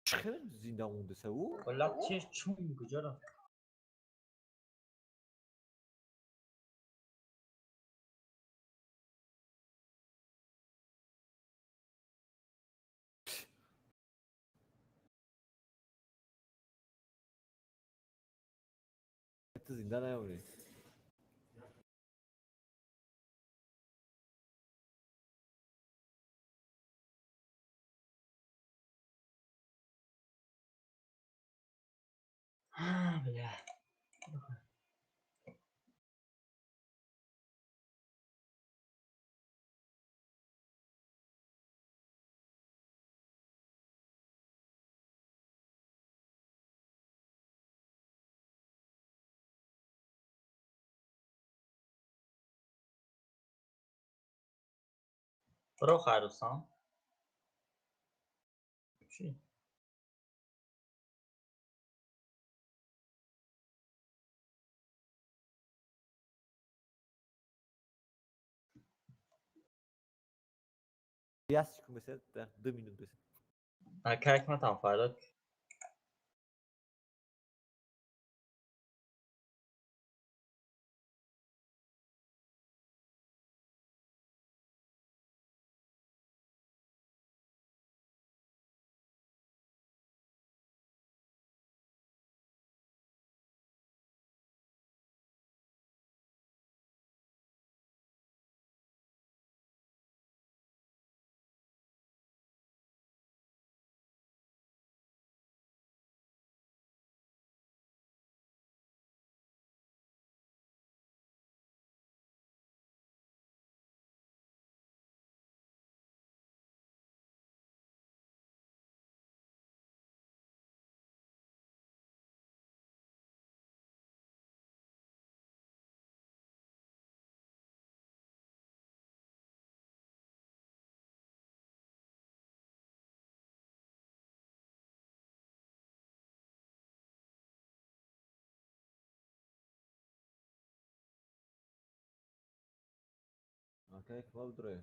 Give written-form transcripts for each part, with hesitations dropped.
Чӣ хел зинда мондаса ӯ? Валла, чӣ чун куҷо рафт? Ту зинда наёмонӣ. Бля. Бро, хайрустам. Чӣ? Як секунд бесед, 2 минут бесед. Ака, ҳикматам, Фарод. Ака, ҳикмат, бидурое.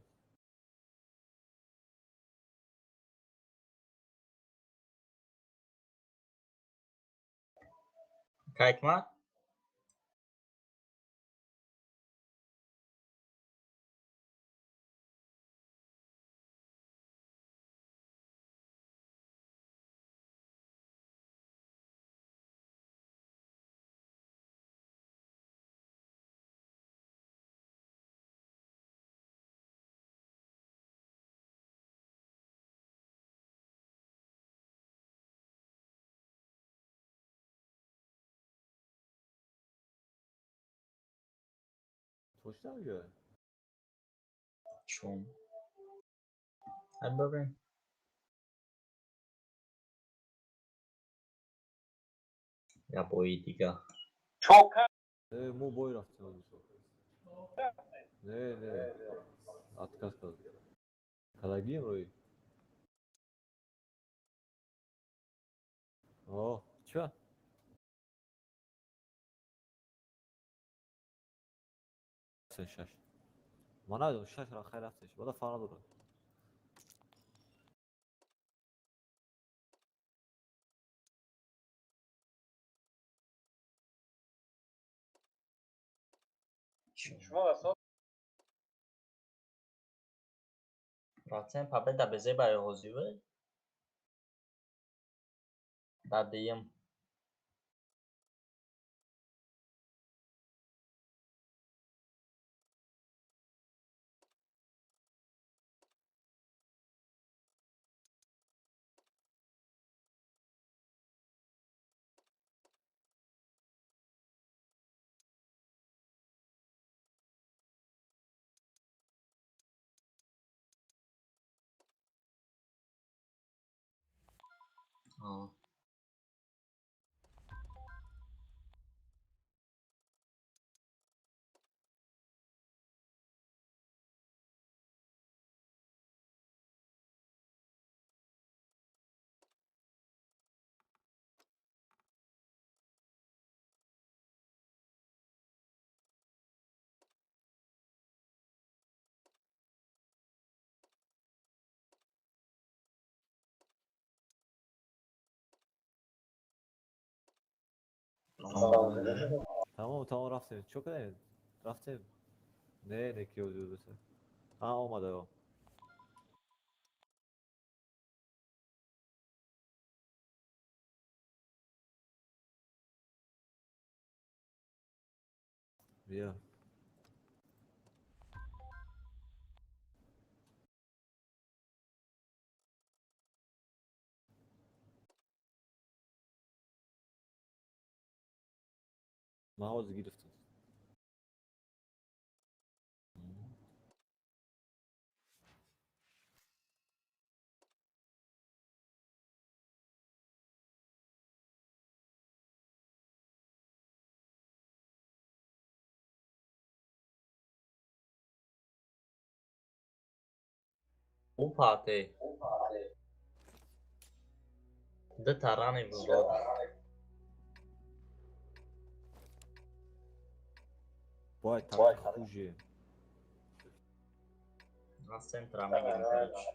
Ака, ҳикмат. Точно мегӯяд? Чун. Ҳад бибин. Я бои дига. Не, мо бой рафтем. Не, не, отказ кард. Кадагием рӯи. О, ча? Шаш. Ман намедонам, шаш хай рафтеш. Бада фарқ надорад. Процент победа безебаи ҳозиве? Дар дуюм. О. Тамом, тамом, рафтем. Чо кардем? Рафтем. Не, не ки озюр бесе. А, омада. Бия. Ман ҳозир гирифтам. Опа, те. Д тарани взвод. Бой, так хуже. На центра мегирем, короче.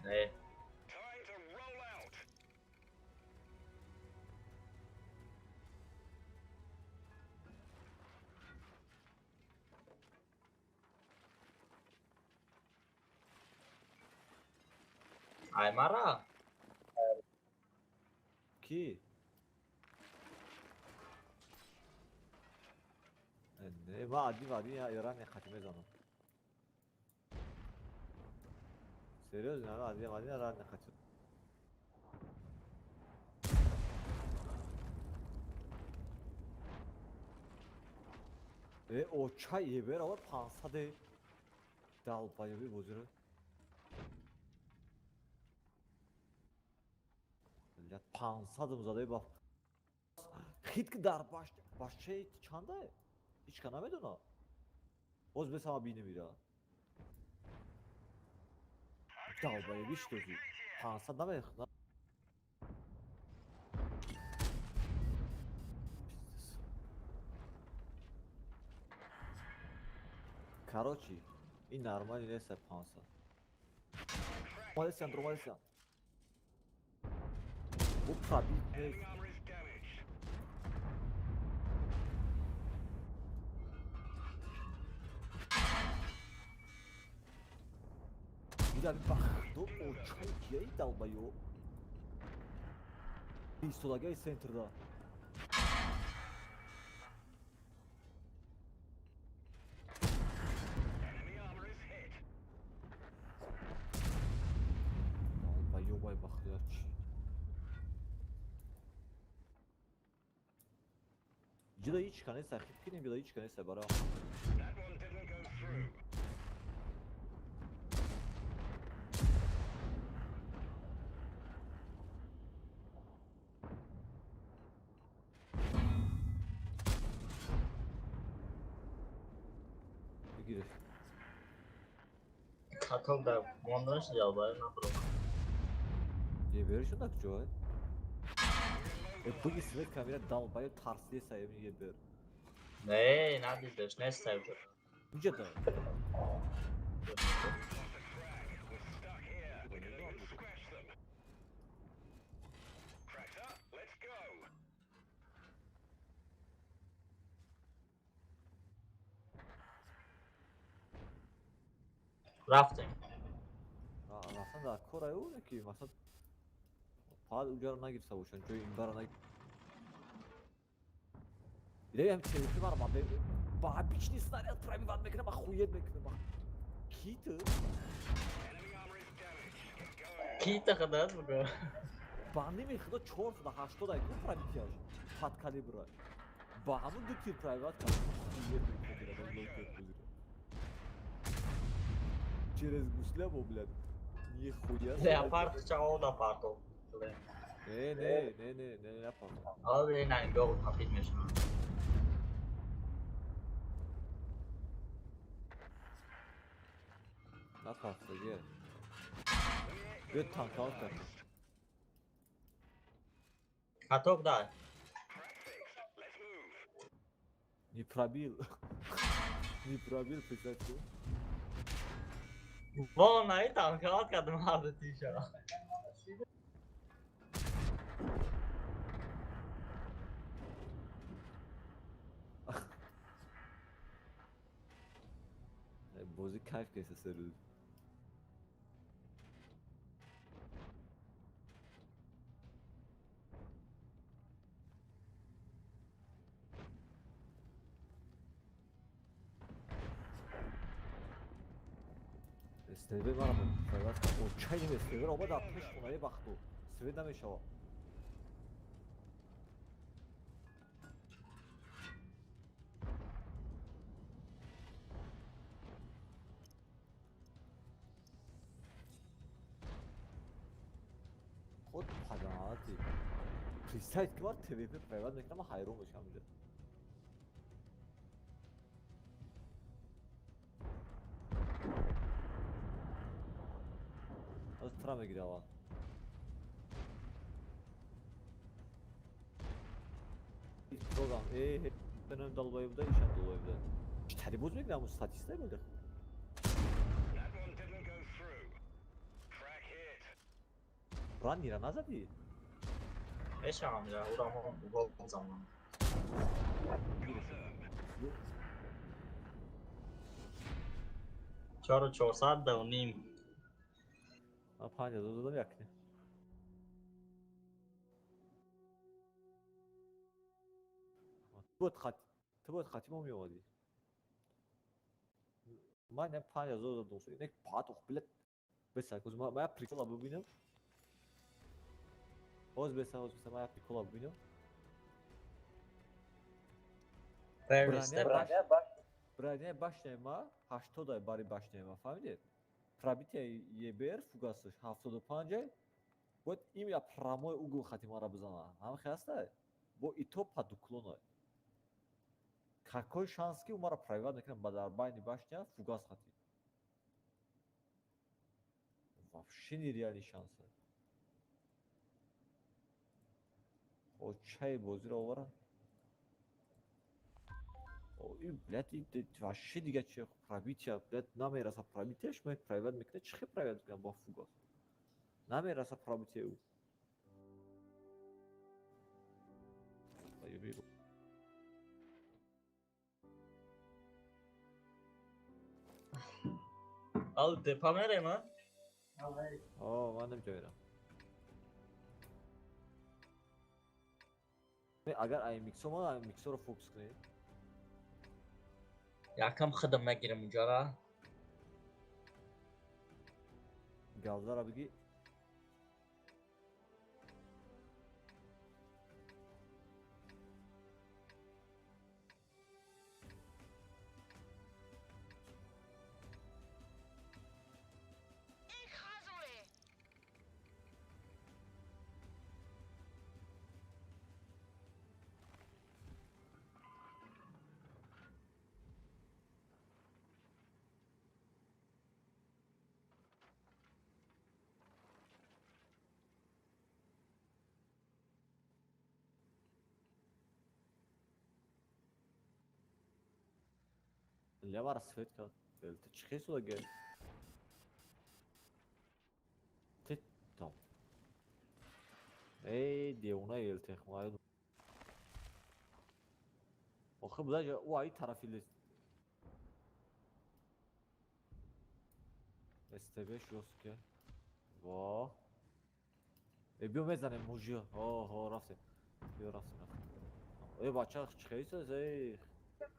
Не. Аймара? Ки? Не, ма один в один я не хочу мезанам. Серьезно, один в один я не хочу. Э, о чай ебер ава 500 долбоёби бозиро. Блядь, 500 задаи ба хит ки дар баш башчаи чанда? Ҳеч ка намедона. Боз бесама бинемира. Долбоёби шудози. 500 намех. Короче, ин нормали нест 500. Омадесян, омадесян. Ӯ пробит нест. Мирави ба худо очай кияи долбоёб. Истодагаи центрда. Долбоёбай ба худо чӣ? Ҷида ҳеч ка нест, хит кинем, ҷида ҳеч ка нест бара. Бигиреш. Катол да монданаш ҷавобаи набро. Еберишон да куҷо? Э, буги свет камера долбоёб тарсиеса еми ебер. Не, надидаш, нестай уже. Куҷа да? Рафтем. Масалан дар кор аю ки масалан фақат уҷаро нагирифта бошанд, ҷои инбаро наг. Идаи ҳам телефон маро ба обычный снаряд пробивать мекунам, охуеть мекунам. Ки ту? Ки та хадат буга? Ба ними худо 480 ай ку пробитияш. Под калибра. Ба ҳамун ду тир пробивать кард. Охуеть мекунам. Через гусля, блядь. Нихуя. Леопард чао да парто. Не, не, не, не, не, леопард. Ҳозир ин ангол тапид мешавад. Напарт, ге. Биё танкаут кард. Каток дай. Не пробил. Не пробил, представь себе. Вон, наи танкат кардам ҳарду тиша. Бозӣ кайф кеса серӯз. СТВ мара пайваст очайним СТВ ро омад дар пеш хонаи бахту свет намешава. Худ падаати представить ки мар ТВП пайваст мекунам, ман ҳайрон мешавам инҷа. Аз тра мегири аввал. Прогам э бенам долбоеб да, ишам долбоеб да. Читари боз мегирам статистика буда. Раннира назадӣ? Мешавам ҷа, урам гол замон. Чору чорсад да ним. Ман 5000 додам якне. Ту бояд хати мо меомадӣ. Ман я 5000 додам. Инак патох, блядь. Беса, куз ма я прикола бубинам. Оз беса, оз беса, ма я прикола бубинам. Броня башняи ма 80 бари башняи ма, фаҳмидед? Пробитие ЕБР фугасаш 75, бояд им я прямой угол хати мара бизана. Ҳам хеста? Бо ито под уклоной. Какой шанс ки ӯ мара пробивать мекунад ба дар байни башня фугас хати? Вообще нереальный шанс. Очаи бозиро оварад. И, блядь, и вообще дига чи пробитие, блядь, намераса пробитиеш, мо пробивать мекунад, чи хел пробивать мекунад бо фугас? Намераса пробитие ӯ. Ал депа мерем, а? О, ман намеҷа мерам. Агар ай миксо ма ай миксоро фокус кунед. Якам хидам мегирам унҷара. Галзара биги. Левара свет кард. Ту чӣ хел гел? Ти там. Эй, девона ел техмай. Охи буда ӯ ай тарафи лес. СТБ жёстко. Во. Э, биё мезанем мужи. Ҳо, рафтем. Биё рафтем, рафтем. Э, бача чӣ хел эй?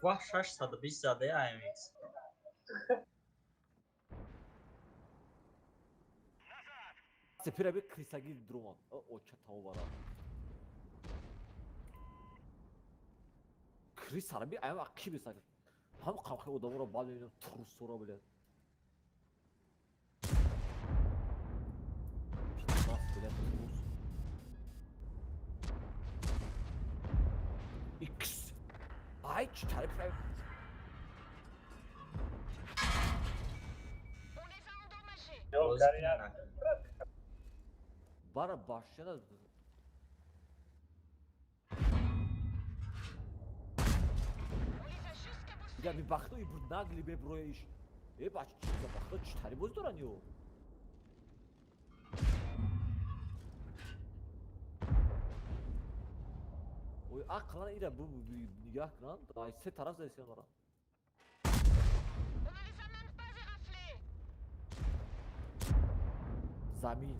Вах, 620 заде AMX. Сепира би крисаги друмон. Оча таовара. Крисара би аям аки бисак. Ҳам қамхи одаморо бад мебинам, трусора, блядь. Пидорас, блядь, трус. Икс. Ай, читари прям. Бара башняда. Дига бибахто и бур нагли беброиш. Э бач чи бахто чи тари боз доран ё. Ой ақлан ира бу нигаҳ кунанд, ай се тараф заисиан доранд. On ne les a même pas éraflés. Замин,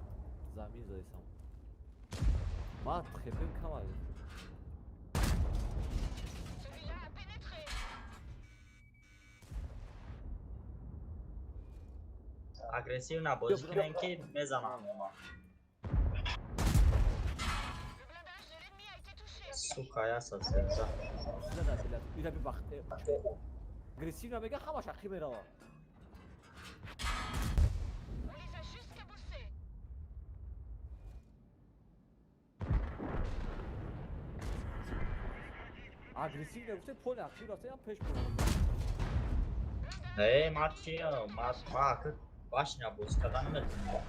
замин заисам. Ма хепем кама. Celui-là a pénétré. Агрессивно бозӣ кунем ки мезанам ома. Le blindage de l'ennemi a été touché. Сука, яса сенза. Зада билад. Ира бибахт. Агрессивно мега ҳамаш ақиб мерава. On les a juste cabossés. Агрессивно гуфте поле ақиб рафта ям пеш бурда. Э, ма чи, ма ака башня бозӣ карда наметавонам.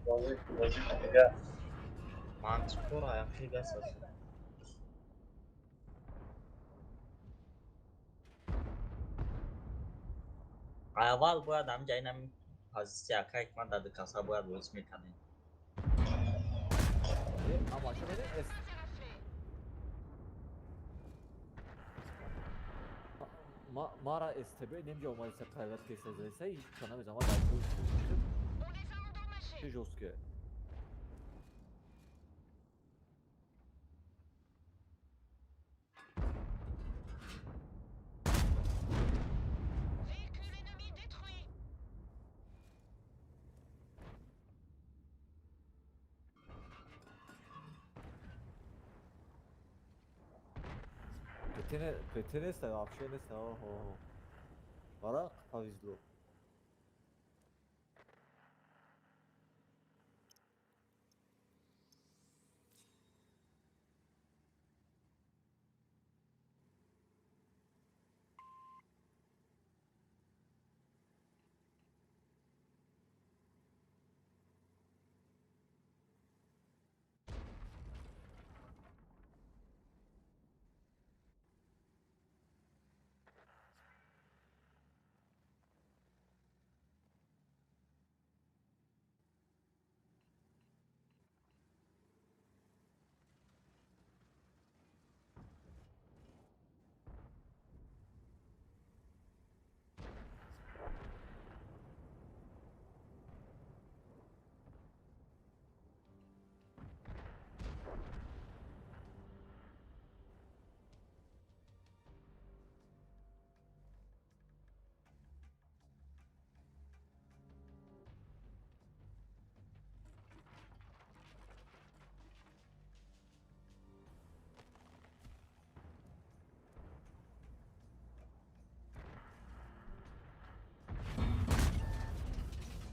Бозӣ бозӣ дига. Мантиқора яхи гаса. Аввал бояд ҳамҷа инам позитсия акай ман дар каса бояд бозӣ мекардем. Э, амаша мене эс Pas éraflés. Ма мара СТБ немҷа омадиса прайват кеса заиса ҳеҷ ча намезанам дар бой. On les a endommagés. Чӣ жёстко. Véhicule ennemi détruit. ПТ ПТ неста, вообще неста. Охо. Варақ повезло.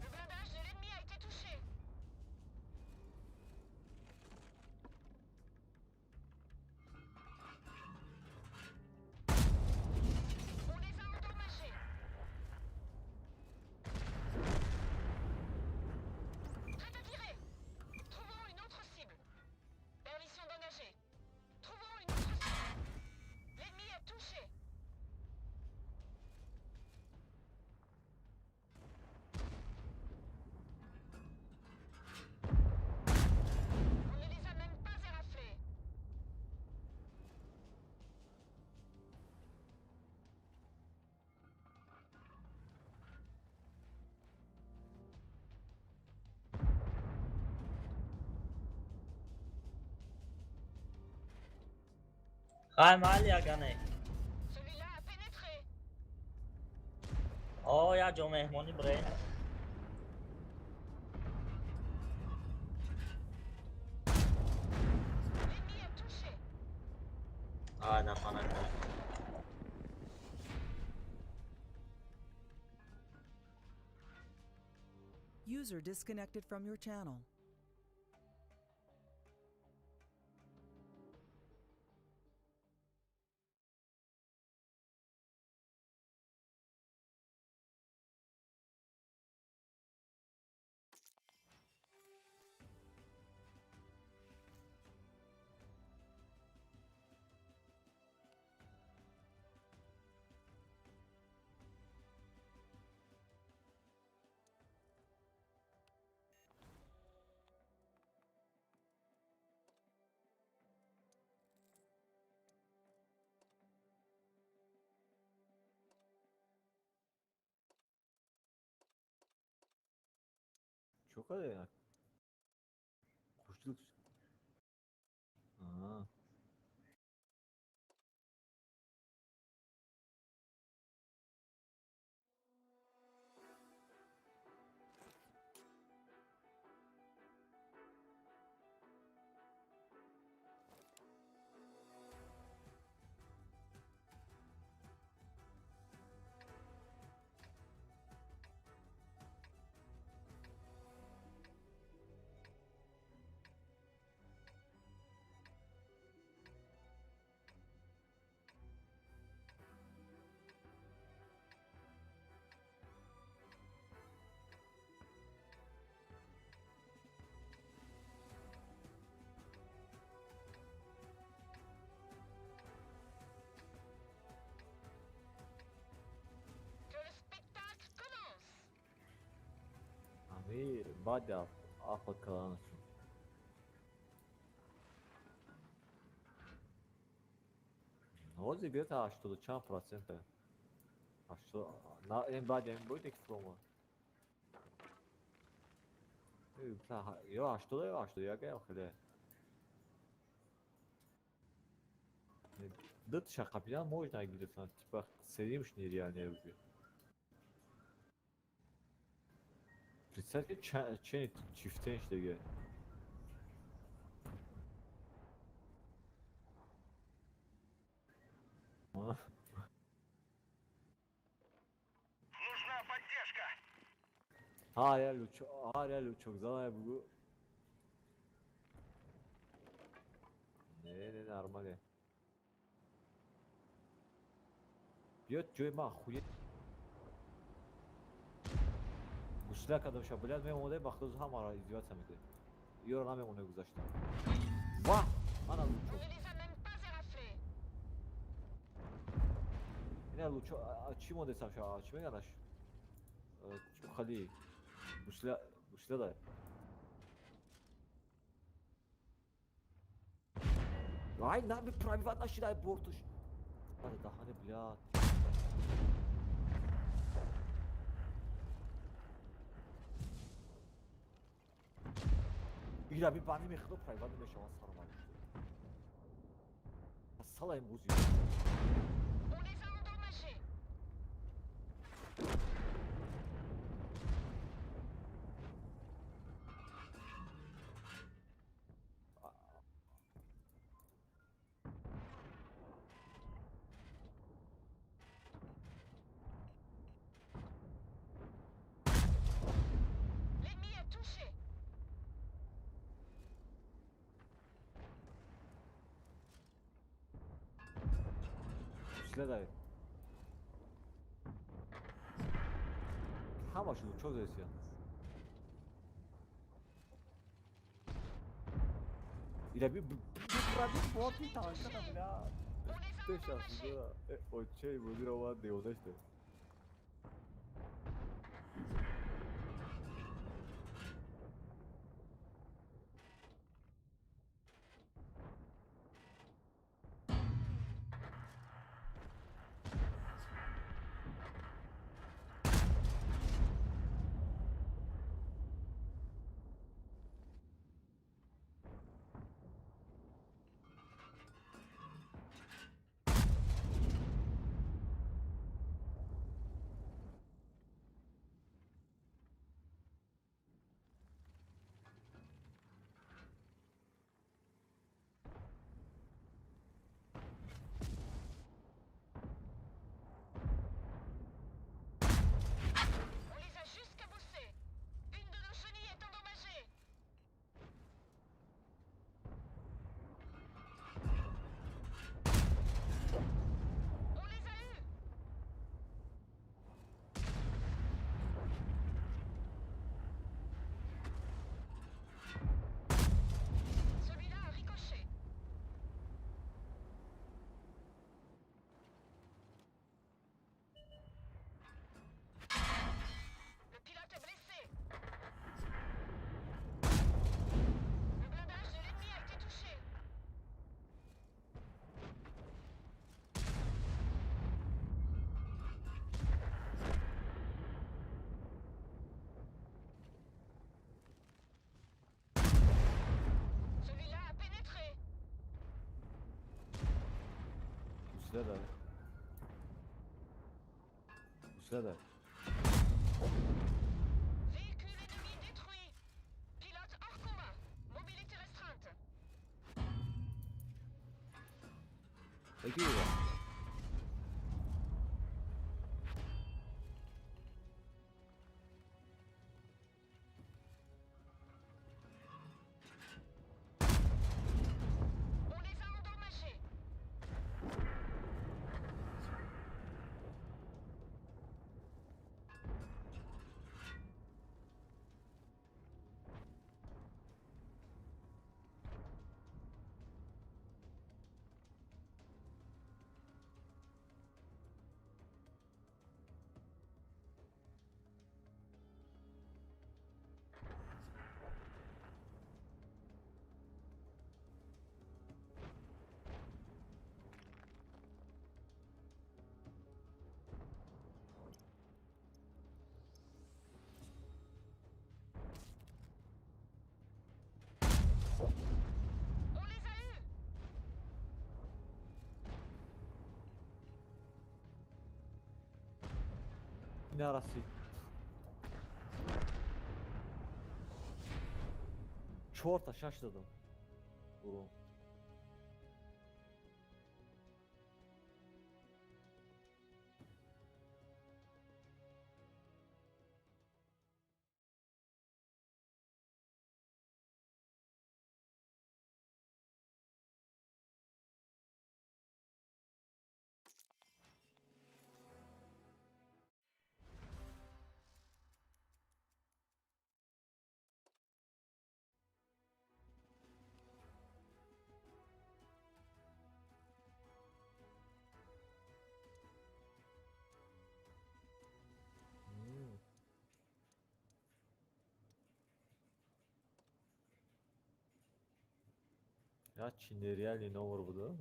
Le blindage de l'ennemi a été touché. On les a endommagés. Prêt à tirer. Trouvons une autre cible. Permission d'engager. Trouvons une autre cible. L'ennemi est touché. On ne les a même pas éraflés. Хай майли ягане. Celui-là a pénétré. О, як ҷо меҳмонӣ бирем. L'ennemi est touché. Ай, нафана. User disconnected from your channel. кардем? Хушдил. Аа. Que le spectacle commence. Ами баъди афа каланашон. Ҳозир где-то ҳаштоду чанд процента. Ҳаштод на ин баъди ин буд ки фуромад. Ё ҳаштода ё 81 ё хеле. Дутша қапидан можно гирифтан, типа серимш нереальный уже. Представь, чен чифтенш диге. Нужна поддержка. Ҳа я лучок, ҳа я лучок зада бугу. Не, не, нормале. Биёд ҷои ман хуе гусла кардам ша, блядь, мемонда бахтоз ҳамаро издеваться мекунем. Ёро намемоне гузаштам. Ва! Ана On лучок. ne les a même pas éraflés. Ина лучок, чӣ мондесам ша, чӣ меганаш? Хали гусла, гусла дай. Ай, на пробивать нашидай бортуш. Ай, даҳане, блядь. Ира би бани мехудо пробивать намешавад саромад. Сала им бузи. On les a endommagés. L'ennemi a touché. Гусла дай. Ҳамаш лучок зесия. Ира би пробив борти танка, блядь. On les a Теша endommagés. Очей бозиро ва девонаште. Усляда. Усляда. Véhicule ennemi détruit. Pilote hors combat. Mobilité restreinte. Яки буда? On les a endommagés. On les a eus. Нарасид. Чорта шаш дадам. Урон. Я чи нереальный номер буда?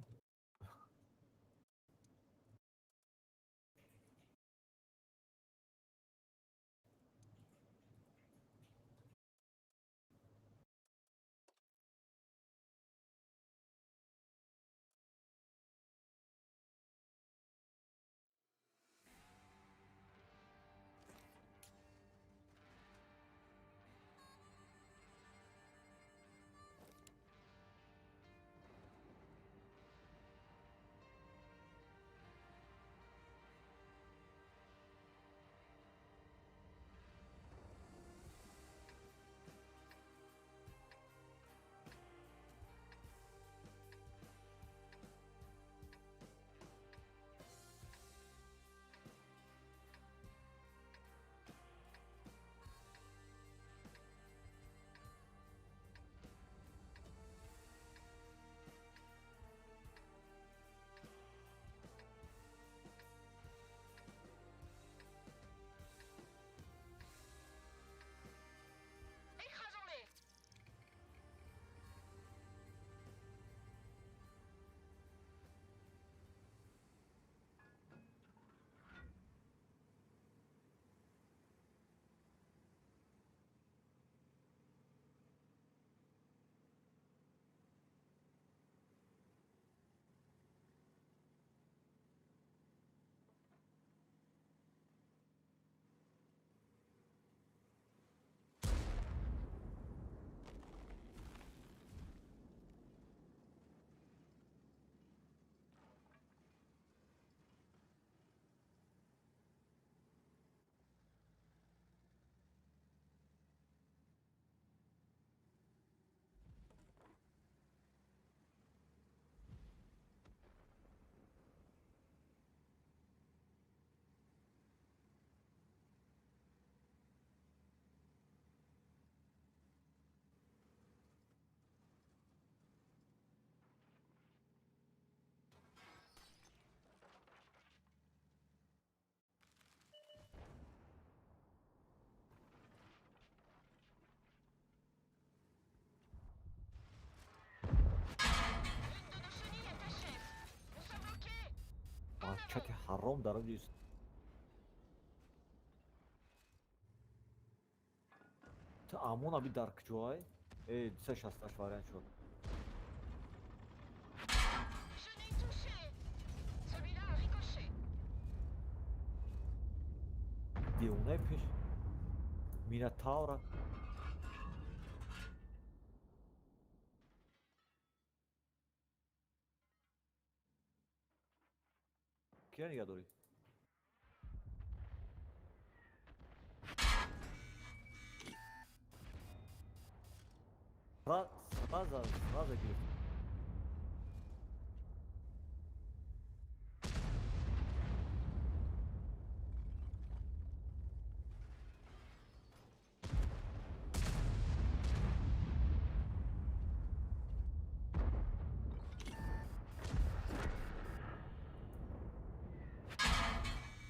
Écrasons-les. L'une de nos chenilles est HS. Nous sommes bloqués. En avant. Чати ҳаром дар онҷо ту амон аби дар куҷоай? Э, 268 вариант шуд. Chenille touchée. Девонаи пеш Минотавра. Кира нигоҳ дорӣ? Сразу, сразу гирифт.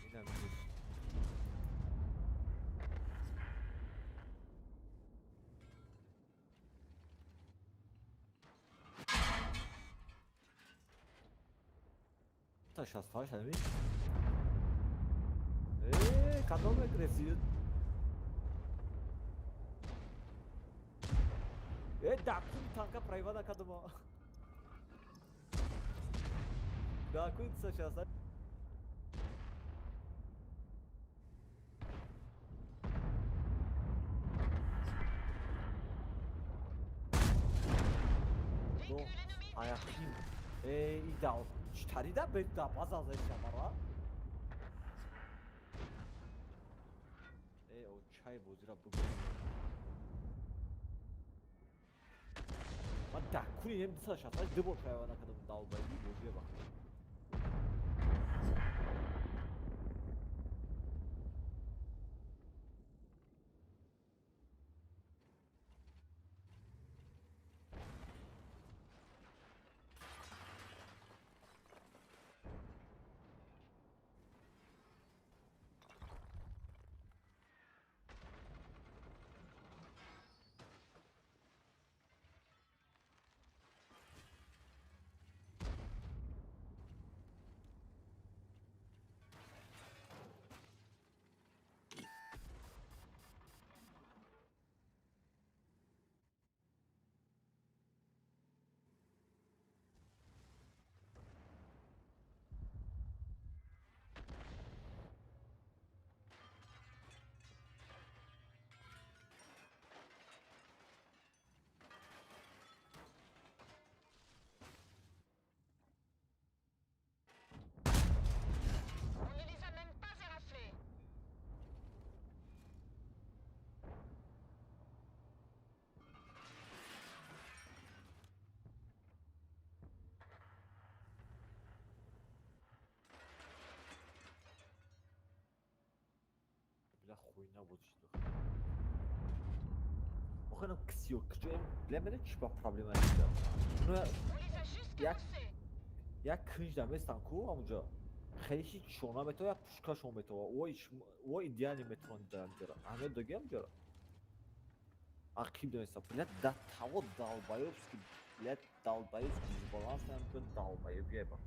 Инам гирифт. Та 68 ами? Э, кадоме гирифтӣ? Э, дакун танка проеба накардума. Дакун 68. До Véhicule ennemi détruit. аяқим. Э, ида читарида беда база зашамара. Э, о чай бозира бугу. Ман дакуни нем 268 дубор проеба накардам далбайди бозия бах. On ne les a même pas éraflés. Бля, хуйня вот что. Охе нам ксио, кҷоем, бля, мене чӣ ба проблема инҷа? Ну, On les a juste Як- cabossés. як кунҷ даместан ку ҳамунҷо. Хеле ҳеҷ шона метава, як пушкашон метава. О идеально метавон дар ҷара. Аҳамият догӣ ҳамҷара? Ақиб даместа. Бля, да таво долбоёбский, бля, долбоёбский дисбаланс ҳамчун долбоёб еба.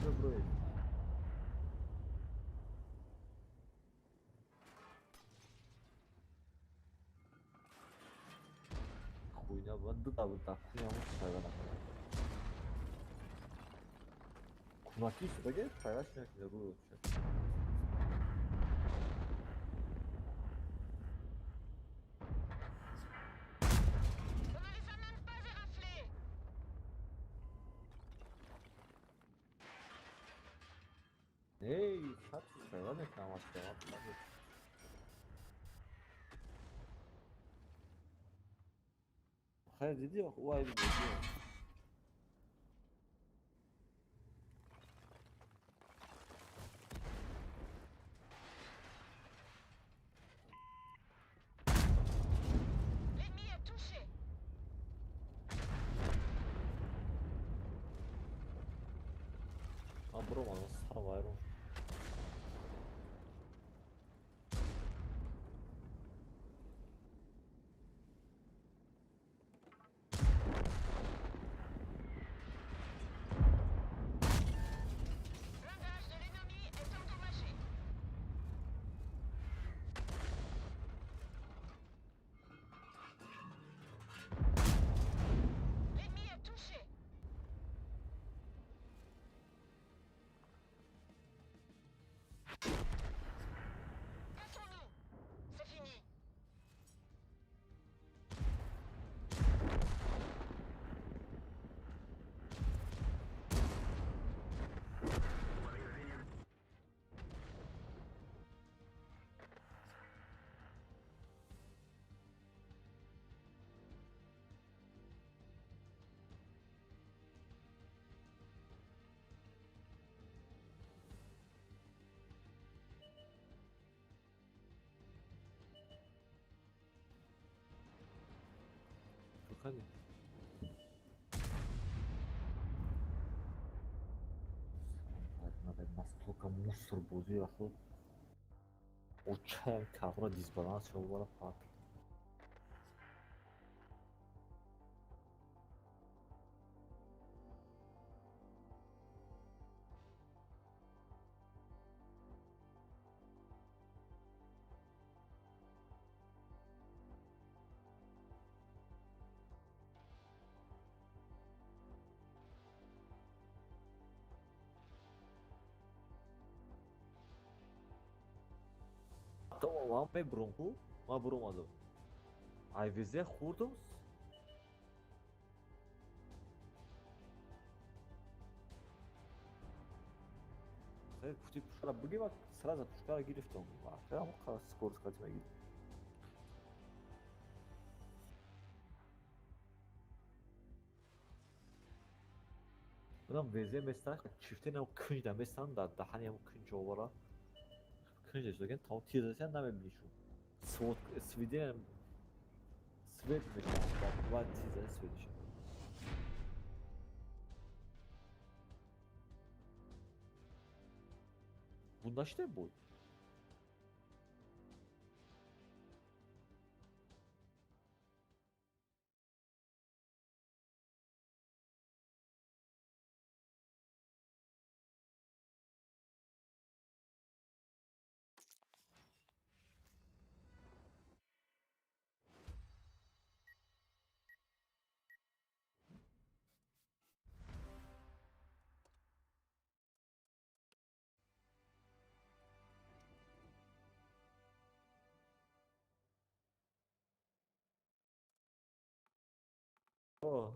Добро. Хуйня, вот да, вот так, хуйня, вот так, да. Кунаки сюда пайваст накунед рӯ вообще. On ne les a même pas éraflés. Эй, хату пайва мекунам аз кама. Хайр диди, ӯ айби бозӣ. L'ennemi est touché. Ман буромадам, сарам вайрон. Blindage de l'ennemi est endommagé. Кардӣ? Настолько мусор бозӣ рафт. Очаям кардона дисбаланс шуда пат. Ман мебурам ку, ман буромадам. Айвезе хӯрдум. Хеле гуфти пушкара бигир, ва сразу пушкара гирифтам. Ҳамон скорость қати мегирӣ. Будам везе местан, чифте нам кунҷ местан, дар даҳани ҳамон кунҷ овара. Кунҷ дошт, тамом тирзасиан намебинишу. Свод свидение свет мешавад, баъд тирзаси свет мешавад. Буд нашиде бой? О.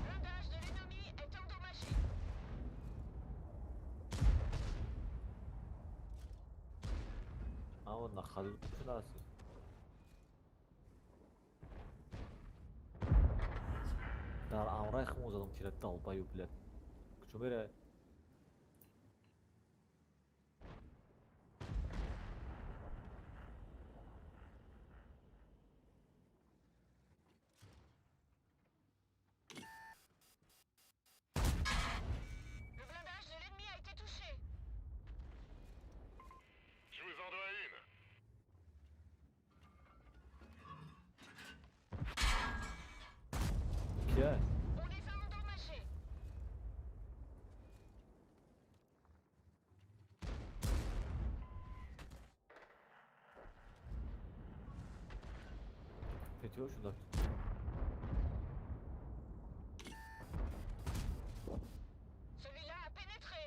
Blindage de l'ennemi est endommagé. Аммо нахаду шудааст. Дар амраи хумон задам тира долбаю, блядь. Куҷо меравӣ? Le blindage de l'ennemi a été touché. Je vous en dois une. Кия? On les a endommagés. Петио шуда. Celui-là a pénétré.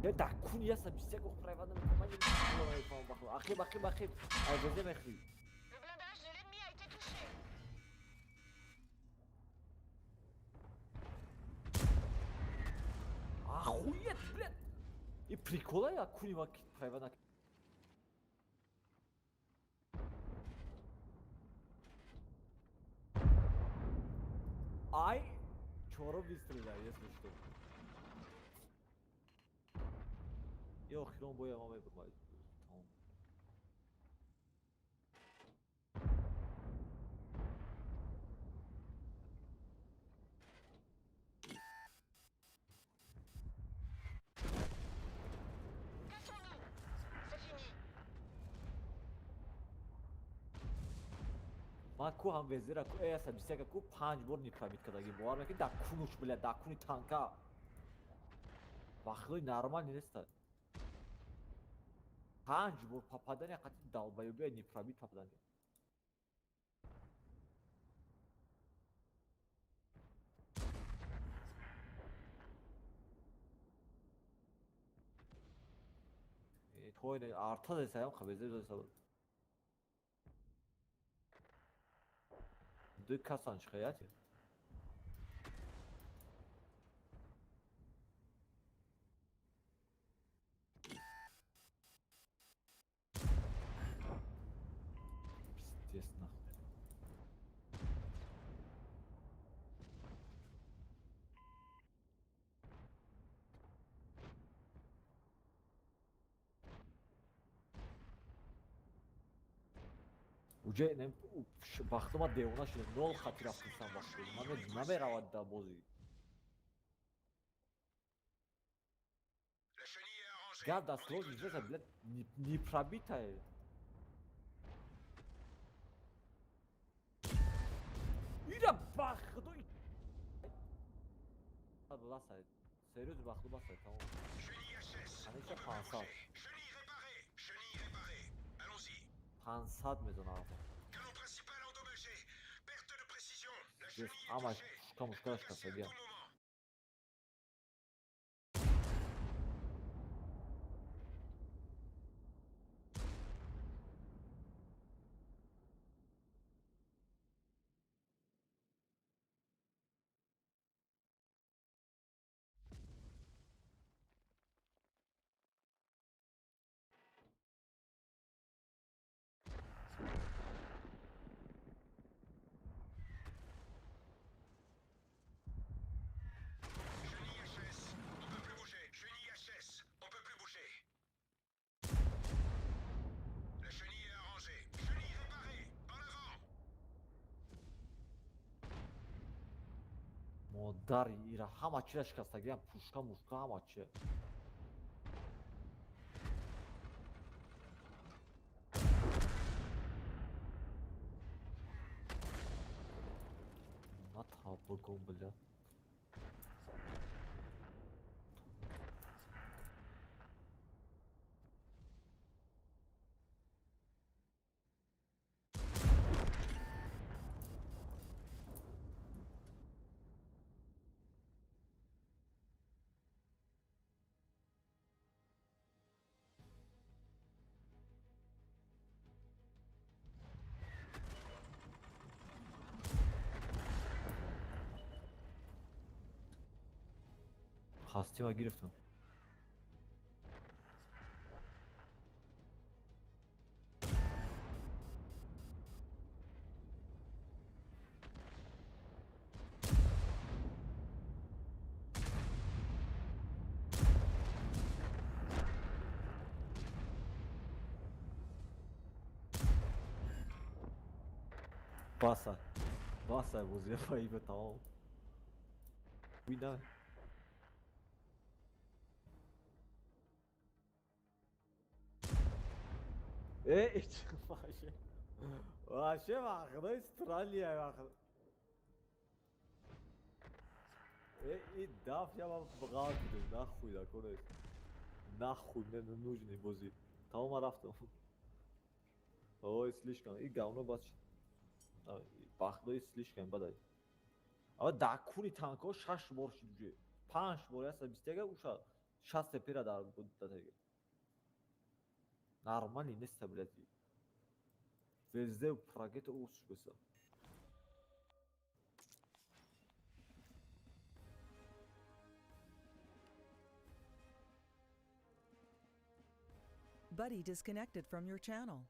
Я дар куни яса 21 оқ прайват намекунам. Ман намефаҳмам бахо. Ахиб, ахиб, ахиб. Айвезе мехӯрӣ. Le blindage de l'ennemi a été touché. Охуеть, блядь! И прикола я куни ма прайват нак. Ай, чоро выстрела, если что. И охирон боя ма мебурмай. Тамом. Cassons-nous. C'est fini. Ман ку ҳам везира ку э 121 ку 5 бор непробит кардагӣ. Бовар мекунӣ дар кунуш бля, дар куни танка. Бахлои нормал неста. 5 бор попадания қати долбоёбия непробит попадания. Тойне арта десаям хабезе десам. Ду касан чиқаяти. Пиздец нахуй. Уҷа не бахтима девона шудем, нол хати рафтистам бахтим. Ман намеравад дар бозӣ. La chenille est arrangée. Гап дар On сложно décolle de неста, là. блядь, непробитая. Ира бахту. Басай. Серьёзно бахту басай, тамом. Chenille HS. Ҳамеша On peut plus 500. bouger. Chenille réparée. Chenille réparée. Allons-y. 500 мезонам. Canon principal endommagé. Perte de précision. La Здесь chenille est ама touchée. шука Elle мушка peut casser à шикастагия. tout moment. Chenille HS. On peut plus bouger. Chenille HS. On peut plus bouger. La chenille est arrangée. Chenille réparée. En avant. Модари ира ҳама чира шикастагиам, пушка мушка ҳама чи. На табагом, бля. Хастима гирифтам. Баса. Баса бозия фаиба тамом. Вина. Э, вообще. Вообще вақт Австралия вақт. Э, и даф я вам бғалтидем, нахуй да короче. Нахуй мне не нужны бозӣ. Тамом рафтам. Ой, слишком. И говно бач. Бахтои слишком бадай. Ама дар куни танкҳо 6 бор шуд уже. 5 бор 121 уша 60 пера дар буд датаги. Нормально неста, блядь. Везде прагет ус беса. Buddy disconnected from your channel.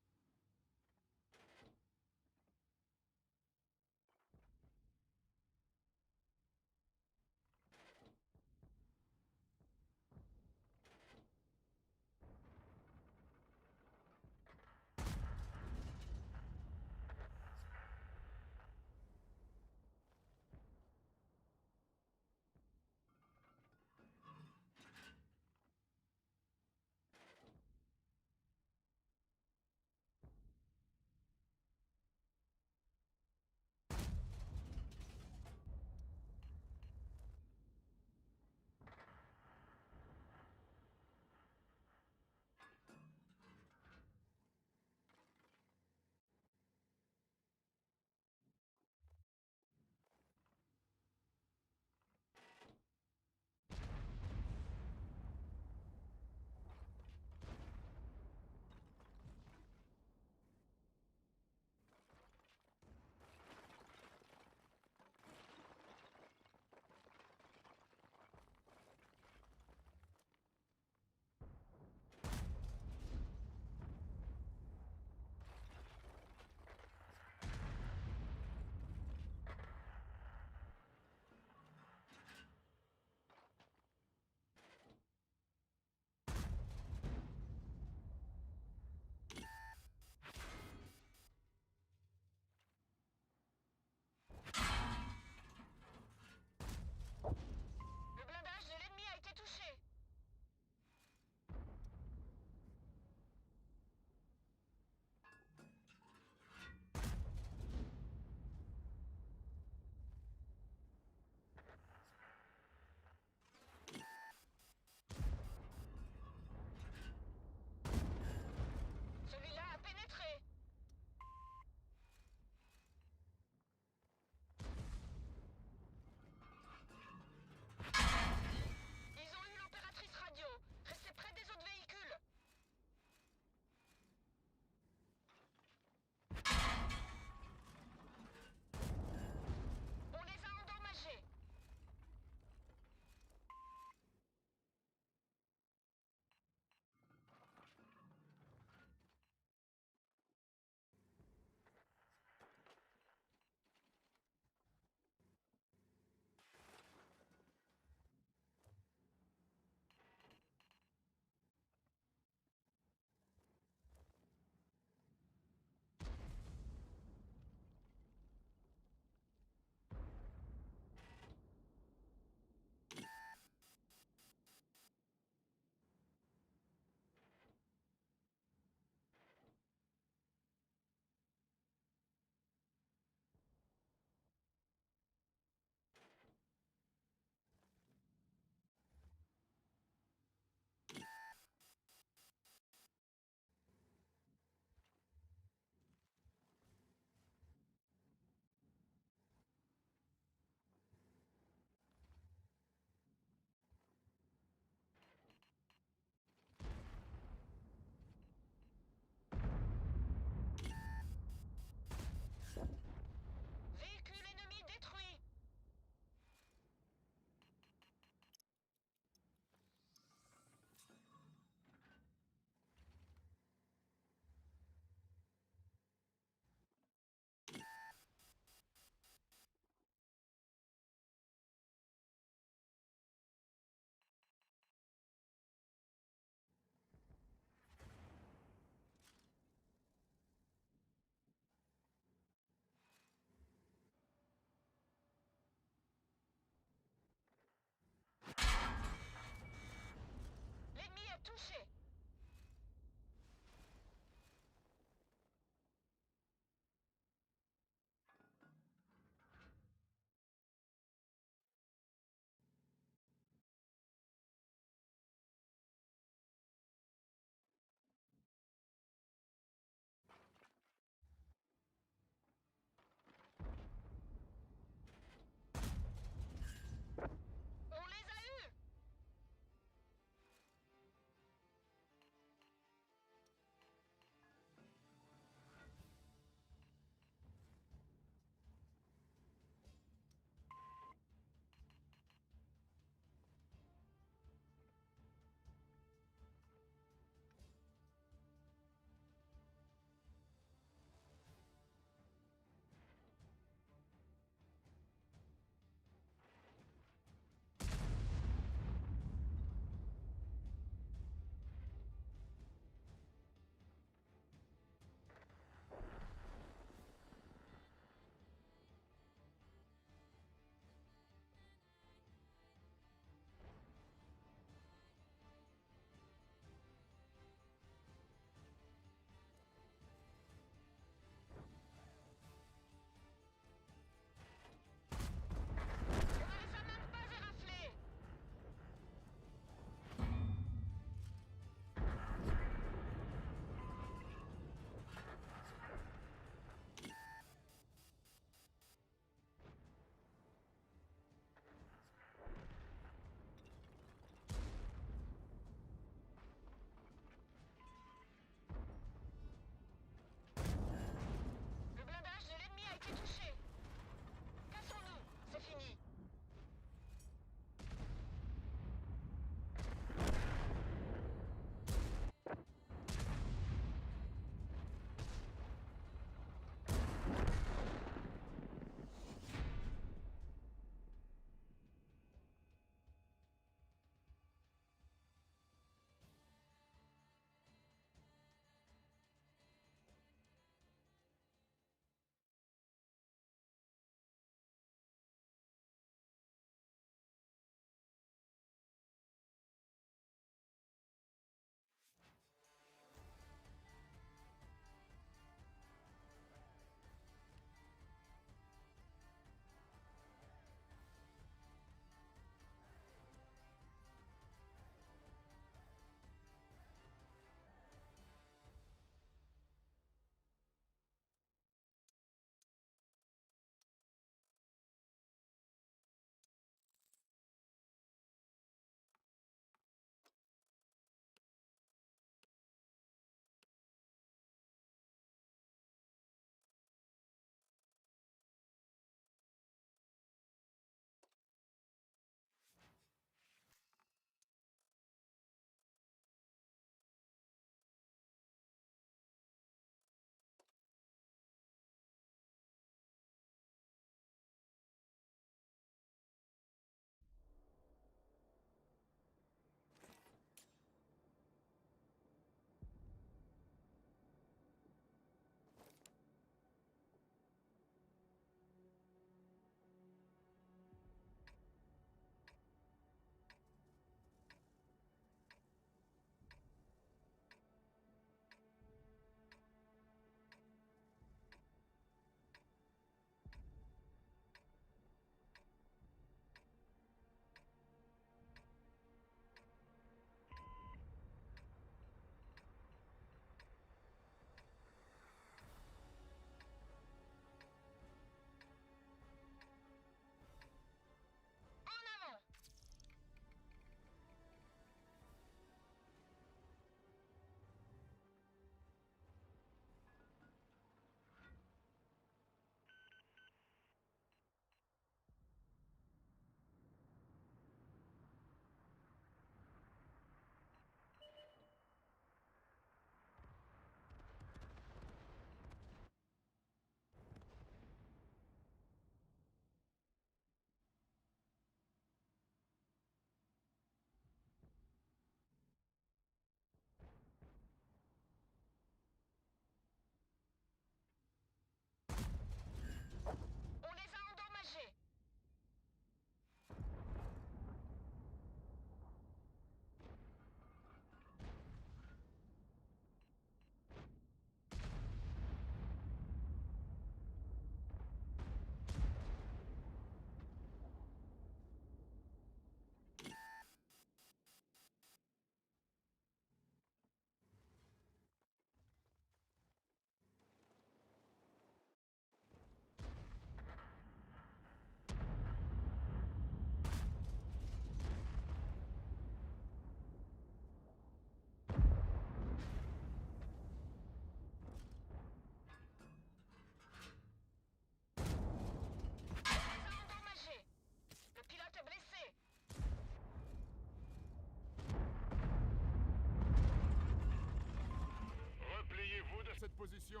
position.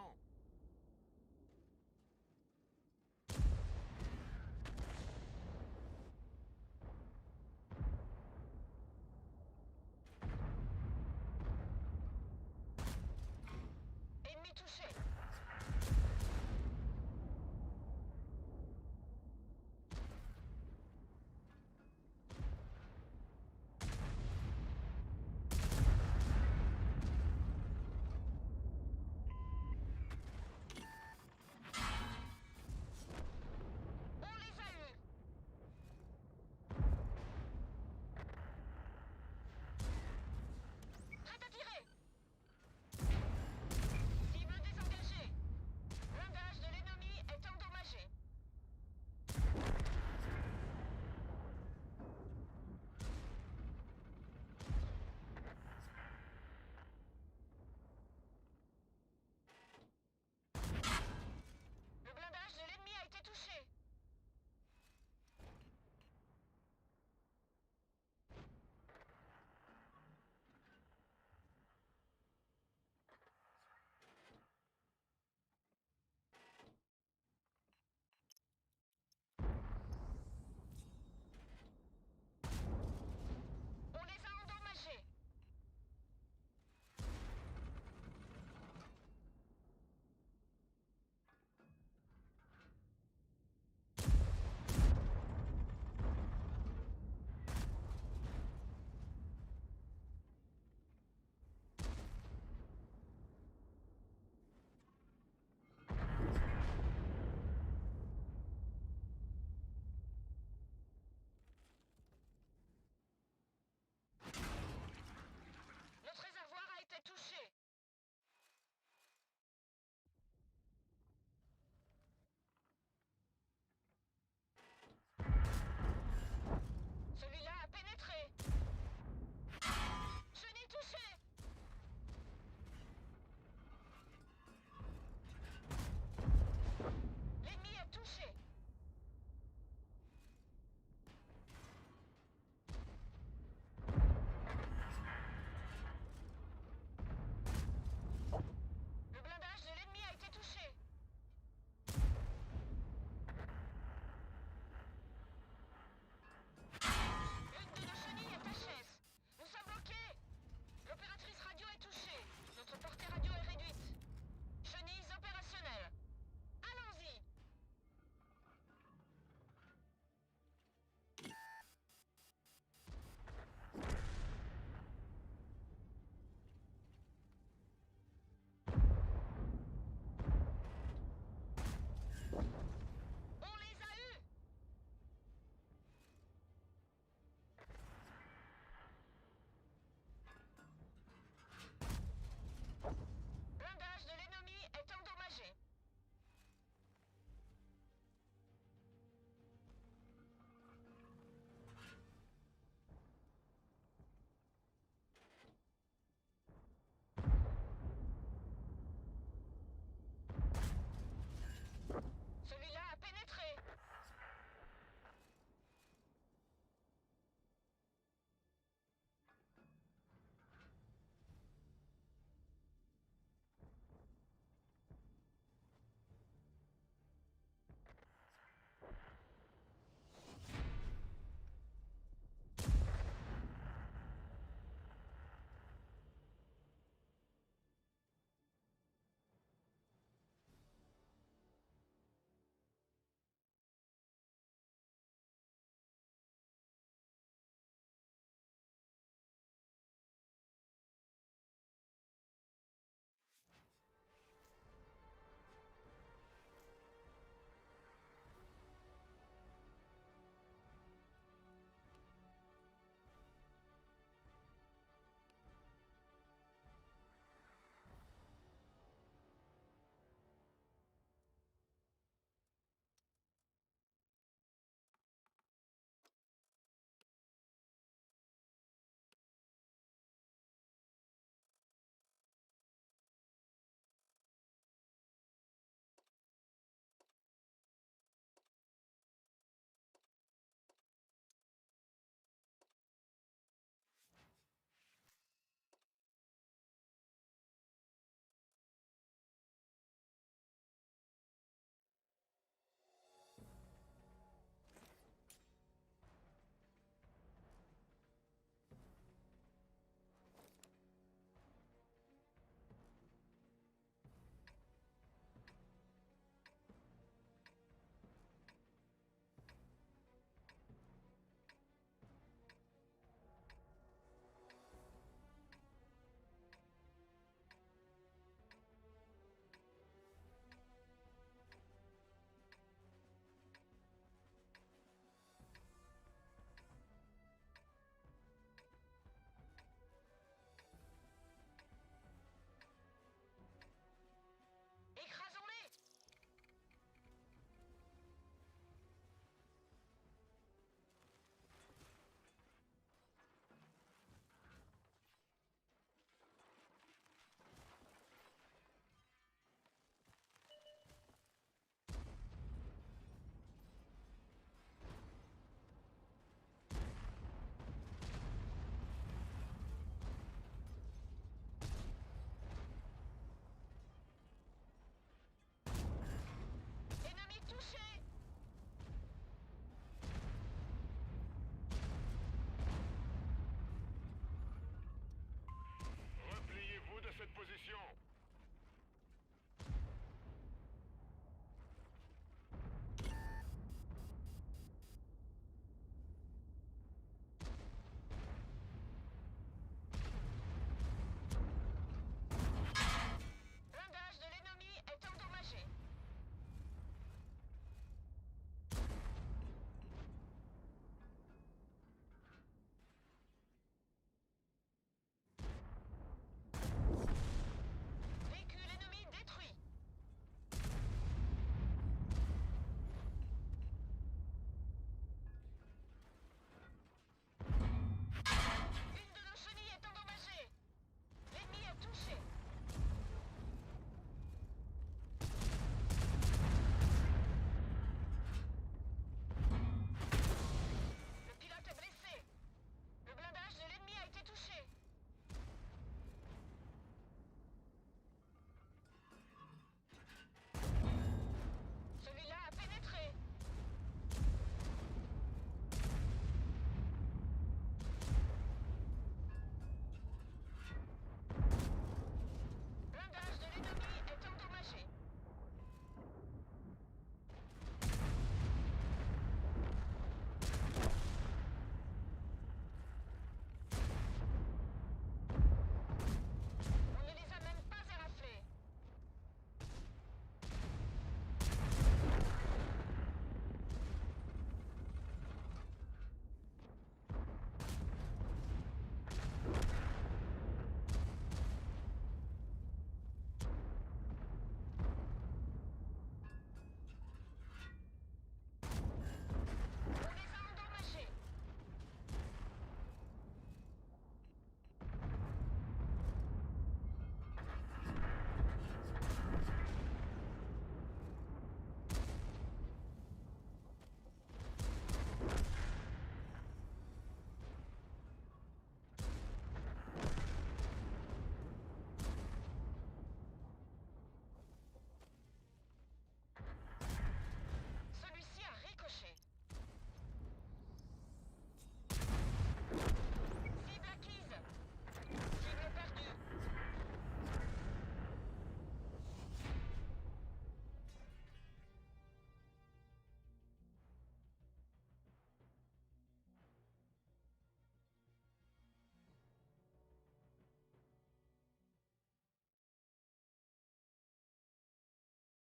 Ennemi touché.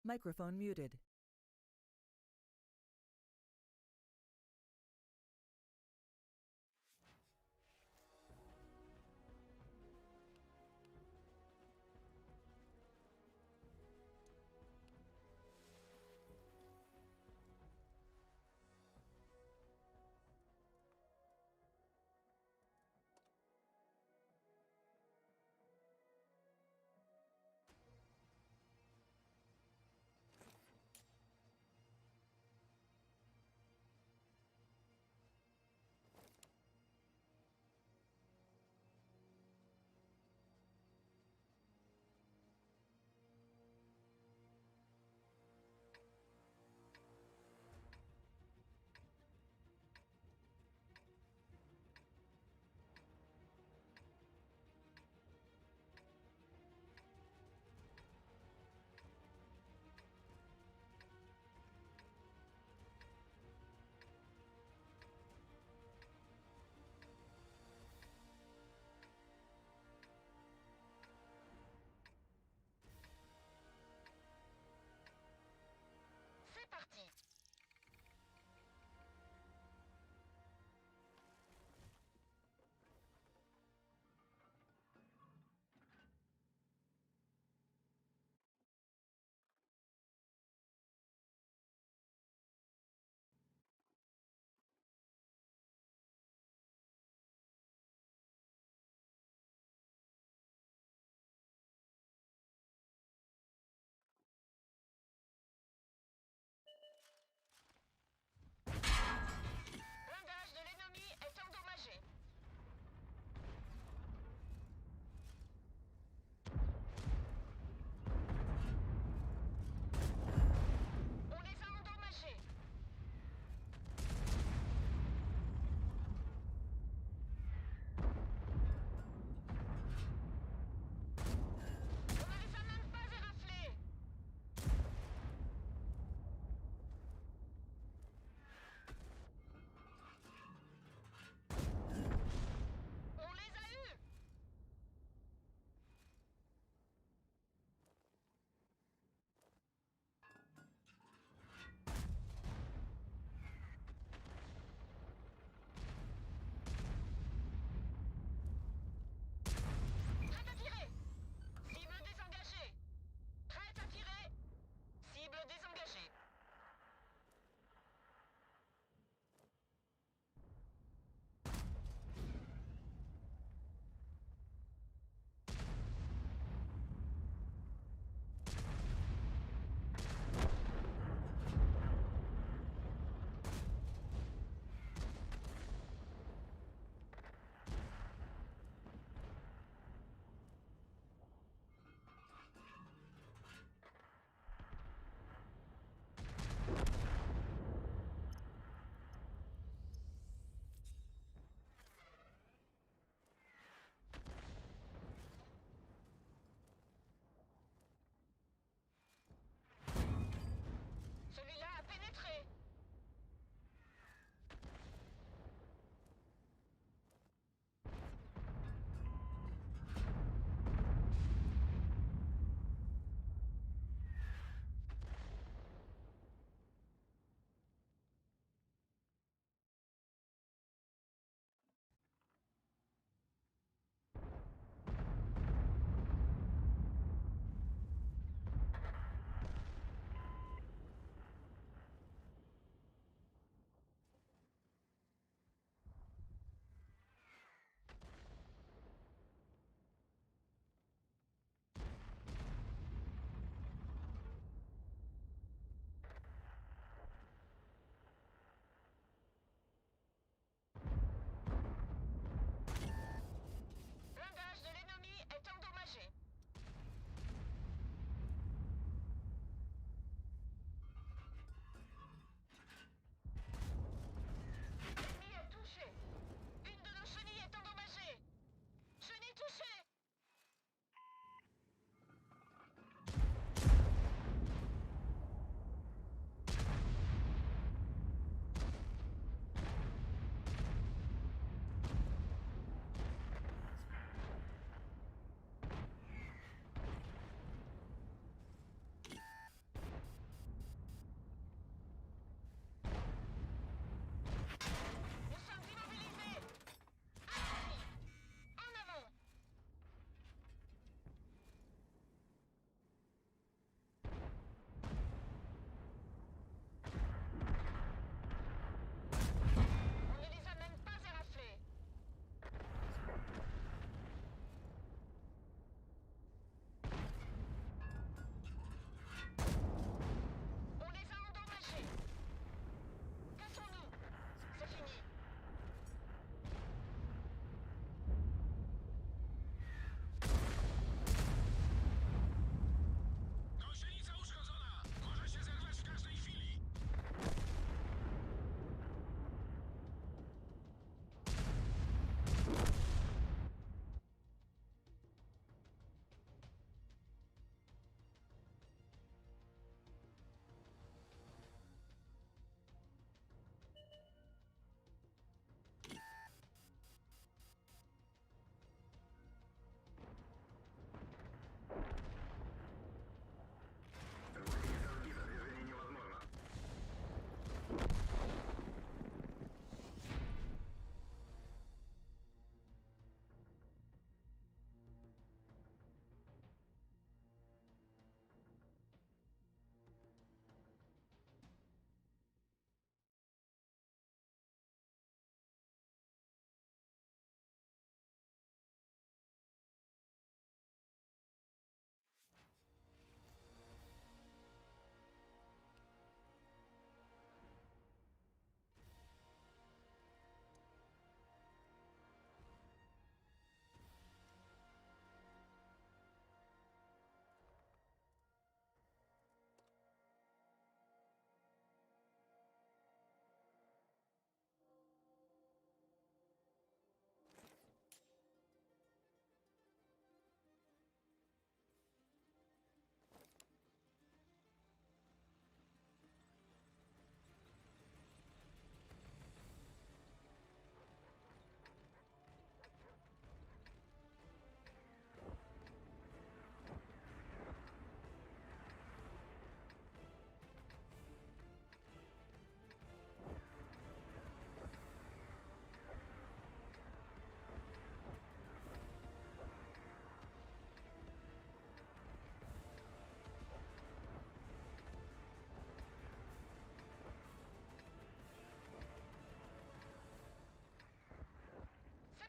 Microphone muted. C'est parti.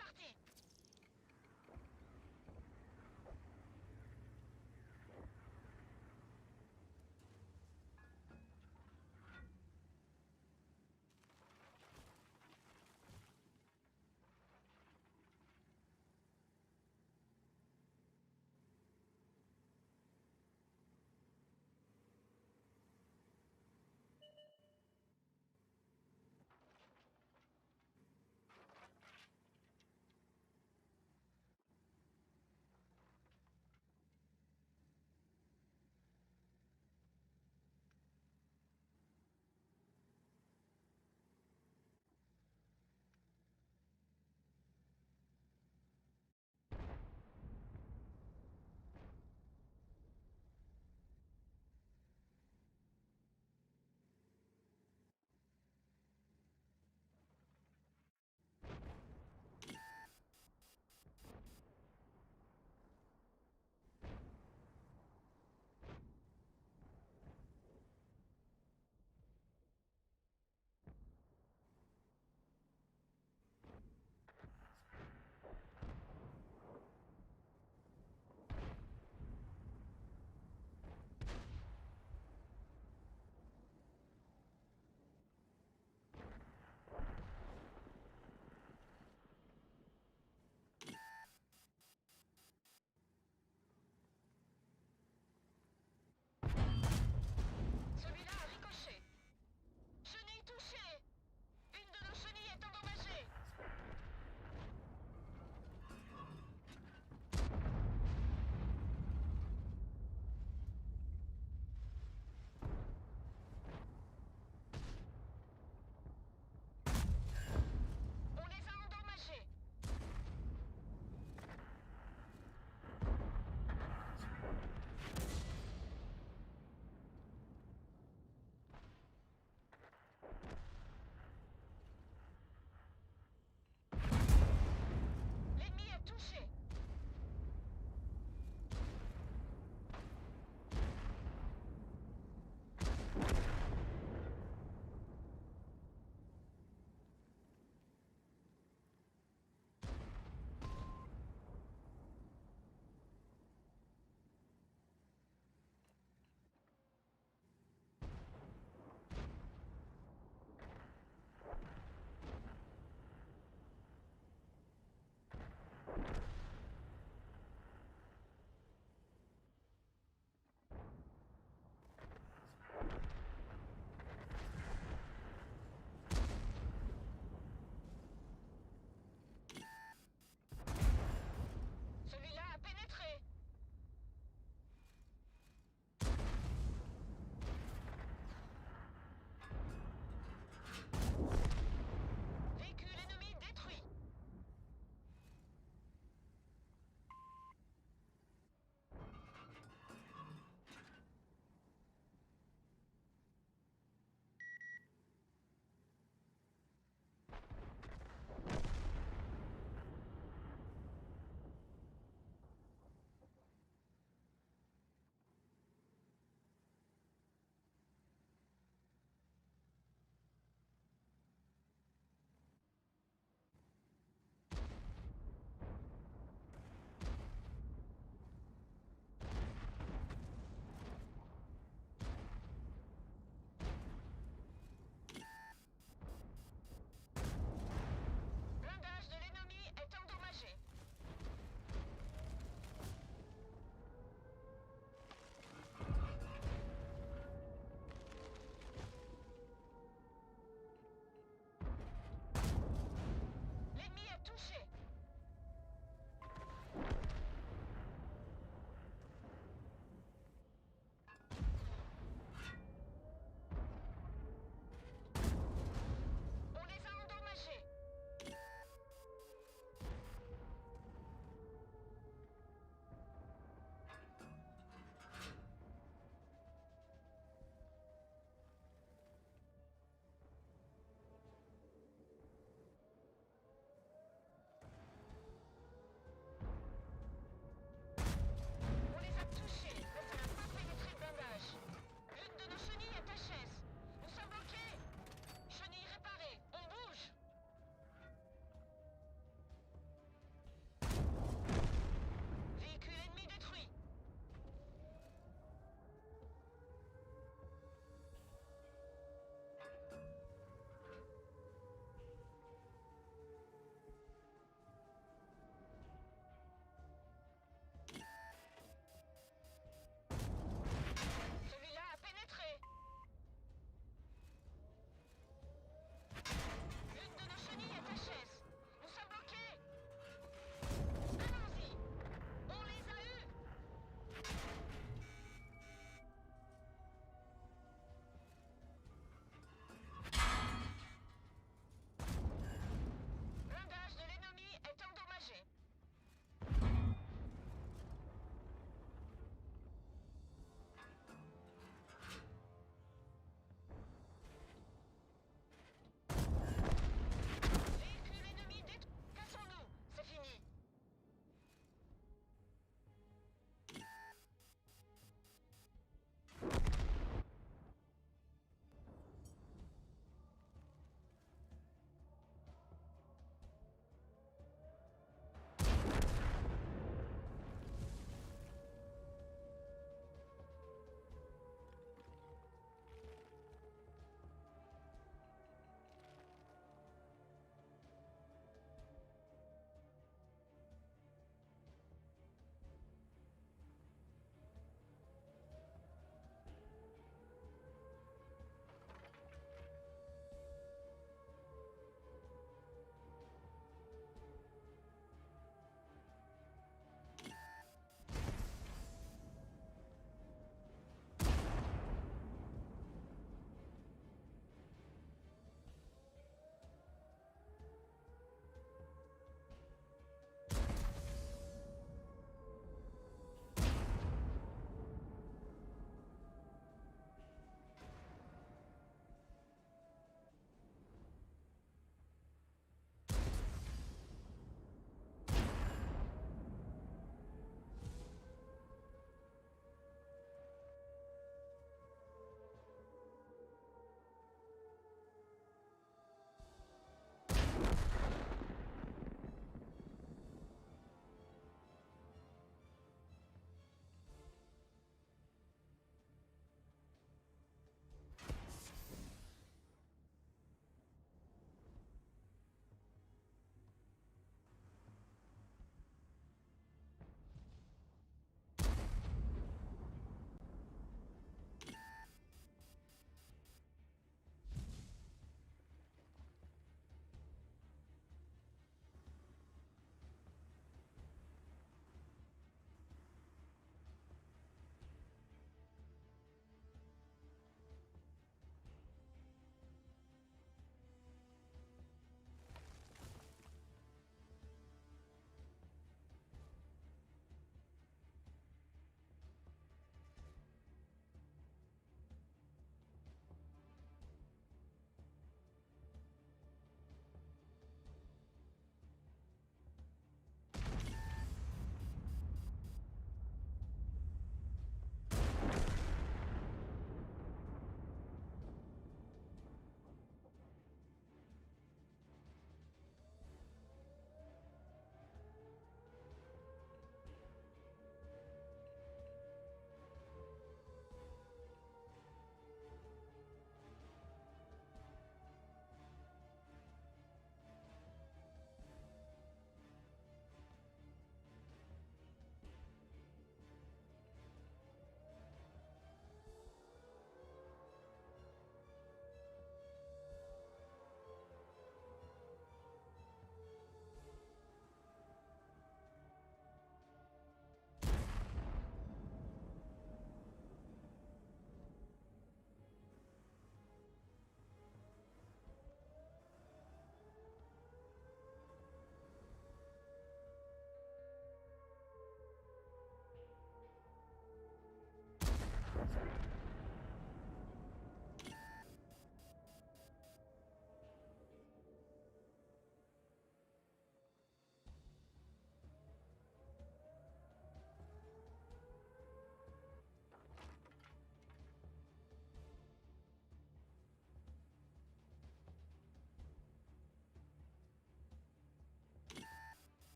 parti.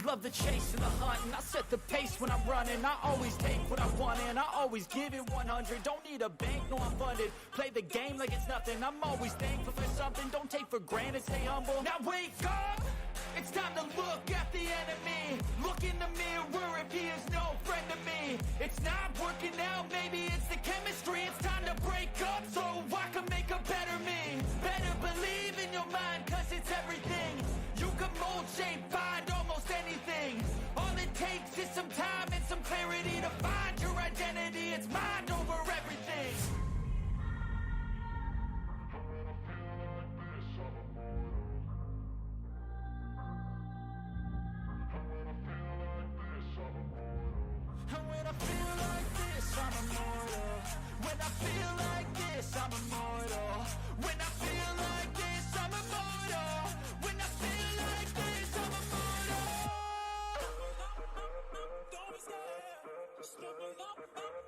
love the chase and the hunt, and I set the pace when I'm running. I always take what I want and I always give it 100. Don't need a bank, no, I'm funded. Play the game like it's nothing. I'm always thankful for something. Don't take for granted, stay humble. Now wake up! It's time to look at the enemy. Look in the mirror if he is no friend to me. It's not working out, maybe it's the chemistry. It's time to break up so I can make a better me. Better believe in your mind, 'cause it's everything. You can mold, shape, find almost anything. All it takes is some time and some clarity to find your identity. It's mind over everything. And when I feel like this, I'm immortal. When I feel like this, I'm immortal. When I feel like this, I'm immortal. When I feel like this, I'm immortal. Don't be scared. Don't be scared.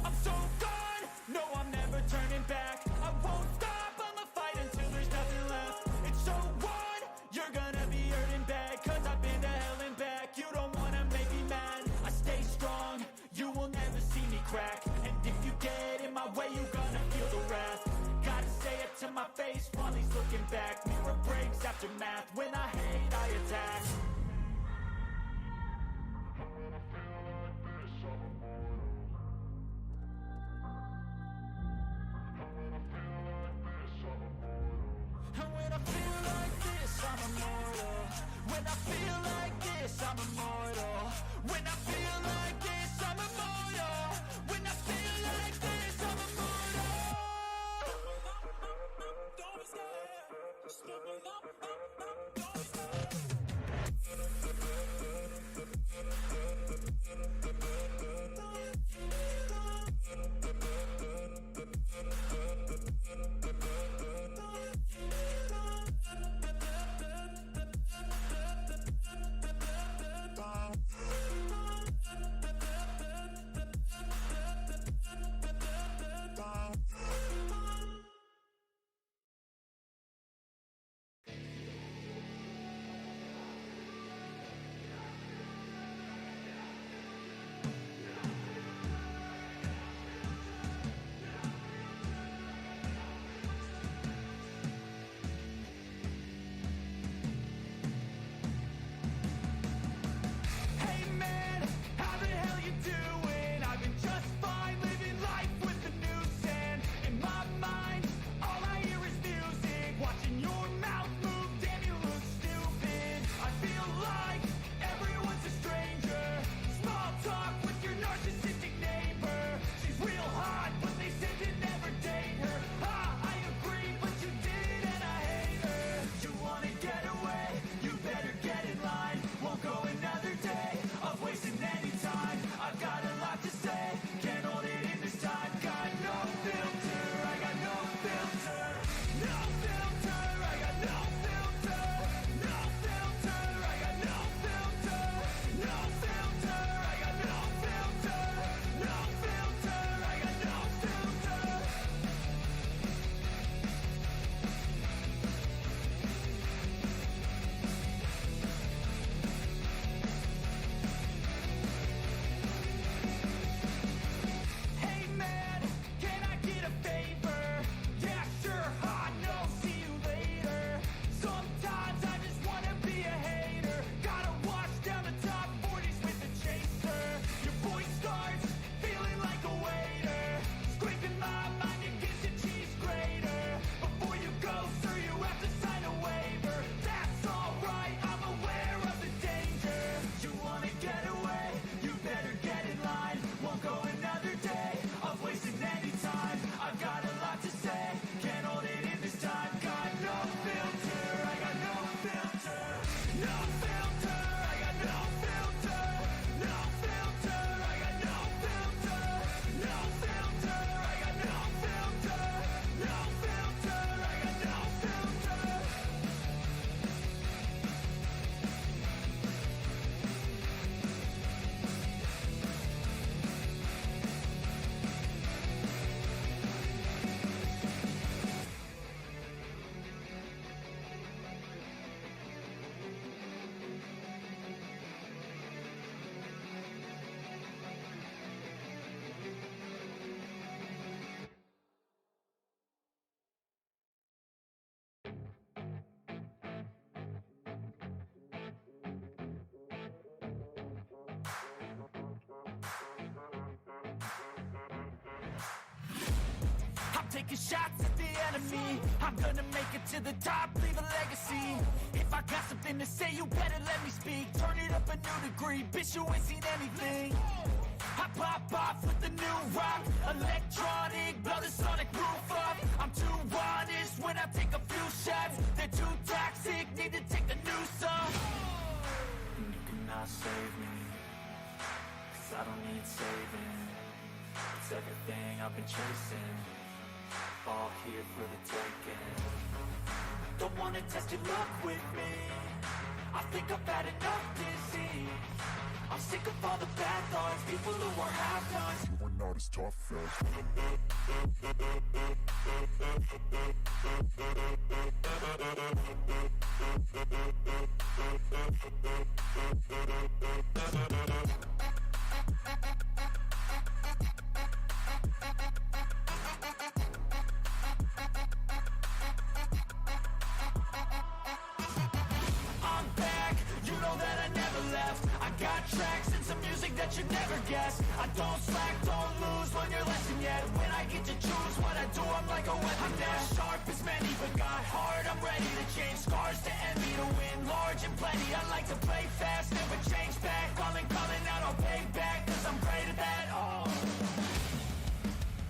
I'm so gone, no, I'm never turning back. I won't stop, I'ma fight until there's nothing left. It's so on, you're gonna be hurting bad. 'Cause I've been to hell and back. You don't wanna make me mad. I stay strong, you will never see me crack. And if you get in my way, you gonna feel the wrath. Gotta say it to my face while he's looking back. Mirror breaks after math. When I hate, I attack. And when I feel like this, I'm immortal. When I feel like this, I'm immortal. When I feel like this, I'm immortal. When I feel like this, I'm immortal. Don't be scared. Don't be scared. Taking shots at the enemy. I'm gonna make it to the top, leave a legacy. If I got something to say, you better let me speak. Turn it up a new degree, bitch, you ain't seen anything. I pop off with the new rock, electronic, blow the sonic roof up. I'm too honest when I take a few shots. They're too toxic, need to take the noose off. And you cannot save me, 'cause I don't need saving. It's everything I've been chasing, all here for the taking. Don't wanna test your luck with me, I think I've had enough disease. I'm sick of all the bad thoughts, people who are half-nots. You are not as tough as. I'm back, you know that I never left. I got tracks and some music that you never guess. I don't slack, don't lose, learn your lesson yet. When I get to choose what I do, I'm like a weapon. I'm not sharp as many, but got heart. I'm ready to change scars to envy, to win large and plenty. I like to play fast, never change back. Calling, calling out, I'll pay back, 'cause I'm great at that, oh.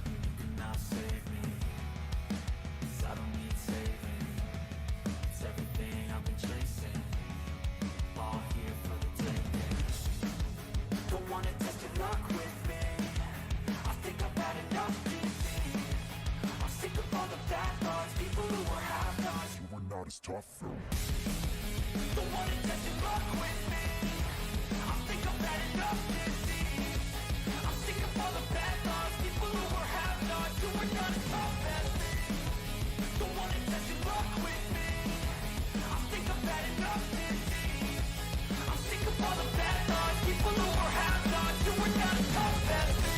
You cannot save me, 'cause I don't need saving. It's everything I've been chasing, all here for the taking. Don't wanna test your luck with me, I think I've had enough disease. I'm sick of all the bad thoughts, people who are half-nots. You are not as tough as. Don't wanna test your luck with me, I think I've had enough disease. I'm sick of all the bad thoughts, people who are half-nots. You are not as tough as me. Don't wanna test your luck with me, I think I've had enough disease. I'm sick of all the bad thoughts, people who are half-nots. You are not as tough as me.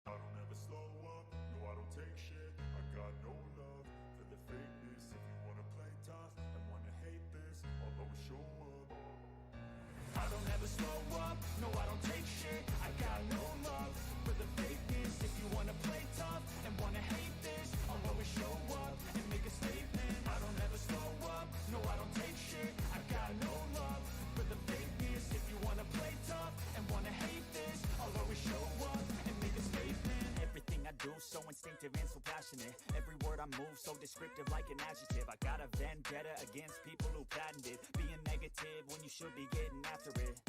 I don't ever slow up, no, I don't take shit. I got no love for the fakeness. If you wanna play tough and wanna hate this, I'll always show up. I don't ever slow up, no, I don't take shit. I got no love for the fakeness. If you wanna play tough and wanna hate this, I'll always show up and make a statement. I don't ever slow up, no, I don't take shit. I got no love for the fakeness. If you wanna play tough and wanna hate this, I'll always show up and make a statement. Everything I do, so instinctive and so passionate. Every word I move, so descriptive like an adjective. I got a vendetta against people who patented being negative when you should be getting after it.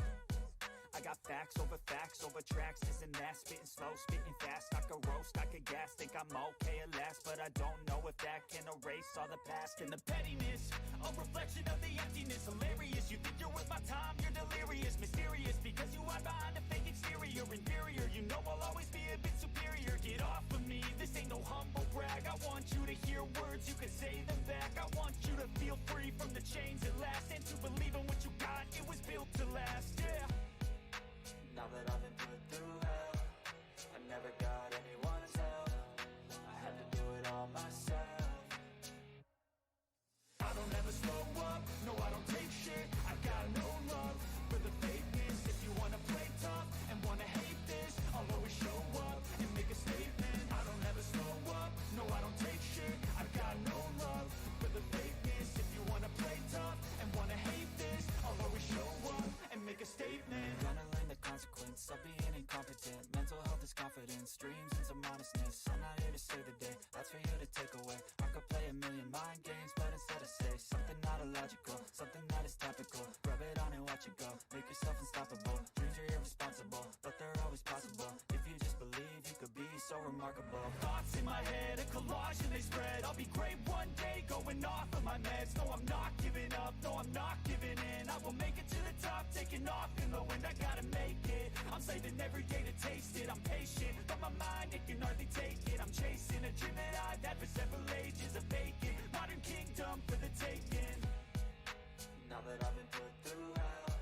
I got facts over tracks, this and that. Spitting slow, spitting fast. I could roast, I could gas. Think I'm okay at last, but I don't know if that can erase all the past and the pettiness. A reflection of the emptiness. Hilarious. You think you're worth my time, you're delirious. Mysterious, because you hide behind a fake exterior. Inferior, you know I'll always be a bit superior. Get off of me, this ain't no humble brag. I want you to hear words, you can say them back. I want you to feel free from the chains at last, and to believe in what you got, it was built to last, yeah. Now that I've been put through hell, I never got anyone's help. I had to do it all myself. I don't ever slow up, no, I don't take shit. I got no love for the fakeness. If you wanna play tough and wanna hate this, I'll always show up and make a statement. I don't ever slow up, no, I don't take shit. I got no love for the fakeness. If you wanna play tough and wanna hate this, I'll always show up and make a statement. Gonna learn the consequence of being incompetent. Mental health is confidence, dreams and some honestness. I'm not here to save the day, that's for you to take away. I could play a million mind games, but instead I say something not illogical, something that is topical. Rub it on and watch it go, make yourself unstoppable. Dreams are irresponsible, but they're always possible. If you just believe, you could be so remarkable. Thoughts in my head, a collage and they spread. I'll be great one day, going off of my meds. No, I'm not giving up, no, I'm not giving in. I will make it to the top, taking off in the wind. I gotta make it, I'm saving every day to taste it. I'm patient, but my mind, it can hardly take it. I'm chasing a dream that I've had for several ages. A vacant modern kingdom for the taking. Now that I've been put through hell,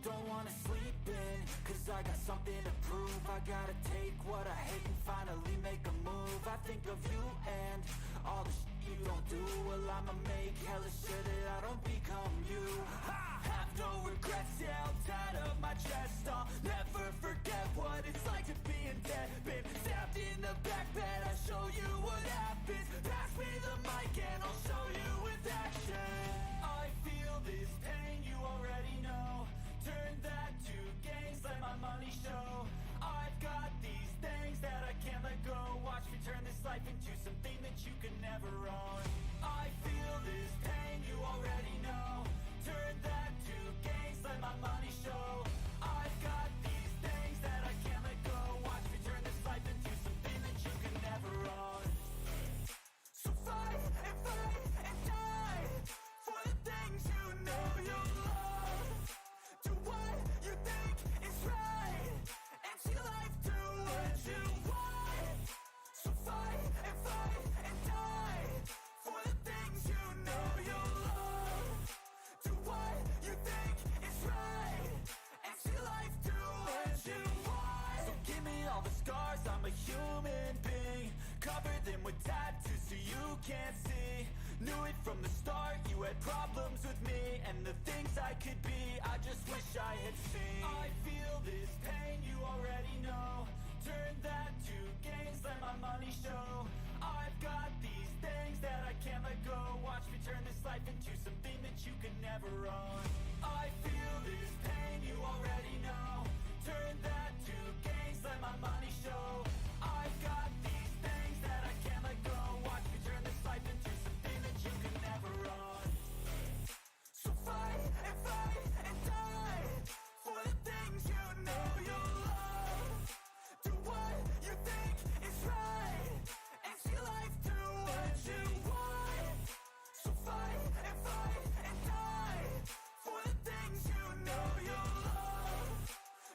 Don't wanna sleep in, 'cause I got something to prove. I gotta take what I hate and finally make a move. I think of you and all the shit you don't do. Well, I'ma make hella sure that I don't become you. I have no regrets, yeah, I'll tie up my chest. I'll never forget what it's like to be in debt. Been stabbed in the back bed, I'll show you what happens. Pass me the mic and I'll show you with action. I feel this pain, you already know. Turn that to gains, let my money show. I've got these things that I can't let go. Watch me turn this life into something that you can never own. I feel this pain, you already know. Turn that to gains, let my money show. I've got these things that I can't let go. Watch me turn this life into something that you can never own. So fight and fight and die for the things you know you love. Do what you think is right and see life do what you want. So fight and fight and die for the things you know you love. Do what you think is right and see life do what you want. So give me all the scars, I'm a human being. Cover them with tattoos so you can't see. Knew it from the start, you had problems with me and the things I could be. I just wish I had seen. I feel this pain, you already know. Turn that to gains, let my money show. I've got these things that I can't let go. Watch me turn this life into something that you can never own. I feel this pain, you already know. Turn that to gains, let my money show. I've got these things that I can't let go. Watch me turn this life into something that you can never own. So fight and fight and die for the things you know you love. Do what you think is right and see life do what you want. So fight and fight and die for the things you know you love.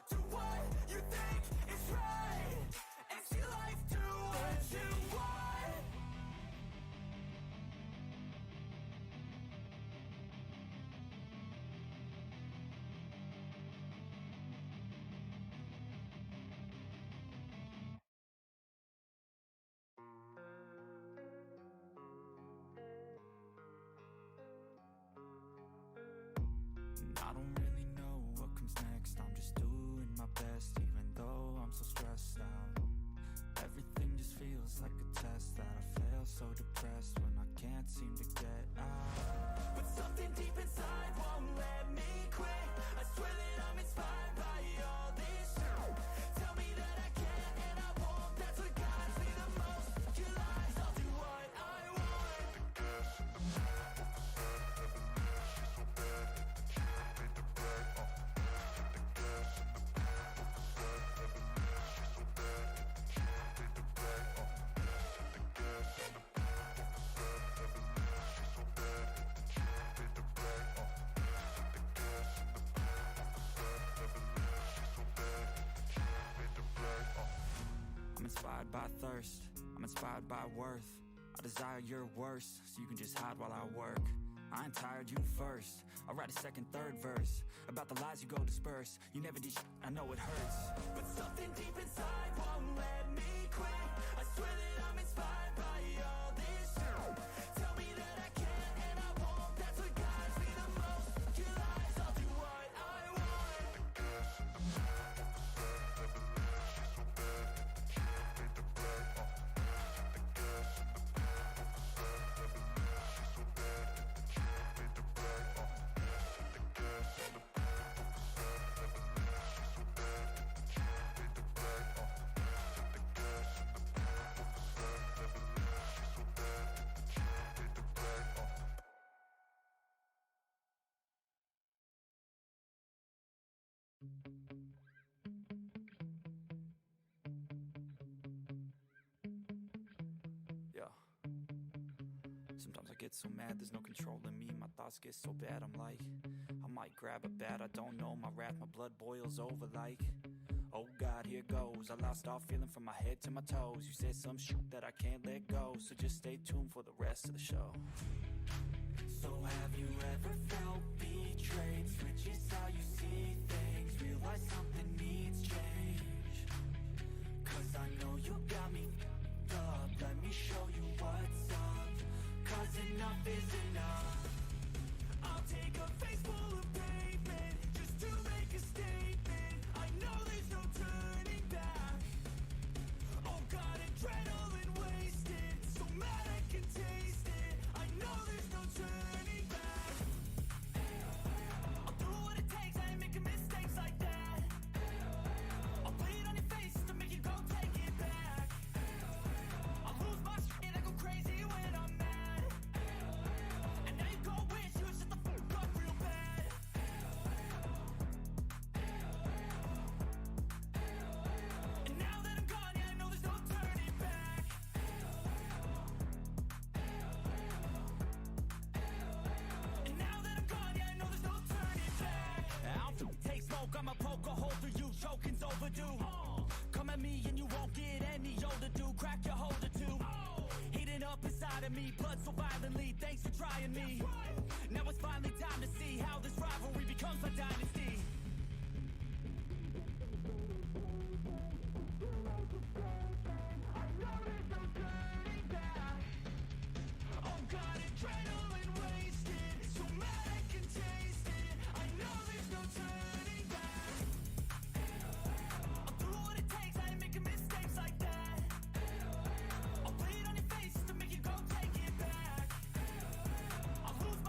Do what you think is right and see life do what you want. And I don't really know what comes next. I'm just doing my best, even though I'm so stressed out. Everything just feels like a test that I fail, so depressed when I can't seem to get out. But something deep inside won't let me quit. I swear that I'm inspired by all this shit. Tell me that I can and I won't. That's what guides me the most. Your lies, I'll do what I want. I'm inspired by thirst, I'm inspired by worth. I desire your worst, so you can just hide while I work. I ain't tired, you first. I write a second, third verse about the lies you go disperse. You never did shit, I know it hurts. But something deep inside won't let me quit. I swear that I'm inspired by all this shit. Tell me that I can and I won't. That's what guides me the most. Your lies, I'll do what I want. Yeah. Sometimes I get so mad, there's no controlling me. My thoughts get so bad, I'm like, I might grab a bat, I don't know. My wrath, my blood boils over like, oh God, here goes. I lost all feeling from my head to my toes. You said some shit that I can't let go, so just stay tuned for the rest of the show. So have you ever felt betrayed? Switches how you see things. overdue. Come at me and you won't get any older, dude. Crack your holder too. Heating up inside of me, blood so violently. Thanks for trying me. Now it's finally time to see how this rivalry becomes my dynasty. Oh God, adrenaline wasted. So mad I can taste it. I know there's no turning back. I'll do what it takes. I ain't making mistakes like that. I'll put it on your face just to make you go take it back. I'll lose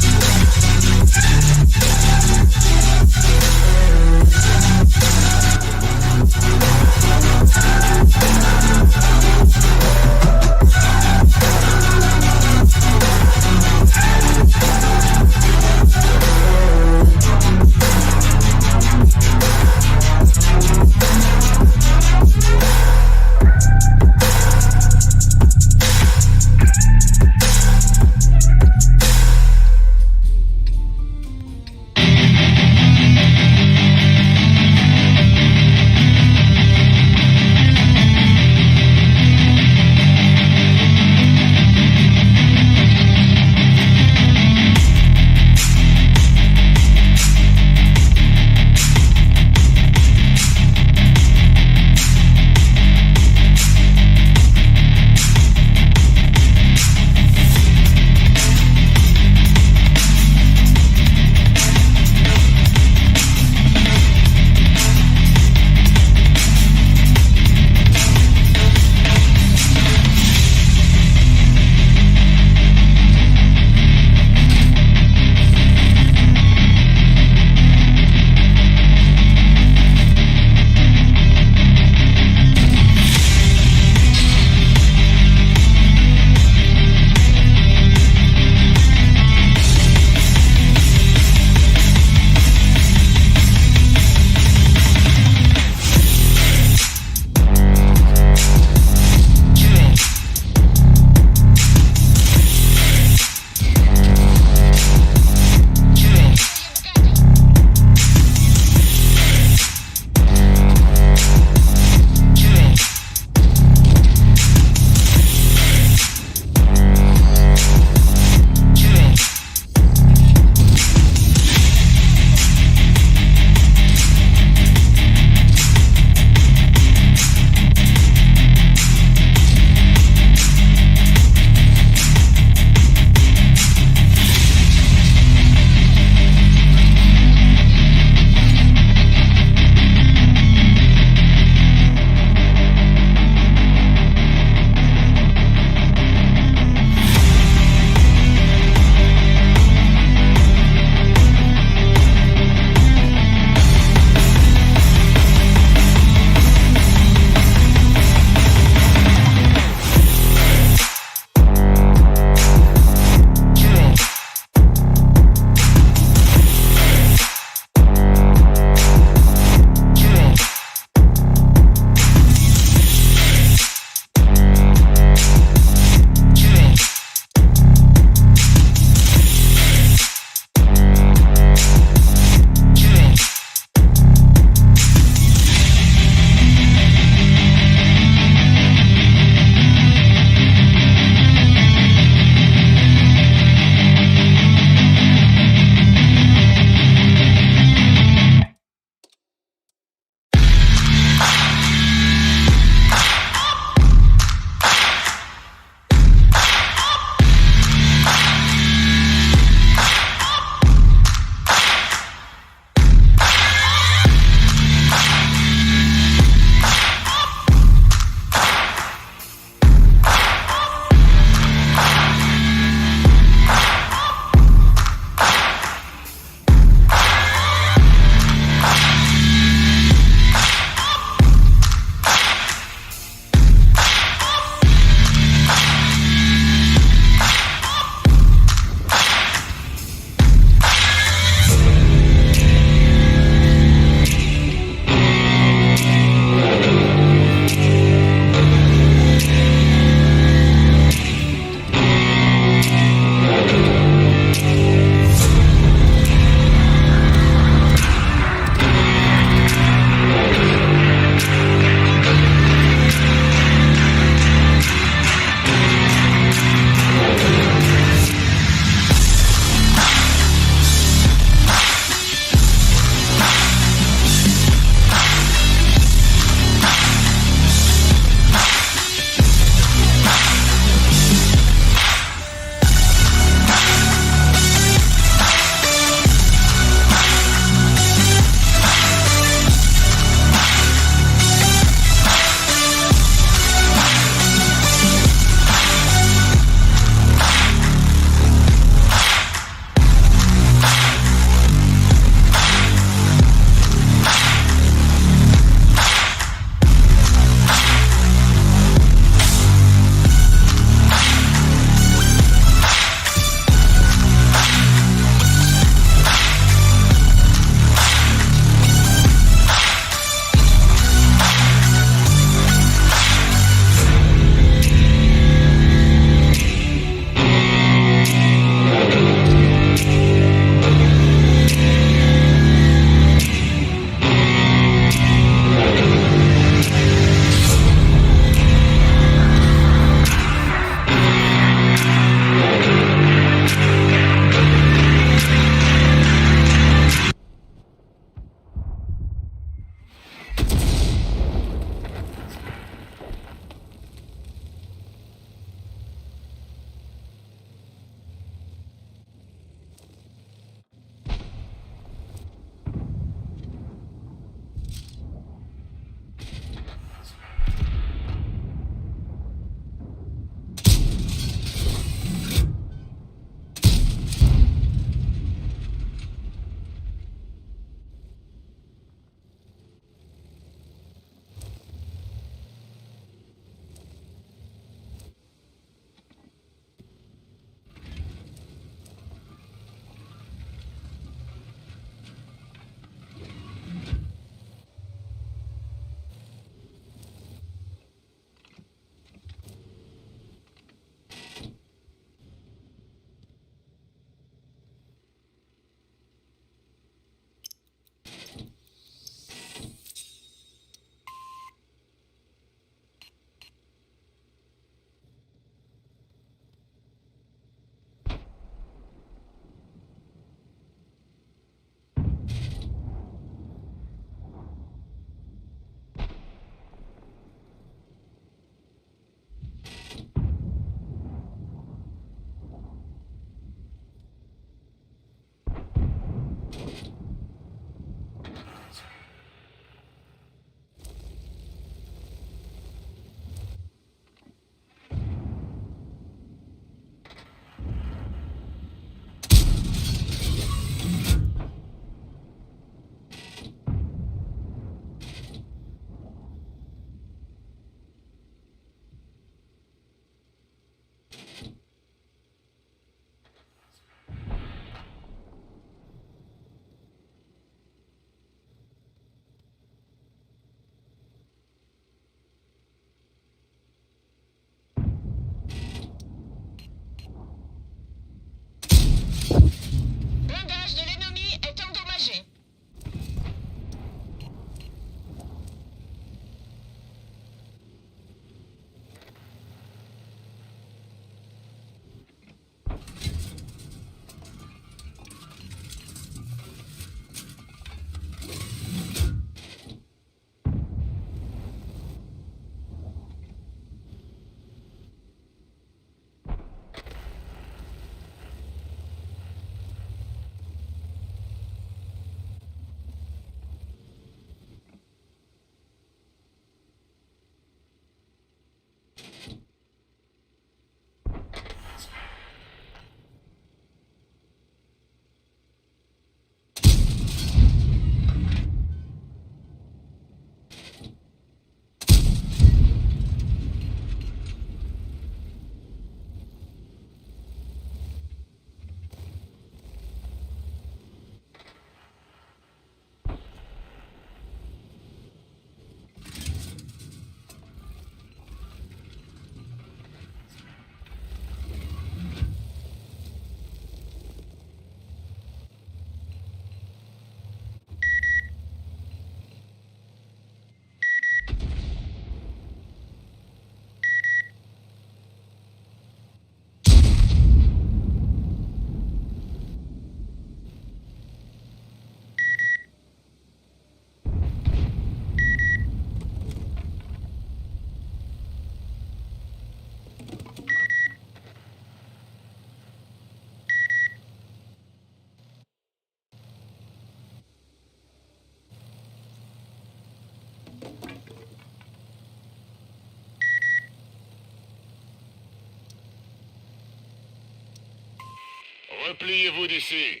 Repliez-vous d'ici.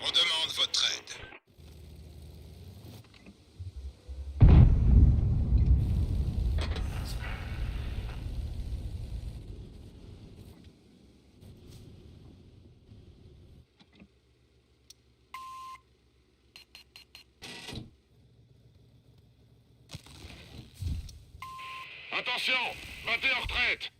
On demande votre aide. Attention, battez en retraite.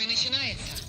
Бой начинается.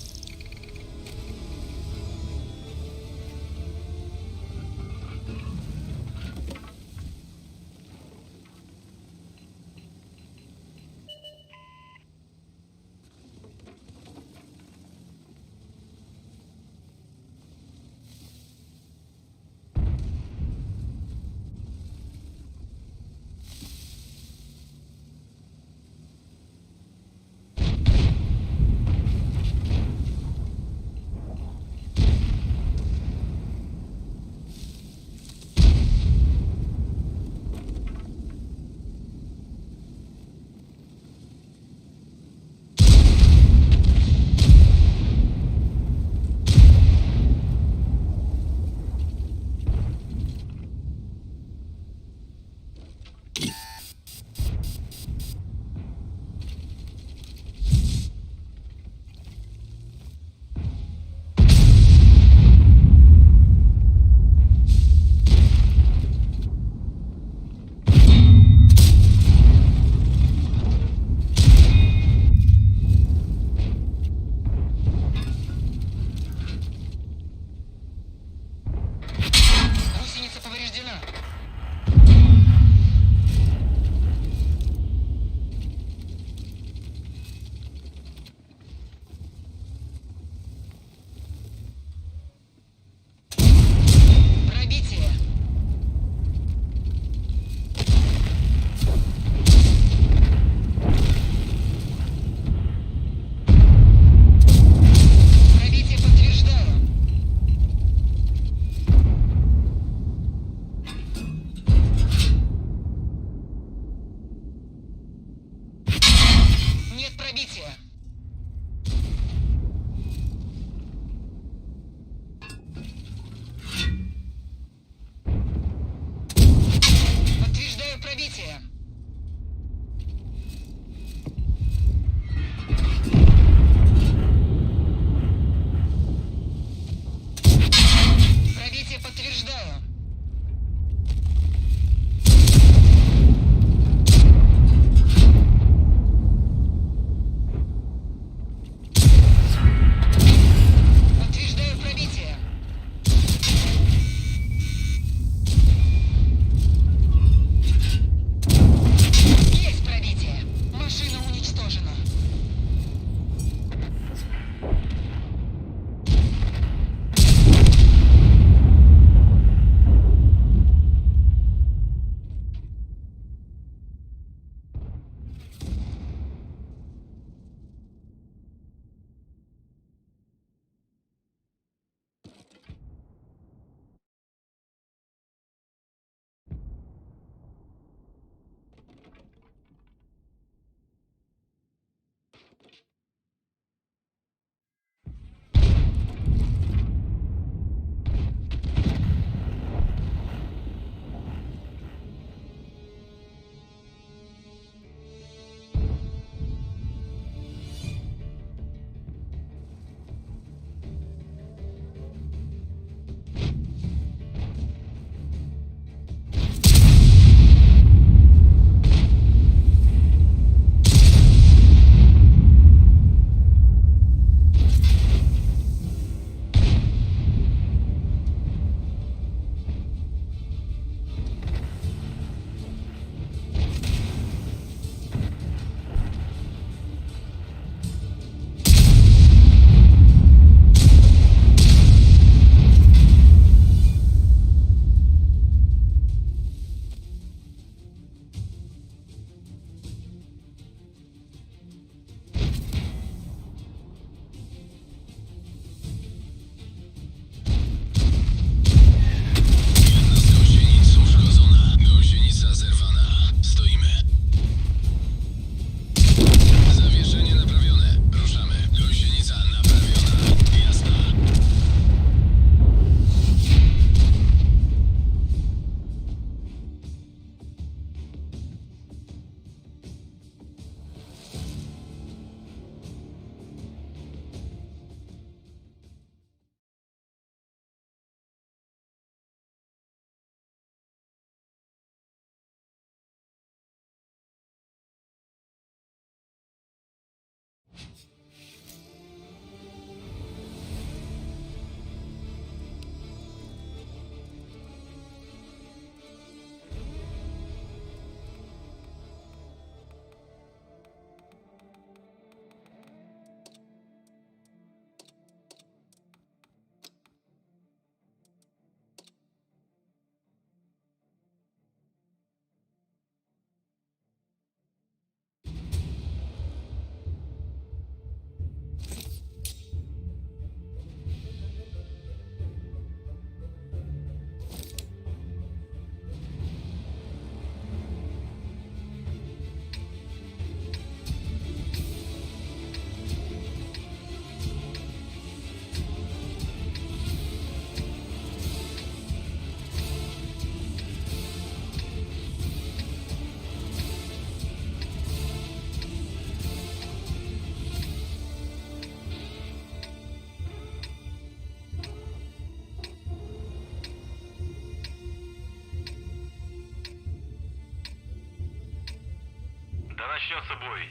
Начнется бой.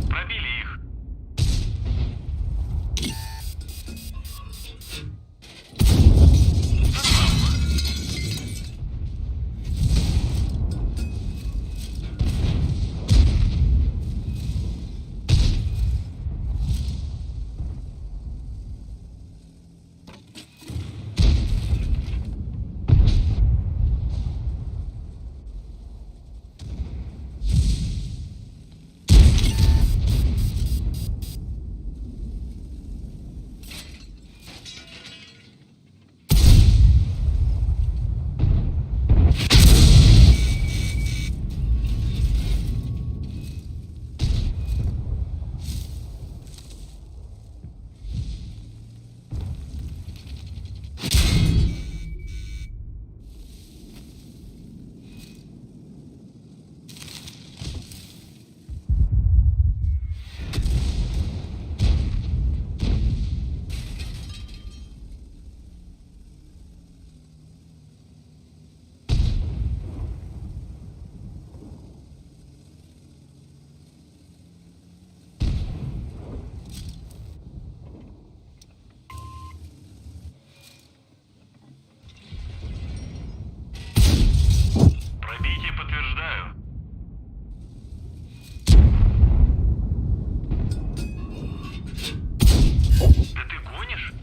Пробили их. Пробитие подтверждаю. Да ты гонишь?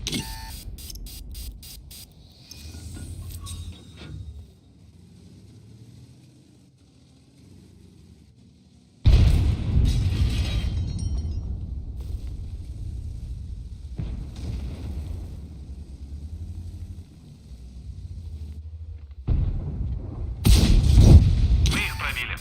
Мы их пробили.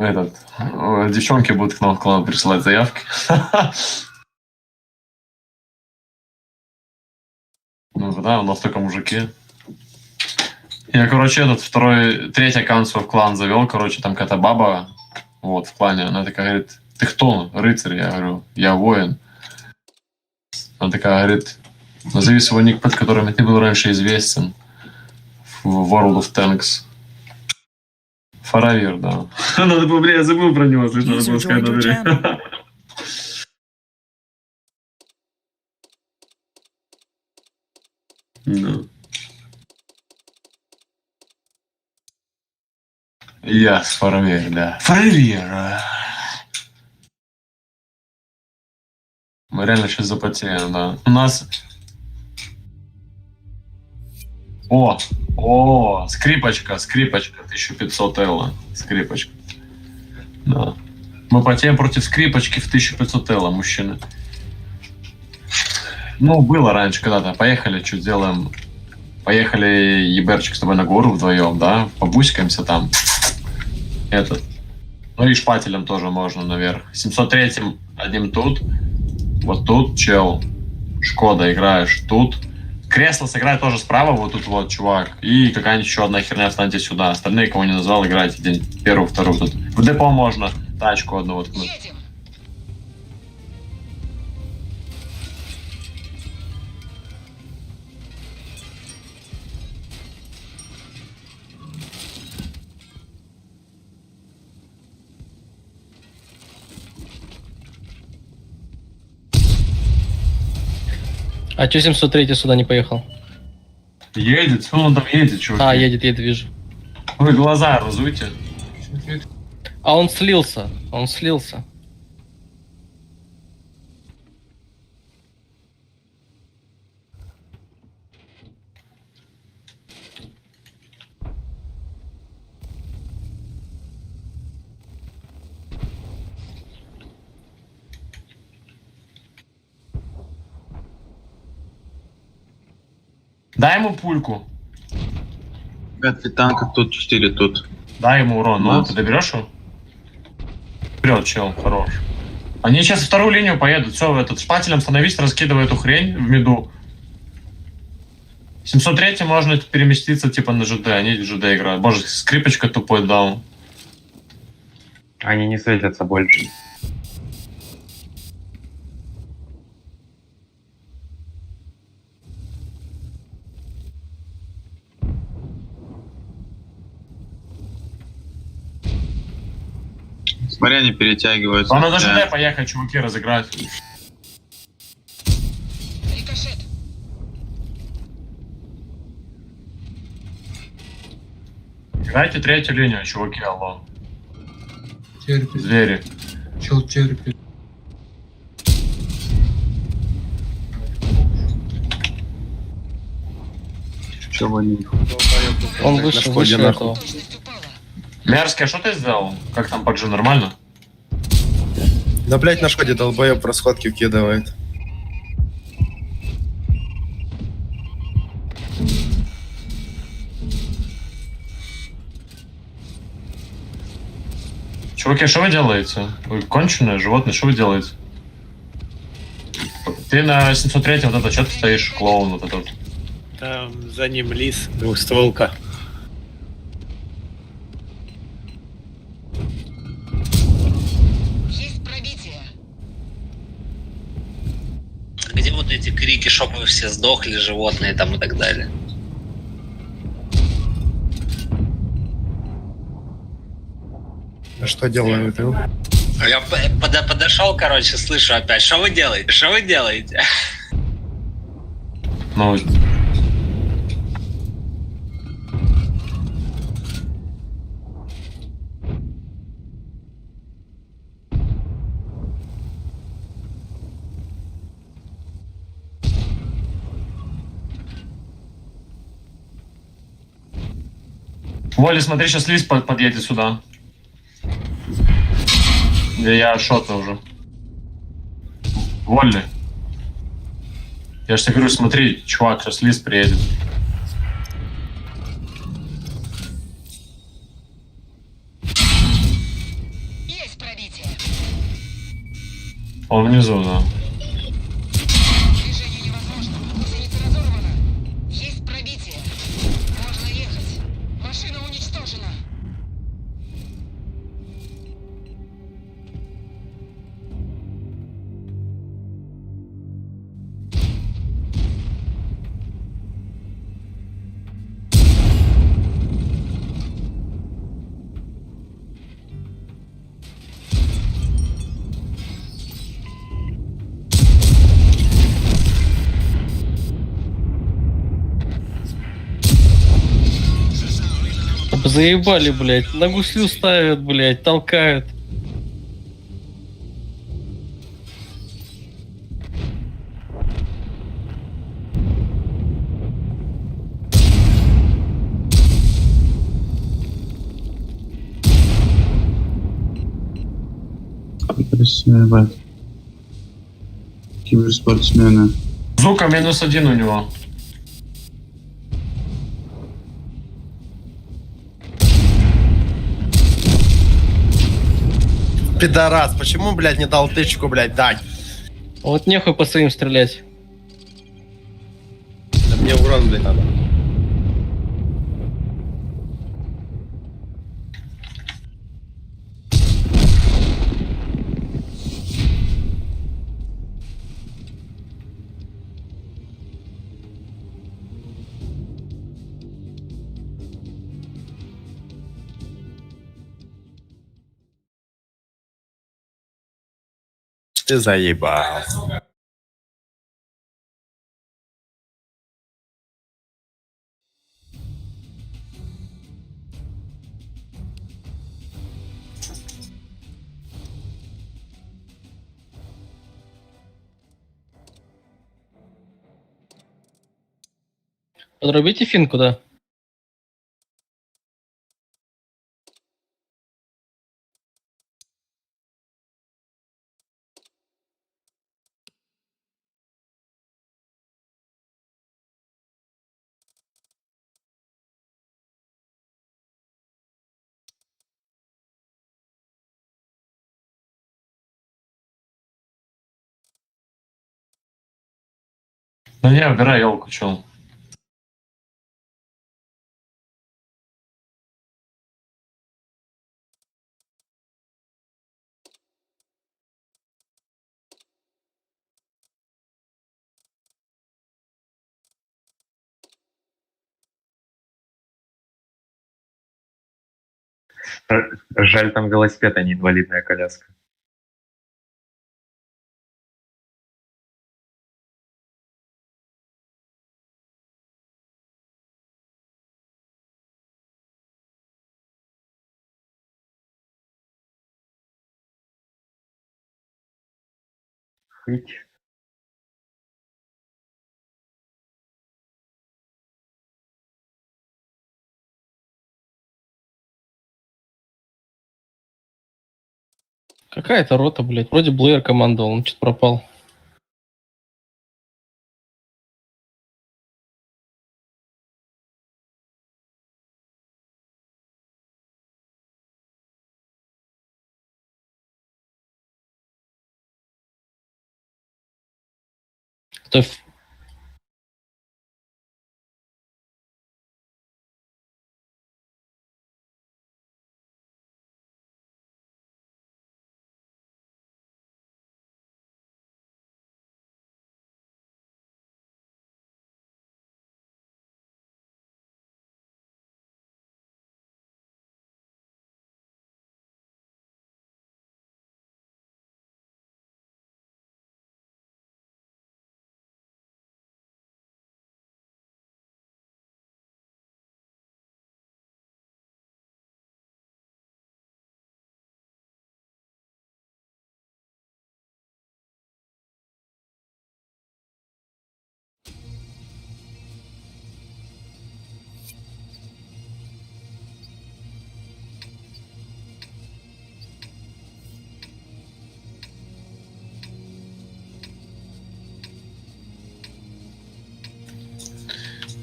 Этот, девчонки будут к нам в клан присылать заявки. Ну да, у нас только мужики. Я, короче, этот второй, третий аккаунт свой в клан завел, короче, там какая-то баба, вот, в клане, она такая говорит, ты кто, рыцарь? Я говорю, я воин. Она такая говорит, назови свой ник, под которым ты был раньше известен в World of Tanks. Фаравир, да. Надо было, бля, я забыл про него, слышно, надо User было сказать joined your на channel. Да. Я с Фаравир, да. Фаравир! Мы реально сейчас запотеем, да. У нас... О, о, скрипочка, скрипочка, 1500 элла, скрипочка. Да. Мы потеем против скрипочки в 1500 элла, мужчины. Ну, было раньше когда-то. Поехали, что сделаем? Поехали, еберчик, с тобой на гору вдвоем, да? Побусикаемся там. Этот. Ну и шпателем тоже можно наверх. 703-м одним тут. Вот тут, чел. Шкода, играешь тут. Кресло сыграй тоже справа, вот тут вот, чувак. И какая-нибудь еще одна херня, встаньте сюда. Остальные, кого не назвал, играйте день первую, вторую тут. В депо можно тачку одну воткнуть. Едем. А чё 703 сюда не поехал? Едет, он там едет, чувак. А, едет, едет, вижу. Вы глаза разуйте. А он слился, он слился. Дай ему пульку. Ребят, три танка тут, 4 тут. Дай ему урон. Ну, Нас. ты доберешь его? Вперед, чел, хорош. Они сейчас вторую линию поедут. Все, этот шпателем становись, раскидывай эту хрень в миду. 703 можно переместиться типа на ЖД. Они ЖД играют. Боже, скрипочка тупой дал. Они не светятся больше. Смотри, они перетягиваются. Вам надо ЖД поехать, чуваки, разыграть. Рикошет. Играйте третью линию, чуваки, алло. Терпит. Звери. Чел терпит. Чего они? Он выше, выше этого. Точность упала. Мерзкий, а что ты сделал? Как там поджи, нормально? Да, блять, на шкоде долбоеб расходки вкидывает. Чуваки, что вы делаете? Вы конченые животные, что вы делаете? Ты на 703 вот это, что ты стоишь, клоун вот этот? Там за ним лис, двухстволка. Есть пробитие. Где вот эти крики, чтобы вы все сдохли, животные там и так далее? А что делают? Я подошел, короче, слышу опять, что вы делаете? Что вы делаете? Ну, Воля, смотри, сейчас лис подъедет сюда. Да я шотно уже. Волли. Я же тебе говорю, смотри, чувак, сейчас лис приедет. Он внизу, да. Движение невозможно. Гусеница разорвана. Есть пробитие. Можно ехать. Машина уничтожена. Заебали, блядь. На гуслю ставят, блядь, толкают. Потрясающе. Киберспортсмены. Зука -1 у него. Пидорас, почему, блядь, не дал тычку, блядь, дать? Вот нехуй по своим стрелять. Да мне урон, блядь, надо. Ты заебал. Подрубите финку, да? Да не, убирай елку, чел. Жаль, там велосипед, а не инвалидная коляска. Хыть. Какая это рота, блядь? Вроде Блэйр командовал, он что-то пропал. Кто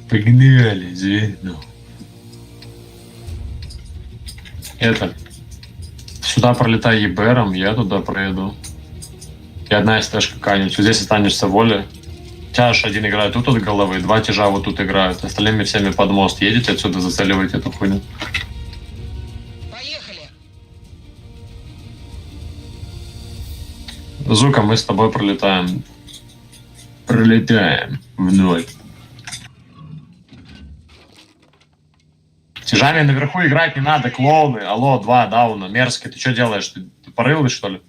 Погнали, звезду. Это. Сюда пролетай ЕБРом, я туда проеду. И одна СТшка какая-нибудь. Вот здесь останешься в воле. Тяж один играет тут от головы, два тяжа вот тут играют. Остальными всеми под мост едете отсюда, зацеливаете эту хуйню. Поехали. Зука, мы с тобой пролетаем. Пролетаем в ноль. Тяжами наверху играть не надо, клоуны. Алло, два дауна, мерзкий. Ты что делаешь? Ты тупорылый, что ли?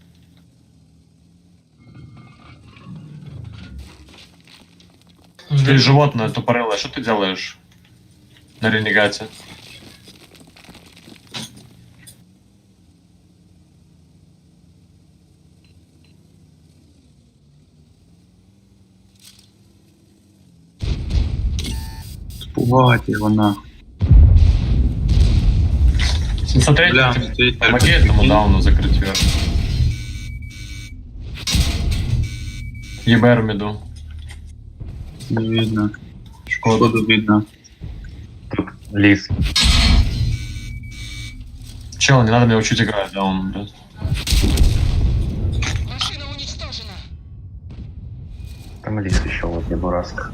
Ты животное тупорылое, что ты делаешь на ренегате? Спугать его нахуй. 703, Бля, ты стоит помоги этому дауну закрыть верх. ЕБР миду. Не видно. Шкода. Шкоду видно. Лис. Чел, не надо меня учить играть, даун, блядь. Машина уничтожена. Там лис еще возле Бураска.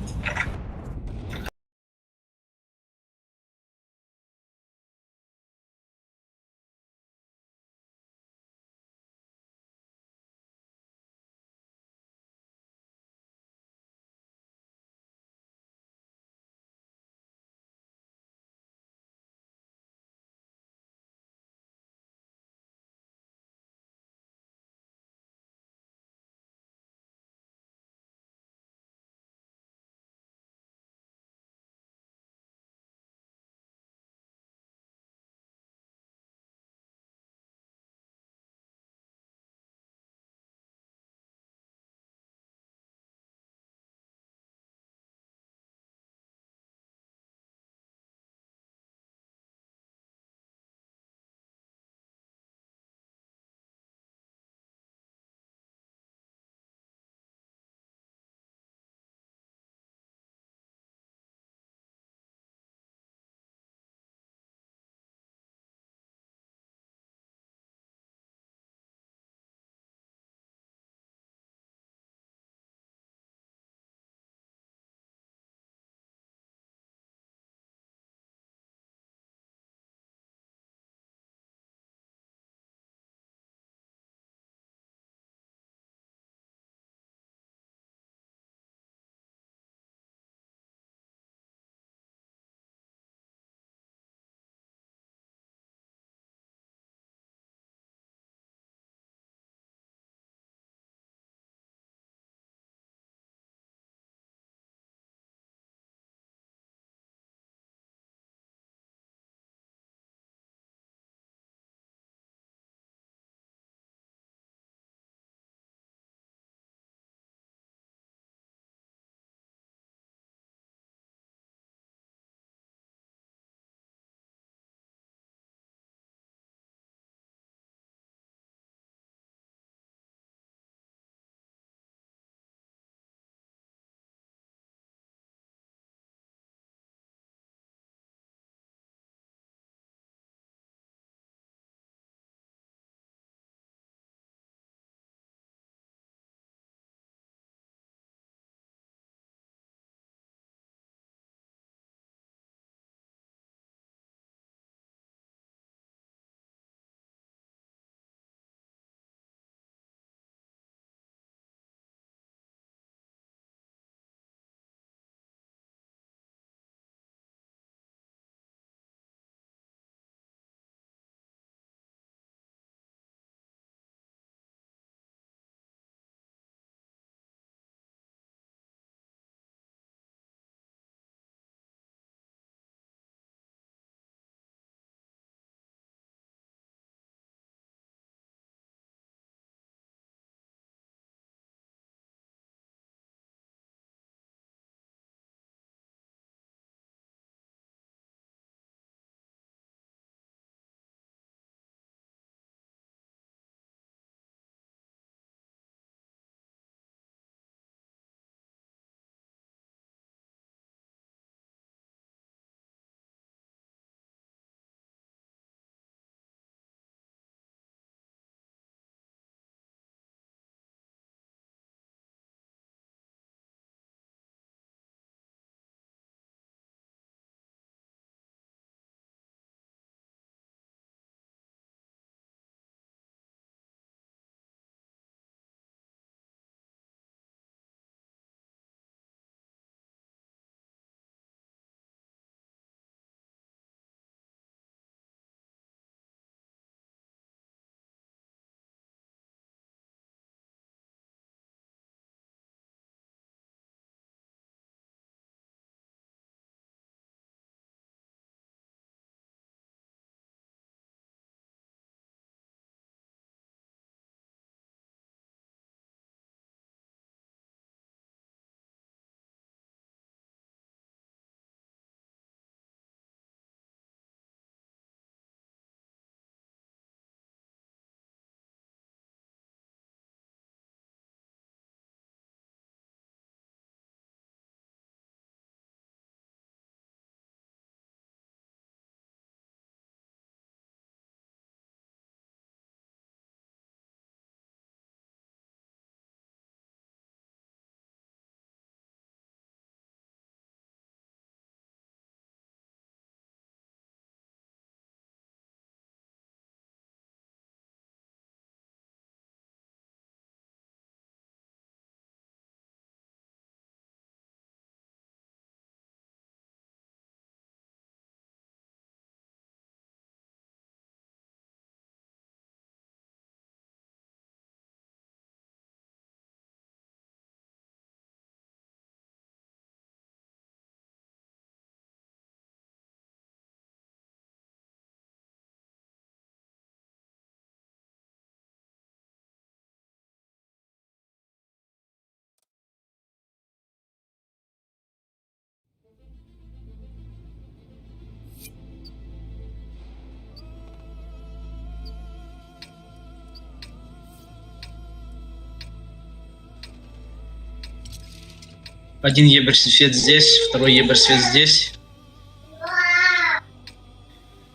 Один ебер свет здесь, второй ебер свет здесь.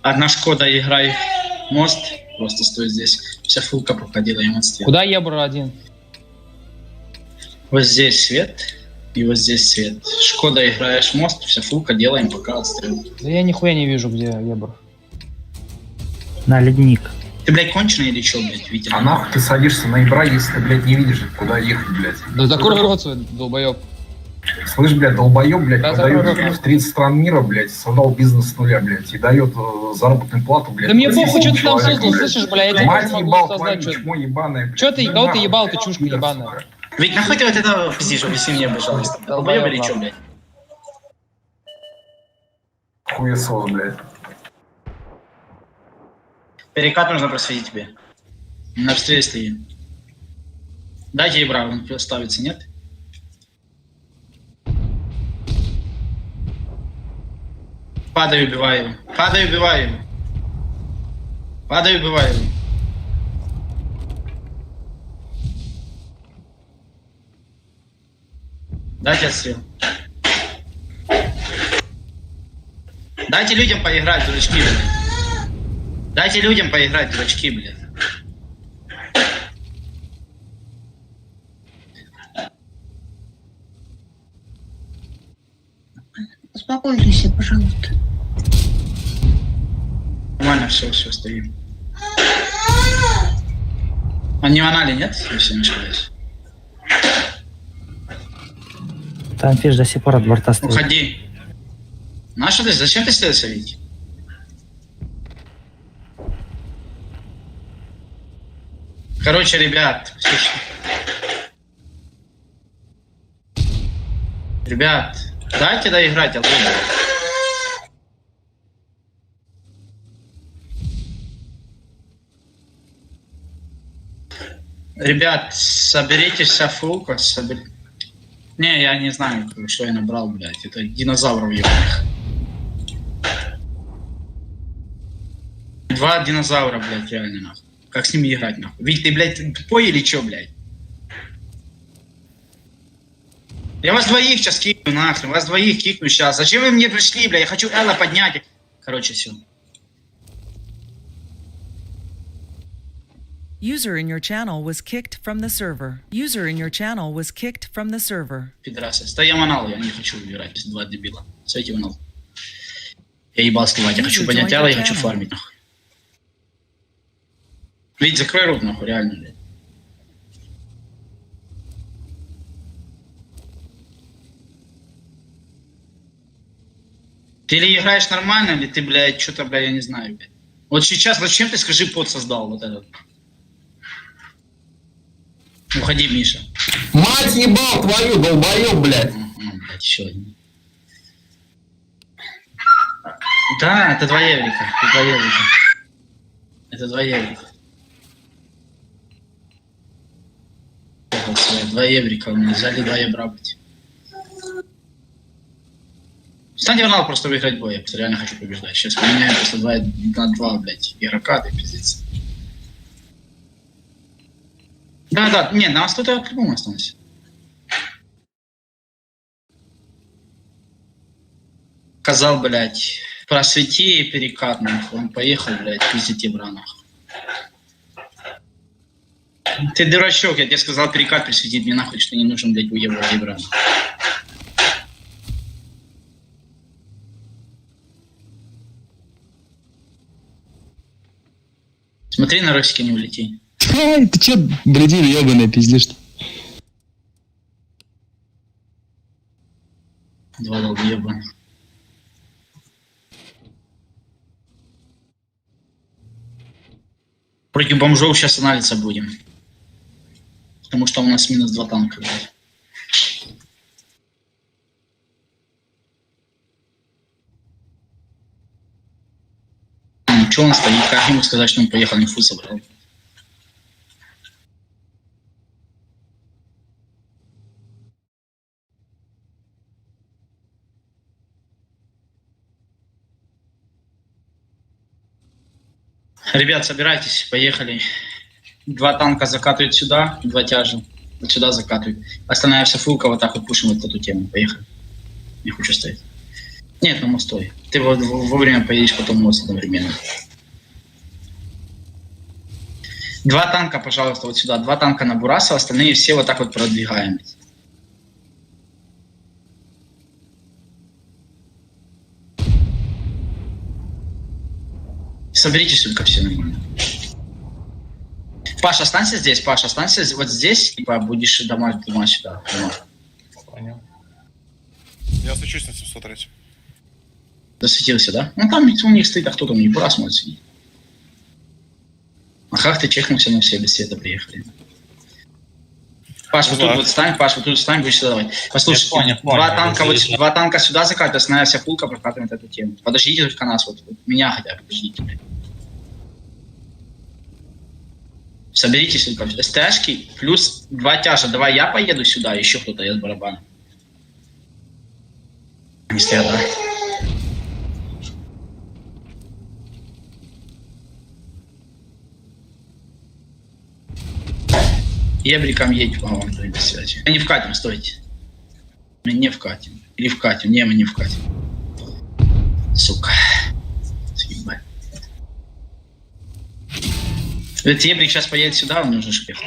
Одна Шкода, играй мост, просто стой здесь. Вся фулка проходила им отстрел. Куда ебр один? Вот здесь свет и вот здесь свет. Шкода, играешь мост, вся фулка, делаем пока отстрел. Да я нихуя не вижу, где ебр. На ледник. Ты, блядь, конченый или чё, блядь, Витя? А нахуй ты садишься на ебра, если ты, блядь, не видишь, куда ехать, блядь? Да закрой рот свой, долбоеб. Слышь, блядь, долбоеб, блядь, Да, продает закрой рот. в 30 стран мира, блядь, создал бизнес с нуля, блядь, и дает заработную плату, блядь. Да мне похуй, 8 что ты там человекам, создал, блядь. слышишь, бля, я тебе Мать тоже могу ебал создать твою, что-то. чмо ебаное, блядь. Чё ты, Иди кого ты нахуй, ебал, ты блядь, чушка пидор, ебаная? сука. Ведь нахуй ты вот это пиздишь, объясни мне, пожалуйста. Долбоеб или чё, блядь? Хуесос, блядь. Перекат нужно просветить тебе. На обстреле стоим. Дайте ебра, он ставится, нет? Падаю, убиваю его. Падаю, убиваю его. Падаю, убиваю его. Дайте отстрел. Дайте людям поиграть, дурачки, блядь. Дайте людям поиграть, дурачки, блядь. Успокойтесь, пожалуйста. Нормально, все, все, стоим. Они в анале, нет? Если не ошибаюсь. Там фиш до сих пор от борта стоит. Уходи. Наша ты, зачем ты слился, Вить? Короче, ребят, слушайте. Ребят, дайте доиграть, алло. Ребят, соберитесь вся фулка, Не, я не знаю, что я набрал, блядь. Это динозавров ебаных. Два динозавра, блядь, реально, нахуй. Как с ними играть, нахуй? Вить, ты, блядь, тупой или чё, блядь? Я вас двоих сейчас кикну, нахрен. Вас двоих кикну сейчас. Зачем вы мне пришли, блядь? Я хочу Элла поднять. Короче, все. User in your channel was kicked from the server. User in your channel was kicked from the server. Пидорасы. Стоим анал, я не хочу убирать. Два дебила. Стойте в анал. Я ебал сливать. Я хочу User поднять joined Элла, your я хочу channel. фармить, нахуй. Вить, закрой рот, нахуй, реально, блядь. Ты или играешь нормально, или ты, блядь, что-то, блядь, я не знаю, блядь. Вот сейчас зачем ты, скажи, под создал вот этот? Уходи, Миша. Мать ебал твою, долбоеб, блядь. Блядь, еще один. Да, это 2 еврика. Это 2 еврика. Это 2 еврика. 2 еврика у меня взяли 2 евро, блядь. Встаньте в анал просто выиграть бой, я просто реально хочу побеждать. Сейчас поменяю просто 2 на 2, блядь, игрока, ты пиздец. Да, да, не, нас тут я по-любому останусь. Сказал, блядь, просвети и перекат, нахуй. Он поехал, блядь, пиздить ебра, нахуй. Ты дурачок, я тебе сказал перекат присветить, мне нахуй, что не нужен, блядь, уебать ебра. Смотри, на росике не улети. Эй, ты че, бредил, ебаный, пиздишь? Два долбоеба. Против бомжов сейчас анализа будем. Потому что у нас минус 2 танка, блядь. Ну, чё он стоит? Как ему сказать, что он поехал, не фу собрал? Ребят, собирайтесь, поехали. 2 танка закатывают сюда, 2 тяжа. Вот сюда закатывает. Остальная вся фулка вот так вот пушим вот эту тему. Поехали. Не хочу стоять. Нет, на мостой. Ты вот вовремя поедешь, потом мост одновременно. Два танка, пожалуйста, вот сюда. Два танка на Бураса, остальные все вот так вот продвигаем. Соберитесь только все нормально. Паша, останься здесь, Паша, останься вот здесь, типа будешь дома, дома сюда. Дома. Понял. Я свечусь на 703. Засветился, да? Ну там у них стоит, а кто там не Бурас может сидеть. А как ты чекнулся на все без света приехали? Паш, вот тут вот стань, Паш, вот тут стань, будешь сюда давать. Послушайте, Я понял, понял. два танка, вот, Заезжаю. два танка сюда закатят, основная вся фулка прокатывает эту тему. Подождите только нас, вот, вот меня хотя бы, подождите. Блядь. Соберитесь только. СТшки плюс два тяжа. Давай я поеду сюда, еще кто-то, я с барабаном. Не стоят, да? Ебриком едь, по-моему, без связи. Мы не вкатим, стойте. Мы не вкатим. Или вкатим. Не, мы не вкатим. Сука. Съебать. Этот ебрик сейчас поедет сюда, он нужно шпех.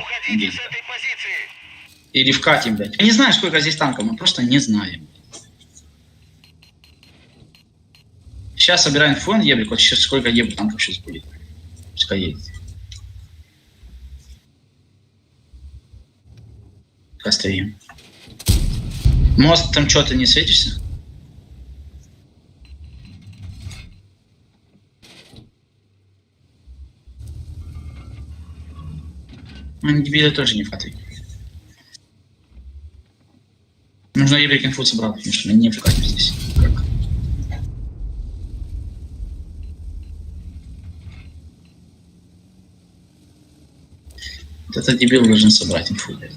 Или вкатим, блядь. Я не знаю, сколько здесь танков, мы просто не знаем. Сейчас собираем фон ебрик, вот сейчас сколько ебрик танков сейчас будет. Пускай едет. Пока стоим. Мост, там что, ты не светишься? Они дебилы тоже не вкатывают. Нужно ебрик инфу собрал, потому что мы не вкатим здесь. Как? Вот этот дебил должен собрать инфу, блядь.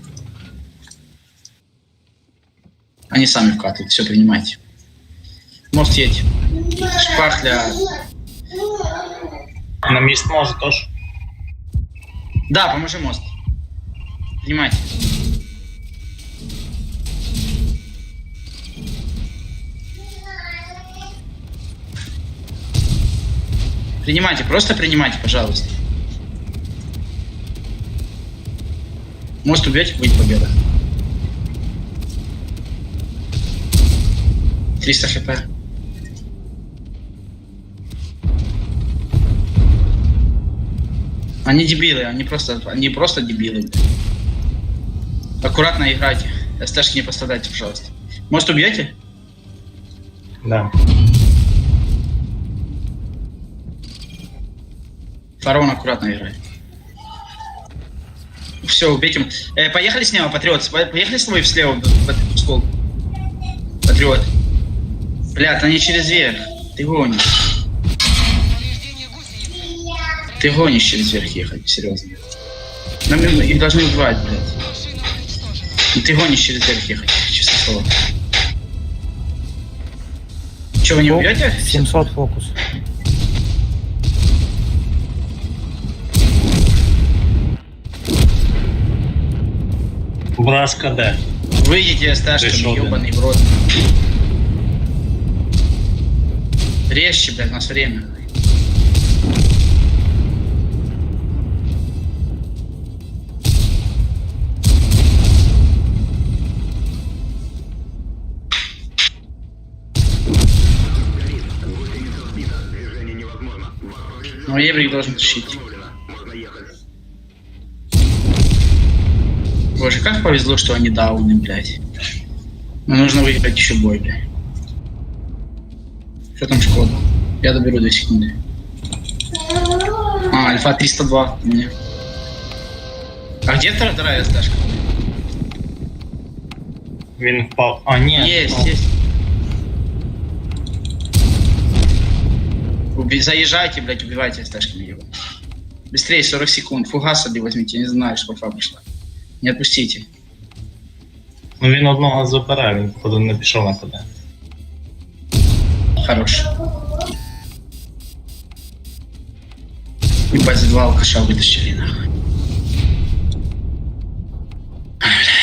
Они сами вкатывают, все, принимайте. Мост едь. Шпахля. На міст може теж. Да, поможи мост. Принимайте. Принимайте, просто принимайте, пожалуйста. Мост убьете, будет победа. 300 хп. Они дебилы, они просто дебилы. Аккуратно играйте. СТшки не пострадайте, пожалуйста. Может, убьете? Да. Фараон аккуратно играет. Все, убейте. Поехали слева, Патриот. Поехали с тобой слева в этот скол. Патриот. Блядь, они через верх. Ты гонишь. Ты гонишь через верх ехать, серьезно. Нам их должны убивать, блядь. Ну ты гонишь через верх ехать, честное слово. Че, вы не убьете? 700 фокус. Браска, да. Выйдите, СТшками, ебаный в рот. Резче, блядь, у нас время. Но Ебрик должен тащить. Боже, как повезло, что они дауны, блядь. Но нужно выиграть еще бой, блядь. Что там Шкода? Я доберу 2 секунды. А, Альфа 302 у меня. А где вторая СТшка? Він впав. А, ні. Есть, впав. есть. Заезжайте, блядь, убивайте СТшками его. Быстрее, 40 секунд. Фугас себе возьмите, я не знаю, что фа пришла. Не отпустите. Ну він одного забирає, він, походу, не пішов на КД. Хорош. Ебать, за два алкаша вытащили, нахуй. Ай, бля.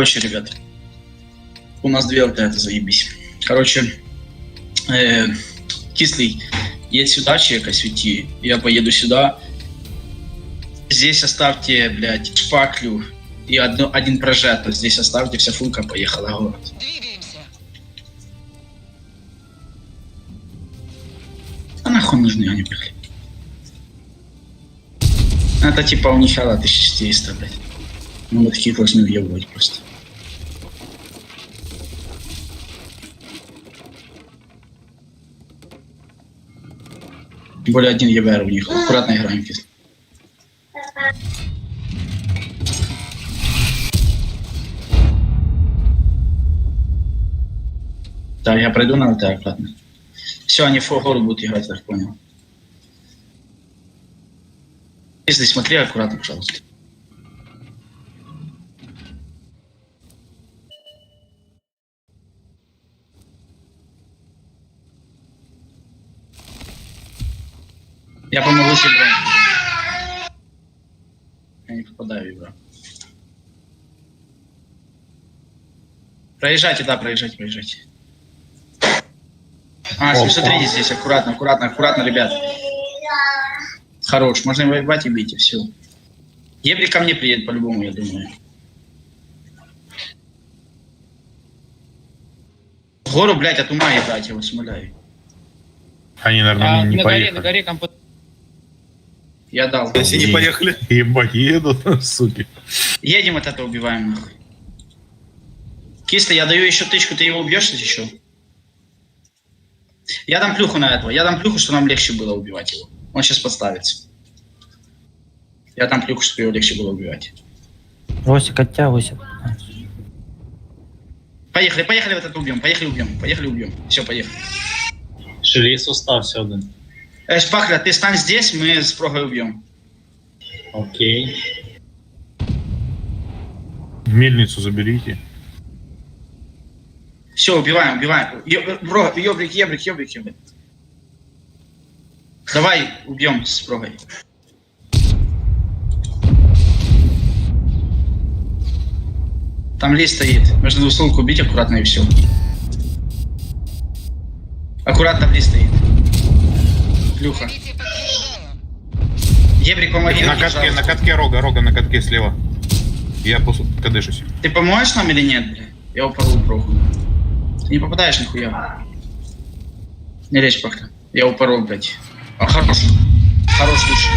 Короче, ребят, у нас две ЛТ, это заебись. Короче, Кислый, едь сюда, человека свети. Я поеду сюда. Здесь оставьте, блядь, шпаклю и один прожектор. Здесь оставьте, вся фулка поехала в город. Двигаемся. А нахуй нужны они, блядь? Это типа у них ала 1400, блядь. Ну, мы такие должны въебывать просто. Тем более один ЕБР у них. Аккуратно играем, кисло. Так, я пройду на ЛТ аккуратно. Все, они в гору будут играть, я так понял. Если смотри аккуратно, пожалуйста. Я помогу себе. Я не попадаю в игру. Проезжайте, да, проезжайте, проезжайте. А, 703 здесь, аккуратно, аккуратно, аккуратно, ребят. Хорош, можно воевать и бить, и все. Ебри ко мне приедет по-любому, я думаю. В гору, блядь, от ума ебать, я вас умоляю. Они, наверное, не на горе, поехали. на горе компот. Я дал. Если не поехали. Ебать, едут, суки. Едем от этого убиваем, нахуй. Кислый, я даю еще тычку, ты его убьешь еще? Я дам плюху на этого. Я дам плюху, чтобы нам легче было убивать его. Он сейчас подставится. Я дам плюху, чтобы его легче было убивать. Росик, оттягивайся. Поехали, поехали, вот это убьем. Поехали, убьем. Поехали, убьем. Все, поехали. Ще ліс остався один. Шпахля, ты стань здесь, мы с Прогой убьем. Окей. Мельницу заберите. Все, убиваем, убиваем. Бро, ёбрик, ёбрик, ёбрик, ёбрик. Давай убьем с Прогой. Там лис стоит. Можно двустволку убить аккуратно и все. Аккуратно там лис стоит. Плюха. Ебрик, помоги. На катке, на катке рога, на катке слева. Я просто кадышусь. Ты поможешь нам или нет, бля? Я упорол проху. Ты не попадаешь нихуя. Не лезь пока. Я упорол, блядь. А, хорош. Хорош, лучше.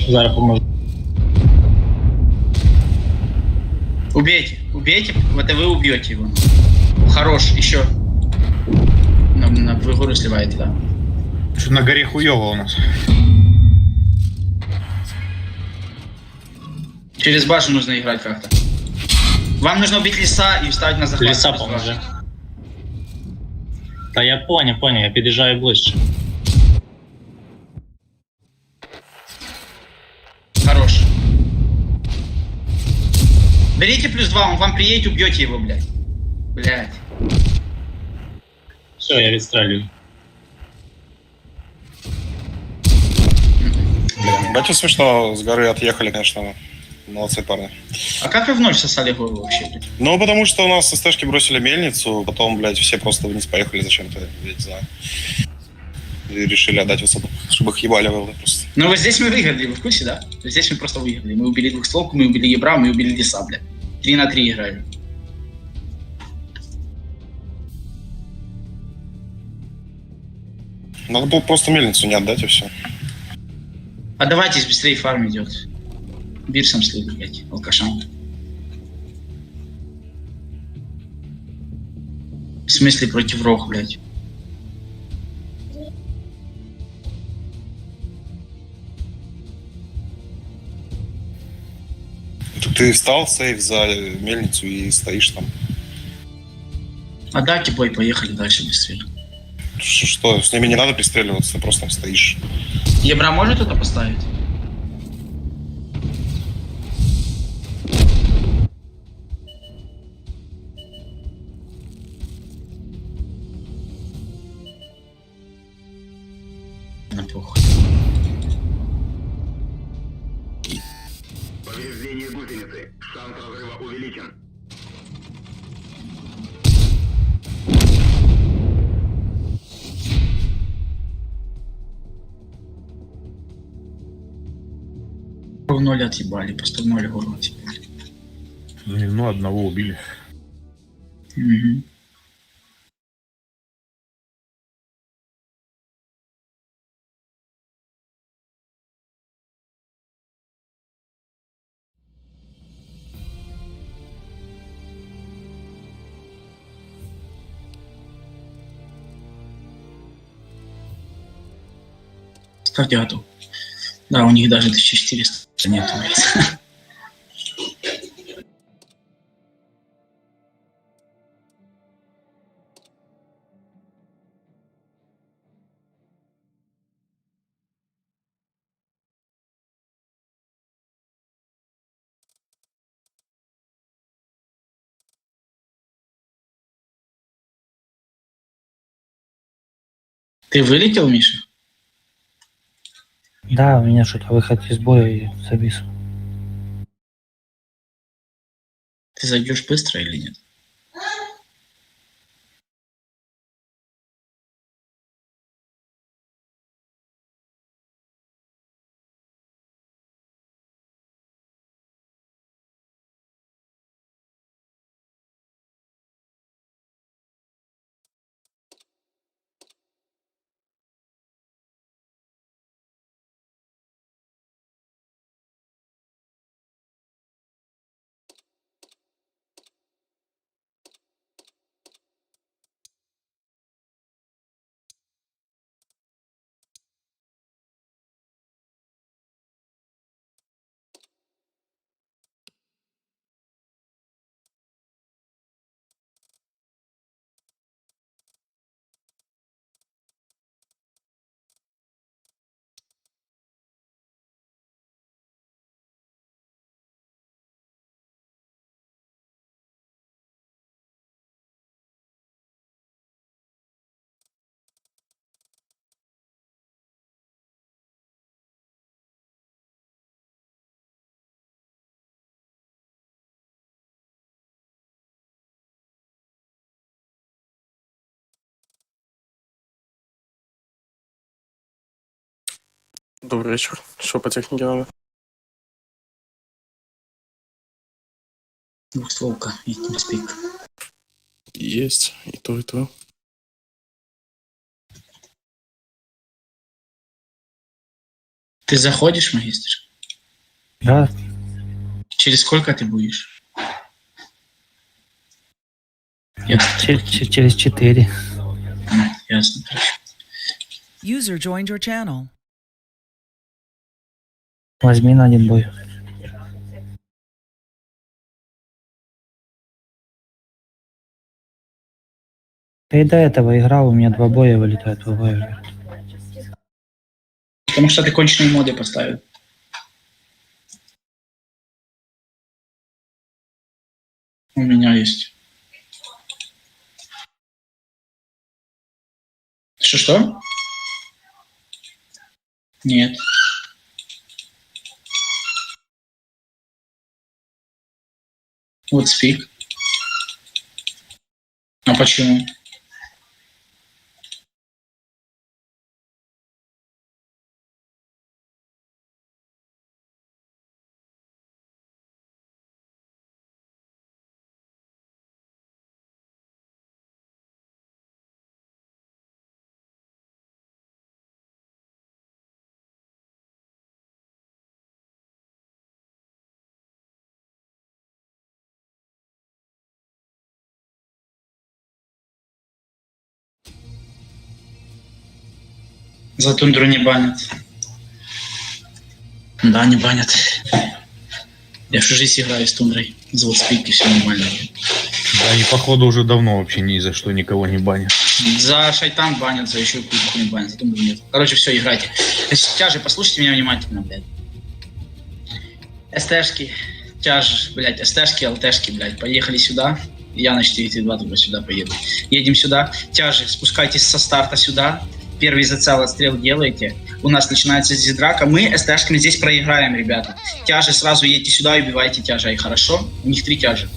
Зараз поможу. Убейте, убейте, вот и вы убьете его. Хорош, еще. На вы гору сливаете, да. Что на горе хуёво у нас. Через башню нужно играть как-то. Вам нужно убить леса и вставить на захват. Ліса поможи. Та я поняв, поняв, я під'їжджаю ближче. Хорош. Берите +2, он вам приедет, убьете его, блядь. Блядь. Все, я відстрелюю. Батя смешно, с горы отъехали, конечно. Молодцы парни. А как вы в ноль сосали гору вообще, блядь? Ну, потому что у нас СТшки бросили мельницу, потом, блядь, все просто вниз поехали зачем-то, я не знаю. И решили отдать высоту, чтобы их ебали было просто. Ну, вот здесь мы выиграли, вы в курсе, да? Здесь мы просто выиграли. Мы убили двухстволку, мы убили Ебра, мы убили Лиса, блядь. 3 на 3 играли. Надо было просто мельницу не отдать, и все. Отдавайтесь, быстрее фарм идет. Бирсом слили, блядь, алкашам. В смысле против Рох, блядь? Так ты встал сейф за мельницу и стоишь там. Отдайте бой, поехали дальше быстрее. Что, с ними не надо пристреливаться, ты просто там стоишь. Ебра может это поставить? На похуй. Повреждение гусеницы. Шанс разрыва увеличен. В ноль отъебали, просто в ноль гору отъебали. Ну, одного убили. Угу. Ставьте готов. Да, у них даже 1400 нету, блядь. Ты вылетел, Миша? Да, у меня что-то выход из боя и завис. Ты зайдешь быстро или нет? Добрый вечер. Что по технике надо? Двухстволка и TeamSpeak. Есть. И то, и то. Ты заходишь, магистр? Да. Через сколько ты будешь? Через 4. Ясно, хорошо. User joined your channel. Возьми на один бой. Я и до этого играл, у меня 2 боя вылетают, 2 боя. Потому что ты конченые моды поставил. У меня есть. Что-что? Нет. Вот спик. А почему? За тундру не банят. Да, не банят. Я всю жизнь играю с тундрой. Зовут спик, и все нормально. Да, они, походу, уже давно вообще ни за что никого не банят. За шайтан банят, за еще какую-то хуйню банят, за тундру нет. Короче, все, играйте. Тяжи, послушайте меня внимательно, блядь. СТшки, тяж, блядь, СТшки, ЛТшки, блядь, поехали сюда. Я на 4-2 только сюда поеду. Едем сюда. Тяжи, спускайтесь со старта сюда. Первый зацел отстрел делаете. У нас начинается здесь драка. Мы СТшками здесь проиграем, ребята. Тяжи сразу едьте сюда и убивайте тяжей, хорошо? У них три тяжи.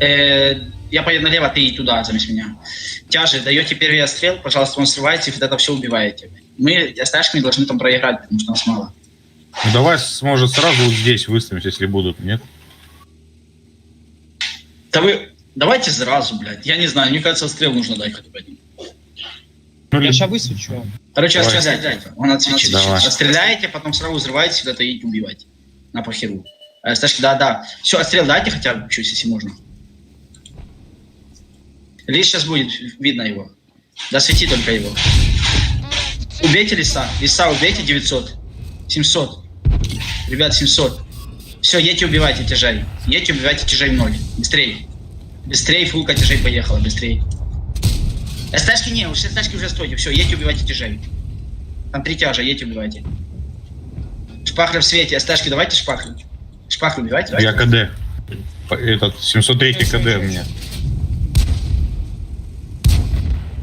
Я поеду налево, ты и туда замест меня. Тяжи, даете первый отстрел, пожалуйста, он срывается, и вот это все убиваете. Мы СТшками должны там проиграть, потому что нас мало. Ну давай, может, сразу вот здесь выставимся, если будут, нет? Да вы... Давайте сразу, блядь. Я не знаю, мне кажется, отстрел нужно дать хотя бы один. Ну, Я сейчас высвечу. Короче, Давай. отстреляйте. Он отсвечивает. Давай. Отстреляете, потом сразу взрываете, куда-то едете убивать. На похеру. Сташки, да. Все, отстрел дайте хотя бы чуть, если можно. Лис сейчас будет, видно его. Да свети только его. Убейте лиса. Лиса убейте 900. 700. Ребят, 700. Все, едьте убивайте тяжей. Едьте убивайте тяжей в ноль. Быстрей. Быстрей, фулка тяжей поехала, быстрей. СТшки не, уж СТшки уже стойте. Все, едьте убивайте тяжей. Там три тяжа, едьте убивайте. Шпахля в свете. СТшки давайте шпахлю. Шпахлю убивайте. Я КД. Этот, 703 КД у меня.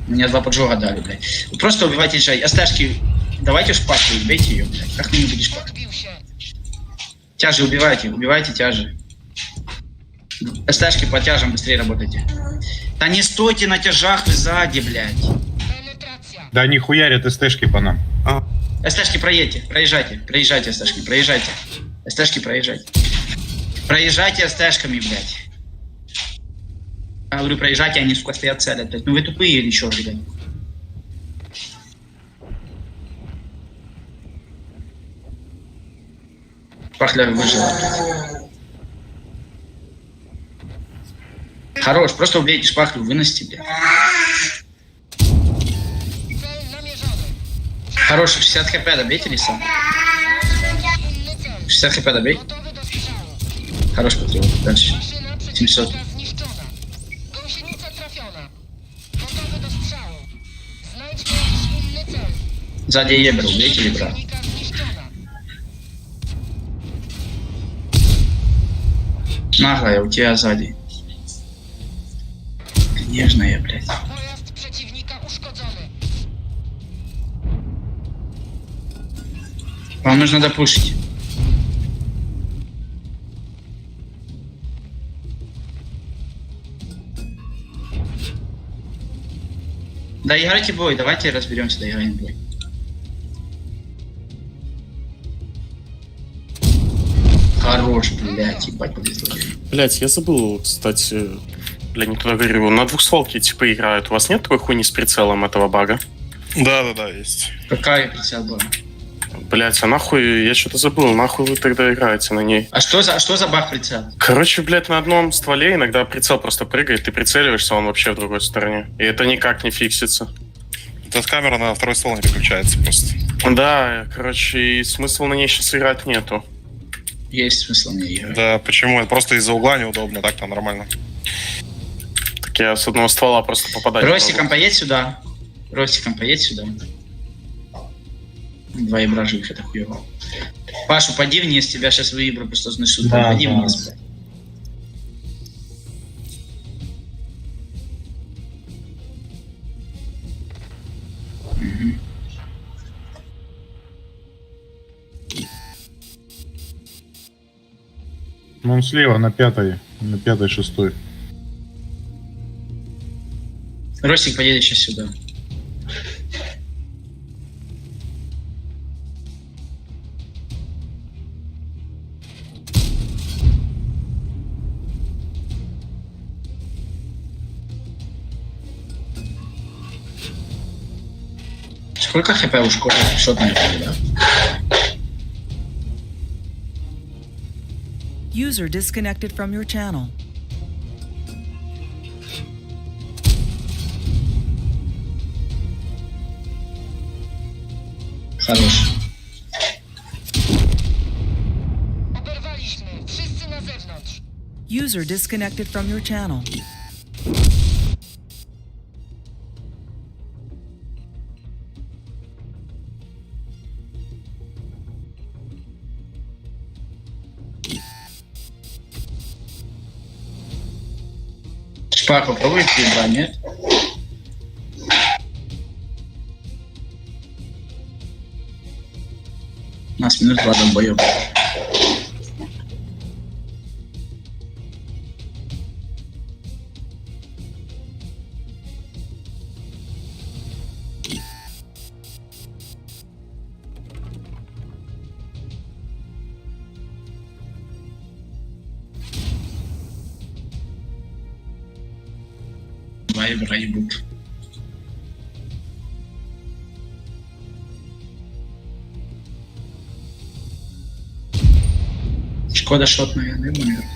Мне два поджога дали, блядь. Просто убивайте тяжей. СТшки, давайте шпахлю, убейте ее, блядь. Как ты не будешь шпахлю? Тяжи убивайте, убивайте тяжи. СТшки по тяжам быстрее работайте. Да не стойте на тяжах вы сзади, блядь. Да они хуярят СТшки по нам. СТшки проедьте, проезжайте, проезжайте, СТшки, проезжайте. СТшки проезжайте. Проезжайте СТшками, блядь. Я говорю, проезжайте, они, сука, стоят целят, блядь. Ну вы тупые или что, блядь? Пахля выжила, блядь. Хорош, просто убейте шпахлю, выносите, блядь. Хорош, 60 хп добейте, лиса. 60 хп добей. Хорош, патриот. Дальше. 700. Сзади Ебер, убейте Ебра. Наглая, у тебя сзади. Нежная, блядь. Вам нужно допушить. Доиграйте бой, давайте разберемся, доиграем бой. Хорош, блядь, ебать, повезло. Блять, я забыл, кстати. Бля, не туда говорю. На двухстволке типа играют. У вас нет такой хуйни с прицелом этого бага? Да, есть. Какая прицел была? Блять, а нахуй, я что-то забыл, нахуй вы тогда играете на ней? А что за баг прицел? Короче, блять, на одном стволе иногда прицел просто прыгает, ты прицеливаешься, он вообще в другой стороне. И это никак не фиксится. Эта камера на второй ствол не переключается просто. Да, короче, и смысла на ней сейчас играть нету. Есть смысл на ней играть. Да, почему? Это просто из-за угла неудобно, так-то нормально. Так я с одного ствола просто попадать. Ростиком поедь сюда. Ростиком поедь сюда. Два ебра живых, это хуево. Пашу, поди вниз, тебя сейчас выебру, просто снесу. Да, поди да. вниз, блядь. Мгм. Ну, он слева на пятой, шестой. Ростик поедет сейчас сюда. Сколько хп у школы? Шот на да? User disconnected from your channel. Хорош. Oberwaliśmy. Wszyscy na zewnątrz. User disconnected from your channel. Шпаку пробуй прибрать, нет? 202 долбоёб. Вайбер ебут. Шкода шот, наверное, наверное.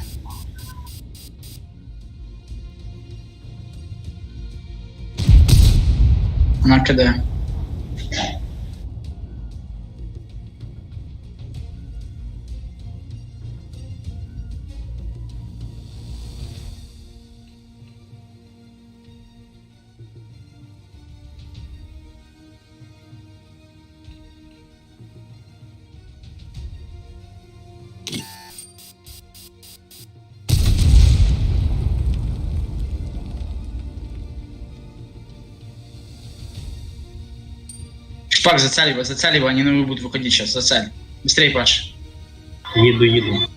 На КД. Шпак, зацель его, зацель его, они на будут выходить сейчас, зацель. Быстрее, Паш. Еду, еду.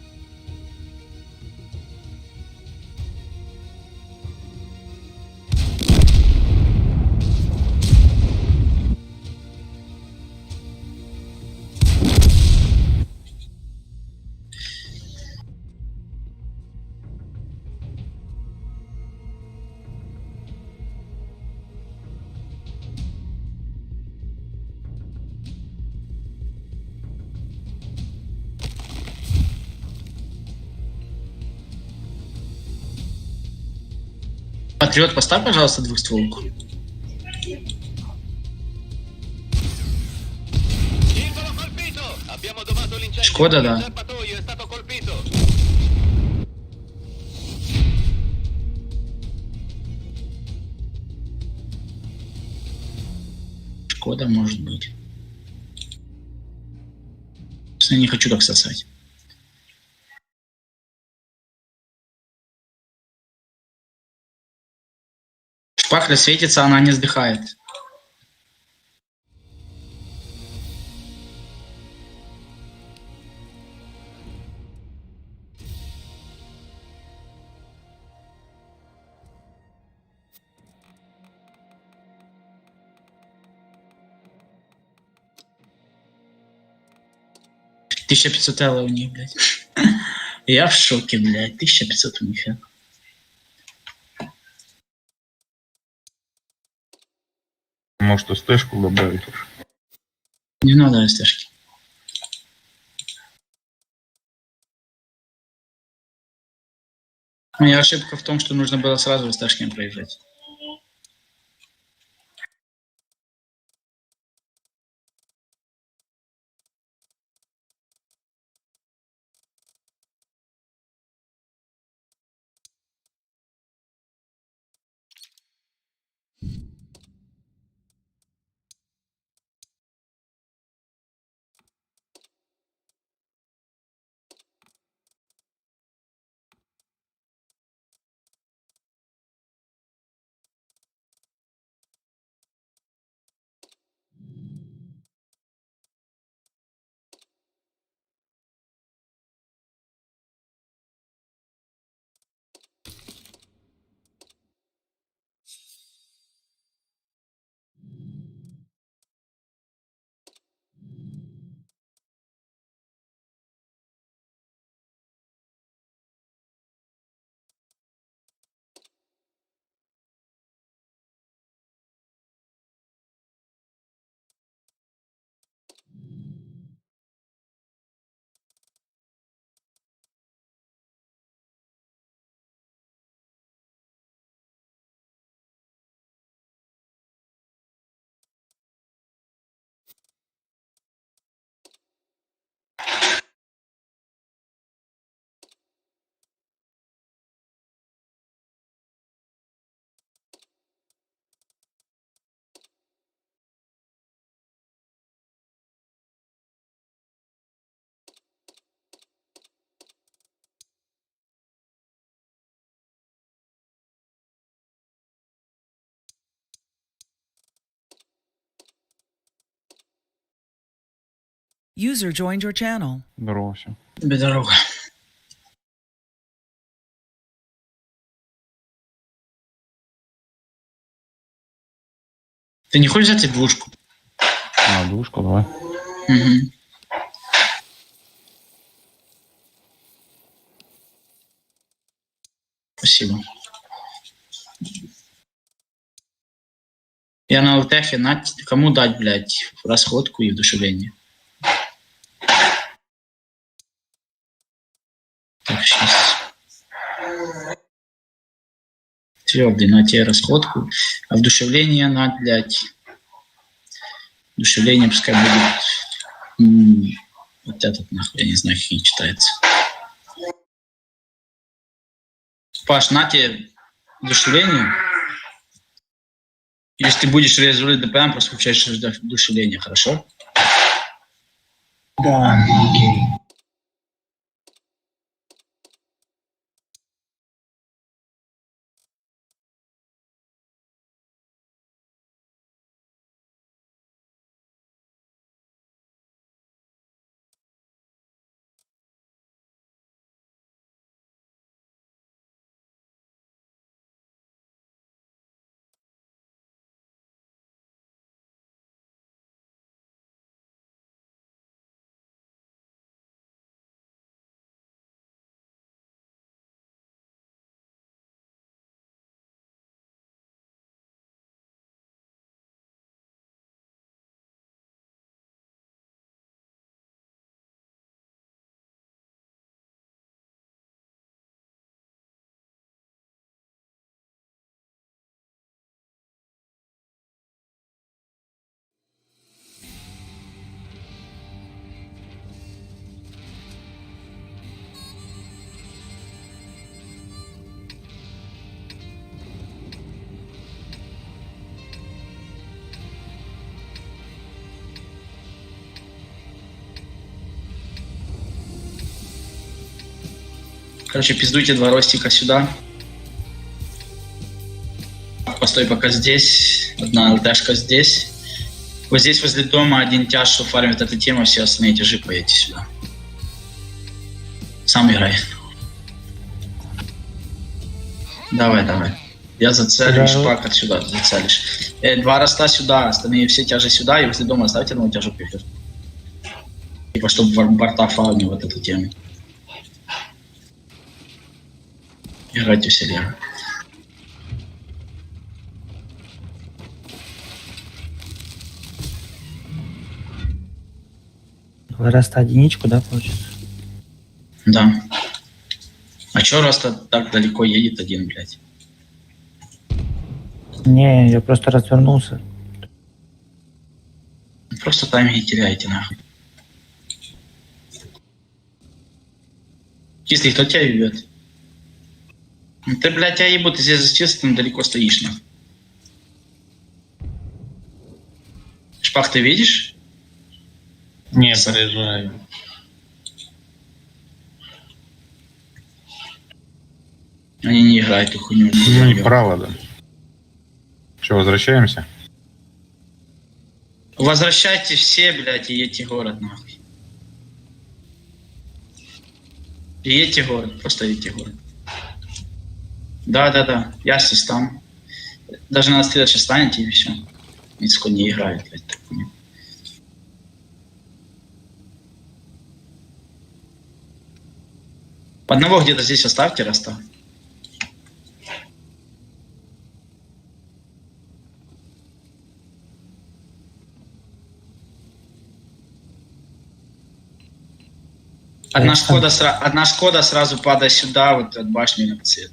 Патриот, поставь, пожалуйста, двухстволку. Шкода, да. Шкода может быть. Честно, не хочу так сосать. Шпахля светится, она не вздыхает. $1500 элла у них, блядь. Я в шоке, блядь. 1500 у них. Может, СТшку добавить уж? Не надо СТшки. Моя ошибка в том, что нужно было сразу СТшки проезжать. User joined your channel. Здорово всем. Тебе дорога. Ты не хочешь взять двушку? А, двушку давай. Угу. Спасибо. Я на ЛТХе на кому дать, блядь, расходку и вдушевление? Так, сейчас. Все, блин, на тебе расходку. А вдушевление на, блядь. Вдушевление пускай будет. Вот этот, нахуй, я не знаю, как читается. Паш, на тебе вдушевление. Если ты будешь реализовывать ДПМ, просто включаешь вдушевление, хорошо? Да, окей. Короче, пиздуйте два ростика сюда. Постой пока здесь. Одна ЛТшка здесь. Вот здесь возле дома один тяж, что фармит эту тему, все остальные тяжи поедете сюда. Сам играй. Давай, давай. Я зацелю, шпак отсюда зацелишь. Два роста сюда, остальные все тяжи сюда, и возле дома оставьте одного тяжу пихер. Типа, чтобы борта фармил вот эту тему. Играйте все лево. Роста единичку, да, получится? Да. А чё Роста так далеко едет один, блядь? Не, я просто развернулся. Просто тайминги теряете, нахуй. Кислый, кто тебя ебет? Ты, блядь, тебя ебут, ты здесь зачистым далеко стоишь, нахуй. Шпах, ты видишь? Не, проезжаю. Они не играют эту хуйню. Ну, не право, да. Че, возвращаемся? Возвращайте все, блядь, и едьте город, нахуй. И едьте город, просто едьте город. Да, я здесь там. Даже на следующий станете и все. Мицко не играет, блядь, такую. Одного где-то здесь оставьте, Роста. Одна Шкода сразу падает сюда, вот от башни на цвет.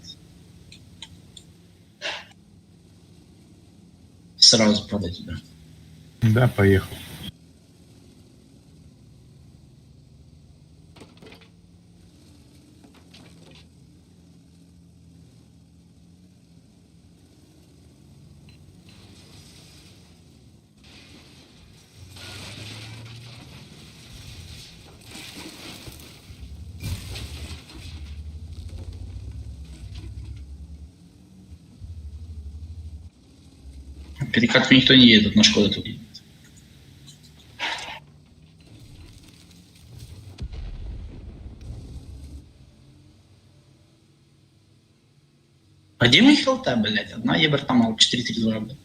Сразу падает сюда. Да, поехал. Перекатку никто не едет, на Шкоду тут едет. А где мои хелта, блядь? Одна ебр там, 4-3-2, блядь.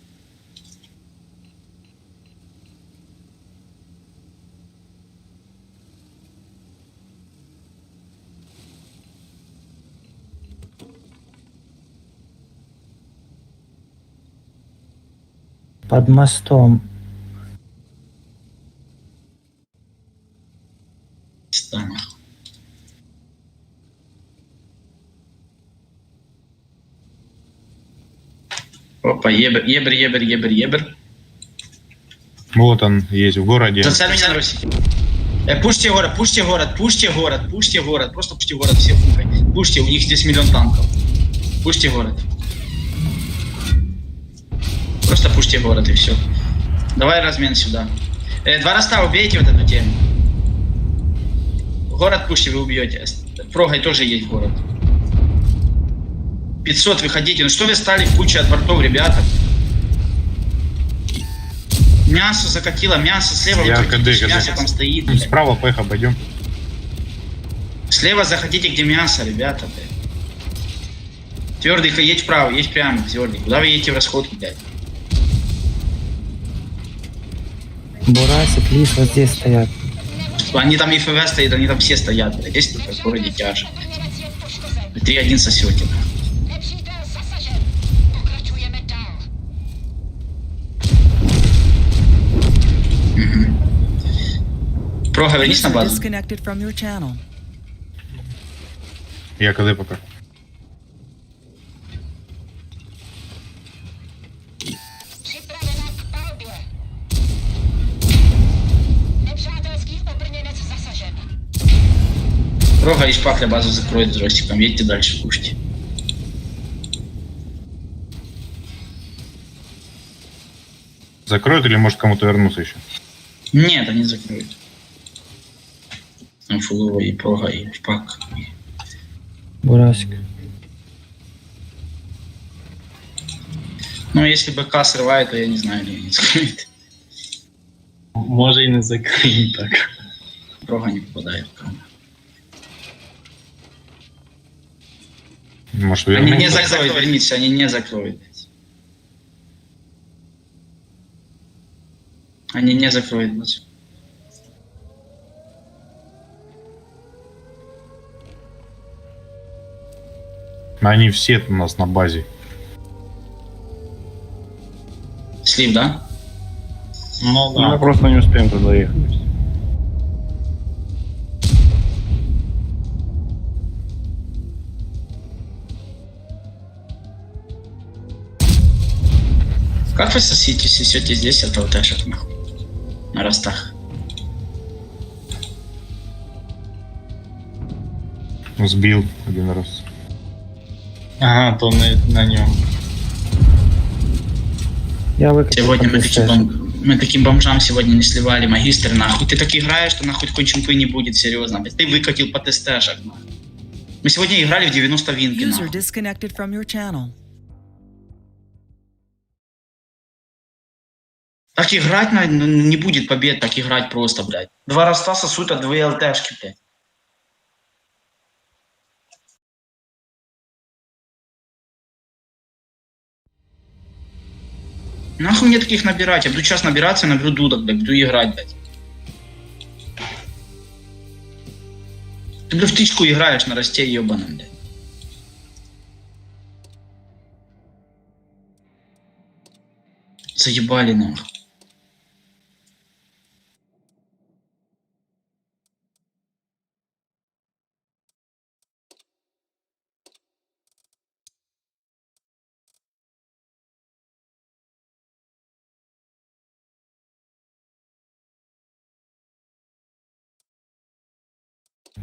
Под мостом. Пизда, нахуй. Опа, ебр, ебр, ебр, ебр, ебр. Вот он есть в городе. Зацель меня на Русике. Пушьте город, пушьте город, пушьте город, пушьте город. Просто пушьте город, все фукай. Пушьте, у них здесь миллион танков. Пушьте город. Просто пушьте город и все. Давай размен сюда. Два роста убейте вот эту тему. Город пушьте, вы убьете. Прогай тоже есть город. 500 выходите. Ну что вы стали в куче от бортов, ребята? Мясо закатило, мясо слева. Я вы КД, КД. Мясо там стоит. Блядь. Справа пэх обойдем. Слева заходите, где мясо, ребята, блядь. Твердый, едь вправо, едь прямо, твердый. Куда вы едете в расходку, блядь? Бурасик, Лис вот здесь стоят. Они там и ФВ стоит, они там все стоят, блядь. Здесь только в городе тяжи. 3-1 сосете. Прога, вернись на User базу. disconnected from your channel. Я КД пока. Připravena k palbě. Nepřátelský obrněnec zasažen. Прога и шпакля базу закроет с Ростиком. Едьте дальше, кушайте. Закроют или может кому-то вернуться еще? Нет, они закроют. Там фулова и прога, и шпак. Бурасик. Ну, если БК срывает, то я не знаю, или не закроет. Може і не закриють так. Прога не попадает. Может Они не вернуться? закроют, вернитесь, они не закроют. блядь. Они не закроют базу. Они все у нас на базе. Слив, да? Ну да. Мы просто не успеем туда ехать. Как вы сосите, сосете здесь от ЛТшек, нахуй? На ростах. Сбил один раз. Ага, то на нем. Я выкатил Сегодня мы под таким, СТ. мы таким бомжам сегодня не сливали, магистр, нахуй. Ты так играешь, что нахуй такой чумпы не будет, серьезно. блядь. Ты выкатил по ТСТшек, нахуй. Мы сегодня играли в 90 винки, User нахуй. disconnected from your channel. Так играть ну, не будет побед, так играть просто, блядь. Два роста сосут от две ЛТшки, блядь. Нахуй мне таких набирать? Я буду сейчас набираться, наберу дудок, блядь, буду играть, блядь. Ты, блядь, в тычку играешь на росте ебаном, блядь. Заебали нахуй.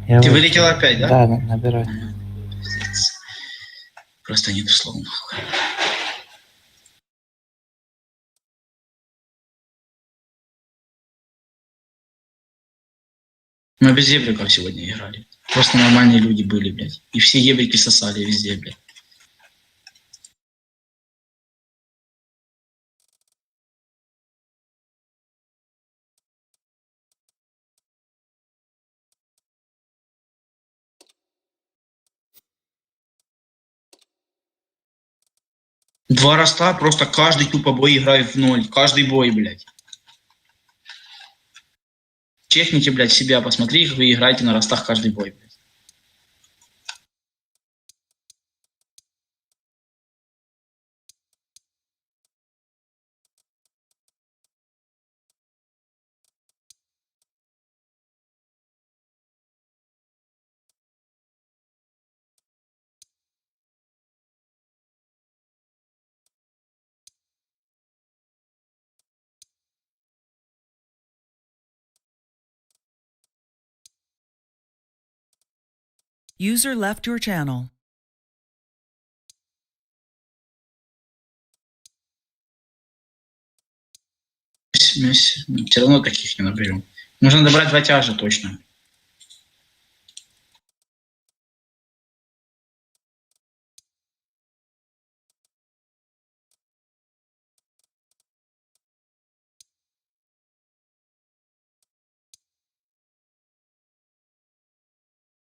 Я Ты выкатил. вылетел опять, да? Да, набирать. Пиздец. Просто нету слов, нахуй. Мы без ебриков сегодня играли. Просто нормальные люди были, блядь. И все ебрики сосали везде, блядь. Два роста, просто каждый тупо бой играет в ноль. Каждый бой, блядь. Чекните, блядь, себя, посмотри, как вы играете на ростах каждый бой, блядь. User left your channel. Все равно таких не наберем. Нужно добрать два тяжа точно.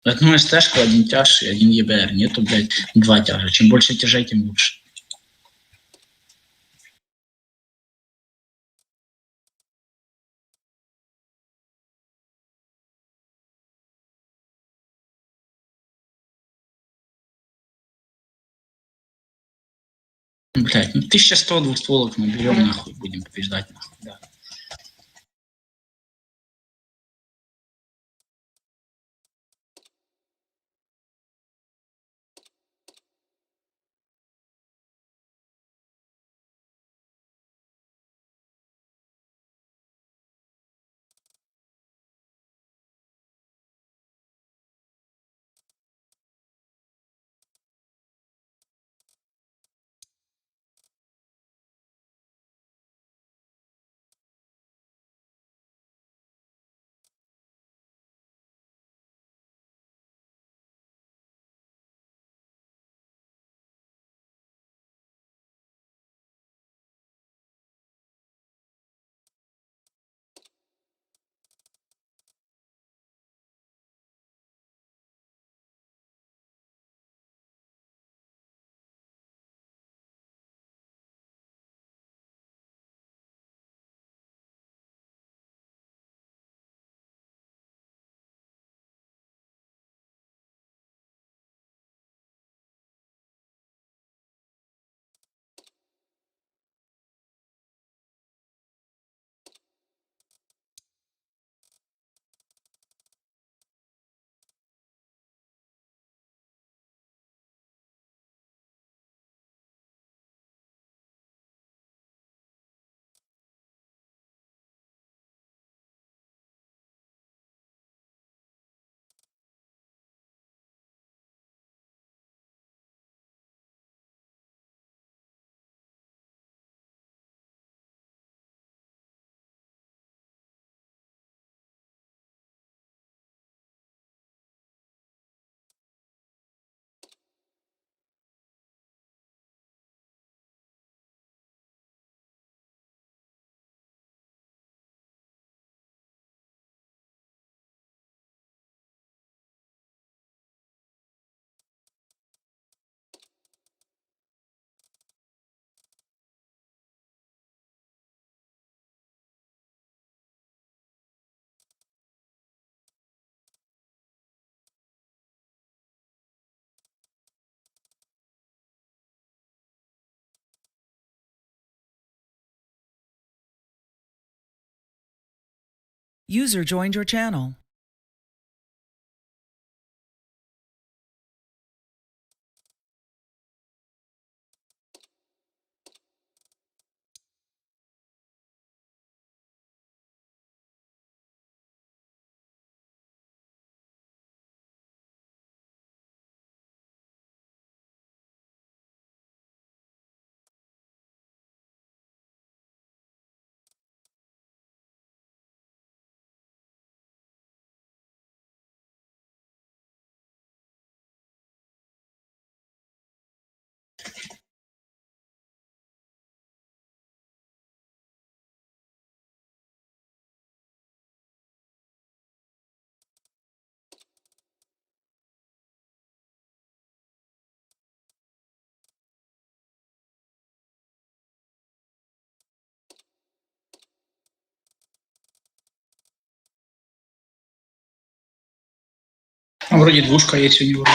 Одну СТшку, один тяж и один ЕБР. Нету, блядь, два тяжа. Чем больше тяжей, тем лучше. Блядь, ну 1100 двухстволок наберем, нахуй, будем побеждать, нахуй, да. User joined your channel. А вроде двушка есть у него.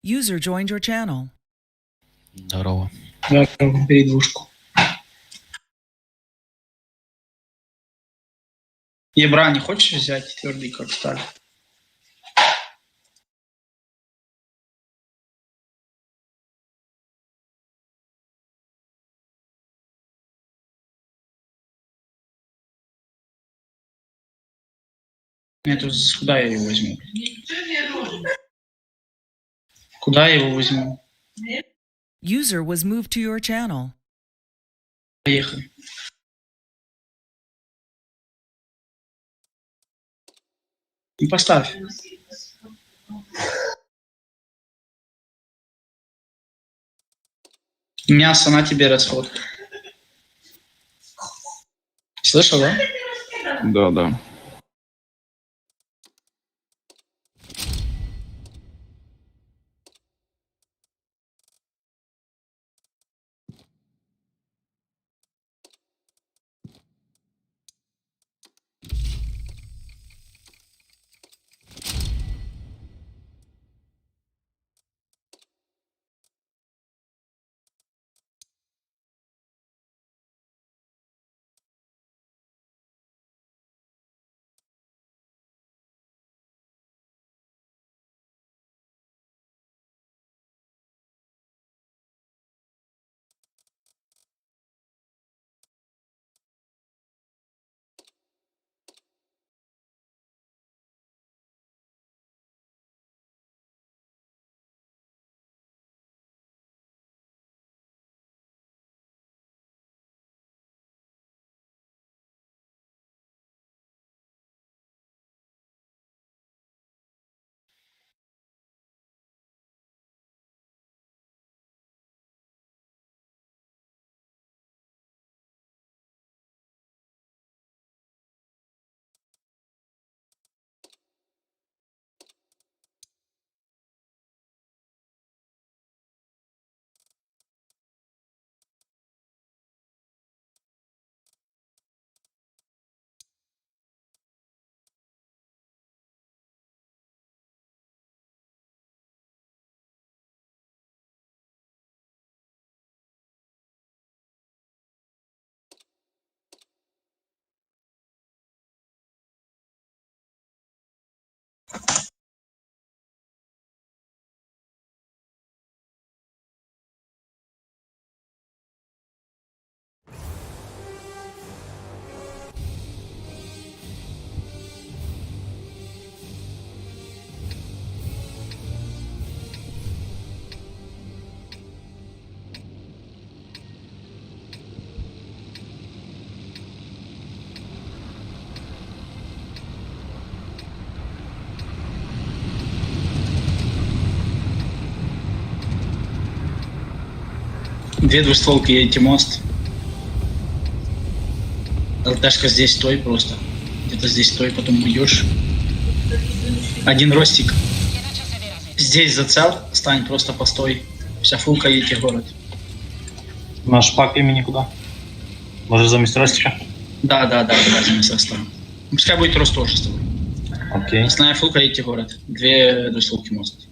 User joined your channel. Здорово. Да, бери двушку. Ебра не хочешь взять твердый, как сталь? Нет, куда я его возьму? Куда я его возьму? User was moved to your channel. Поехали. Ну, поставь. Мясо на тебе расход. Слышал, да? Да, да. Две двустволки, едете мост. ЛТшка здесь стой просто. Где-то здесь стой, потом уйдешь. Один ростик. Здесь зацел, стань, просто постой. Вся фулка едете в город. Наш пак имени куда? Может, замість Ростика? Да, давай замість Роста. Пускай будет рост тоже с тобой. Окей. Основная фулка едете в город. Две двустволки мост.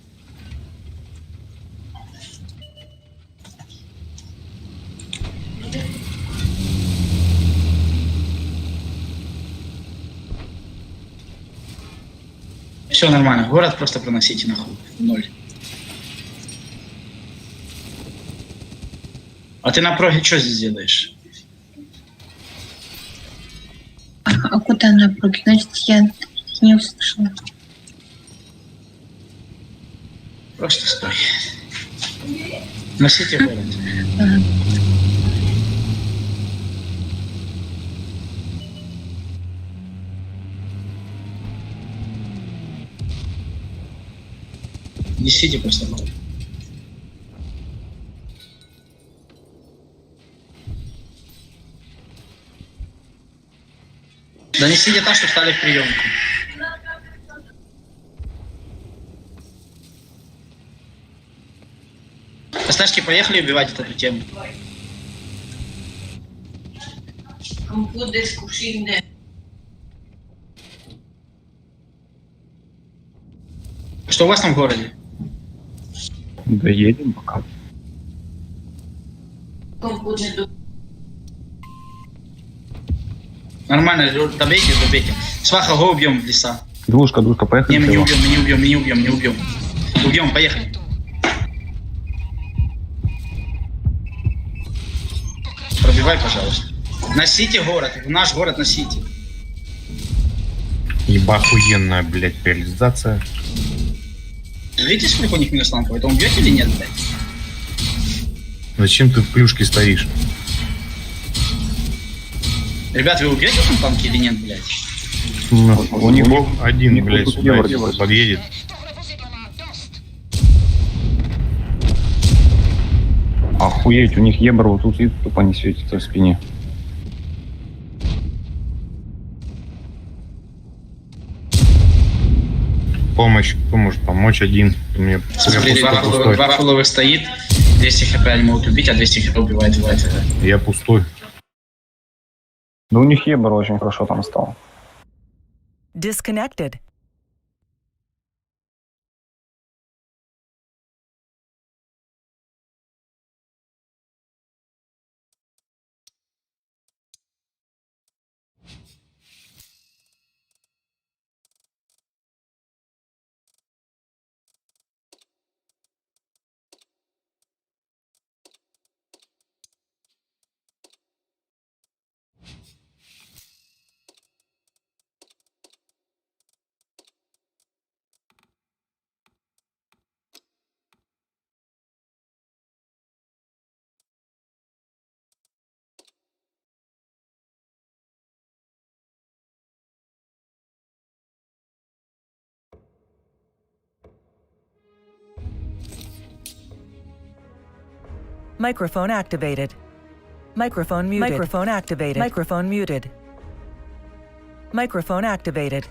Все нормально. Город просто проносите нахуй. В ноль. А ты на проге что здесь делаешь? А куда на проге? Значит, я не услышала. Просто стой. Носите город. Ага. Несите просто город. Донесите так, что встали в приемку. СТшки поехали убивать вот эту тему. Что у вас там в городе? Да едем пока. Нормально, добейте, добейте. Сваха, го убьем в леса. Двушка, двушка, поехали. Не, мы не убьем, мы не убьем, мы не убьем, не убьем. Убьем, поехали. Пробивай, пожалуйста. Носите город, в наш город носите. Еба охуенная, блядь, реализация. Видите, сколько у них минус танков? Это убьете или нет, блядь? Зачем ты в плюшке стоишь? Ребят, вы убьете там танки или нет, блядь? Нахуй. У них один, у них блядь, тут сюда евро типа, делают. подъедет. Охуеть, у них ебр вот тут и тупо не светится в спине. Помощь, кто может помочь один? Мне я Смотри, пустой, два, пустой. два фуловых стоит, 200 хп они могут убить, а 200 хп убивает, убивает. Я пустой. Да у них ебр очень хорошо там стал. Disconnected. Microphone activated. Microphone muted. Microphone activated. Microphone muted. Microphone activated.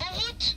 En route.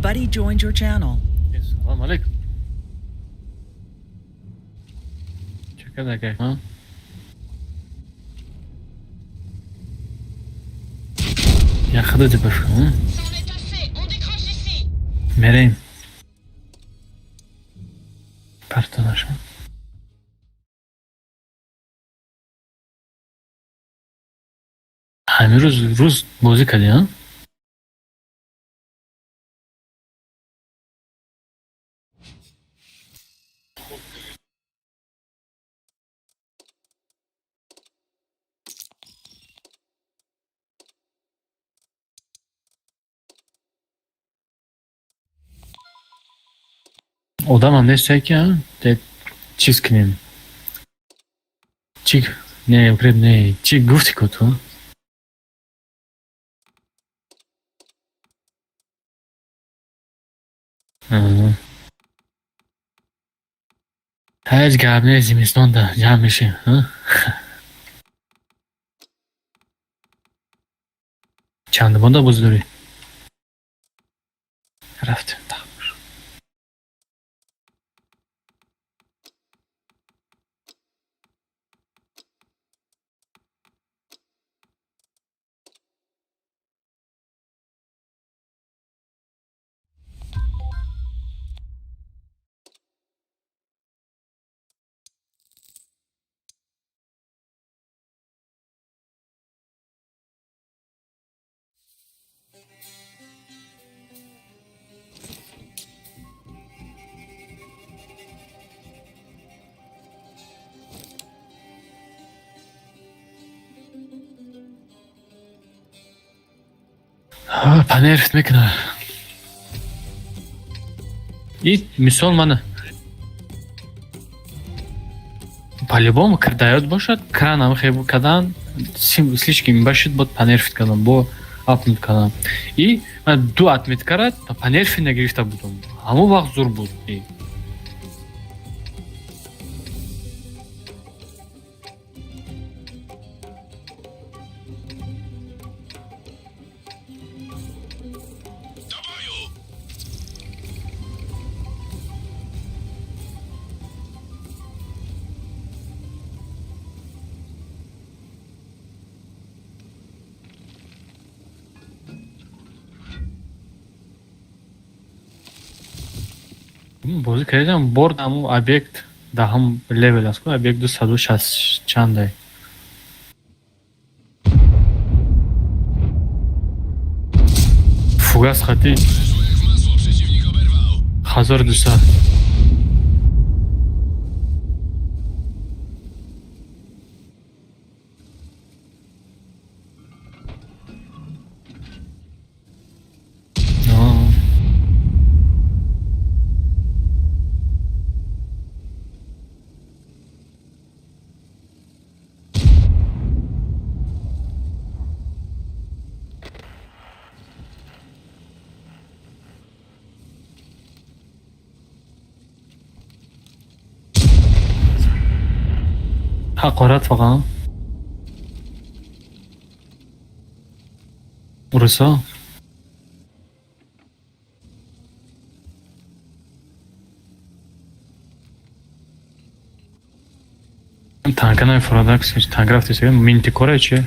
Buddy joined your channel. Салом алейкум. Чӣ карда, ҳа? Я худати бифрам. Мерем. Парто наша. Ҳамин рӯз рӯз бозӣ кардӣ, ҳа? Одамам нестае ки, ҳа? Де чиз кунем. Чӣ не, укреп не, чӣ гуфтӣ ку ту? Аҳа. Ҳеҷ гап нест, зимистонда ҷамъ мешем, ҳа? Чандумонда бозӣ дорӣ? Рафтем. Панерфт мекунад. И мисол мана по-любому даёт бошад, кранам хеб кадан слишком башид, бод панерфт кардам, бо апнут кардам. И ман ду отметкара панерфи нагирифта будам. Ҳамон вақт зур буд. И бозӣ кардам, борд ҳамун объект даҳум левел аст ку, объект 260 чандай. Фугас хати 1200. Ҳақорат фақат? Урусо? Танка намефурад, танк рафти, минтикора чи?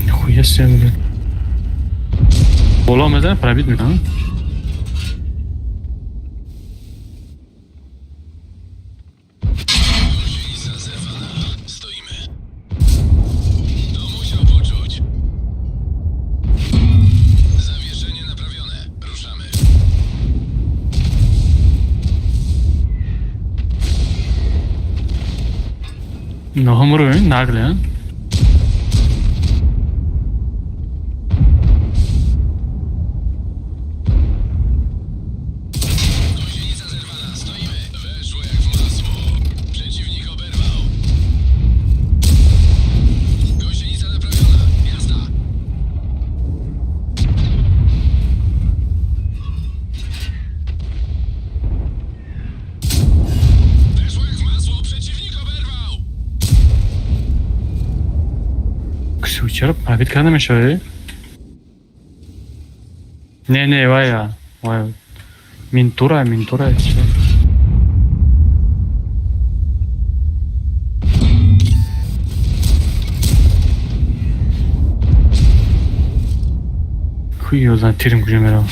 Нихуя себе, блин. Боло мезанад, пробит мекунад. Нохум уровень, наглый, а? Чаро пробит карда мешавад? Не, не, вая. Вая. Минтура, минтура. Хуй его знает, тирим куҷо меравад.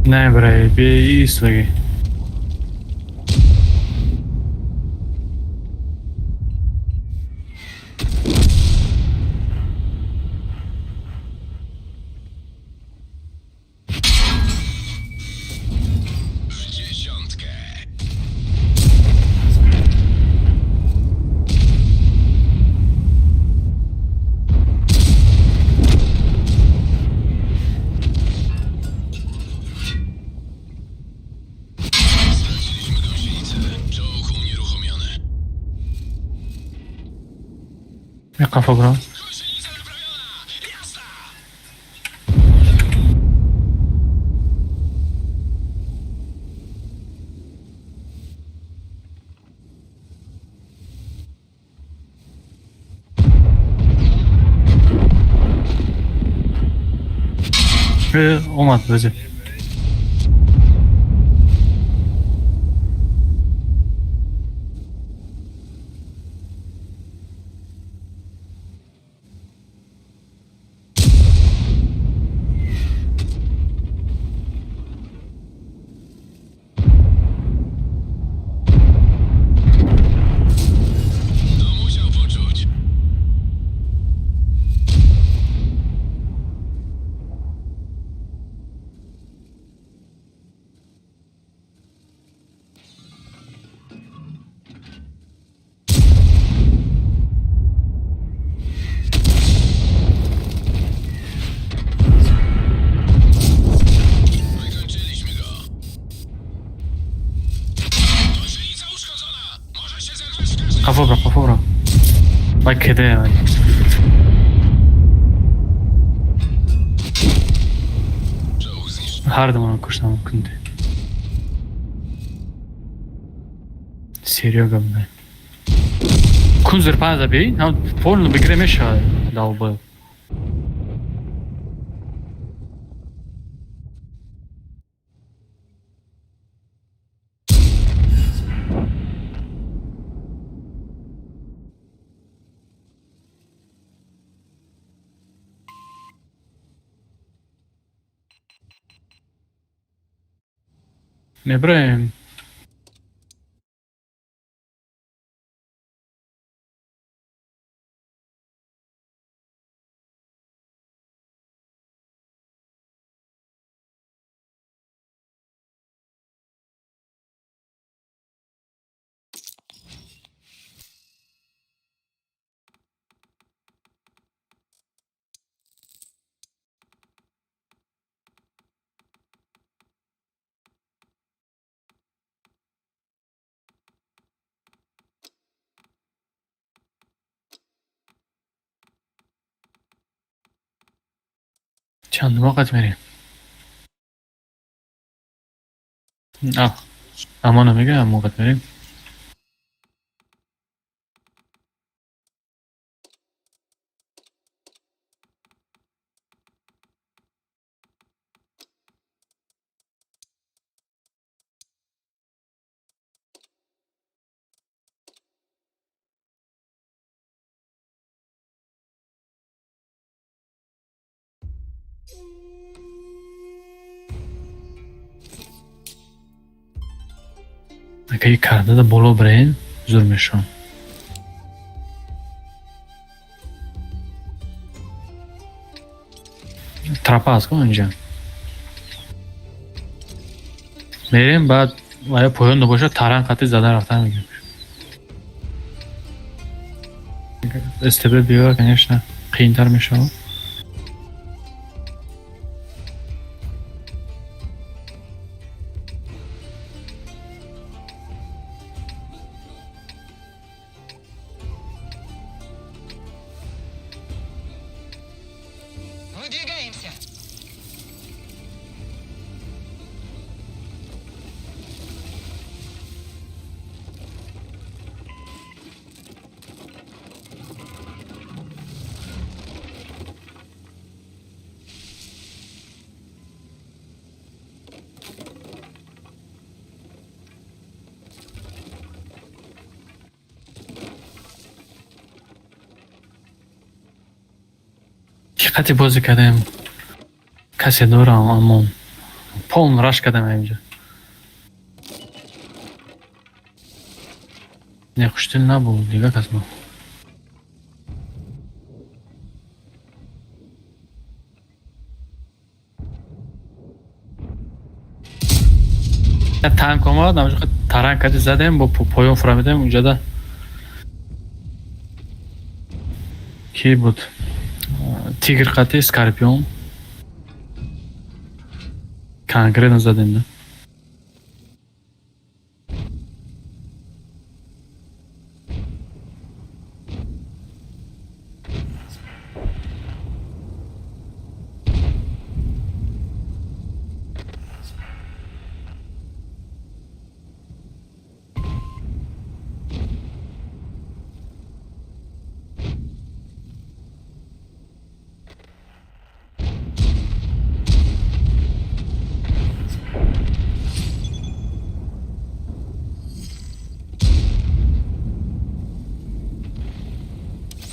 Не, бре, бе истаги. Қафо бро. Омад базе. Қафо бро, қафо бро. Вай кеде, вай. Ҳар дамона куштам кунде. Серёга бе. Кун зирпан заби, ҳам полно бигире мешавад долбоеб. Меброем. Чанд вақт мерем? Амона мега, амон вақт мерем. Ака и кардада боло бирен, зур мешавам. Тропа аст ко инҷа. Мерем, баъд ая поён набошад, таран қати зада рафтан мегирем. СТБ биёра, конечно, қиинтар мешавад. Выдвигаемся. Диққати бозӣ кардем, касе дорам, аммо полн раш кардам инҷа. Не, хуштил набуд, дига кас буд. Танк омад, ҳамаҷо таран карди задем, бо поён фурамидем унҷада. Ки буд? Тигр қати Скорпион. Конкретно задем, да.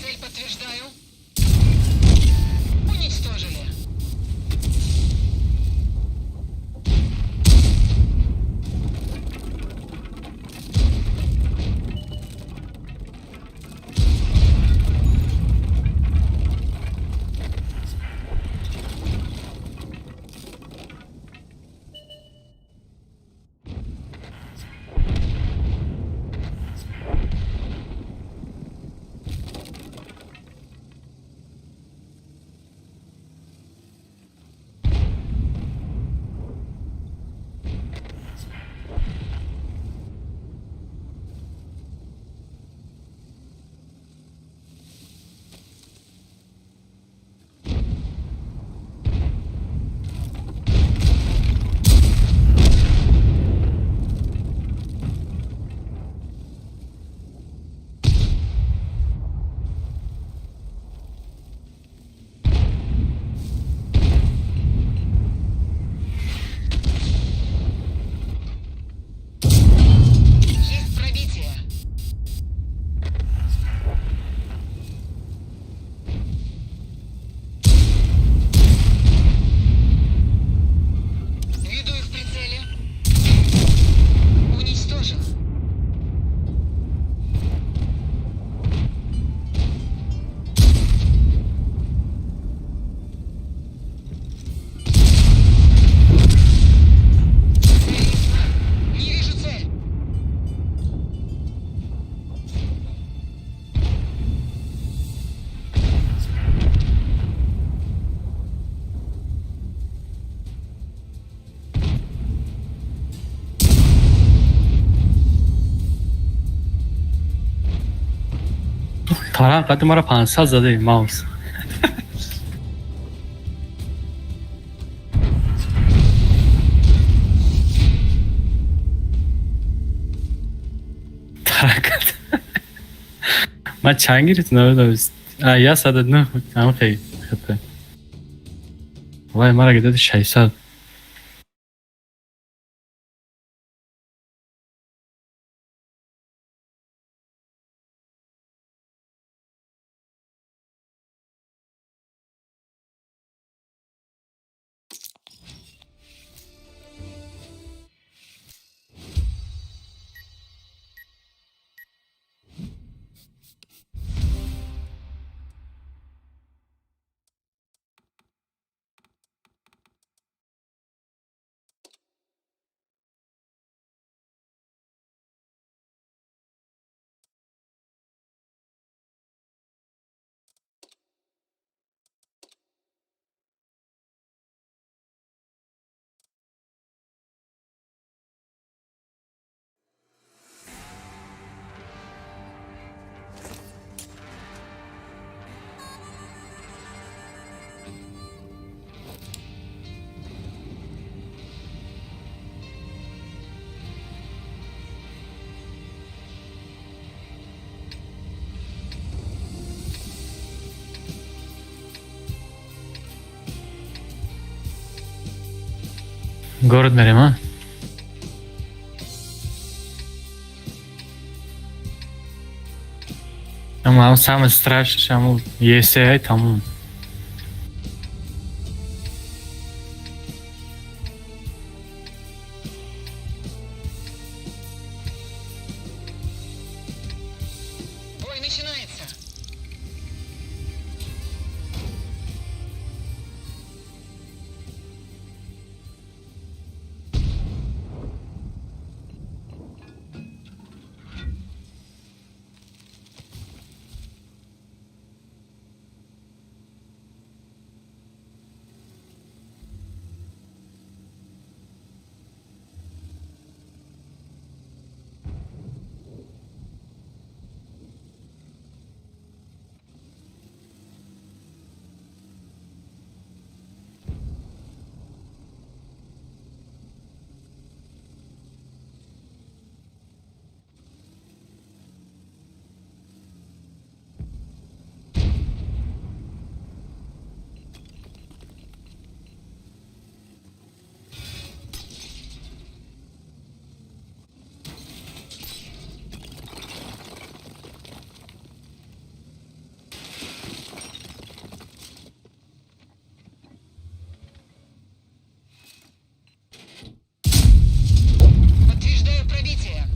Цель подтверждаю. Уничтожили. Есть пробитие. Веду их в прицеле. Уничтожил. Цель ясна. Не вижу цель. Таран қати мара 500 задаи маус. Таран қати. Ман чанд гирифт намедонам. А, 109 ҳам хеле хата. Вай, мара гирифт 600. Город мерем, а? Ама самое страшное, аму ЕСА тамом. Бой начинается. Подтверждаю пробитие.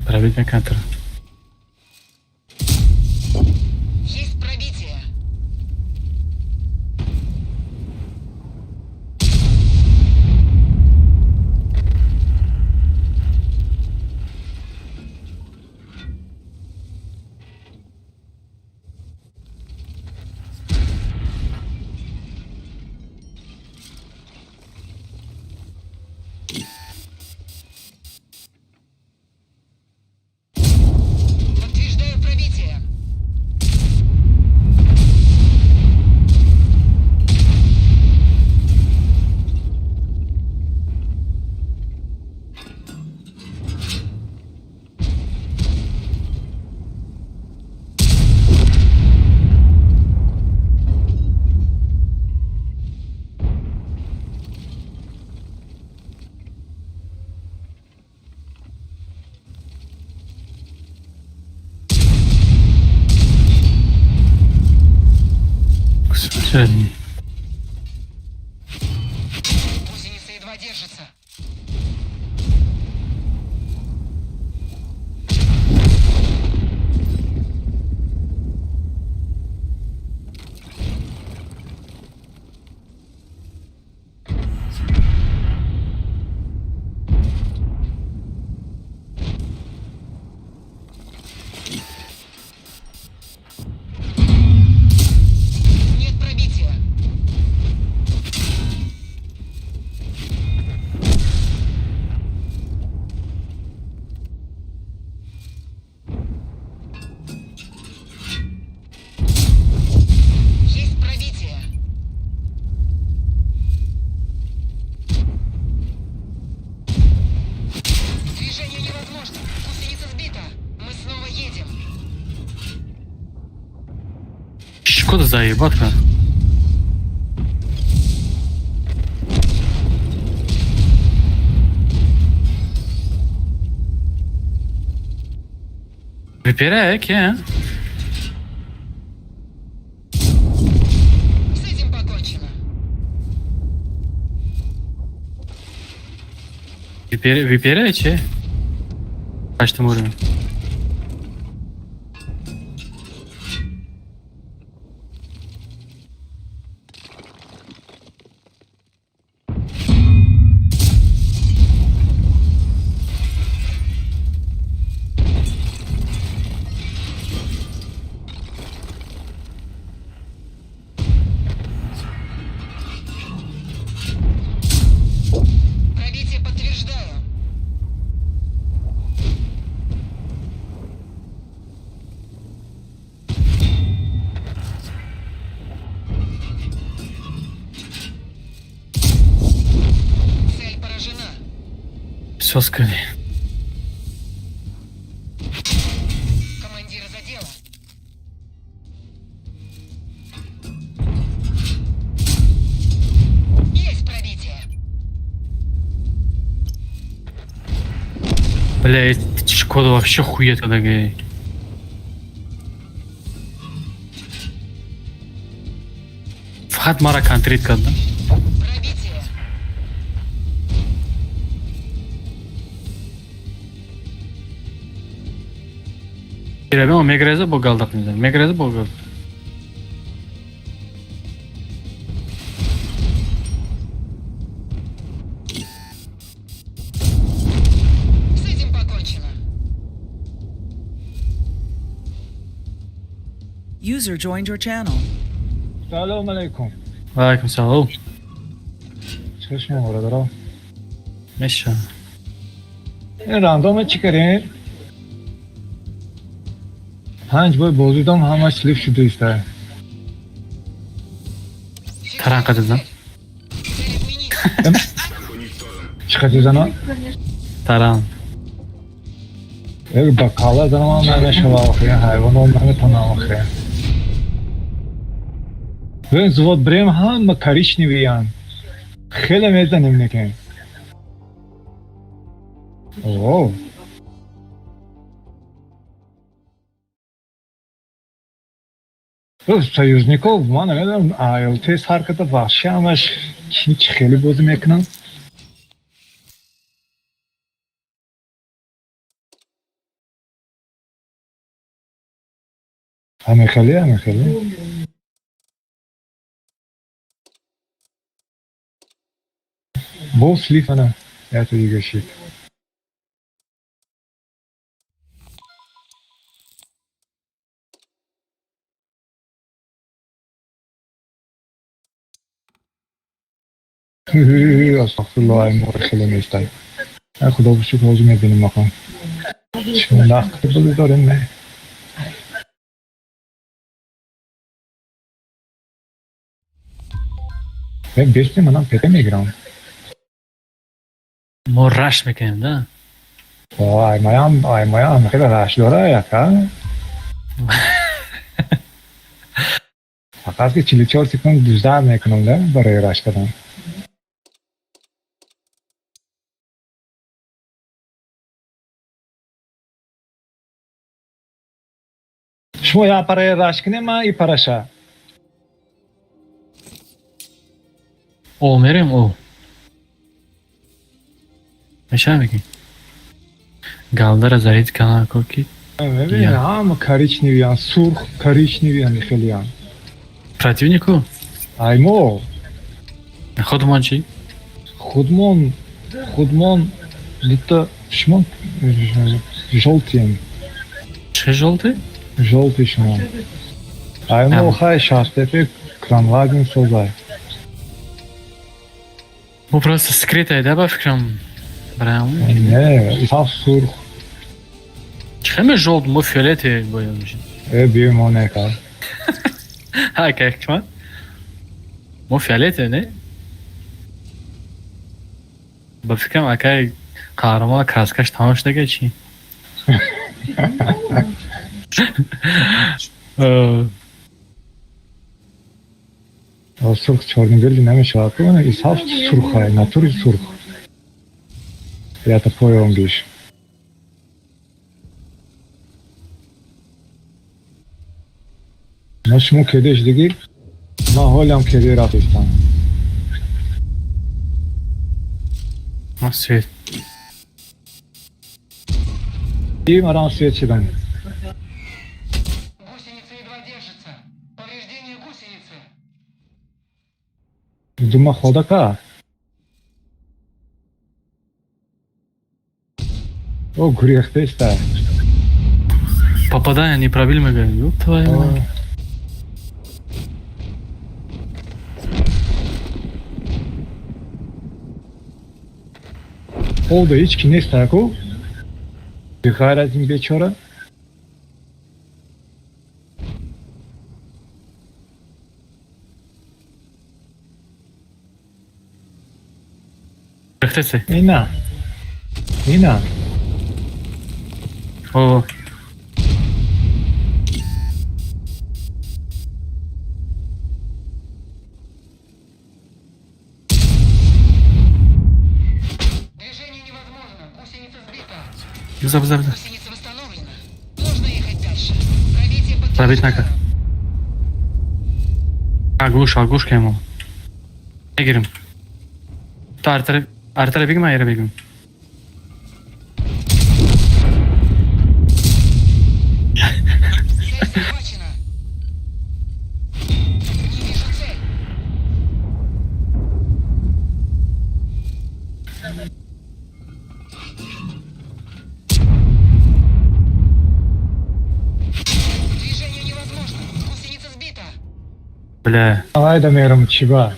Пробить на. Есть пробитие. Подтверждаю пробитие. Сегодня. Гусеница едва держится. Нет пробития. Есть пробитие. Движение невозможно. Гусеница сбита. Мы снова едем. Шкода заебатка. Випера, ке? С этим покончено. Випера, че? Ҳаштум уровень. Пробитие подтверждаю. Соз кардӣ. Командира задело. Есть пробитие. Бля, Шкода вообще хует, когда гей. Фақат мара контрит кард. Пробитие. Мегреза мегреза бо галдақ мезанад. Мегреза бо галдақ. С этим покончено. User joined your channel. Салом алейкум. Ва алайкум салом. Чашмо бародаро. Меша. Ин рандоме чӣ кардем? Панҷ бой бозидам, ҳамаш слив шуда иста. Таран қадизам. Чӣ қадизана? Таран. Як ба кала занам намешава охир, ҳайвоно наметонам охир. Бин взвод брем ҳама коричневиян. Хеле мезанем некем. О. Союзников ман намедонам АЛТ сар карда ваҳши ҳамаш чи хеле бозӣ мекунанд. Ҳамехеле, ҳамехеле. Бо слив ана ято дига шид. Астағфируллоҳ, ай мори хеле нестай. Ай худо бо шукр ҳозир мебинем мақом. Шумо нақд бозӣ дорем не? Ме бести манам пете мегирам. Мо раш мекунем, да? Ай маям, ай маям хеле раш дора яка. Фақат ки 44 секунд дуздар мекунам да барои раш кардан. Шумо я параи раш кунем, ман и параша. О, мерем, о. Меша меги. Галдара зарид кана коки. Мебини, ҳама коричневиян, сурх, коричневиян хелиян. Противнику? Ай мо. Худмон чи? Худмон, худмон дута шумо жёлтием. Че жёлтый? Жёлтый шумо. Ай мо хай шастепе кранваген созай. Мо просто скрытай, да, ба фикрам? Брам. Не, саф сурх. Чхеме жёлт, мо фиолетовый боем. Э, бимо нека. Ха, как чма? Мо фиолетовый, не? Ба фикрам акай қаҳрамон краскаш тамом шудага чи? Сурх чорнобели намешавад. И саф сурхай, натури сурх. Ята поёнгиш. На шумо кедеш диги? Ман ҳолиам кеде рафтистам. Ма свет. И марам свет шидан. Гусеница едва держится. Повреждение гусеницы. Дума ходака. О, гурехтеста. Попадание не пробили, мы говорим. Ёб твою мать. Холда ҳеҷ ки нест аку? Ғайр аз ин бечора? Гурехтеста. Ина. Ина. О. Биза, биза, биза. Пробить нака. Оглуш, оглушка ему. Мегирим. То артара, артара бегим, айра бегим. Бля. Айда мерам чиба.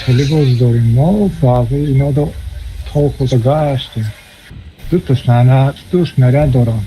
Хеле боз дорем мо баъзе ино до то худа гаштем. Дута снана, ду снаряд дорам.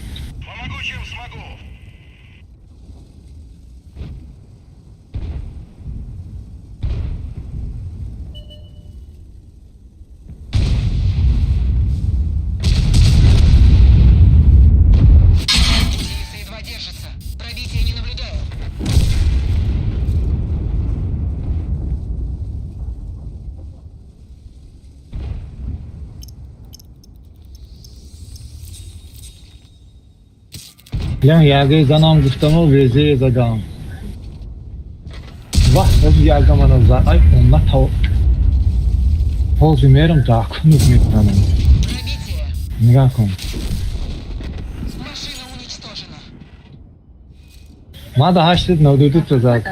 Ян яге занам гуфтаму везе задам. Вах, оз яга мана за ай онна та ҳозир мерам дакунук мекунам. Нигоҳ кун. Ма да 892 та зад.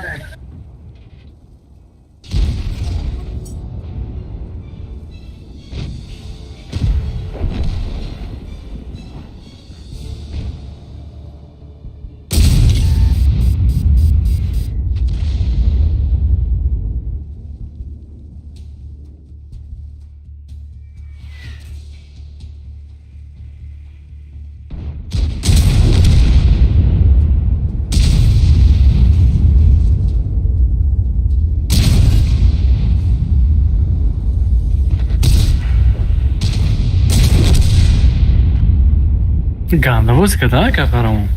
Гандавоз када кафарам.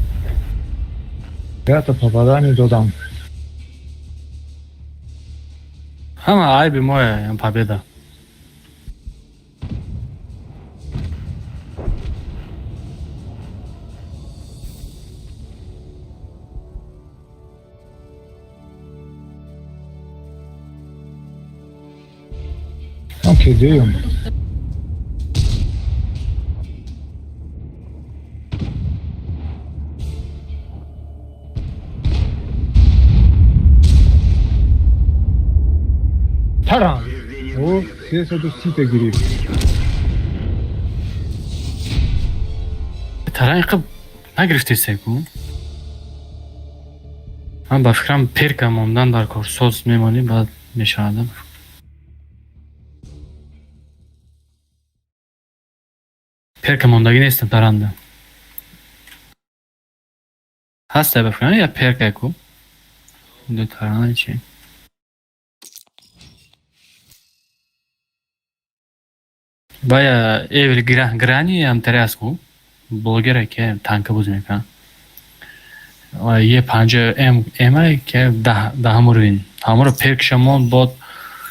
Ята попадание додам. Ҳама айби моя победа. Окей, деюм. Таран! О, 330 гирифт. Таран иқа нагирифтесеку? Ман ба фикрам перка мондан дар кор соз мемонӣ, баъд мешавадам. Перка мондагӣ нестам таранда. Ҳаста ба фикрам я перка ку? Ду тарана чи? Бая Эвел Грани ам таряску блогера ке танка боз мекунад. Е панҷа М М ке даҳам уровень. Ҳамаро перкша монд, бод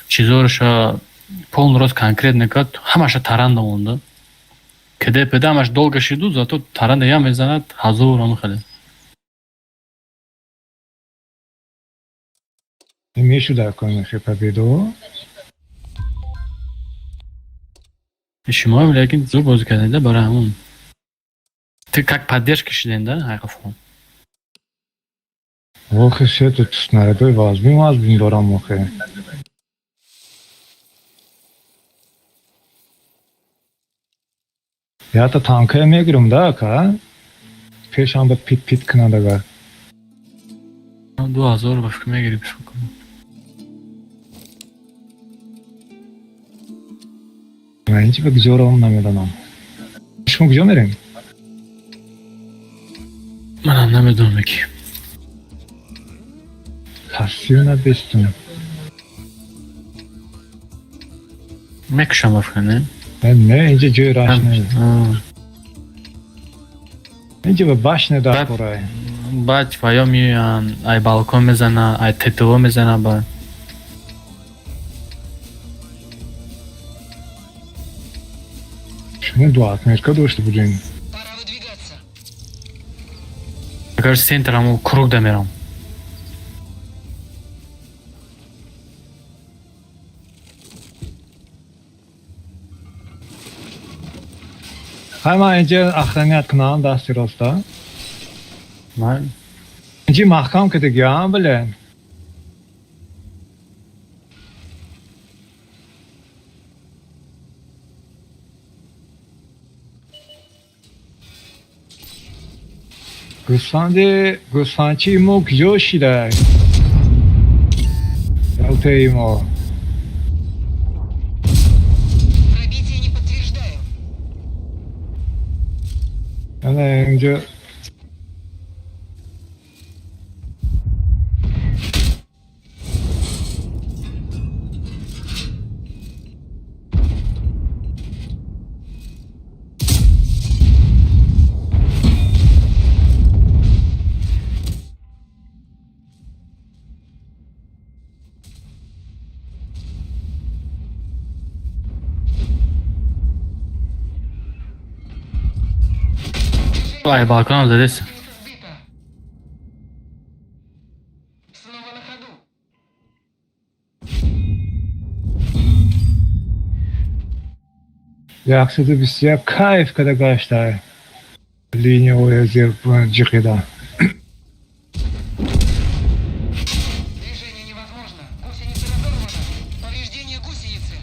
чизораша полный рост конкретно кард, ҳамаша таранда монда. КД ПД ҳамаш долго шиду, зато таранда я мезанад ҳазор ам хеле. Мешуда кон хе победу. Шумо лекин зур бозӣ кардед барои ҳамон. Ты как поддержка шиден да ҳайқафон. Охе, сето снарядои вазбин вазбин дорам охе. Ята танкая мегирам да ака? Пешам ба пит пит кунад агар. 2000 ба фикр мегирӣ пеш кунам. Ман ҳеҷ ба гузорам намедонам. Шумо куҷо мерем? Манам намедонам ки. Касиё набестум. Мекушам афка, не? Не, инҷа ҷои раш не. Инҷа ба башня дар корай. Баъд ваё меоянд, ай балкон мезана, ай ТТО мезана ба. Шумо ду отметка дошта будем. Агар центраму круг да мерам. Хай ман инҷа охранять кунам дасти роста. Ман инҷи маҳкам кардагиам, блин. Гӯсфанди гӯсфандчии мо куҷо шидай? Ялтаи мо. Пробитие не подтверждаю. Ана инҷо ай балконам задест. Снова на ходу. 121 кайф када гаштай. Линия зер ҷиқида. Движение невозможно. Гусеница разорвана. Повреждение гусеницы.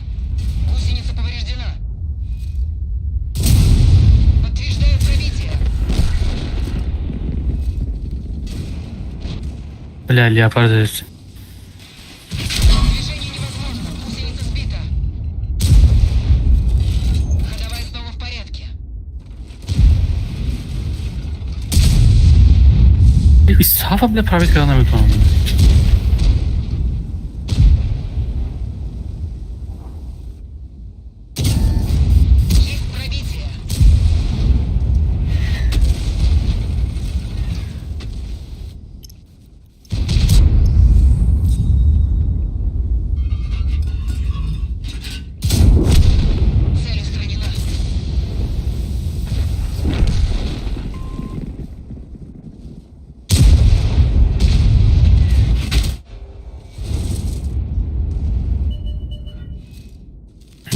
Гусеница повреждена. Подтверждаю пробитие. Бля, леопард задест. Движение невозможно. Гусеница сбита. Ходовая снова в порядке. И сафа, бля, пробить када наметавонам. Есть пробитие. Цель устранена.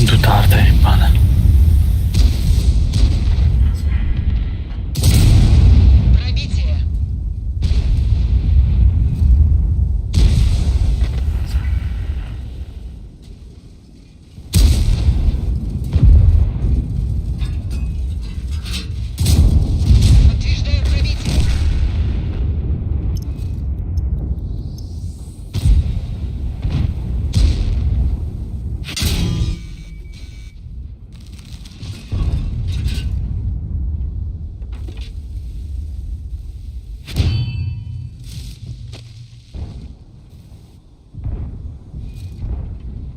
Дутарта ебана. Пробитие. Подтверждаю пробитие.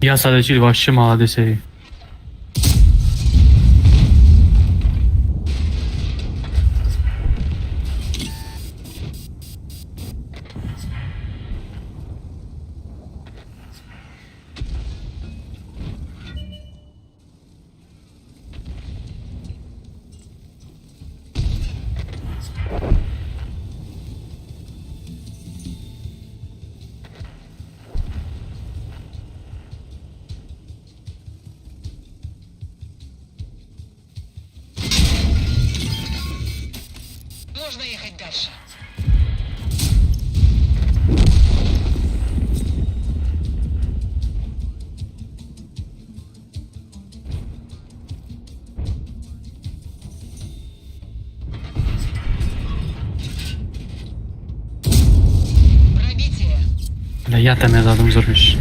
Я садачил вообще молодец эй. Можно ехать дальше. Пробитие. Бля, я там я задум зурмиш.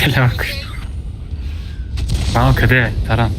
Хеле Тамом каде, таран.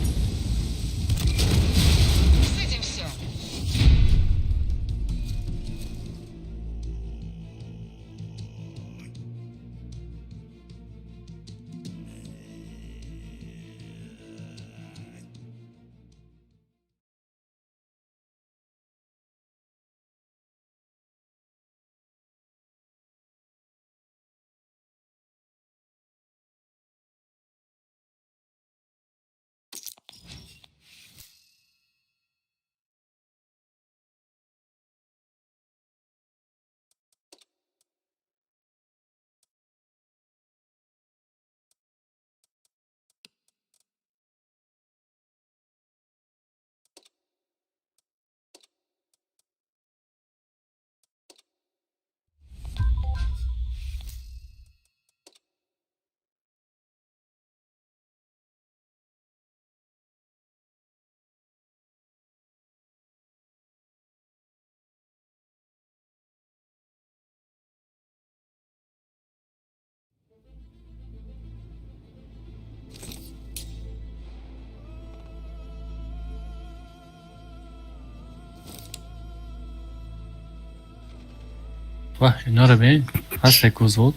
Ваҳ, инора бин. Ҳаст як взвод.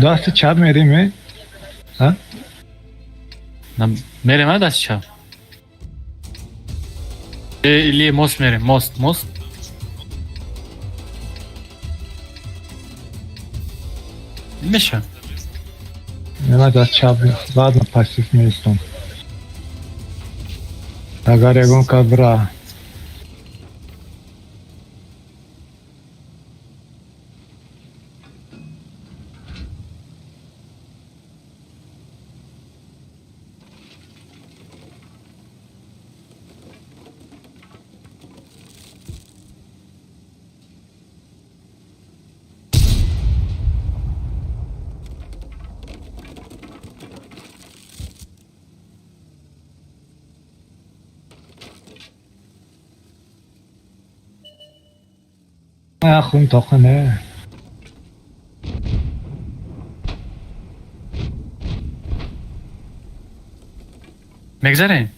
Дасти чап мерим, э? Ҳа? Мерем, а дасти чап? Или мост мерем, мост, мост. Меша. Нема даст чап, ладно, пассив меистом. Агар ягон кабра. Хун тоқане. Мегзарем?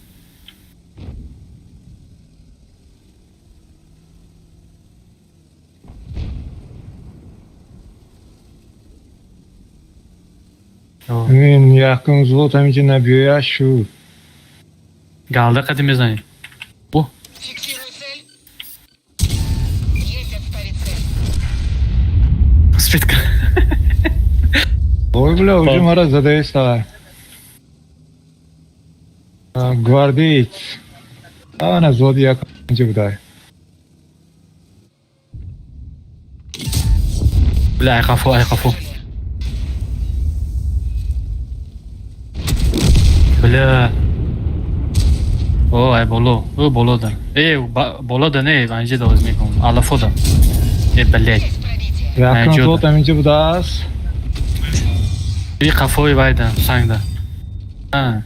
Ин якум взвод ҳаминҷо набиёя шуд. Галда қади мезанем. О. Спитка. Ой, бля, уже мара задаеста. Гвардеец. Ана взвод якум инҷо будай. Бля, ай қафо, ай қафо. Бля. О, ай боло. О, боло да. Э, боло да не, анҷа да оз мекунам. Алафо да. Э, блядь. Якум взвод ҳаминҷо будааст. И қафои вайда, сангда. А.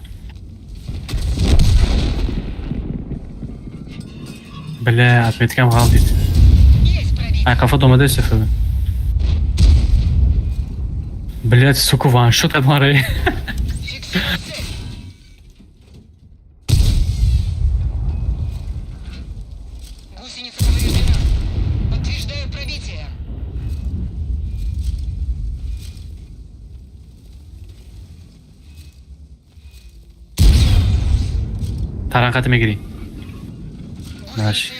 Бля, отметкам ғалтид. Ай қафо домадаи сеф. Блядь, сука, ваншот мара. Таранқати мегирӣ. Наш.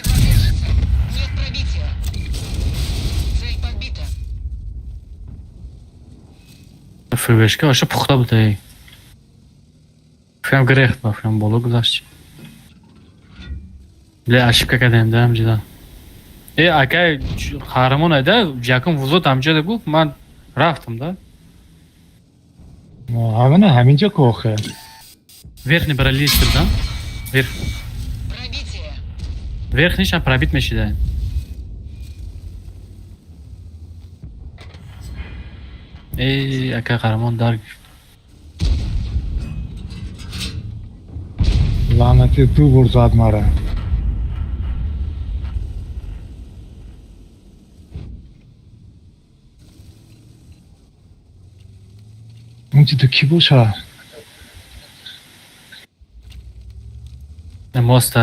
ФВшка вообще пухта буда. Фикрам грехт ба, фикрам боло гузашт. Бля, ошибка кардем да ҳамҷода. Э, акай қаҳрамон айда, якум вузвод ҳамҷода гуфт, ман рафтам да. Ҳамана ҳаминҷо кохе. Верхний брали да? Верх. Верхнийшам пробит мешида. Эй, ака қаҳрамон дар гирифт. Лаънатӣ, ду бор зад мара. Унҷида кӣ боша? Моста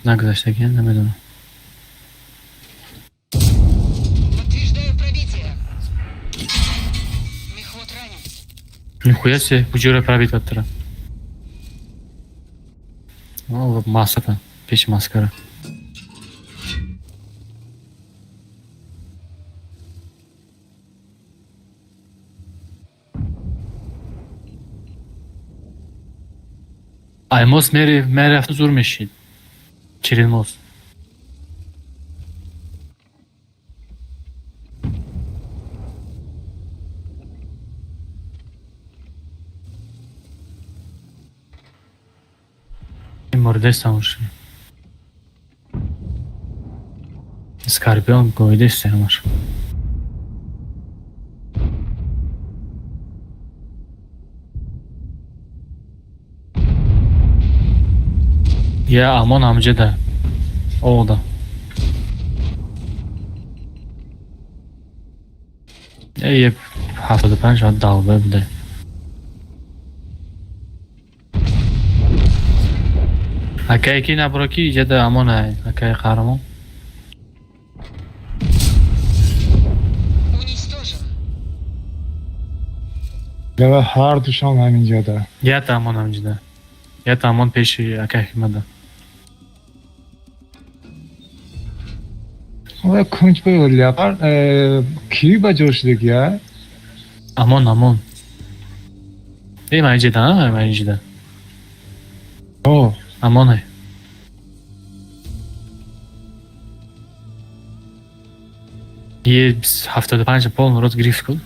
нагузаштагӣ, намедонам. Подтверждаю пробитие. Мехвод ранен. Нихуя себе, куҷоро пробит кардтара? Маската, пеши маскара. Ай мост мери мерафт, зур мешид. Через мост. Мордеста моши. Скорпион гоидеста маш. Я амон амҷеда. Ода. Е 75 ҳад далба буде. Акай ки набро ки иҷада амон ай, акай қаҳрамон. Уничтожен. Лева ҳар душон ҳаминҷода. Ята амон амҷеда. Ята амон пеши акай химада. Ва кунҷ ба леопард кӣ ба ҷо шудагия? Амон, амон. Э, ман иҷеда, а? Ман иҷеда. О. Амон ай. Е 75 полный рот гриф кун.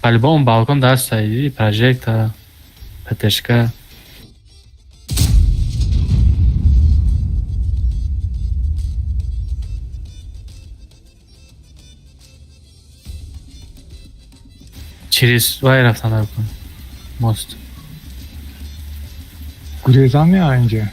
По-любому балкон даст и прожектор, ПТшка. Через вай рафтан кун. Мост. Гурезам меа инҷа.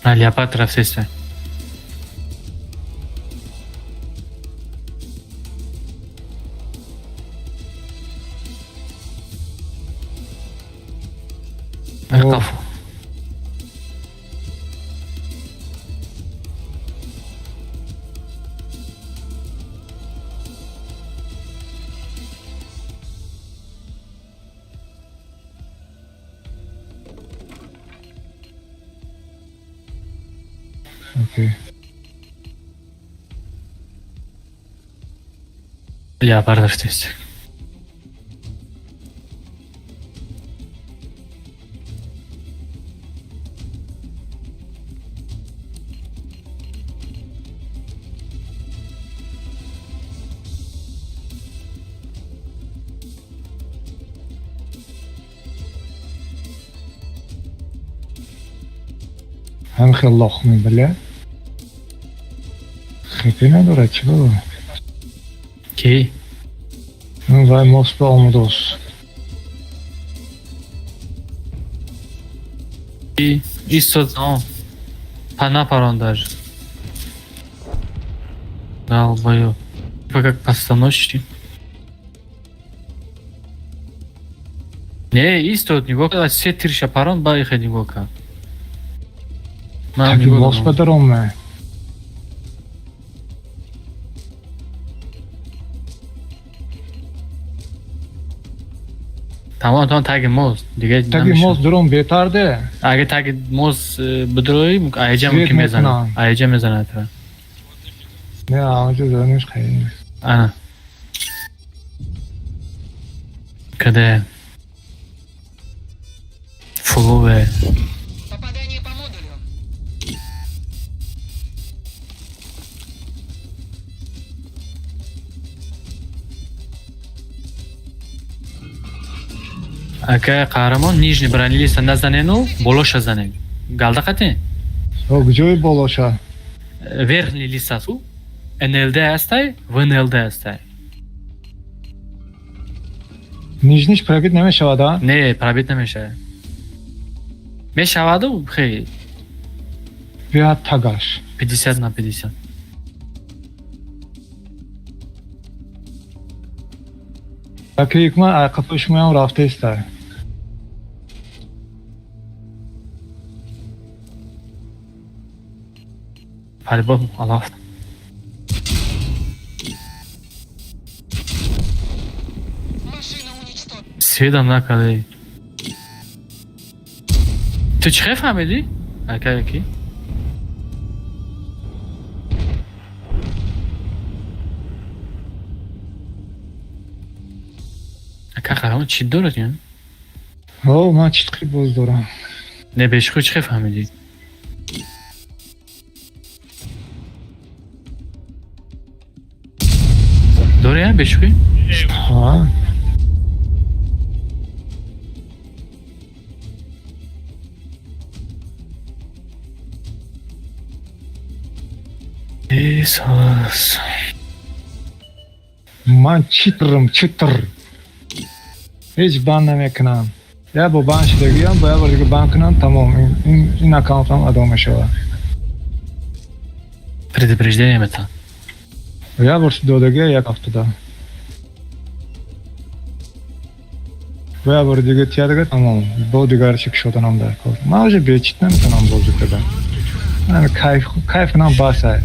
На леопард рафтеста. О. Окей. Леопард рафтеста. Ҳам хел лох мебаля. Хепе надорад, чӣ бо? Ки? Вай мост ба омадост. И истод, о. Па напарон даже. Долбоёб. Типа как постановщик. Не, истод нигоҳ кард, се тирша парон, ба ихе нигоҳ кард. Ман Таги нигоҳ мост ба дорам. даром. Тамом, тамом, таги мост. Дига Таги намешавад. мост даром беҳтар де. Агар таги мост бидроӣ, аиҷа Свет мумкин мезанад. мекунам. Аиҷа мезанад тра. Не, онҷо заданаш хеле нест. Ана. Каде? Фулове. Попадание по модулю. Акай қаҳрамон, нижний бронелиста назанену болоша занен. Галда қатен? О, куҷои болоша? Верхний лист асту. НЛД ҳастай, ВНЛД ҳастай. Нижний ш пробить намешавад, а? Не, пробить намешавад. Мешаваду, хей. Биёд тагаш. 50 на 50. Аки ҳикмат айқафои шумоям рафтаистай. По-любому, Аллах. Сведам накардаи. Ту чӣ хел фаҳмидӣ? Акай ки? Ака қаҳрамон чӣ дорад я? О, ман читқи боз дорам. Не, бешхӯ чӣ хел фаҳмидӣ? Дорӣ я бешхӯ? Ҳа. Исус. Ман читрм, читр. Ҳеҷ банд намекунам. Як бор банд шудагиам, бо як бор дига банд кунам, тамом. Ин аккаунтам адо мешавад. Предупреждение мета. Як бор додагия як ҳафтада. Бо як бори дига тия дига тамом. Бо дигар чӣ кушоданам дар кор. Ман уже бечит наметавонам бозӣ кардан. Ман кайф кайф кунам бас ай.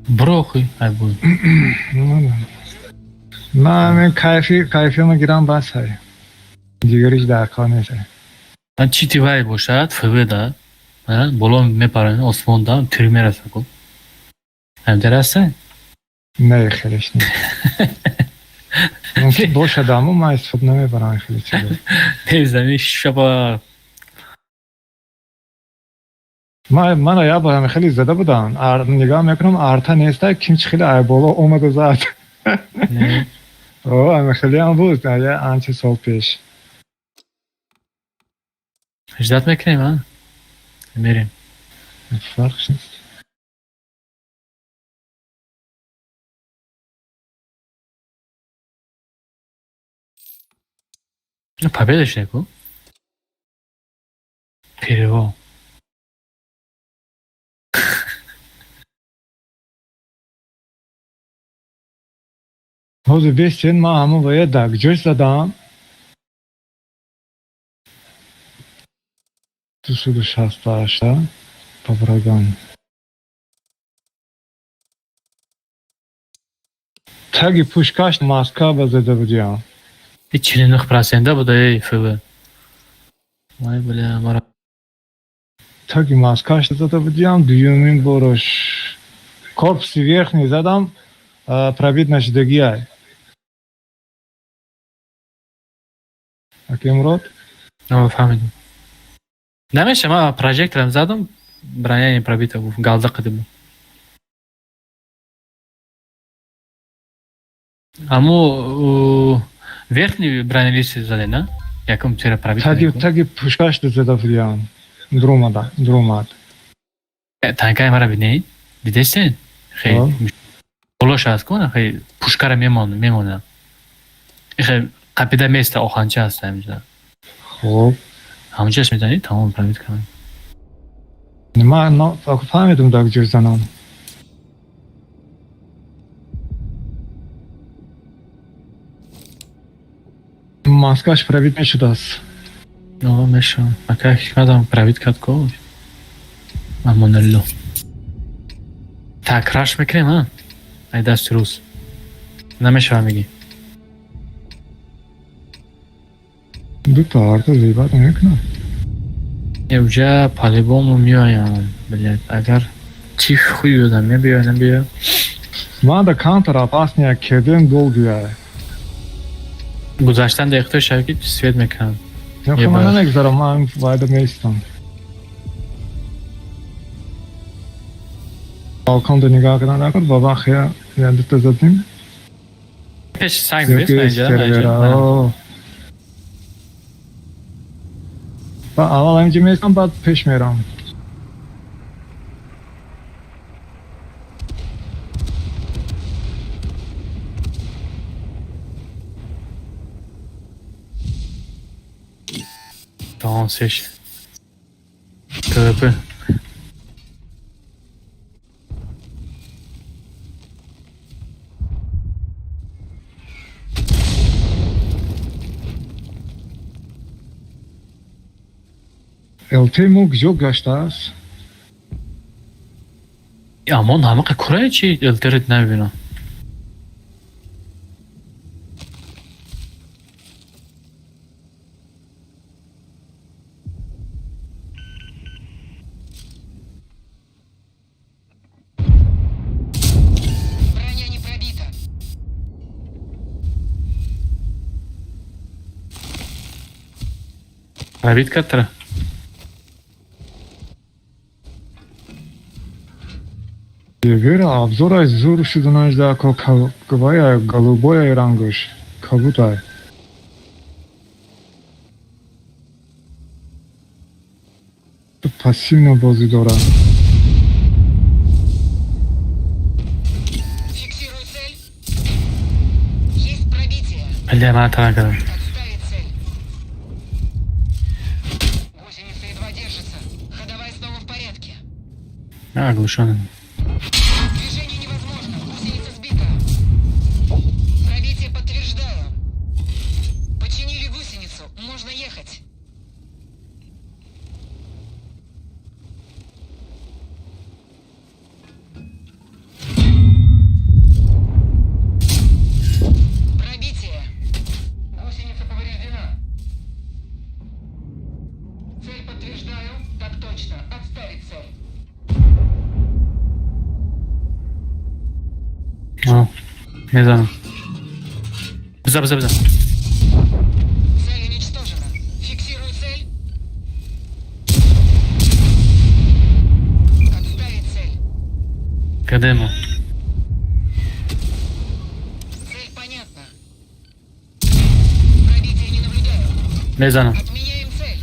Брохуй, ай буд. Ман кайфи кайфима гирам бас ай. Дигариш дар кор нест. Ман чити вай бошад, ФВ да. Боло мепарад, осмон да, тир мераса ку. Ҳамдер ҳастай? Не, хелеш не. Мумкин бошад, аммо ман истифода намебарам хеле чизо. Мезани шаба. Мана як бор хеле зада будам. Нигоҳ мекунам, арта неста, ким чи хеле ай боло омада зад. О, ами хеле ҳам буд, я анча сол пеш. Ждать мекунем, а? Мерем. Фарқш нест. Ну, победа шуд ку. Перевод. Ҳозир бестен ман ҳамон вая дагҷош задам. 268-та по врагам. Таги пушкаш Москва ба зада будиам. И 49% буда эй ФВ. Вай бля, мара. Таги Москваш зада будиам, дуюмин борош корпуси верхний задам, пробить нашидагиай. Аки Мурод? О, фаҳмидам. Намеша, ман прожекторам задам, броня не пробита гуфт, галда қиди буд. Аммо верхний бронелист заде, на? Якум тира пробита. Таги пушкаш зада будиам. Дромада, дромад. Танкаи мара бинед? Дидестен? Хей. Болош аст ку, хей, пушкара мемонад, мемонад. Хей, қапида места оханча аст ҳаминҷа. Хуб. Ҳаминҷаш медонӣ, тамом пробит кардам. Ман фаҳмидам дар ҷой занам. Маскаш пробит мешудааст. О, мешавад. Ака ҳикматам пробит кард ку. Амоналло. Так, раш мекунем, а? Ай дасти рӯз. Намешавад мегӣ. Дута арта зебат намекунад. Уже по-любому меоям, блядь. Агар чи хуй ёдам мебиёя, набиёя. Ман да кантер опасния кеден долгия. Гузаштан дехто шав ки свет мекунам. Не, ман намегзарам, ман вайда меистам. Балкон да нигоҳ кардан накард, баба хия я дута задим. Пеш санг бес инҷа. Ба аввал ҳаминҷо меистам, баъд пеш мерам. Tamam seç. ТВП. ЛТ мо куҷо гаштааст? Амон ҳамақа курае чи ЛТ-рет намебинам. Броня не пробита. Пробит картара. Вера, обзор зур шуданаш да ко квая голубое рангош. Кабутай. Пассивно бозӣ дорад. Фиксирую цель. Есть пробитие. Бля, ман таран кардам. Отставить цель. Гусеница едва держится. Ходовая снова в порядке. На, оглушённый. Движение невозможно. Гусеница сбита. Пробитие подтверждаю. Починили гусеницу. Можно ехать. Пробитие. Гусеница повреждена. Цель подтверждаю. Так точно. Отставить цель. О, мезанам. Биза, биза, биза. Цель уничтожена. Фиксирую цель. Отставить цель. Кадемо. Цель понятна. Пробитие не наблюдаю. Мезанам. Отменяем цель.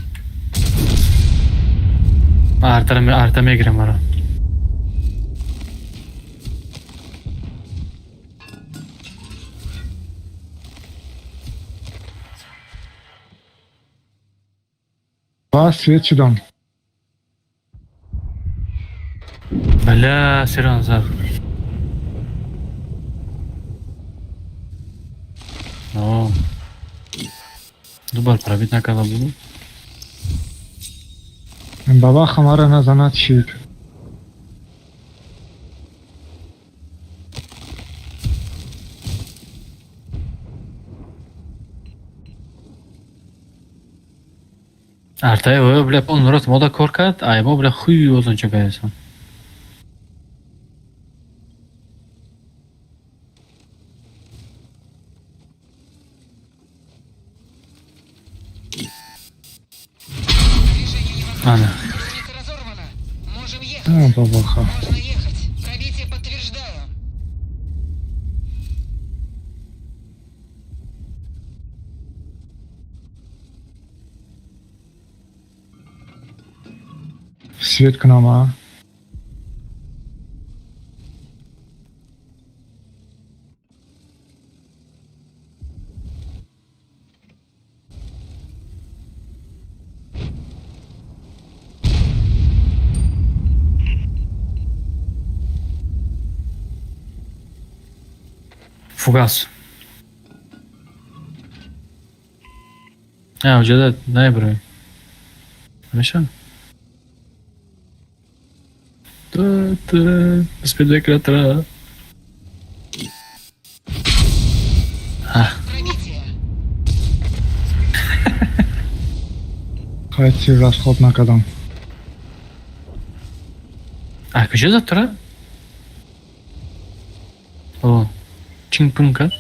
Арта, арта мегирам мара. Ба свет шудам. Бля, серьезно, зад. О. Дубар пробить накарда буду. Баба хамара назанад шид. Артае ой, бля, он рот мода кор кард, ай мо, бля, хуй озон ча кардасан. Движение невозможно. Ана. Гусеница разорвана. Можем ехать. А, бабаха. Можно ехать. Пробитие подтверждаю. Свет кунам, а? Фугас. А, уҷада наеброи. Ҳамеша? Та, та, спидекратра. А. Пробитие. Хай тир расход накардам. А куҷо зад тура? О, чинг-пунг кард?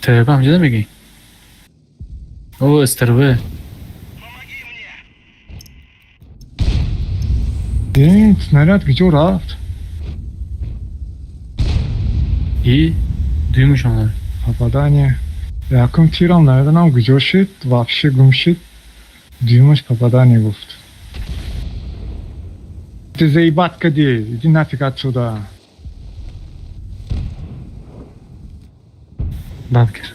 ТВП ҳамҷода мегӣ? О, СТРВ. Ин снаряд куҷо рафт? И дуюмаш омад. Попадание. Якум тирам намедонам куҷо шид, вообще гум шид. Дуюмаш попадание гуфт. Ты заебать кади, иди нафиг отсюда. Банкер.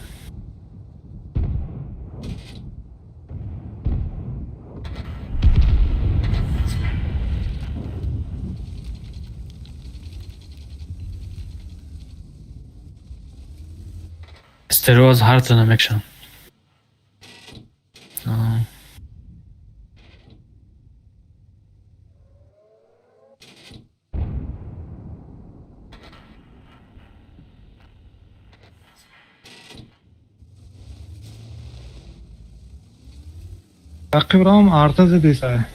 Стероз ҳартона мекшам. Рақибрам арта задеса.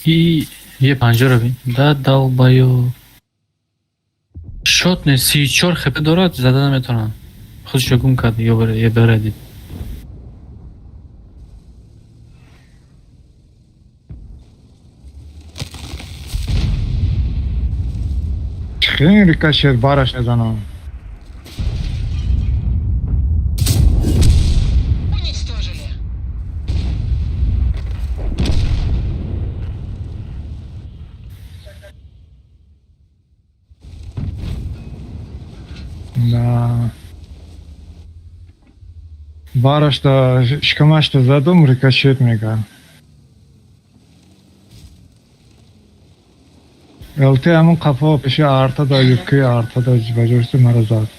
И е панҷоро бин. Да долбоёб. Шот не 34 хп дорад, зада наметавонам. Худшо гум кард, ё бара дид. Хеле рикошет бараш мезанам. Да. Барашта шикамашта задум рикошет мега. ЛТ ҳамон қафо пеши арта да юки арта да баҷошту маро зад.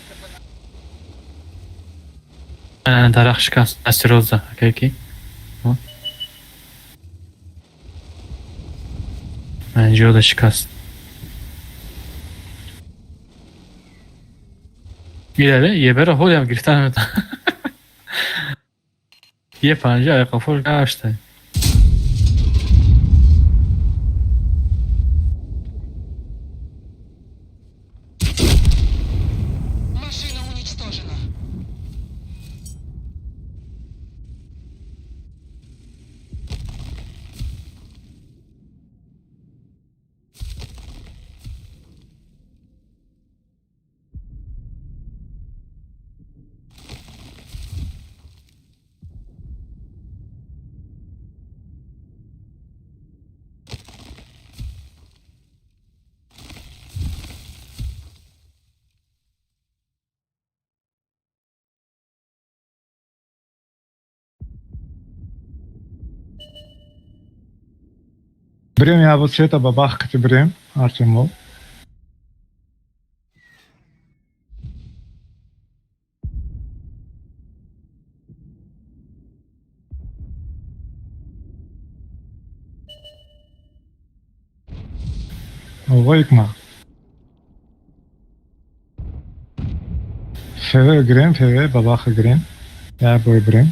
Дарахт шикаст, астероза, акайки. Манҷода шикаст. Илале, ебера ҳолиам гирифта наметавонам. Е панҷа ай қафош гашта. Машина уничтожена. Бирем я света бабах кати бирем, Артемол. Войкма. ФВ гирем, ФВ бабаха гирем. Я бой бирем.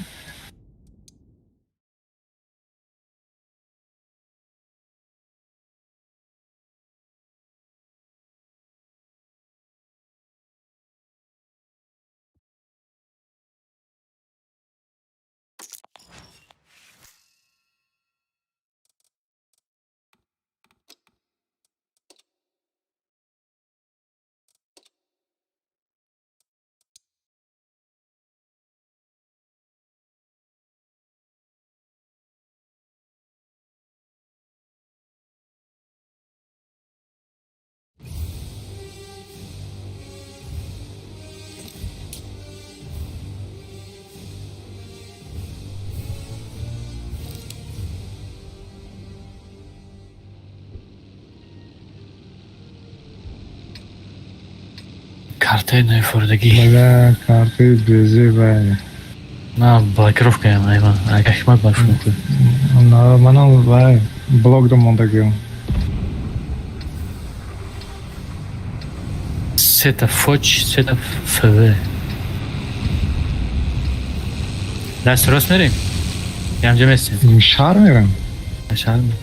Картаи наифордагӣ. Бля, картаи безе вай. На, блокировка ям, айман. Ага, хикмат блокировка. На, манам вай, блок до мондагиам. Сета фоч, сета фв. Даст рост мерем? Ямҷа местем. Шаҳр мерем. Шаҳр мерем.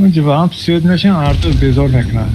Унҷа ба ҳам свет мешин, Артур безор мекунад.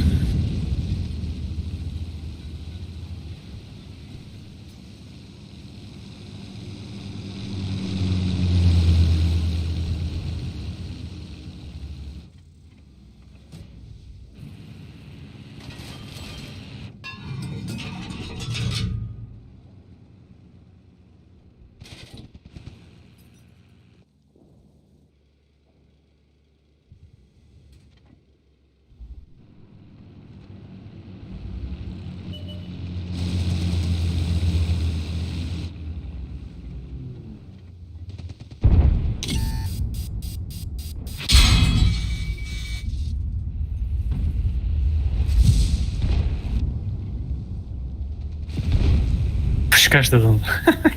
Пушкаш дадам.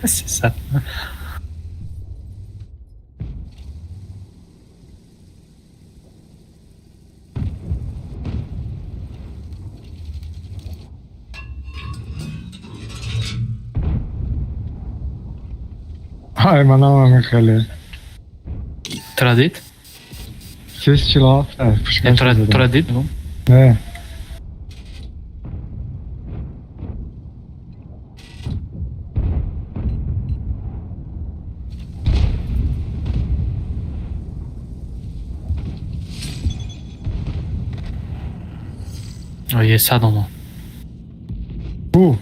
Сесад. Ай, манам михеле. Тура дид? 347 пушкаш. Тура дид? Не. Е, сад омо. У.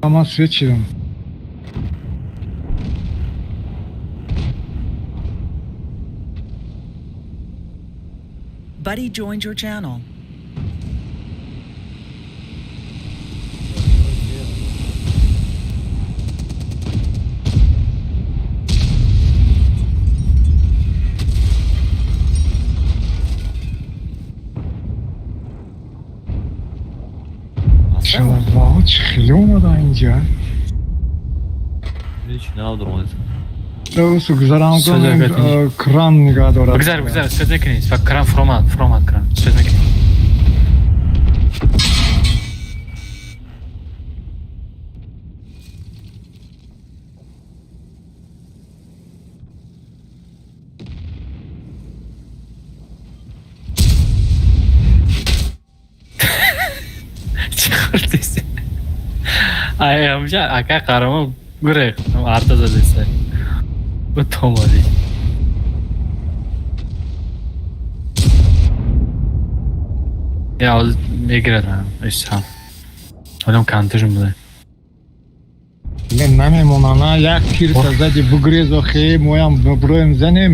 Ман свет шидам. Buddy joined your channel. Чалавао чӣ хеле омада инҷа? Ҳеч надорам. Усу гузарам кун, кран нигаҳ дорад. Бигзар, бигзар, свет мекунӣ. Фак кран фуромад, фуромад кран. Свет мекунӣ. Чӣ хӯрдиси? Ай, ҳамҷа ака қаҳрамон гурехт, арта задиса. Бу томадӣ. Я ҳозир мегирад исам. Ҳолам контужен буда. Ле намемонана, як тирта зади бугрез охе, моям броем занем.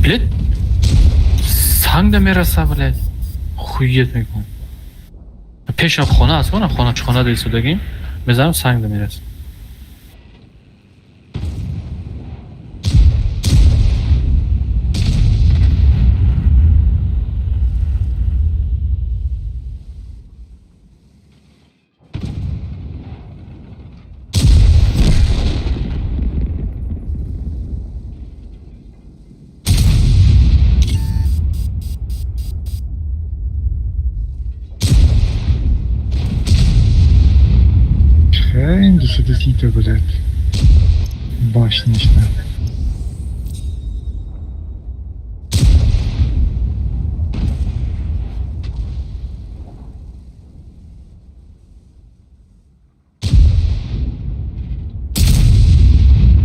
Блядь, санг да мераса, блядь. Хует мекун. Пешам хона аст, вона хона чӣ хона да истодагим. Мезанам санг да мераса. Хеле 210 блядь. Башнична.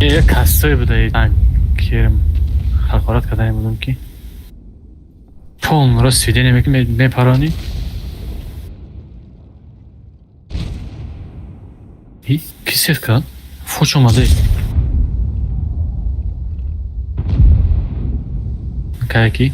Як кассое буда, керм ҳақорат кардане будам ки полн рост сведение мекунӣ, мепаронӣ. Ки сет кард? Фоч омаде. Каяки?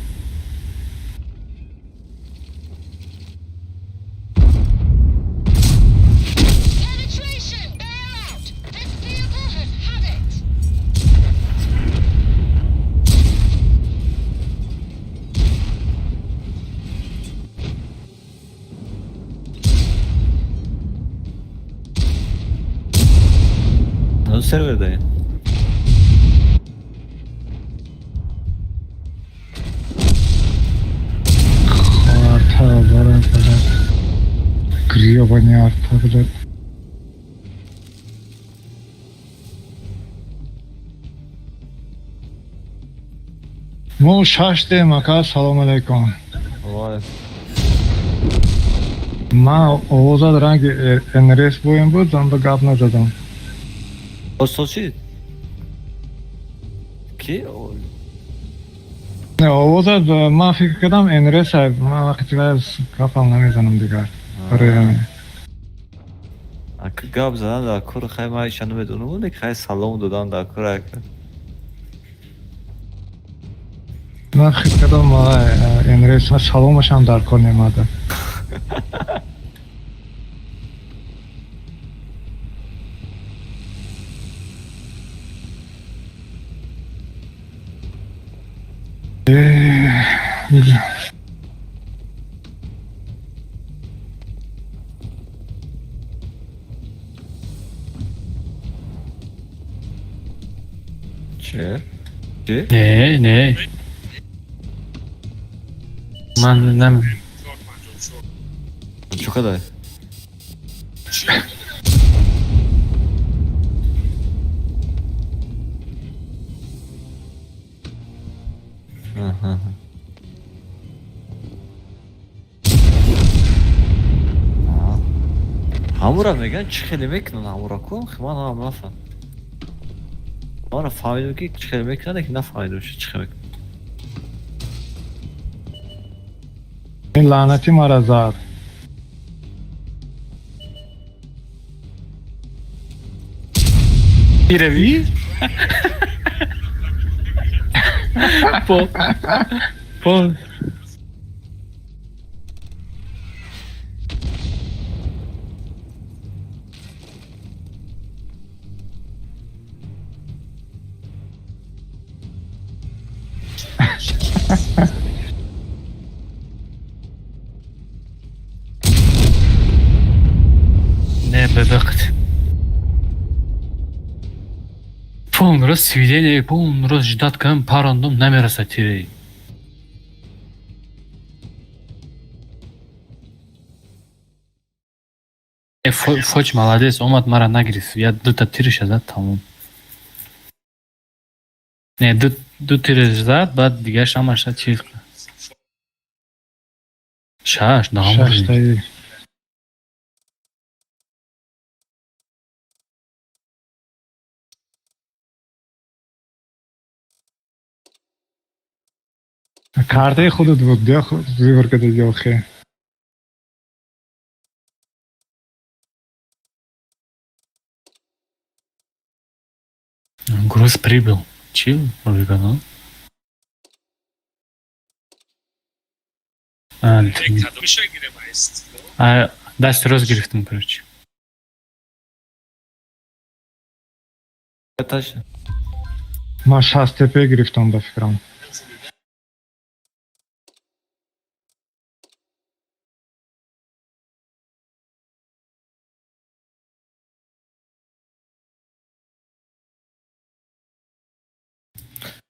Ну, сервер дай. Хорта, баран, блядь. Гребаный арта, блядь. Мо шаштем, ака, салом алейкум. Ман овозат ранги НРС боем буд, зан ба гап назадам. Сочи? Ки? Не, овозат ман фикр кардам НРС, ман вақти гапам намезанам дигар. Барои ҳамин. Ака гап задан дар кор хай ман иша намедонам, лек хай салом додан дар кор ака. Ман фикр кардам НРС, ман саломашам дар кор немада. Че? Че? Не, не. Ман нам. Чӣ қадар? Аҳа. Ҳамура мегӯянд чӣ хеле мекунанд ҳамура ку? Ман ҳам нафаҳмам. Ман фаҳмидам ки чӣ хеле мекунанд, лекин нафаҳмидам чӣ хеле мекунанд. Ин лаънатӣ мара зад. Мирави? По. По. Не, бебақт. Полный рост сведение, полный рост ждать кам парондум намераса тирей. Фоч молодец, омад мара нагирифт. Я дута тириша зад, тамом. Не, ду тириш зад, баъд дигарш ҳамаша чиз. Шаш, даҳум. Шаштаи. Картаи худат буд, бия выбор кардагӣ охе. Груз прибыл. Чил, ну? Даст рост гирифтам, короче. Ман 60 тп гирифтам ба фикрам.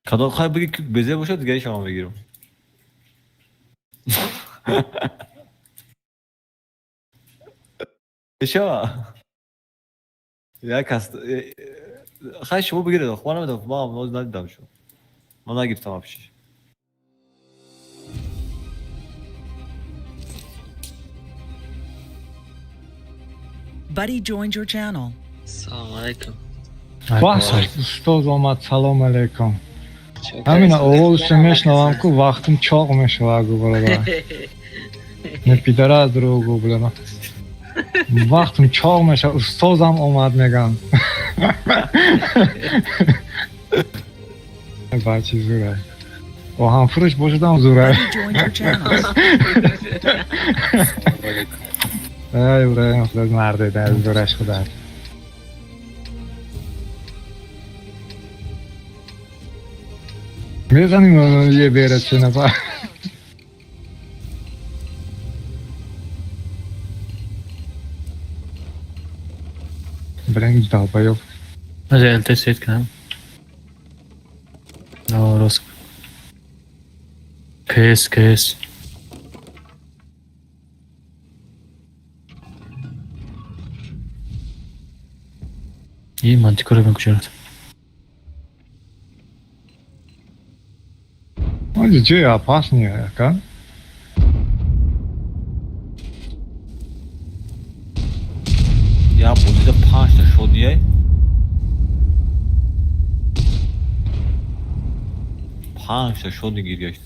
Кадом хай бигӣ ки безе бошад, дигари шама мегирам. Мешава? Як аст. Хай шумо бигиред, ман намедонам, ман надидам шумо. Ман нагирифтам вообще. Buddy joined your channel. Салом алейкум. Вах, устоз омад, салом алейкум. Ҳамина овозашро мешнавам ку вақтим чоқ мешава гу бародар. Не пидара дурӯғ гу бля. Вақтм чоғ меша, устозам омад мегам. Бачи зурай. Оҳанфурӯш бошадам зурай. Joined your channel. Ай, Иброҳим, худат марде, дар зураш худат. Мезаним е бера се нафар. Блин, долбоёб. Аз ЛТ свет кунам. О, рост. КС, КС. И мантикора бин куҷо рафт? Оҷи ҷои опасный ака. Я бозида панҷта шод ниай? Панҷта шод гиргашт.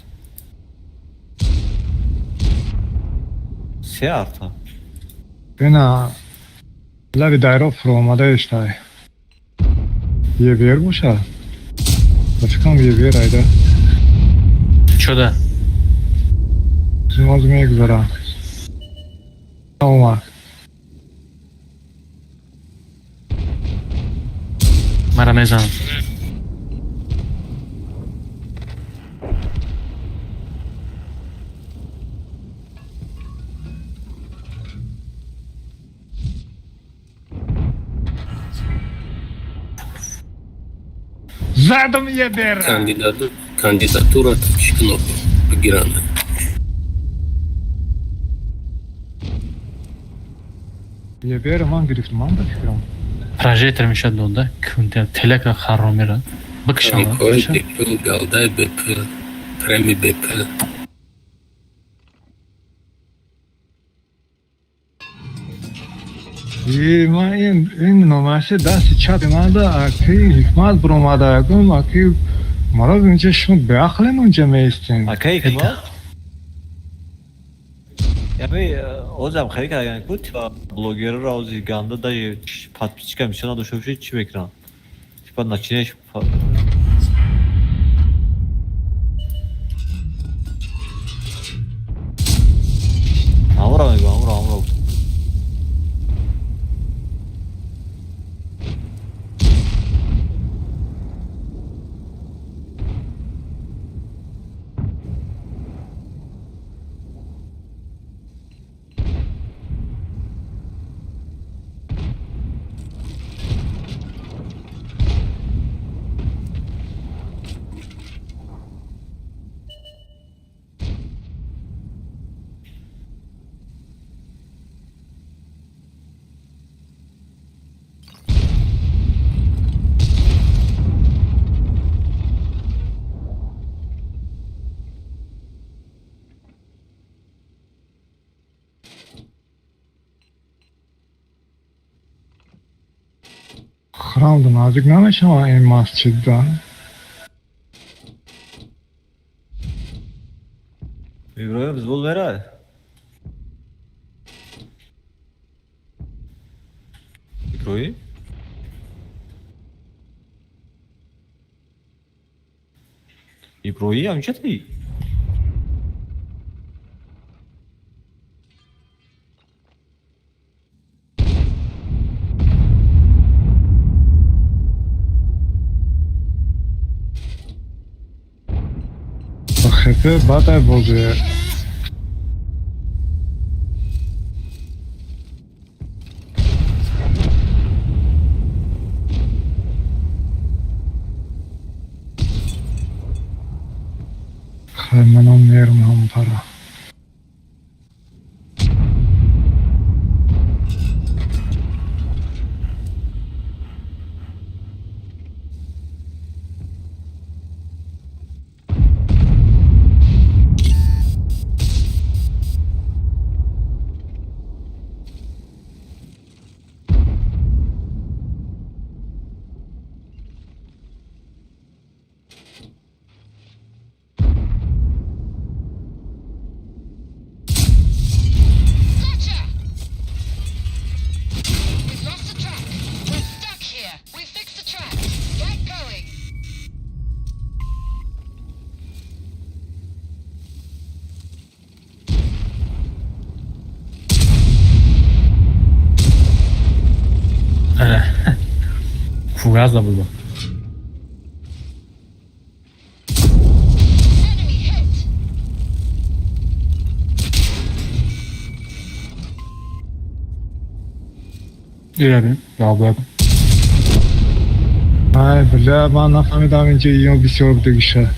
Се арта. Ина лаби дайро фуромада иштай. Ебер боша? Ба фикрам ебер айда. Чода? Зимоз мегузара. Омад. Мара мезанам. Задам ебера. Кандидатура кнопку бигиранд. Ебера ман гирифтам, ман ба фикрам. Прожектор мешад донда, кунда телека харро мера. Бикшам. Ҳамкори бепул, галдаи бепул, преми бепул. И ман ин номаси дасти чапи манда аки ҳикмат буромада ягум аки маро инҷа шумо беақлен унҷа меистем. Ака ҳикмат? Яъне озам хеле кардаган ку типа блогерро ози ганда даже подписчика мисол надошта бошед чӣ мекунанд? Типа начинаешь Амра мегӯ, амра, амра. Храм наздик намешавад ин масҷидда. Иброҳим взвод меравад? Иброҳим? Иброҳим ҳамча ти? Хефе бадай бозе. Хай манам мерам ҳам пара. Фугас буд. Ирабин, долбоеб. Ай, бля, ман нафаҳмидам инҷо иё бисёр будагиша.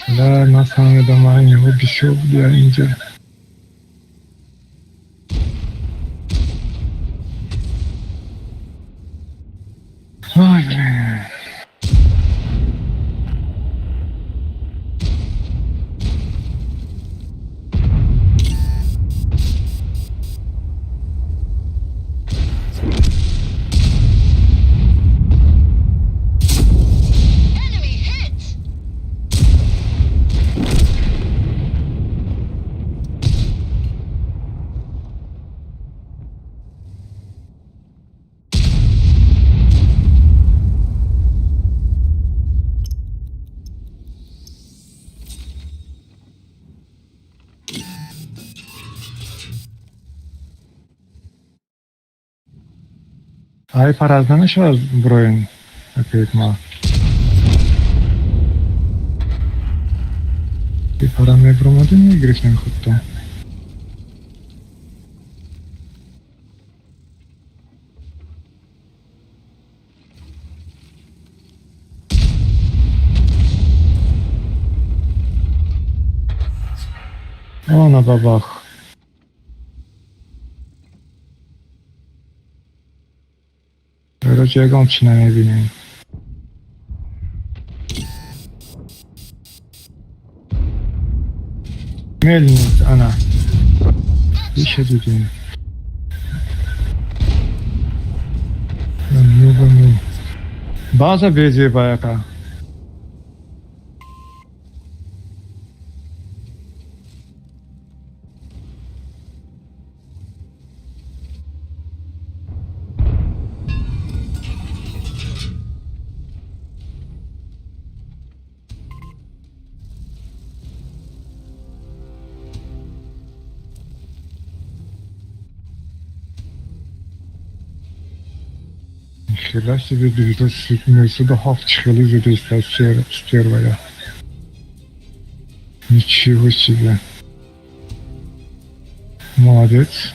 Бля, нафаҳмидам, ман иҳо бисёр будия инҷо. Ой, бля. Ай, параз намешавад броин акаи ма. Пара мебромадем мегирифтем худто. О, на бабах. Короче, ягон чи намебинем. Мельница, она. Еще дидем. Ну. База безебаяка. Нихера себе 907 хели за стерва. Ничего себе. Молодец.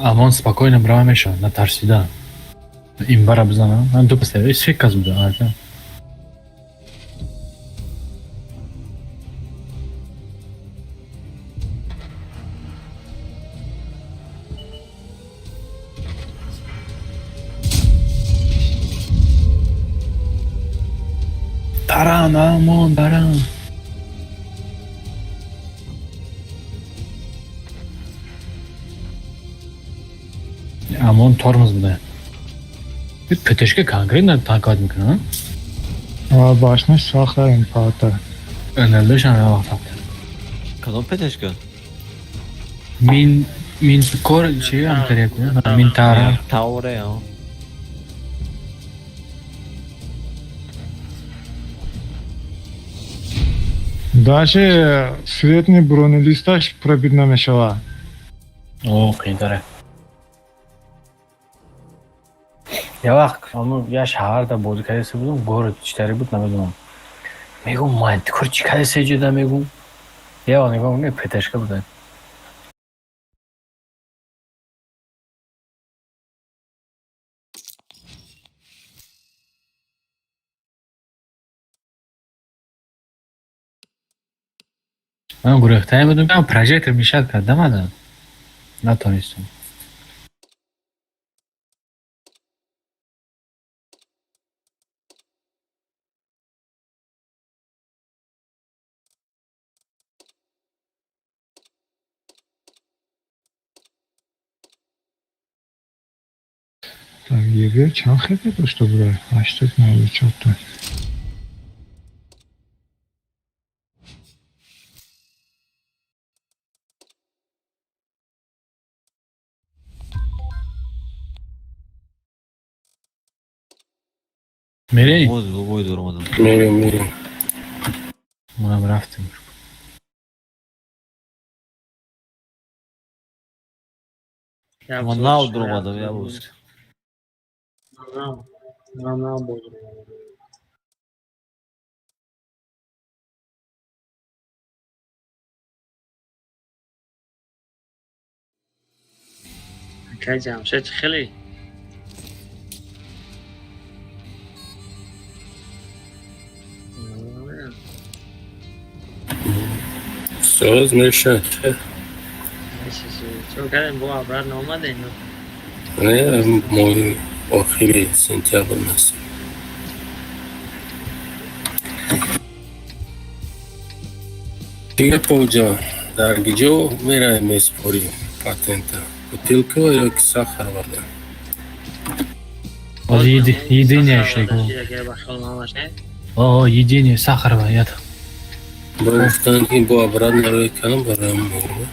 Амон спокойно брава мешавад, натарсида. Имбара бизанам. Ман ду паслеви се кас буда, ака. Таран, Амон, таран. Амон тормоз буда. ПТшка конкретно танкат мекунад? А башня сахта импата. НЛДшан вақт. Кадом ПТшка? Мин мин кор чи ам карек, мин тара. Тауре, а. Даже средний бронелисташ пробить намешава. О, қийтаре. Я вақт я шаҳарда бозӣ кардасе будам, город читаре буд, намедонам. Мегум, ман кор чӣ кардасе ҷода мегум. Я вақт нигоҳ мекунам, ПТшка буда. Ман гурехтае будам, прожектор мешад кардам ада. Натонистам. Так, ЕГ чанд хп дошта буда? 894 та. Мерей? Боз бой дуромадам. Мерем, мерем. Манам рафтем. Ман нав дуромадам, я боз. Ман нав боз дуромадам. Акай Ҷамшед хеле Соз мешад. Чо кардем, бо обратно омадем? Не, моҳи охири сентябр насиб. Дига повҷа, дар гиҷо меравем месупорӣ патента? Бутылкова ё ки Сахаровада? Единия шеку. О, единия Сахарова, я. Бо гуфтанд ки бо обратно рӯй кардам бароям муҳим.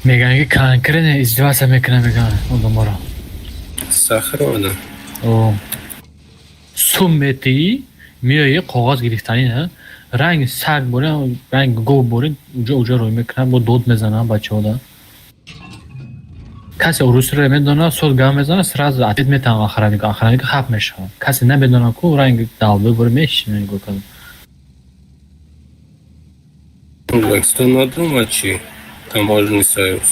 Мегӯянд ки конкретно издеваться мекунад, мегӯянд одаморо. Сахаровада? О. Сум метиҳӣ, меоӣ коғаз гирифтанӣ, на? Ранги саг борин, ранги гов борин, уҷо уҷо рӯй мекунад, бо дод мезанад бачаҳода. Касе урусиро медонад, соз гап мезанад, сразу ответ метавонад охранник, охранник хаф мешавад. Касе намедонад ку ранги далбе бори мешинад нигоҳ кунад. Ӯзбекистон надумад чӣ? Таможенный союз.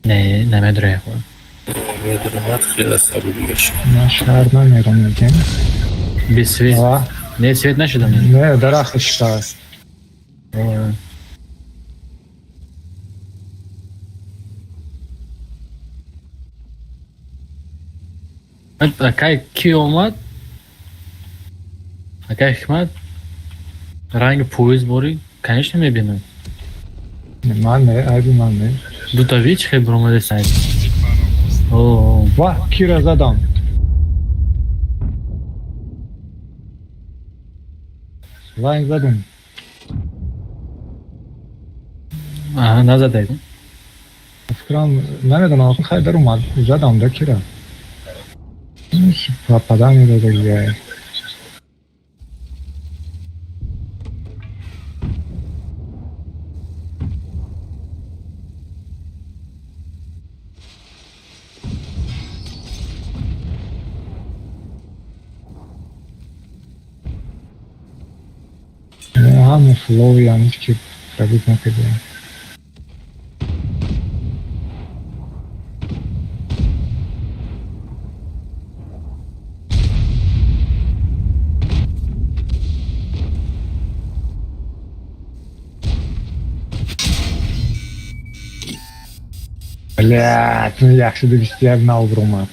Не, намедурая. Медуромад хеле сабук мешавад. Ман шаҳр намерам мегем. Без свет. Не, свет нашудам. Не, дарахт шикаст. Акай ки омад? Акай Ҳикмат ранги поезд бори, конечно мебинам. Ман не, айби ман не. Дута вич хел буромаде сайт. О, Ва, кира задам. Лайн задам. Аҳа, назадай. Фикрам намедонам, хай дар омад. Задам да кира. Попадание додагиай. Ҳама флови ҳеч ки пробит накардем. Блядь, ну 121 нав бромад.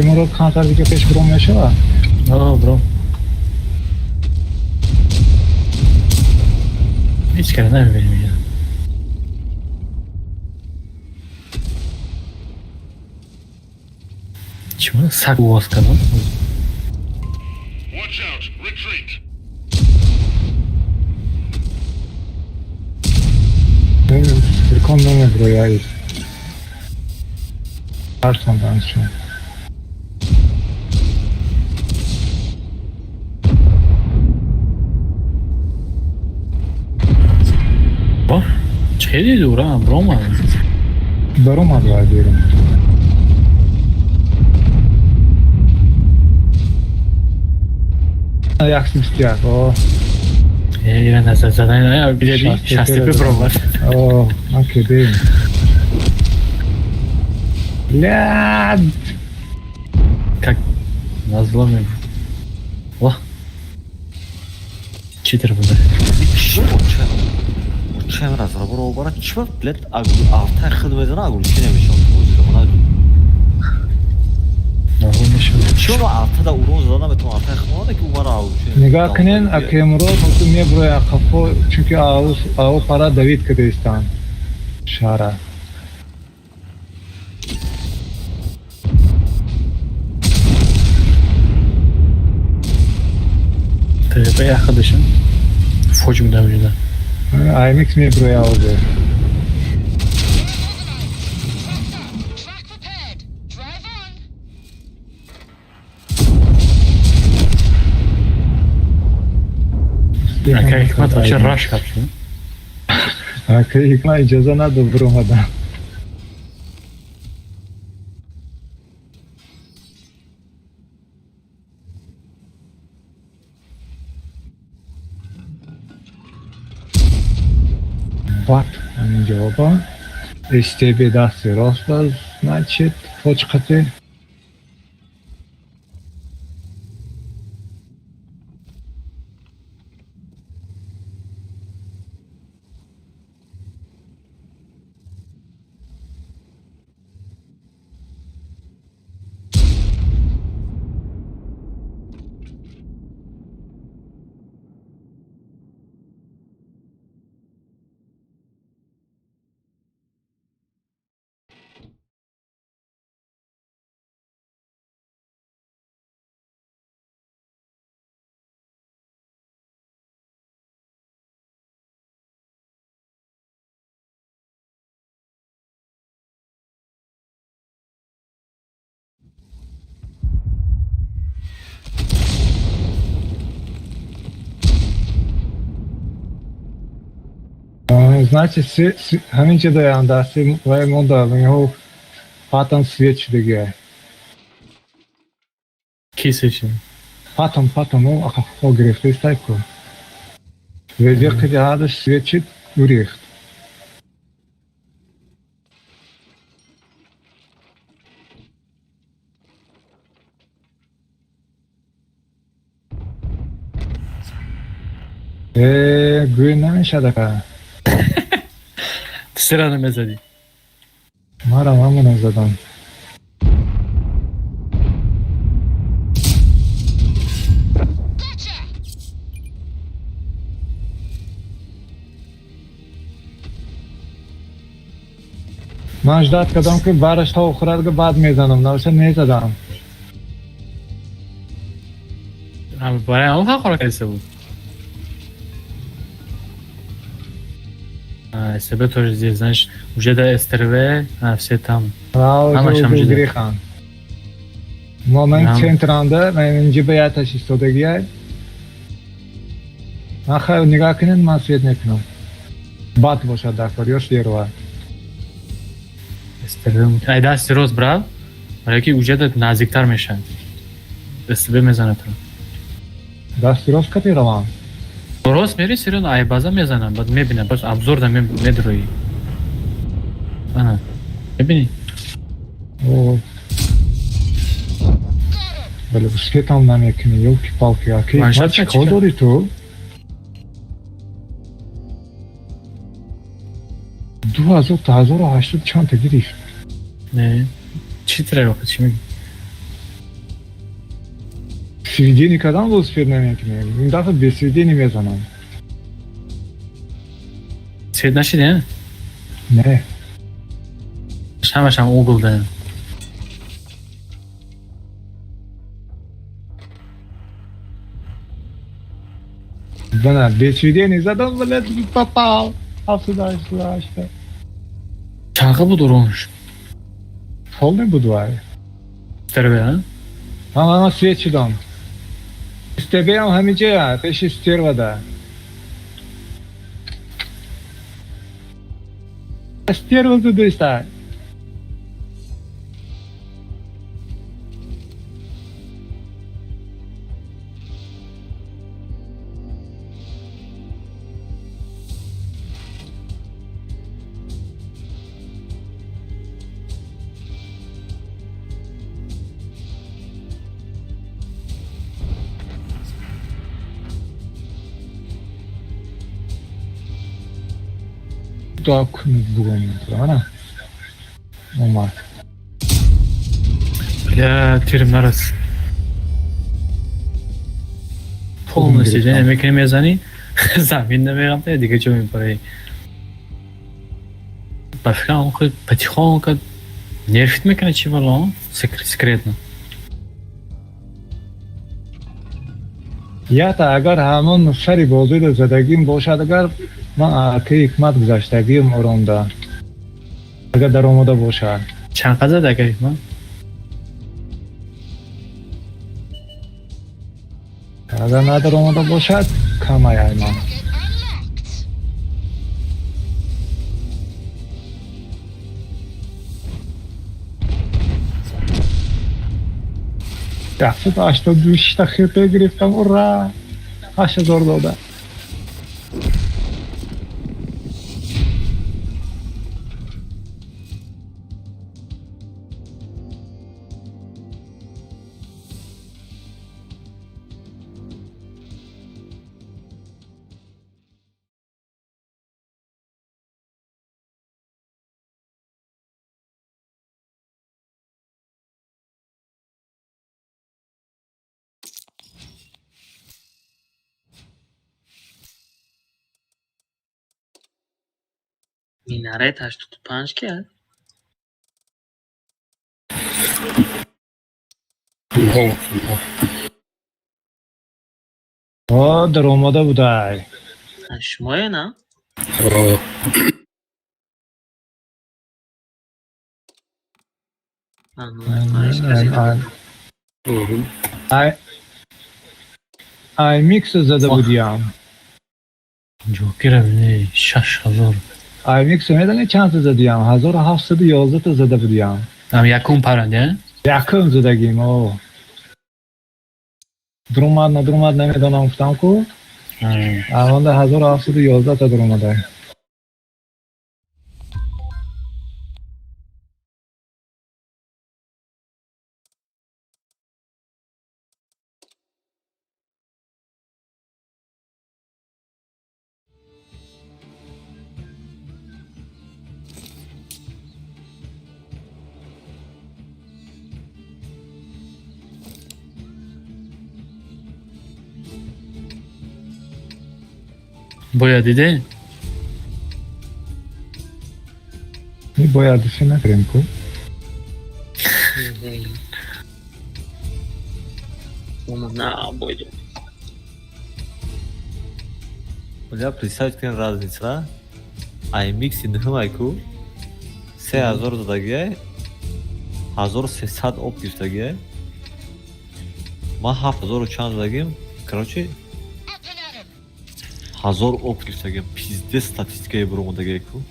Мурод камтар дига пеш бром мешавад? О, бром. Ҳеҷ кара намебинем инҷа. Чӣ мана саг овоз кардам? Фиркон намеброяд. Тарсондан шуд. Хеле дура, бромад. Баромад вай берун. 121. О. Ира назад задан, бидеди шастепе бромад. О, ман кедем. Бля! Как назломим. О! Читер буда. Чем раз роборо бара чма, блядь, автай хид мезана, агулчи намешавад бозиро. Мана чма автада урон зада наметавонам, автай хид монда ки умара агулчи. Нигоҳ кунен, акемурод ҳозир меброяд қафо, чунки ау пара давид кадаистанд шаҳра. ТВП яхадашам. Фоҷ буда вуҷуда. Аймикс меброяд ҳозир. Акай Ҳикмат вообще раш кард шуд. Акай Ҳикмат иҷоза надод биромадан. Бат ҳамин ҷавоба. СТБ дасти рост аст, значит, почқати. Значит, ҳамин ҷо даям дасти вай монда, меҳо патан свет шудагия. Ки свет шуда? Патан, патан, о, ахо гирифта истай ку. Веде қиди ҳадаш свет шид, гурехт. Гӯй намешад ака. Сера намезадӣ. Марам ҳамонам задам. Ман ждат кардам ки бараш то охират ки баъд мезанам, навиша мезадам. Барои ҳамон ҳақора кардиса буд. СТБ тоже здесь, знаешь, уже до СТРВ, все там. Грехан. Мо ман центранда, ман инҷа ба яташ истодагия. Ман хайр нигоҳ кунед, ман свет мекунам. Бад бошад дар кор, ё шерва. СТРВ, ай дасти рост брат, барои ки уже да наздиктар мешавад. СТБ мезанад туро. Дасти рост кати равам? Рост мери, серьёзно, ай база мезанам, баъд мебинам, баъд обзор да медрои. Ана, мебини? О. Бале, светам намекунӣ, ёлки-палки, аки, Маншат чӣ кор дорӣ ту? 2080 чанд та гирифт? Не, чӣ тра охи, чӣ мегӣ? Сведение кардам боз свет намекунӣ. Ин дафъа без сведение мезанам. Свет нашид, не? Не. Ҳамашам угл да. Бана, без сведения задам, блядь, попал. 788. Чанқа буд уронш? Полный буд вай. СТРВ, а? Ама свет шудам. СТБ-ам ҳамиҷая, пеши стервада. Стерва задиста. то бугом мана омад. Бля, тирм нарас. Полностью гирифтам. мекунӣ, мезанӣ, замин намеғамта, дига ҷо мепараи. Ба фикрам, он худ потихоньку нерфит мекунад, чи вало секретно. Ята агар ҳамон сари бозиро задагим бошад, агар ман аки ҳикмат гузаштагим оронда. Агар даромада бошад. Чанд қад зад ака ҳикмат? Агар надаромада бошад, камай айман. 186 та хп гирифтам, ура! 8000 дода. Минарет 85 ки аст? О, даромада будай. Шумое на? Ай микс зада будиям. Ҷокира бини, 6000. Ай микс медонӣ чанд та задиям? 1711 та зада будиям. Ам якум паранда? Якум задагим, о. Друмад, надурмад намедонам, гуфтам ку. Аванда 1711 та дуромада. Бояд диде? Ни бояд дисе накардем ку. На, бойдем. Бля, представь, кен разница. IMX нӯҳумай ку 3000 додагиай, 1300 об гирифтагиай. Ман 7000 чанд додагим, короче, 1000 об гирифтагиам. Пиздец статистикаи буромадагиай ку.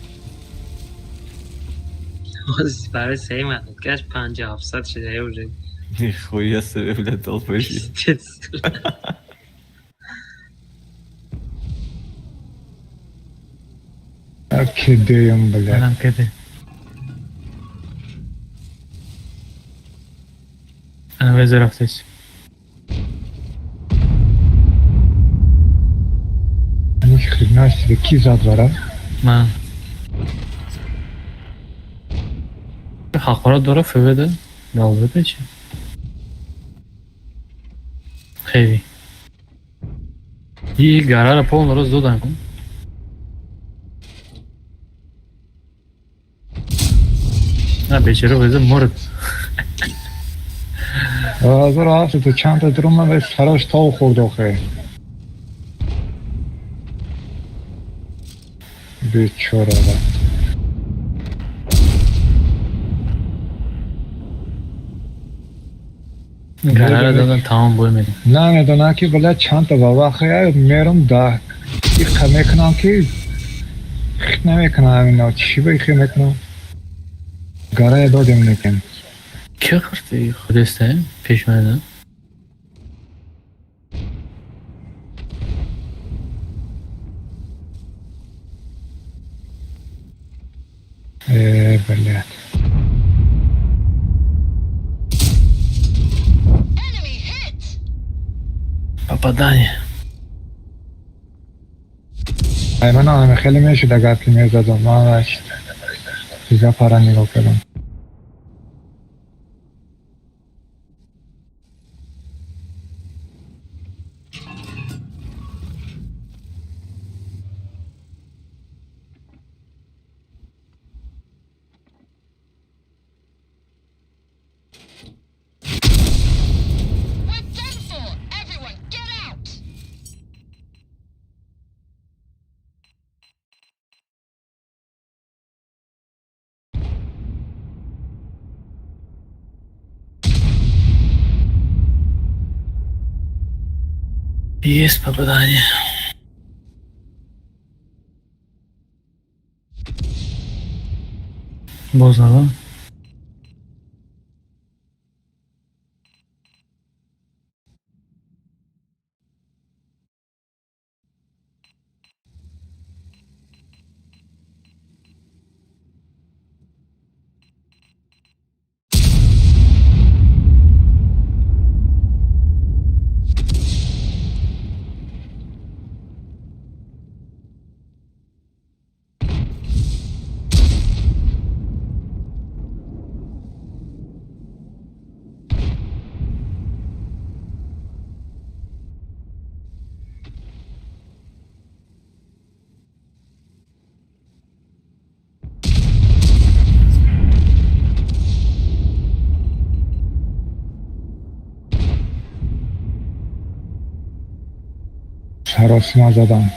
Барои сеюм отметкаш 5700 шуда уже. Нихуя себе, бля, долбоёб. Пиздец. Кедеем, бля. Манам кеде. Ана везе рафтес. Ни хрена себе, ки зад вара? Ман. Ҳақорат дора ФВД? Далбата чи? Хеви. И гарара полно рост додан кун. На бечера везе морд. 1700 чанд та дуромада, сараш тов хӯрд охе. Бечора. Гарара додан, тамом, бой медем. Намедонам ки, бля, чанд та вавахая мерам да иқа мекунам ки хит намекунам, ино чӣ ба ихе мекунам. Гарая додем некем. Ки хӯрди худеста пеш мана? Э, блядь. Попадание. Ай ман ҳама хеле мешуд агар ки мезадам. Ман чиза пара нигоҳ кардам. Есть попадание. Боз, да? Саросима задам.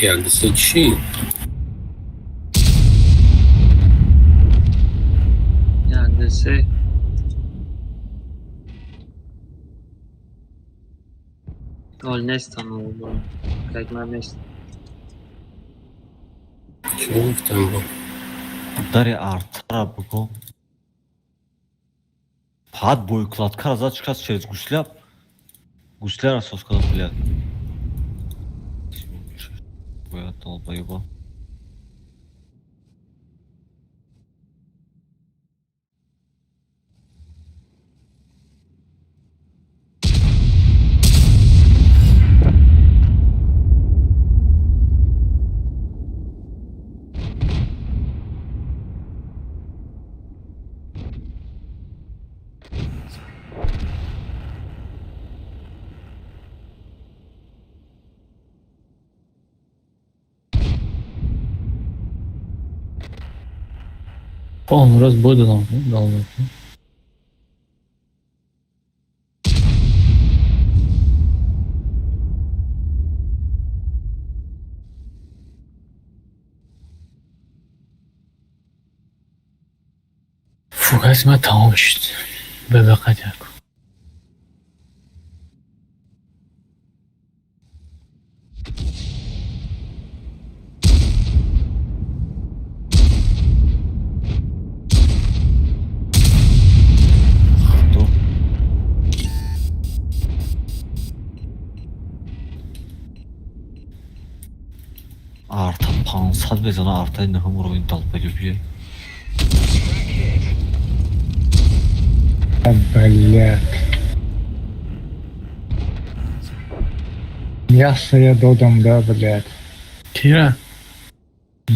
Як чӣ? Як, 2, 3. Ол нестам, блядь, ман нест. Чӣ гуфтам бо? Дари артара буго. Пад боекладкара зад шикаст через гусля. Гусляра сос кардам, блядь. Бояд долбоеба. Полный раз бой додам, дал. Фугас ма тамом шуд. Бебақат яку. Арта 500 мезана, артаи нӯҳум уровень долбоёбие. Блядь. Мясо я додам, да, блядь. Кира?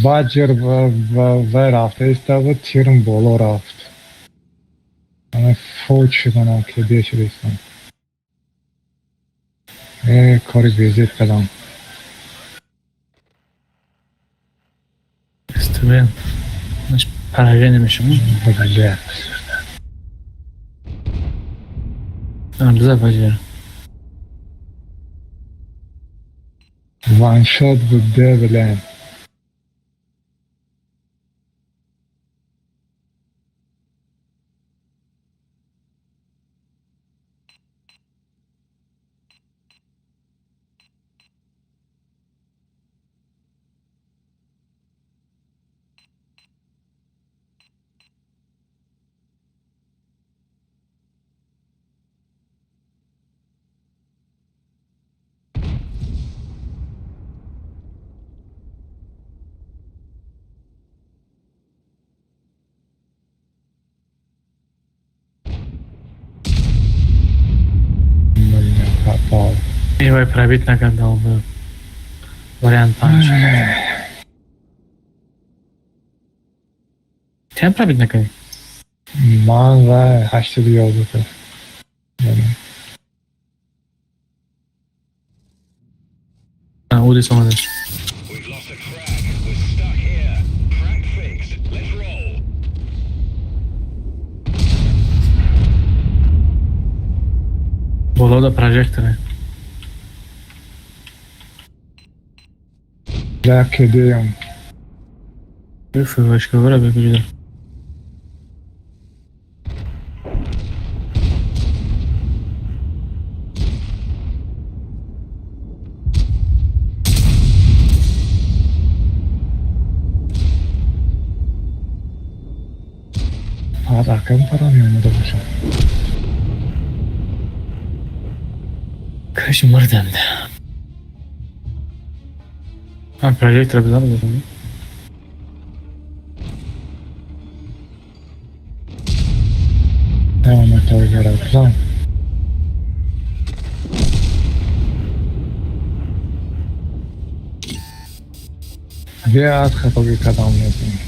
Баджер в рафт, иставу тирм боло рафт. Ана фоч шуданам ки бешудистам. Кори визит кардам. Студент. Значит, параллельно мешам. Блядь. Биза баджер. Ваншот буд, блядь. Ивай пробить накардал бы. Вариант панч. Тем пробить накарди? Ман ва 811. Удис омадаш. Болода прожекторе. Да, кедеям. Фвшка вара бекуҷида. Фақат акам пара меомада бошад. Каш мурданд. А, прожектор бизан бозам. Наомад тавгара бизан. Биёд хатоги кадам мезанӣ.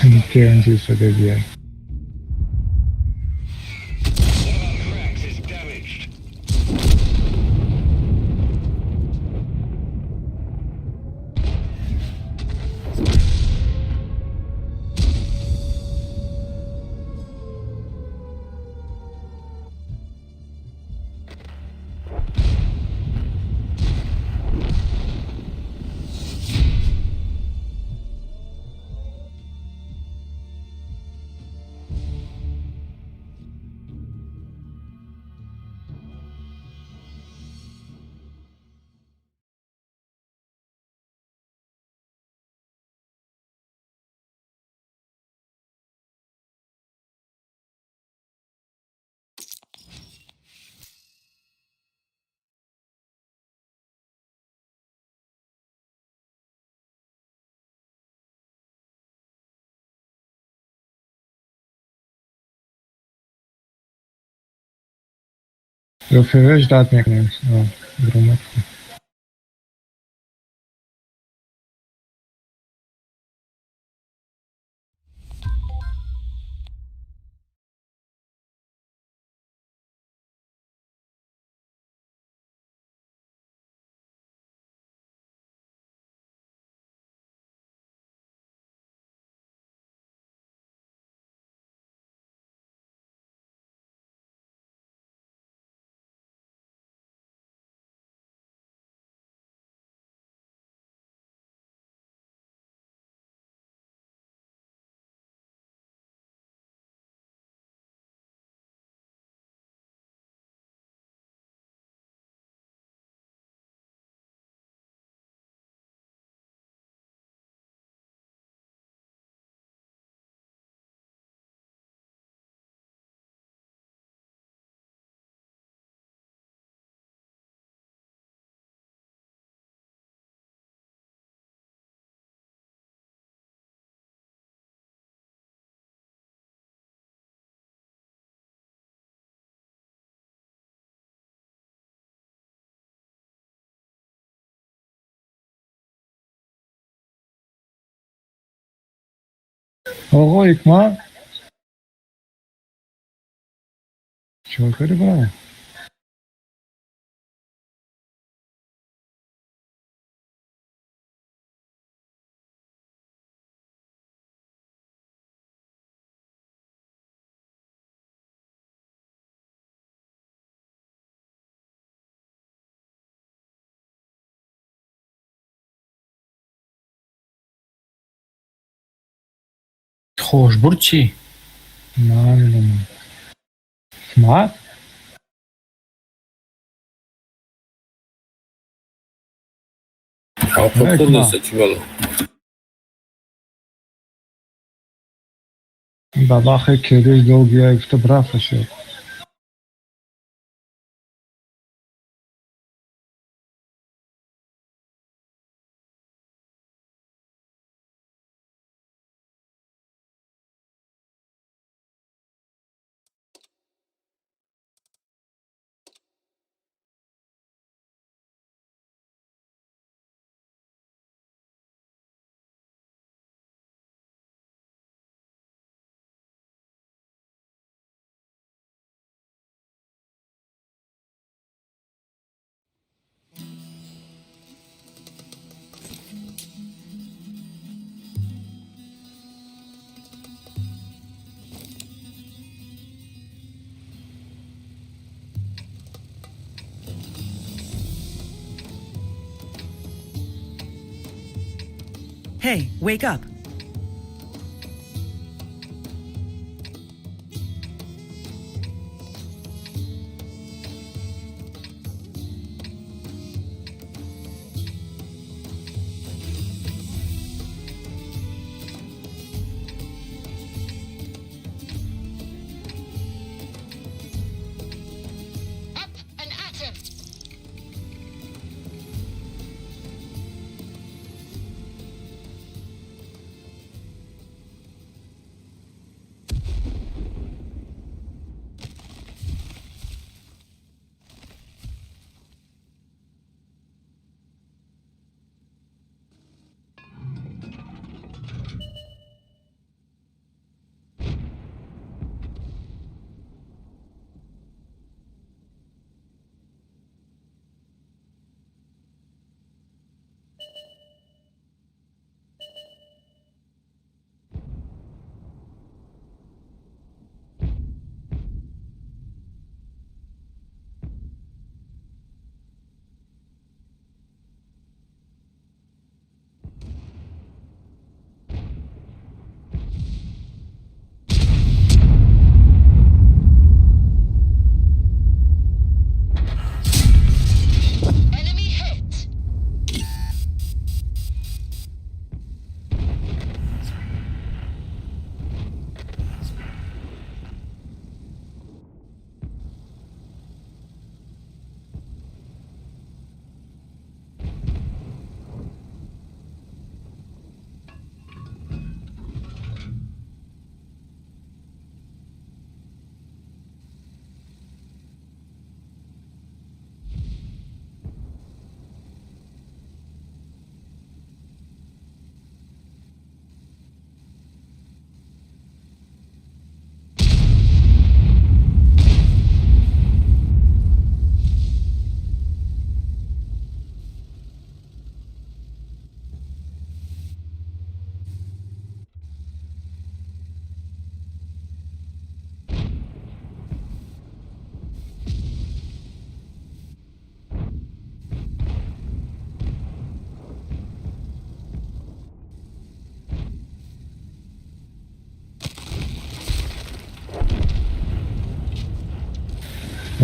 Конференции садагия. ФВ ждать мекунем. Грумат. Оғо икма. Чикор кардӣ бародар? Хош бурд чӣ? Намедонам. Смарт? Хурдеста чӣ бало? Бабахи кедиш долгия гуфта брафта шуд. Hey, wake up. Up and at 'em. Enemy hit.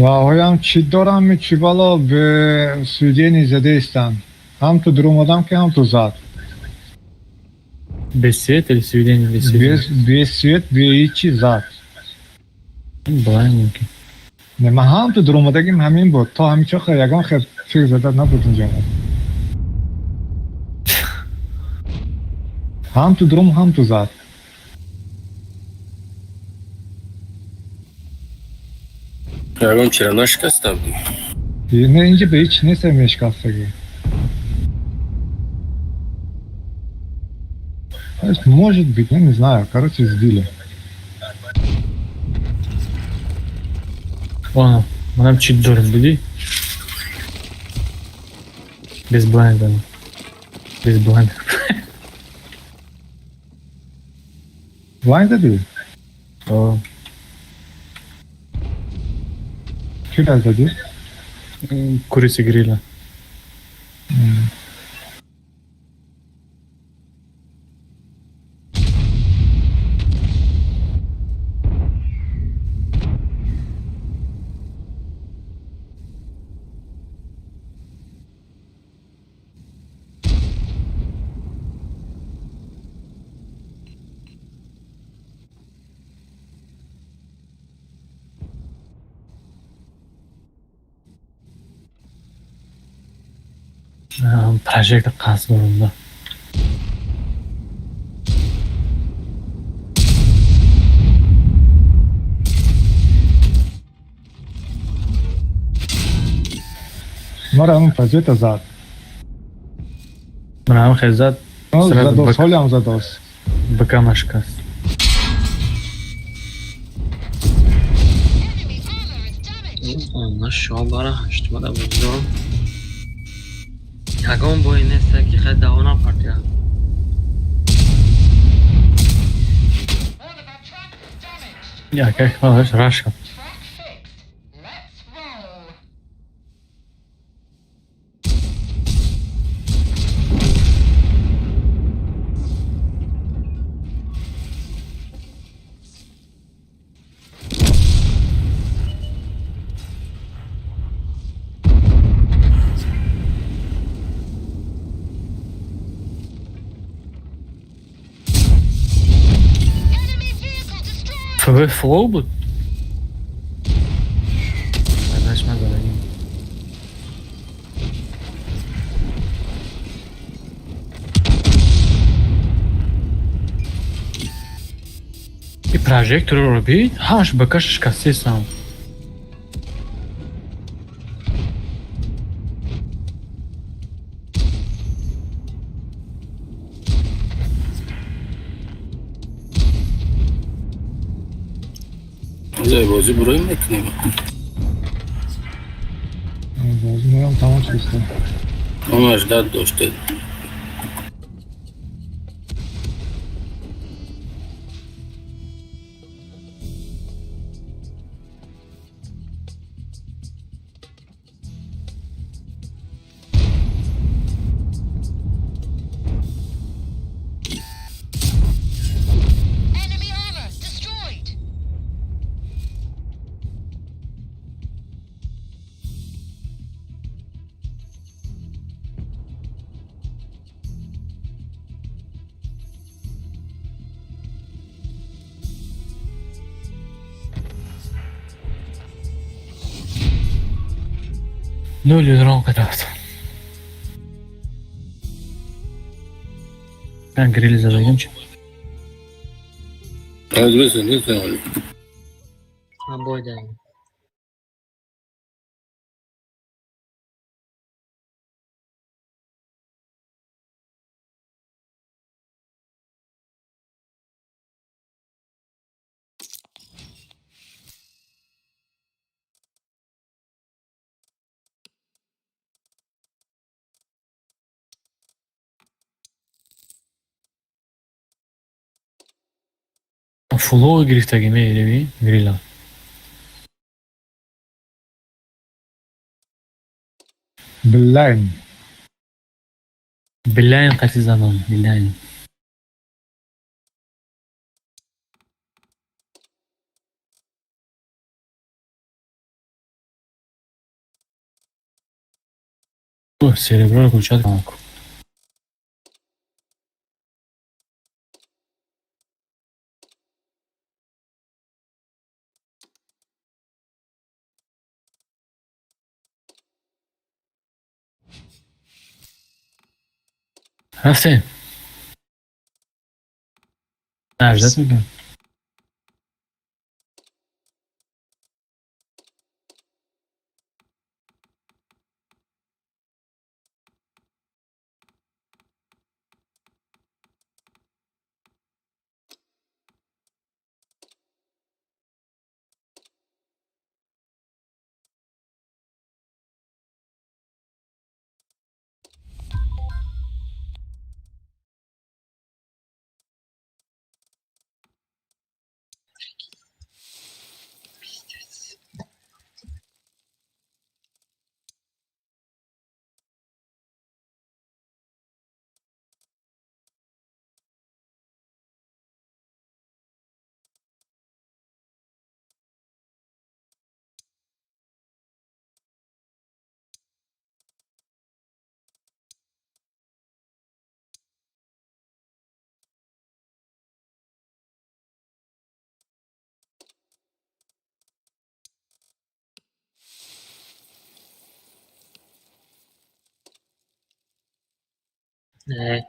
Ва ҳоям чӣ дорам, чӣ бало бе сведение задаистанд. Ҳам ту дуромадам ки ҳам ту зад. Без света или сведение без света? Без свет, бе ҳичи зад. Блайн мумкин. Не, ман ҳам ту дуромадагим ҳамин буд. То ҳамин чоха ягон хел фикр зада набуд инҷо. Ҳам ту дурум, ҳам ту зад. Ягон чира нашикаста будӣ? Не, инҷа ба ҳеч нест мешикастагӣ. Может быть, я не знаю. Короче, сбили. Ладно, манам чит дорем, буди? Без блайнда. Без блайнда. Блайнда ди? О. Чӣ раз дадӣ? Курица гриля. Прожектор қасд дорам. Мара ҳамн прожектор зад. Ман ҳам хел зад. Задос, ҳолиам задос. Бакама шикаст. На шобара ҳаштмада буздорам. Ягон бой неста ки хай давона партия. Я как малаш раша. ФВ флоу буд? Даш ман задагим. И прожекторро бид, ҳамаш ба кашаш кастесам. Зай бозӣ буроим мекунем. Бозӣ моям тамом шудааст. Он ждать доштед. Enemy armor destroyed. Нуль дрон кадафт. Кан гриль задагим чи? Аз бесан, бесан. Ман бой даем. Флоу гирифтаги меиреви грила. Билайн. Билайн қати занон, билайн. Серебро включат банку. Рафтем. Наждат мекунам. Пиздец. Не.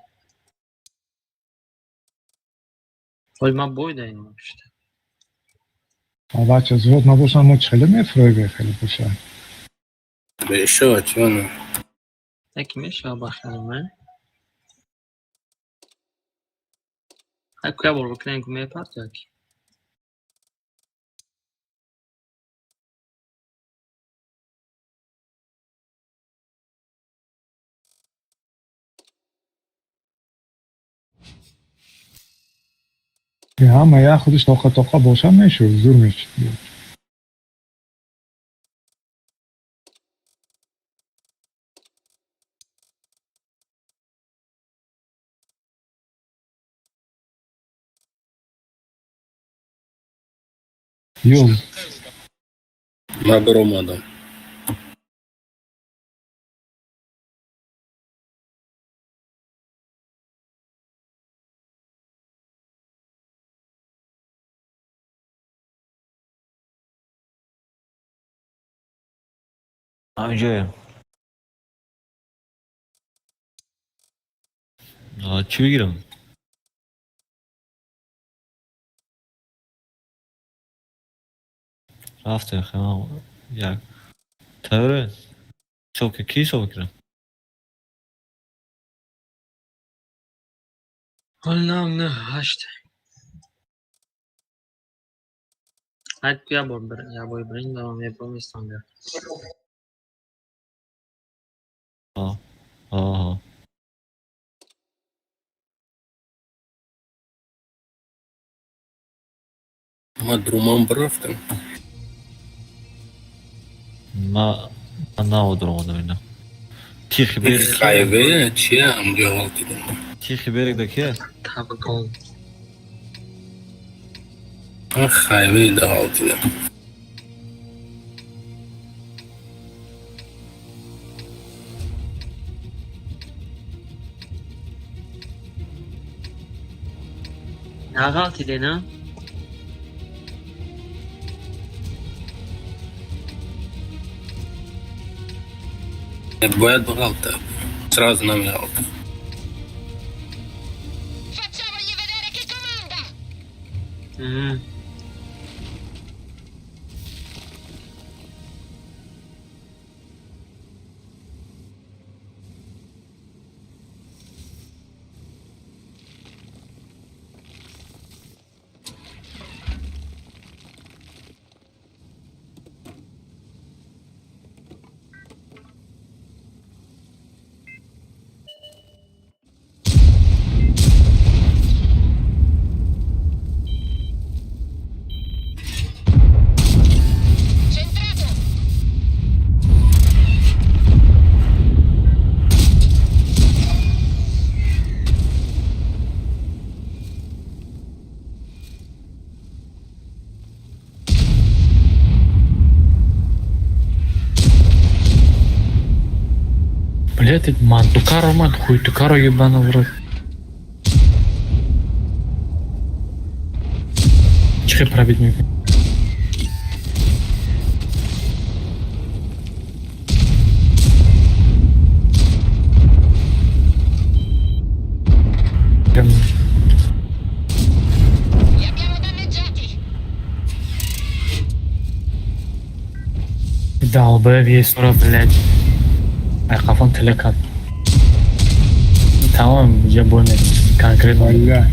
Ҳоли ман бой даем вообще-то. Бача зуд набошам, мо чӣ хеле мефурӯем, хеле боша. Бешава, чона. Яке мешава ба хиёлам, не? Ҳай як бор бикунем, ку мепарт яки. Ҳама як худаш тоқа тоқа боша мешуд, зур мешуд. Ёз. Ман баромадам. Ҳаминҷоем. Чӣ бигирам? Рафтем, хема як. Тайёре? Ҳисоб ки кӣ ҳисоб кунам? Ҳол нам не ҳашт. Ҳайд я бор я бор бирин давам мепромистам бя. Аҳа. Ма друман бирафтам. Ма наодуромадам ина. Тихи берег. Хайве чия амҷо ғалтидам. Тихи берег да ке? Табгон. Хайве да ғалтидам. Нағалтиде на? Бояд бағалта. Сразу намеғалта. Facciamogli vedere chi comanda! Centrato! Блядь, это мантукаро, ман, хуй тукаро ебана в рот. Чихе пробить мекунӣ? Li abbiamo danneggiati! Долбоеб есть, блядь. Ай қафон телекат. Тамом, я бой мекунем. Конкретно. Бля.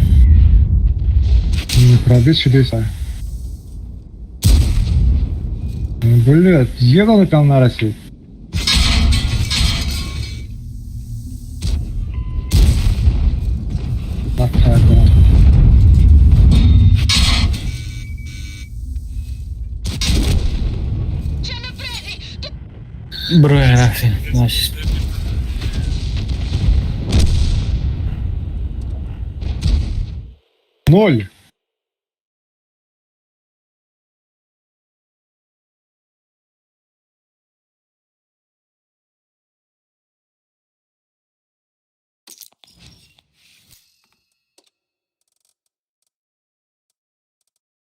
Не пробить чудеса. Блядь, ебаный там наросли. Ci hanno presi! Бро, рафтем. Значит. Ноль.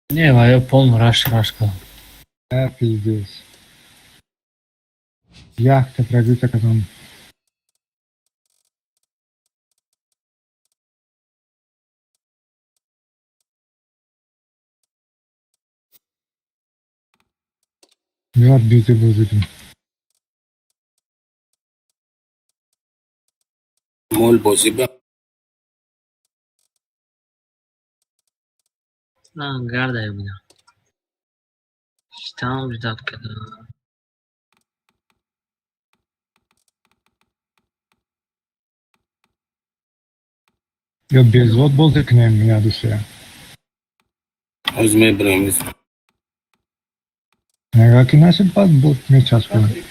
Не, я полный раш рашка. Да, пиздец. Яхта пробита потом. Два битый был виден. Мол бозӣ ба. На гарда буда. Там ждать когда. Я без вот бозӣ кунем я дусе. Ҳоз мебарем. Агар ки нашид баъд бот мечаспонем.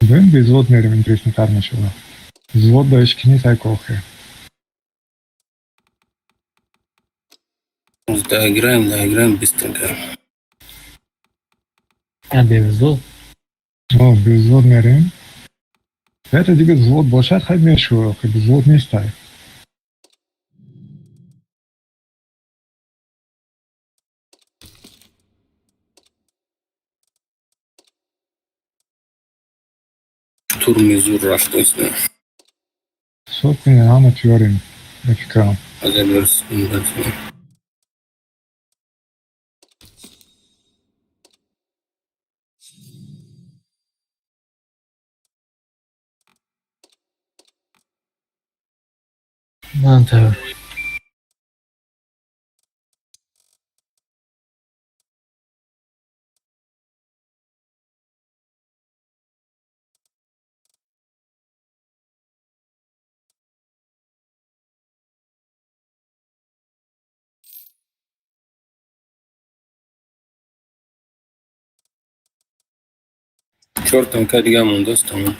Бин безвод мерем интереснетар мешава. Взвод да ишки нест ай кохе. Доиграем, доиграем быстренько. Я без взвод. О, без взвод мерем. Это дига взвод бошад хай мешава, хай взвод нестай. Штурми зур рафтост. Ҳисоб кунед, ҳама тиёрем, ба фикрам. Агар 1 секунд базанем. Ман тайёр. Чор танка дига мондааст, тамом.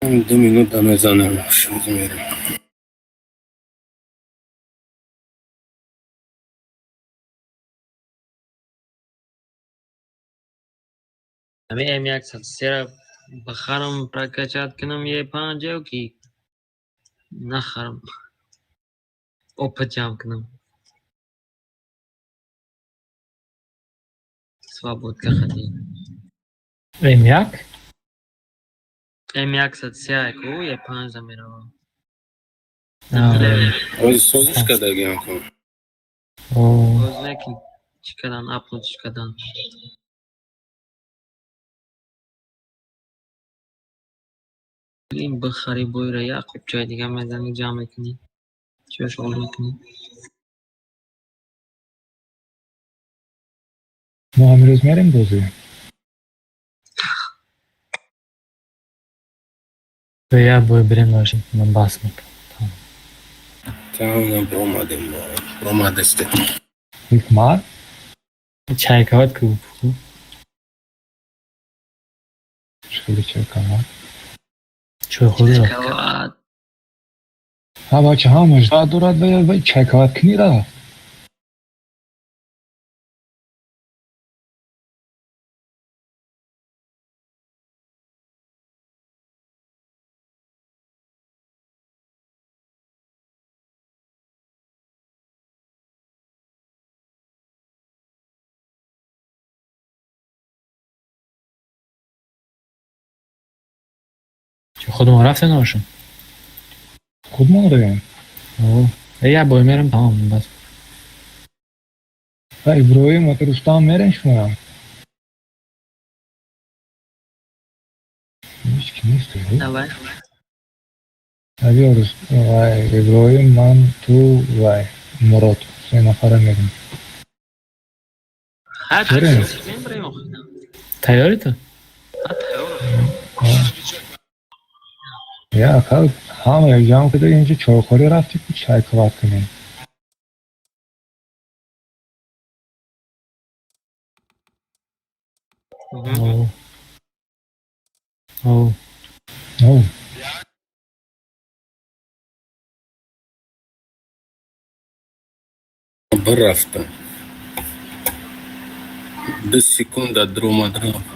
2 минута мезанем, мерем. Ами М103 бахарам, прокачать кунам Е5 ки нахарам. Опыт ҷамъ кунам. Свободка хати. М1? М103 ку Е5 да меравам. Ози созиш кардагиам ку. Боз не ки чӣ кардан, аплод чӣ кардан. Ин бихари бойра як қубчаи дига мезанӣ, ҷамъ мекунӣ. Чиё шуғл мекунӣ? Мо ҳамирӯз мерем бозӣ? Як бой бирем, нашим, ман бас мекунам. Тамом, бромадем, бромадастем. Ҳикмат? Чайкават ку. Хеле чайкават. Чойхӯрӣ. Чайкават. Ҳа, бача, ҳамаш дорад ва чайкават кунӣ рафт. Худмон рафте ношин? Худмон равем. Як бой мерем, тамом, бас. Ва Иброҳим ва Рустам мерем шумоям? Ҳеҷ ки нест. Давай. Биё, вай Иброҳим, ман, ту, вай Мурод, се нафара мерем. Мерем. Тайёри ту? Я ака, ҳама якҷамъ куда инҷо чойхӯрӣ рафтем ку чайкават кунем. О. О. Бирафтам. 2 секунда дромад рафт.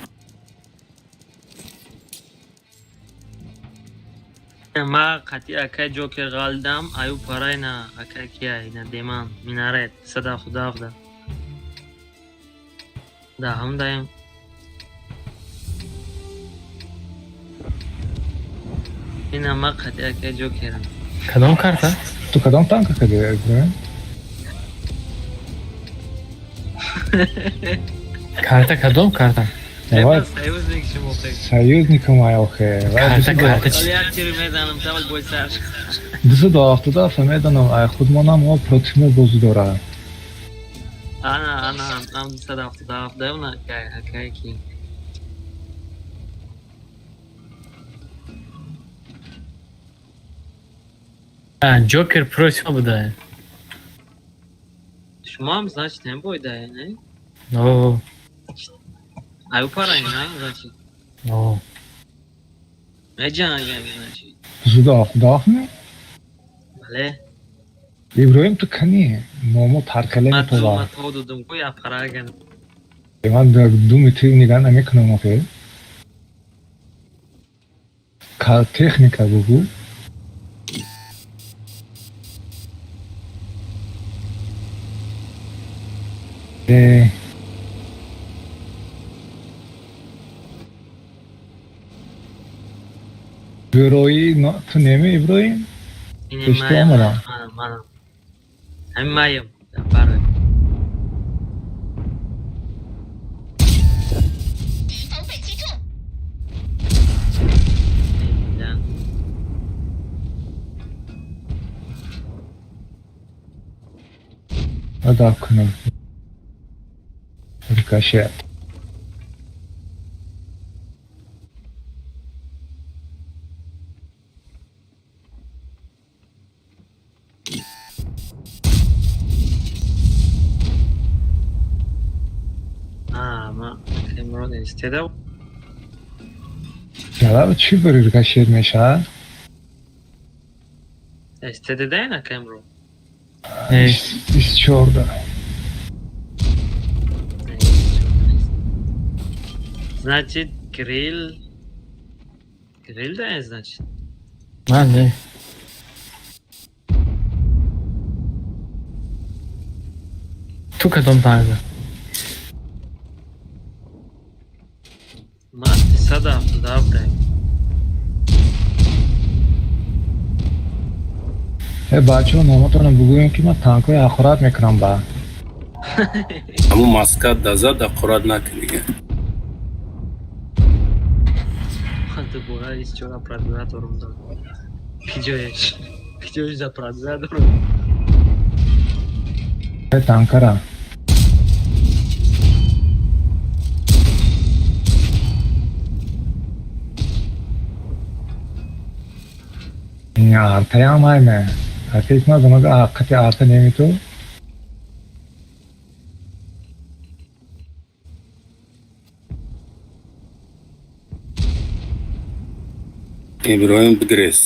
Ма қати акай Ҷокер ғалдам, аю парай на акай кияй, на деман, минарет, 177. Да, ҳам даем. Ина ма қати акай Ҷокерам. Кадом карта? Ту кадом танка кади, Иброҳим? Карта кадом карта? Давай. Союзник шумо. Союзникам ай охе. Карта карта Ҳоли як тир мезанам, тавал бой сар. 277 медонам, ай худмонам мо против мо бозӣ дорад. Ана, ана, ам 277 даем на акай, акай ки. Ҷокер против буда. Шумо ҳам, значит, ҳам бой дае, не? О. Аю парай, на, значит. О. Меҷангем, значит. 277 ми? Бале. Иброҳим, ту кани? Номо тархеле Ма ту метова. ма то дудум ку я параган. Ман думи ту нигаҳ намекунам охе. Ка техника бугу. Гурӯи ту неми, Иброҳим? Ин Пешти маям, омадам. манам, манам. Ҳамин маям. Барои. Да. Адаб кунам. Рикошет. А, ма Кемрон истеда. Ҷалаб чӣ бури рикошет мешавад? Истеда да на Кемрон. 24-да. Значит, Кирилл. Кирилл да е, значит. Ман не. Ту кадом танка? Ма 377. Э, бачаҳо, номатонро бигӯем, ки ман танкҳои ҳақорат мекунам ба. Ҳамун маскат дазад, аққурат накун дига. Дубора изчора пробиват дорум дод. Киҷоеш? Киҷоеш за пробиват дорум? Э, танкара. Артаям айме. Артаис ма замага қати арта немиту. Иброҳим, бигрез.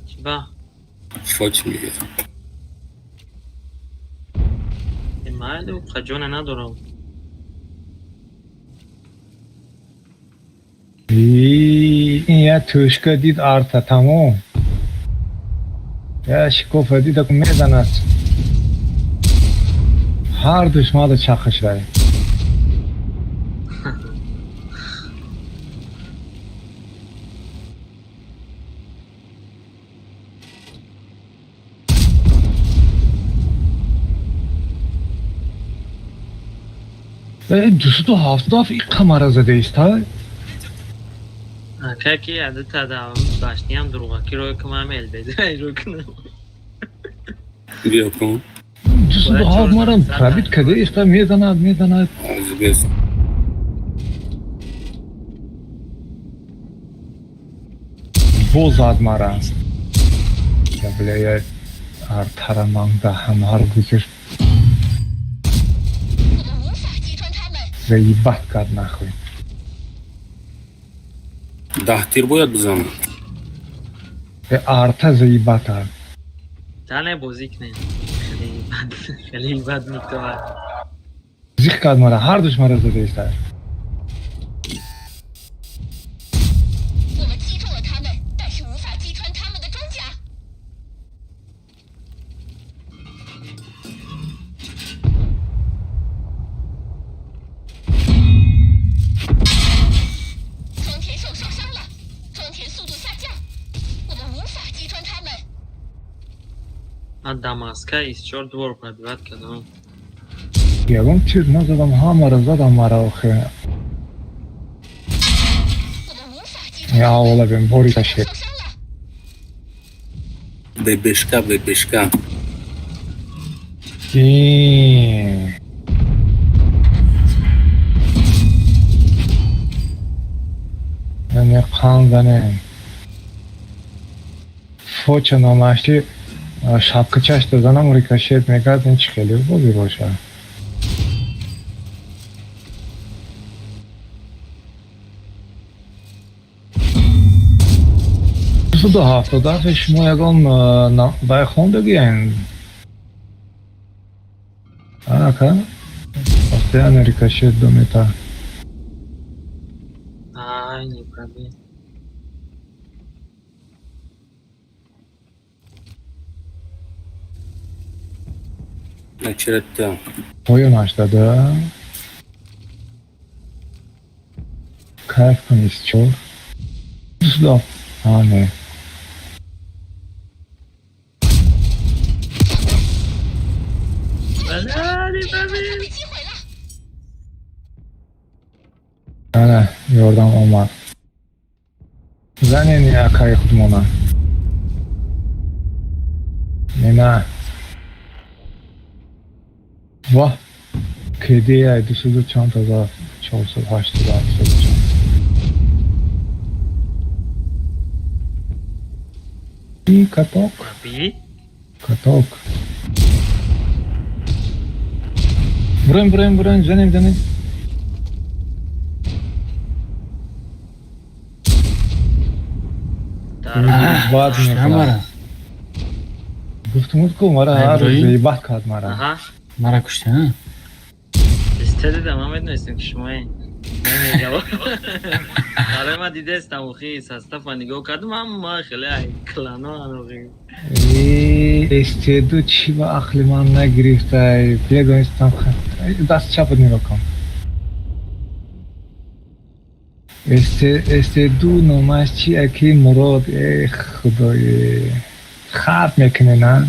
Чиба? Фоч мегир. Майли, хаҷона надорам. Ин я тӯшка дид арта, тамом. Я шикофа дид, аку мезанад. Ҳар душмада чақаш рай. Э, 277 иқа мара задаиста? Ака ки адата да башниям дуруға ки рой кунам элбед. Рой кунам. Биё кун. 207 мара пробит кадаиста, мезанад, мезанад. Без. Боз зад мара. Я, бля, я артара манда ҳамар гузошт. Заебать кард нахуй. Даҳ тир бояд бизанам. Э, арта заебать кард. Тане бозӣ кунем. Хеле бад, хеле бад митоа. Зих кард мара, ҳар душ мара задаиста. 我们击中了他们，但是无法击穿他们的装甲。装填手受伤了，装填速度下降，我们无法击穿他们。 А Дамаска из чёрт двор пробиват кардам. Ягон тир назадам, ҳамаро задам мара охе. Я ола бем, бори кашед. Бебешка, бебешка. Ин. Яъне қанд занем. Фоча номашти шапкачашта занам рикошет мекард, ин чӣ хеле бозӣ бошад. 277 шумо ягон вай хондагиен? Ака? Постоянно рикошет до мета. Ай, не пробил. Начерта. Поёнаш дада. Кайф кун, 24. Сюда. А, не. Ана, ёрдам омад. Занени акаи худмона. Не на. Ва. КД 200 чанд ҳазор, 480 чанд. И каток. Би? Каток. Броем, броем, броем, занем, занем. Бад мекунад. Гуфтумуд ку мара ҳар рӯз зебат кард мара. Аҳа. Мара кушта, а? Истеди да, ман медонистем ки шумои. Намегав. Барои ман дидестам охи состава нигоҳ кардам, ама хеле ай клано анохи. Э, СТ2 чӣ ба ақли ман нагирифтай? Медонистам, даст чапат нигоҳ кун. СТ СТ2 номаш чи аки Мурод, э худои. Хат мекунӣ, на?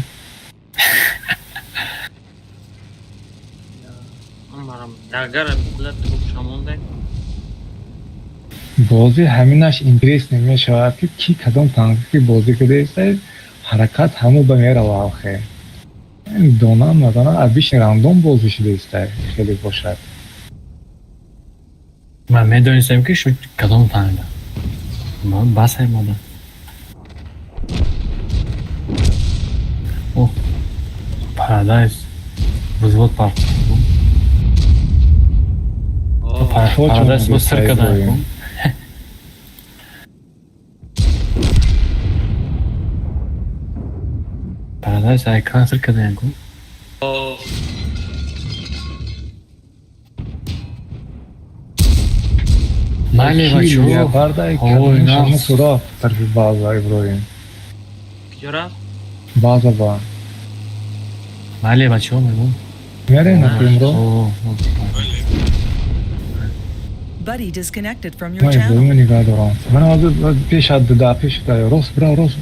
Марам дагара билат туп шамонда. Бозӣ ҳаминаш интересный мешавад, ки ки кадом танки бозӣ кардааст, ҳаракат ҳамон ба мерава охе. Донам надонам, обычный рандом бозӣ шудааст, хеле бошад. Ман медонистам, ки шу кадом танга. Ман бас аймадам. О, Парадайз. Взвод парк. Парадайз бо сир кадан. Парадайз айкран сир кадан ку. Майли бачо. Леопарда Ой, кадом нас. сураф тарфи база Иброҳим. Куҷо рафт? База ба. Майли бачо мегум. Мерем на Крымро? Buddy disconnected from your Ман channel. Иброҳимро нигоҳ дорам. Ман ҳозир пешат да, пешат да. Рост бирав, рост.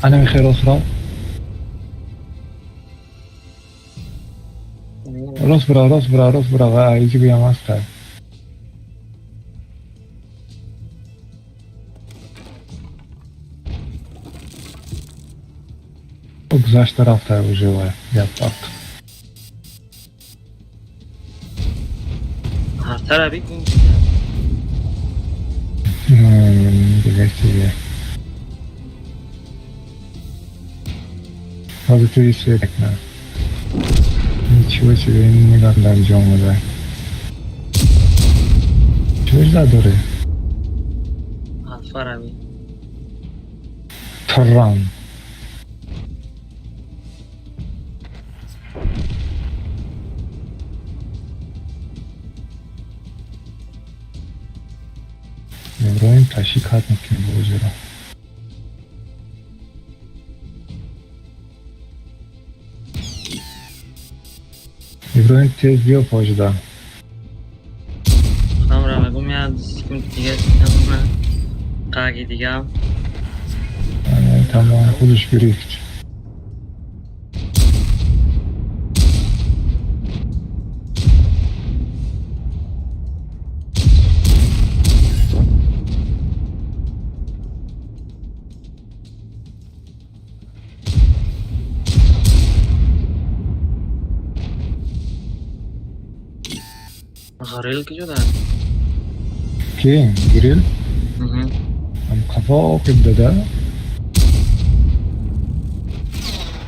Ана мехоҳӣ рост рав? Рост бирав, рост бирав, рост бирав. А, иҷи гӯям ҳаста. Гузашта рафта уже вай, леопард. Ҳартара бигум. Дигар чизе. Ҳозир ту исвет мекунам. Ничего себе, нигоҳ дар ҷо омада. Чӣ дорӣ? Алфа рави. Тран. Иброҳим таши кард мекунем бозиро. Иброҳим тез биё пожда. Хамра мегум я секунд дига қаги дига. Тамом худаш гирифт. Ғарил куҷо да? Ки? Гирил? Ам қафо оқиб дада?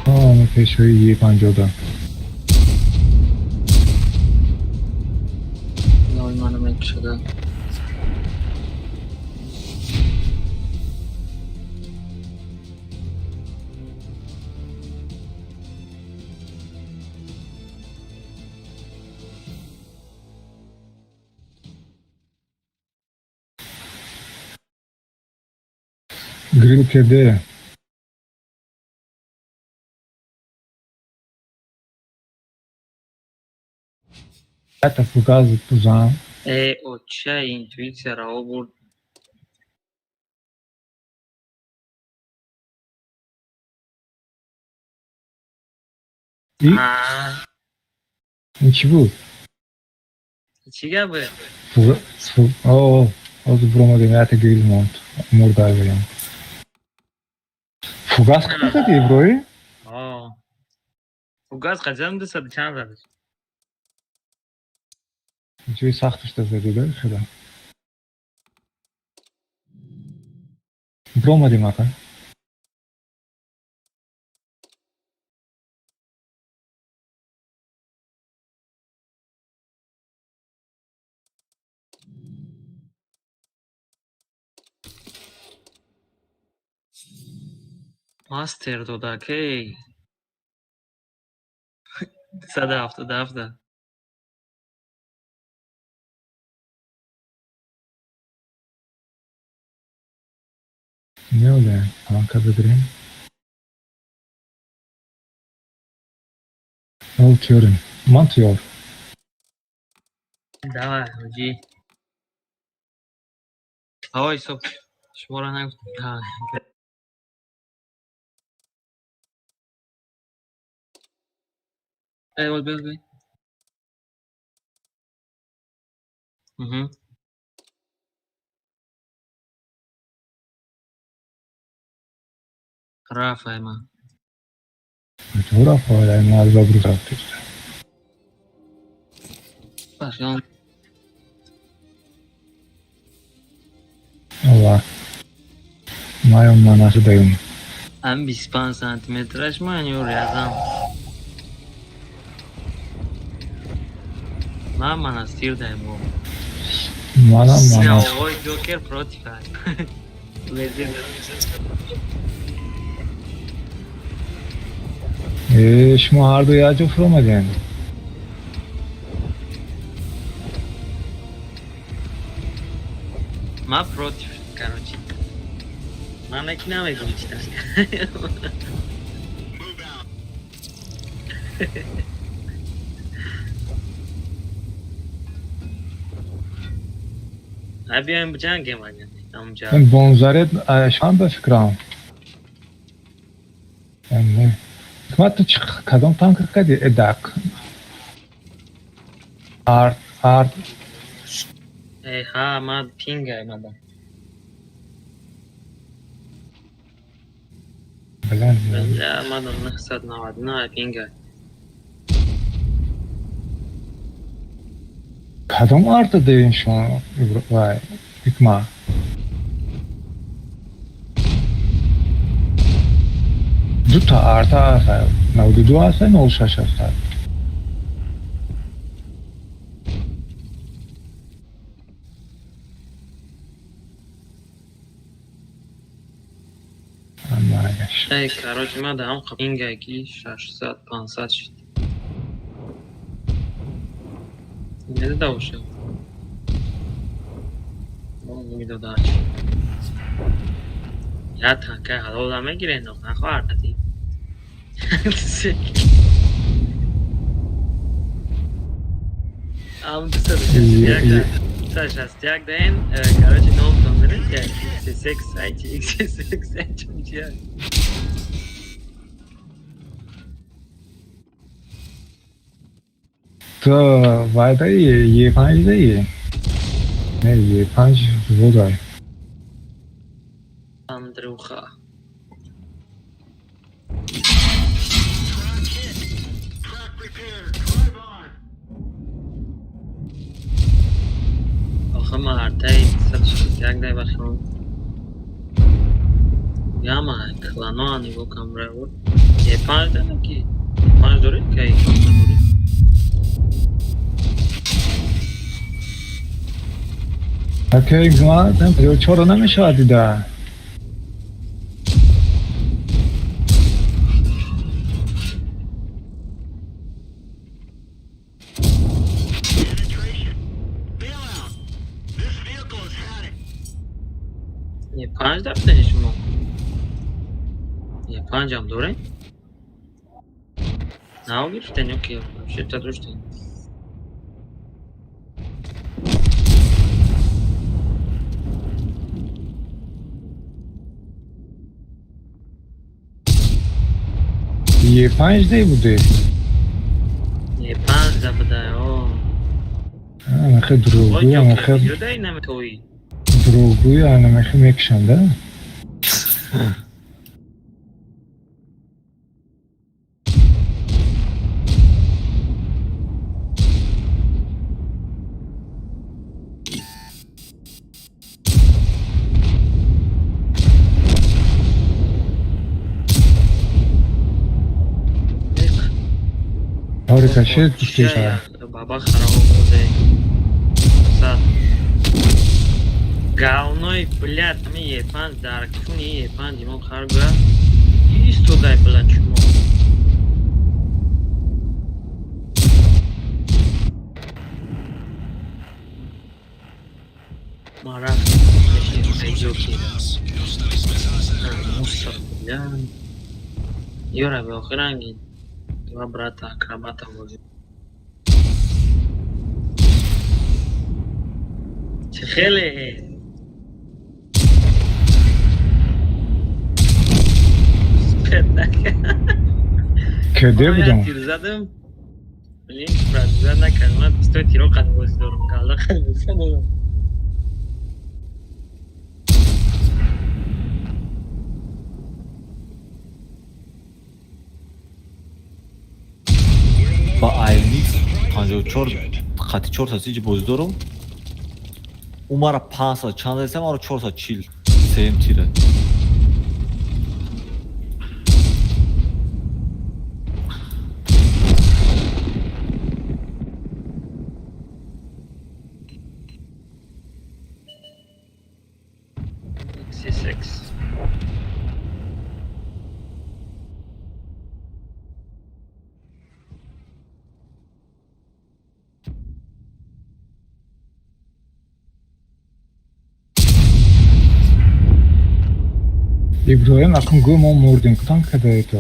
Ама пешои Е50 да. Ной мана мекушада. Грил КД. Ята фугаз пузан. Э, оча интуитсияро обурд. И? Ин чӣ буд? Чӣ гап буд? О, ҳозир буромадем, ята гирил монд. Мурда гирем. Фугас қати зади, Иброҳим? О. Фугас қати задам, 200 чанд задаш. Ҷои сахташ да зади, да, хела. Буромадем, ака. Мастер дода, кей. 277. Меолем, танка бигирем. Ол тиёрем. Ман тиёр. Давай, ҳоҷӣ. Ой, соп. Шуморо нагуфтам. Эй, вот, бел, бел. Угу. Рафаэма. Чо Рафаэла, ма аз бабру рафтеста. Пошел. Аллах. Маём ма нашудаем. Ам 25 сантиметраш манёр язам. Ман монастир даем. Манам манас. Ой, Джокер против. Э, шумо ҳарду як ҷо фуромадем. Ма против, короче. Ман яки намегум чита. А биёем биҷангем агар ҳамунҷа. Ин бонзарет шан ба фикрам. Не. Ҳикмат, ту чӣ кадом танка кардӣ? Эдак. Арт, арт. Э, ҳа, ман пинга омадам. Блин. Бля, омадам 999 пинга. Кадом арта дедин шумо, вай, Ҳикмат? Дута арта ҳаст, 92 ҳаст, 06 ҳаст. Эй, короче, ман даҳам пинга ки 600 500 шид. Медода бошад. Медода. Я танкаи ҳалола мегирен, нахоҳад. Ам 261 даен, короче, номтон доред, XSX, XSX, чия. Ту вай даи, Е5 даи? Не, Е5 взводай. Андрюха. Охи ман артаи 161 дай бахам. Яма, клано нигоҳ кам равод. Е5 дана ки? Е5 доред ки Е5 доред? Окей, ҳикмат, чора намешавад дида. Е5 дафтани шумо? Е5 ам доред? Нав гирифтен ё ки вообще та доштен? Е5 дей буде? Е5 да будай, о. Амахе дурӯғгӯй, амахе Дай наметои. дурӯғгӯй, анамахе мекушанд, а? Ори кашед гуфтеша. Баба хараво буде. Сад. Галной, блядь, ми Е5 дар куни Е5 имо харга. Истодай, блядь, чмо. Мара, айҷоки. Мусор, блядь. Ёра, бе охиранги. Два брата акробата возят. Хеле. Кеде будам? Тир задам. Блин, брат, зад накардам. Ман пистои тиро қад бозӣ дорам. Галда қад бозӣ дорам. Ба АМХ 54 қати 4 сиҷи бозӣ дорам. Ӯ мара 500 чанд задеса, маро 440 сеюм тира. XSX. Иброҳим, акун гӯ, мо мурдем, кудам кадаи ту?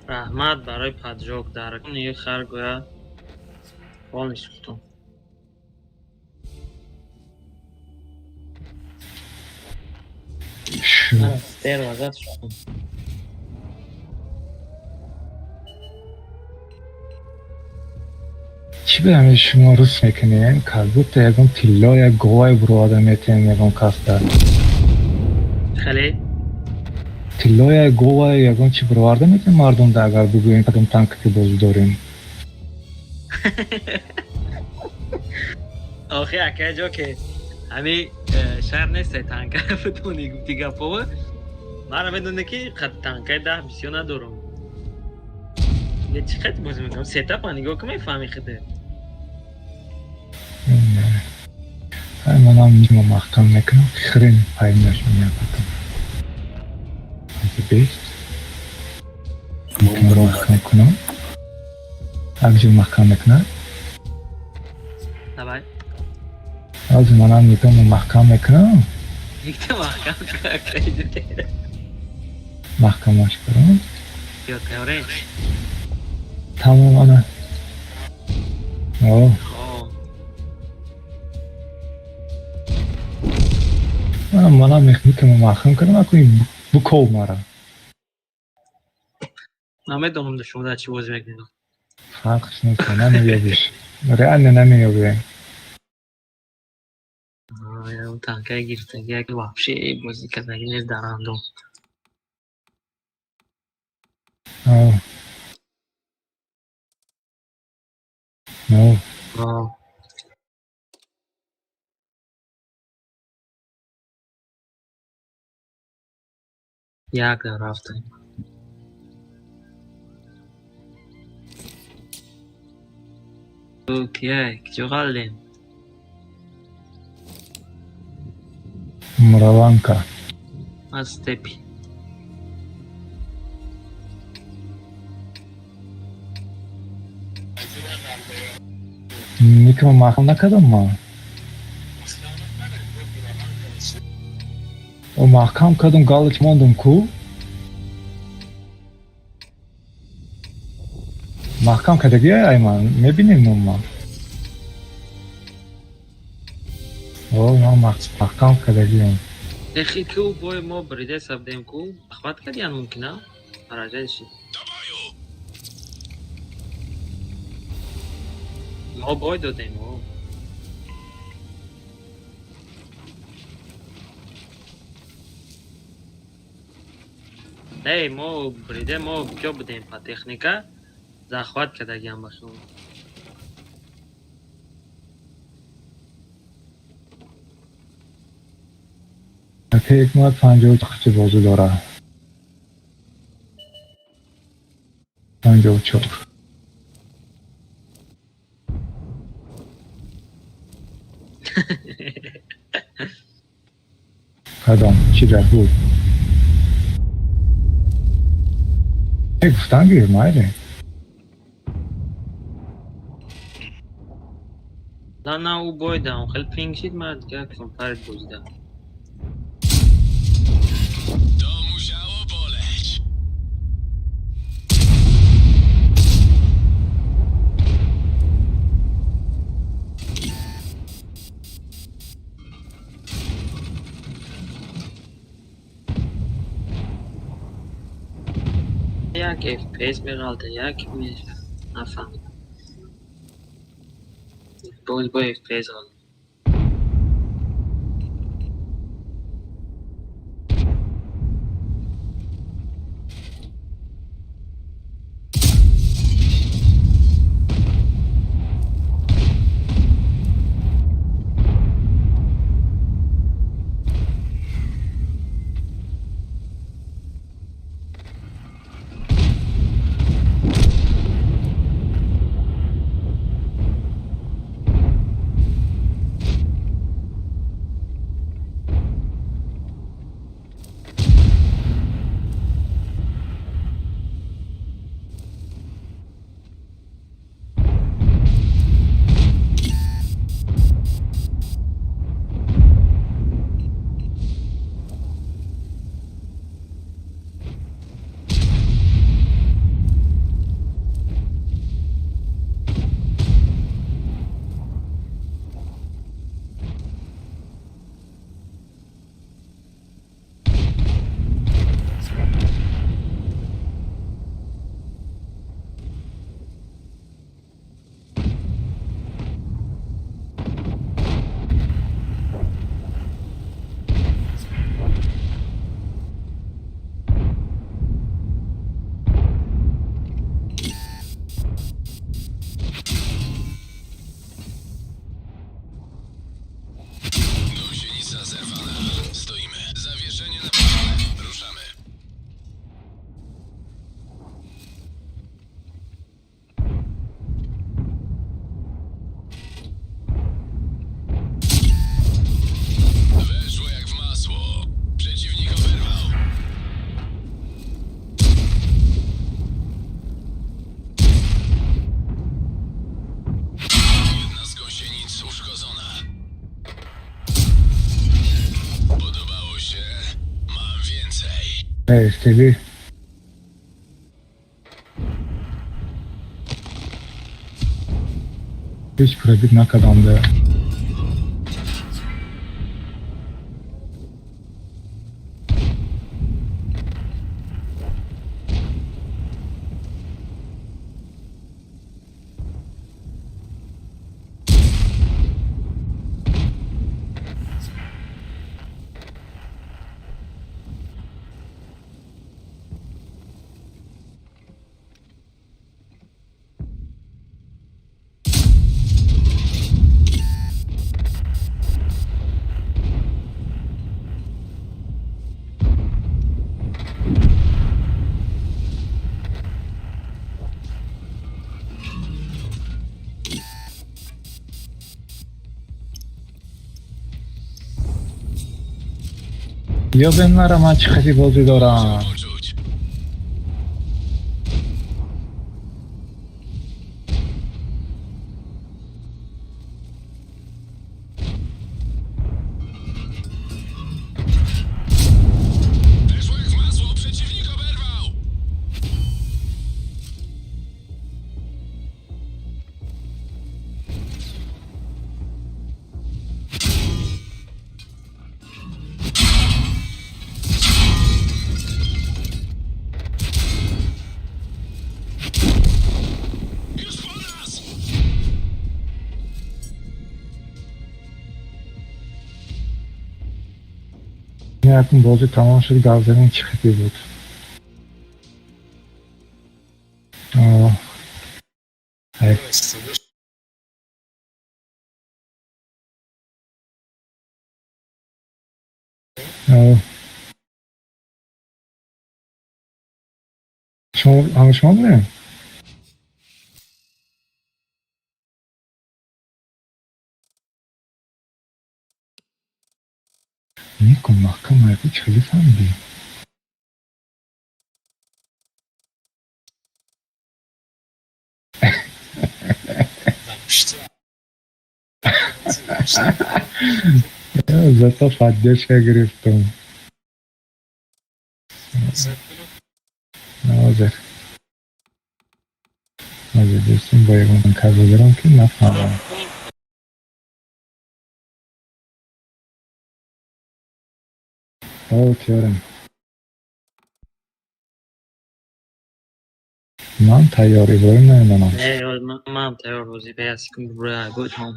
Раҳмат барои поджог. Дар куни хар гӯя ҳол месӯхтум. Шу. Стерва зад шудам. Чӣ ба ҳамин шумо рус мекунем? Как будто ягон тилло, як говае буроварда метиҳем ягон касда. Хеле? Тилло, як говае, ягон чӣ буроварда метиҳем мардумда, агар бигӯем кадом танка ки бозӣ дорем. Охи, акай ҷо ки ҳами шаҳр нестай танка бидони гуфти гапова. Мара медоне ки қад танкаи даҳ бисёр надорам. Не, чӣ қад бозӣ мекунам? Сетапа нигоҳ кун, мефаҳми худе. Ай, манам нима маҳкам мекунам, хрен поймёшь меня потом. Это бест. Маҳкам кунам. Акҷо маҳкам мекунад? Давай. Аз манам нитому маҳкам мекунам. Никта маҳкам кун, акай ҷо. Маҳкамаш кунам. Ё теорен. Тамом, ана. О. О. Манам мехникаму маҳкам кардам, акун буков мара. Намедонам шумо дар чӣ бозӣ мекунед. Фарқш нест, намеёбиш. Реально намеёбем. Танкаи гирифтагӣ як вообще бозӣ кардагӣ нест дар рандом. О. О. О. Як рафтем. Окей, куҷо қалдем? Мураванка. Аз степи. Никому маҳкам накардам ман. О, маҳкам кардам, галыч мондум ку. Маҳкам кардагӣ ай ман, мебинем нома. О, ман маҳкам кардагиам. Эхи ку бой мо бриде сабдем ку, ахват кардиян мумкин, а? Поражение шид. Мо бой додем, о. Не, мо бриде, мо кё будем по техника, захват кардагиам ба шумо. Акаи мо 54 бозӣ дорад. 54. Кадом? Чӣ гап буд? Гуфтан гир, майли. На, на, ӯ бой дам, хеле пинг шид, ман дигар компарит бозида. Як FPS меғалта, як нафаҳмидам. Боз бо FPS ғалт. STV. Ҳеҷ пробит накардам да. Ёбем нара, ман чӣ хати бозӣ дорам. Якун бозӣ тамом шуд, гап задем, чӣ хати буд. О, ай. О. Шумо ҳама шумо будем? Никун маҳкам айку чӣ хеле фаҳмидӣ? Зато поддержка гирифтум. Ҳозир. Ҳозир дӯстум бо ягон кас дорам ки нафаҳмам. О, тиёрам. Ман тайёр, Иброҳим намедонам. Не, ман тайёр бозӣ ба як секунд броя гӯ тамом.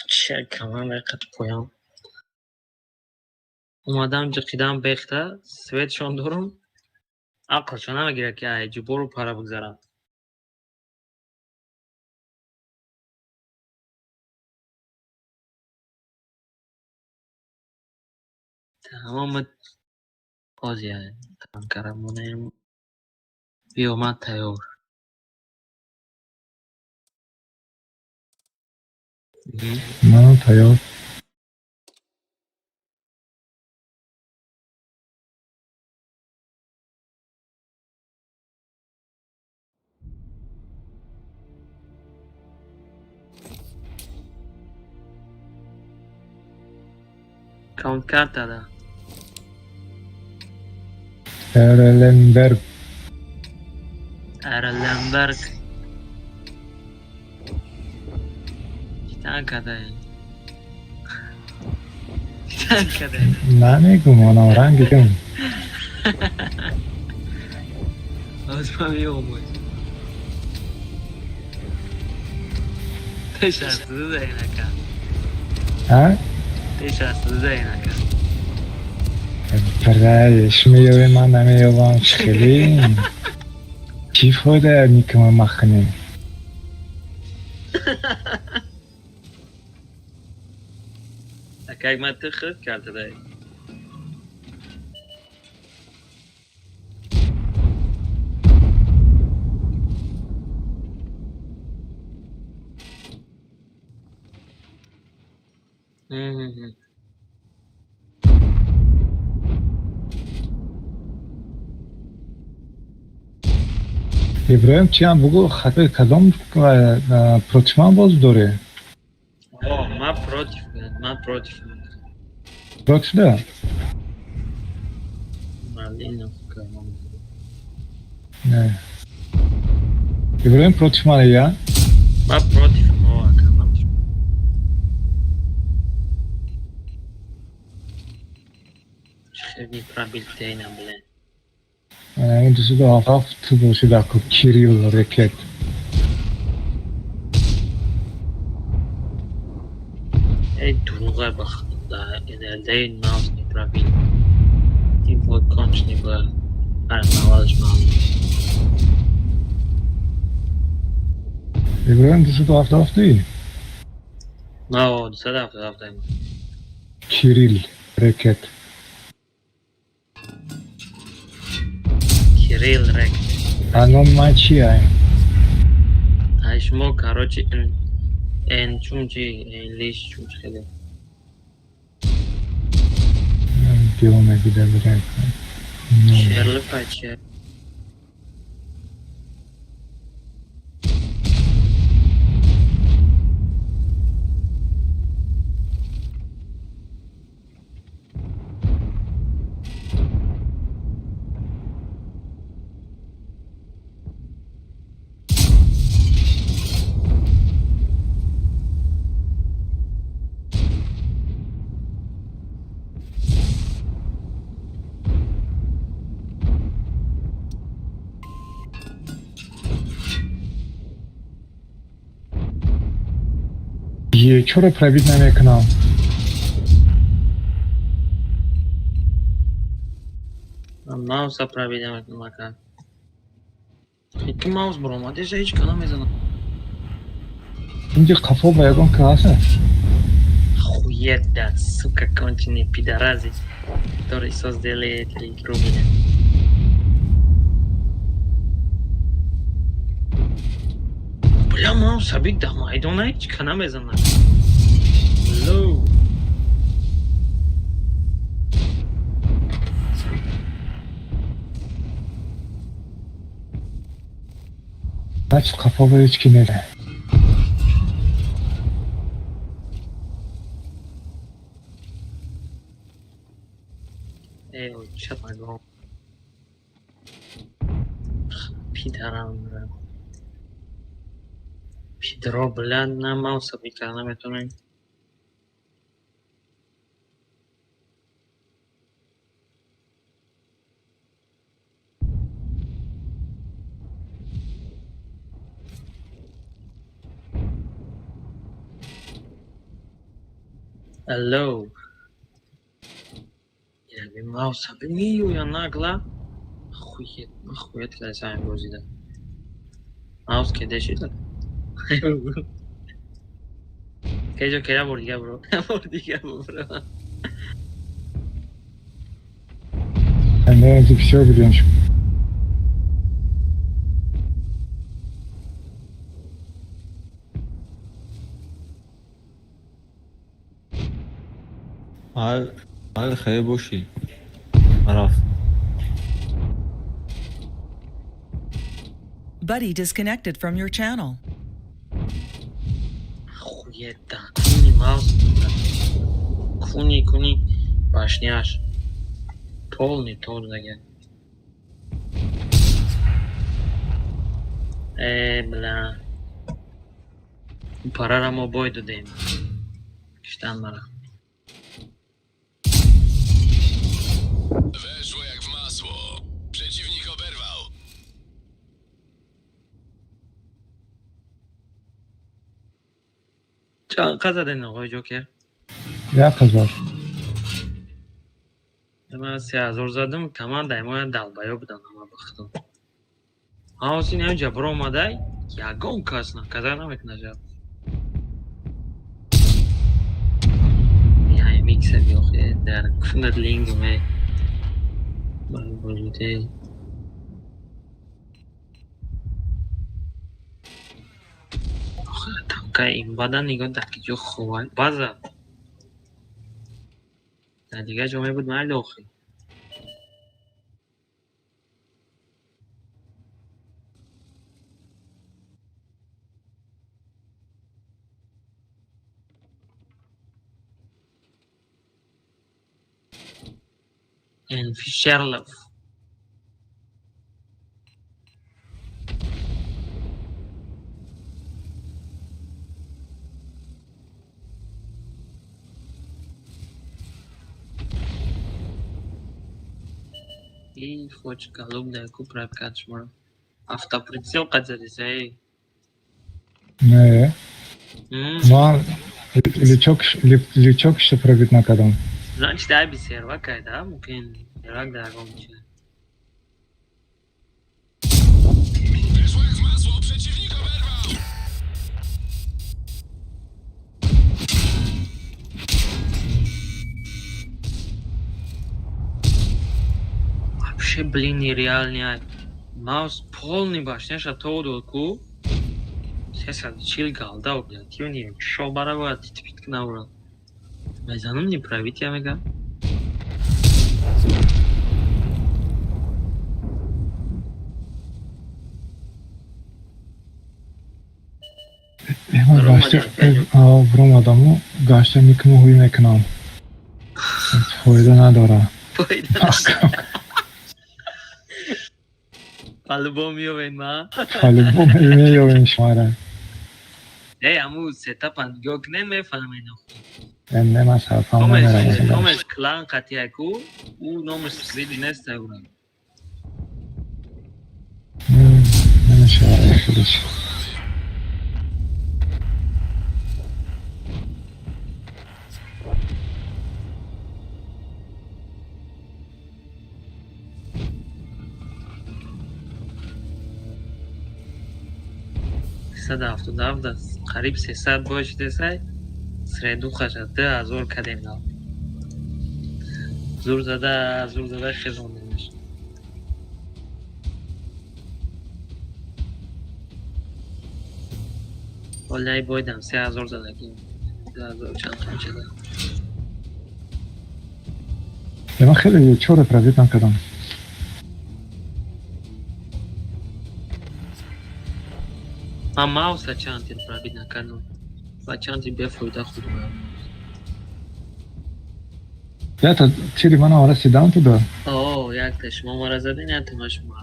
Че команда қад поям. Омадам ҷиқидам бехта, светшон дорум. Ақлшон намегирад ки ай ҷубору пара бигзарам. Тамоми озия танкара монем. Биё ман тайёр. Манам тайёр. Каунт карта да. Эреленберг. Эреленберг. Чӣ кадай? Чӣ кадай? Намегумонам, ранги кам. Ҳоз ман меомӯз. Тешасту зайнака. А? Тешасту зайнака. Барои меёвем, ман намеёвам, чӣ хеле? Чӣ фоида никама махнем? Акак ман ту худ карта дай. Иброҳим чиам бугӯ, хатои кадом против ман боз дорӣ? О, ман против, ман против. Против да? Малиновка. Не. Иброҳим против ман я? Ман против, о, ака, ман. Хеле пробил тейна, блин. Ин 207 бошид аку Кирилл Рекет. Эй, дурӯға ба худо, НЛД маус не пробил. Тим вот конченый был. Ара, навалиш маус. Иброҳим 277-и? О, 277. Кирилл Рекет. Кирилл Рек. А ном ман чи ай? Ай шумо, короче, эн чумчи, эн лиш чумчи хеле. Биё мегида бирем. Шерли паче. Е, чаро пробить намекунам? Мауса пробить намекунам, ака. Ки маус баромадеша ҳеҷ ка намезанам. Инҷа қафо ба ягон класс аст. Хует, да, сука, конченые пидоразы, которые создали эту игру, меня. Бля, мауса биг да майдона ҳеҷ ка намезанам. Лоу. Значит, қафо ба ҳеҷ ки нест. Эй, чат нагом. Пидорам, бля. Пидоро, бля, на мауса бика наметонем. Алло. Яби мауса миюя нагла. Охуеть, охуеть, када бозида. Маус кеде шида. Кеҷо кера бор дига бро. Бор дига бро. Не, всё будем. Ҳал хеле бошӣ. Рафт. Buddy disconnected from your channel. Охуеть, куни маус. Куни, куни башняш. Полный тор дага. Э, бля. Парара мо бой додем. Киштан мара. Weszło jak w masło. Przeciwnik oberwał. Чанд заден оғои Ҷокер? 1000. Ман 3000 задам, командаи мо долбоёб будан ҳама ба худо. Ҳавсин ҳаминҷа биромадай, ягон кас наказар намекунад жаб. Яй миксер ёхе дар кунад лингме. Барболите. Танка имбада нигоҳ дар ки ҷо хова база. Дар дигар ҷо мебуд майли охи. Sherlock. И хочет голубая купра качмар. Автоприцел кадзализай. Не. Ман лючок ше пробит накардам. Значит, аби серва кайда, мумкин сервак дагом чи. Weszło jak w masło. Przeciwnik oberwał. Вообще, блин, нереальный. Маус полный башняша то ку. 340 галда, блядь, тюни, шо барава, титпит кнаура. Мезанам не править, я мега. Бромадаму гашта никму ҳуй мекунам. Фоида надора. Фоида По-любому меёвем, ма? По-любому меёвем шумара. Эй, аму сетапа нигоҳ кунем, мефаҳмем. Не, ман сарфаҳм намеравам. Номаш клан қатияку, ӯ номаш скриди нест агурам. Намешавад хелеш. 277 аст. Қариб 300 бой шудесай. Средухаша 2000 кадем нав. Зур зада, зур зада хезондемаш. Ҳоли бойдам 3000 задагим. 2000 чанд қанчада. Ман хеле чора пробит накардам. Ман мауса чанд тир пробит накардам. Ва чанд тир бефоида хӯрдам. Якта тири мана расидан туда. О, якта шумо мара задин, якта ман шумо.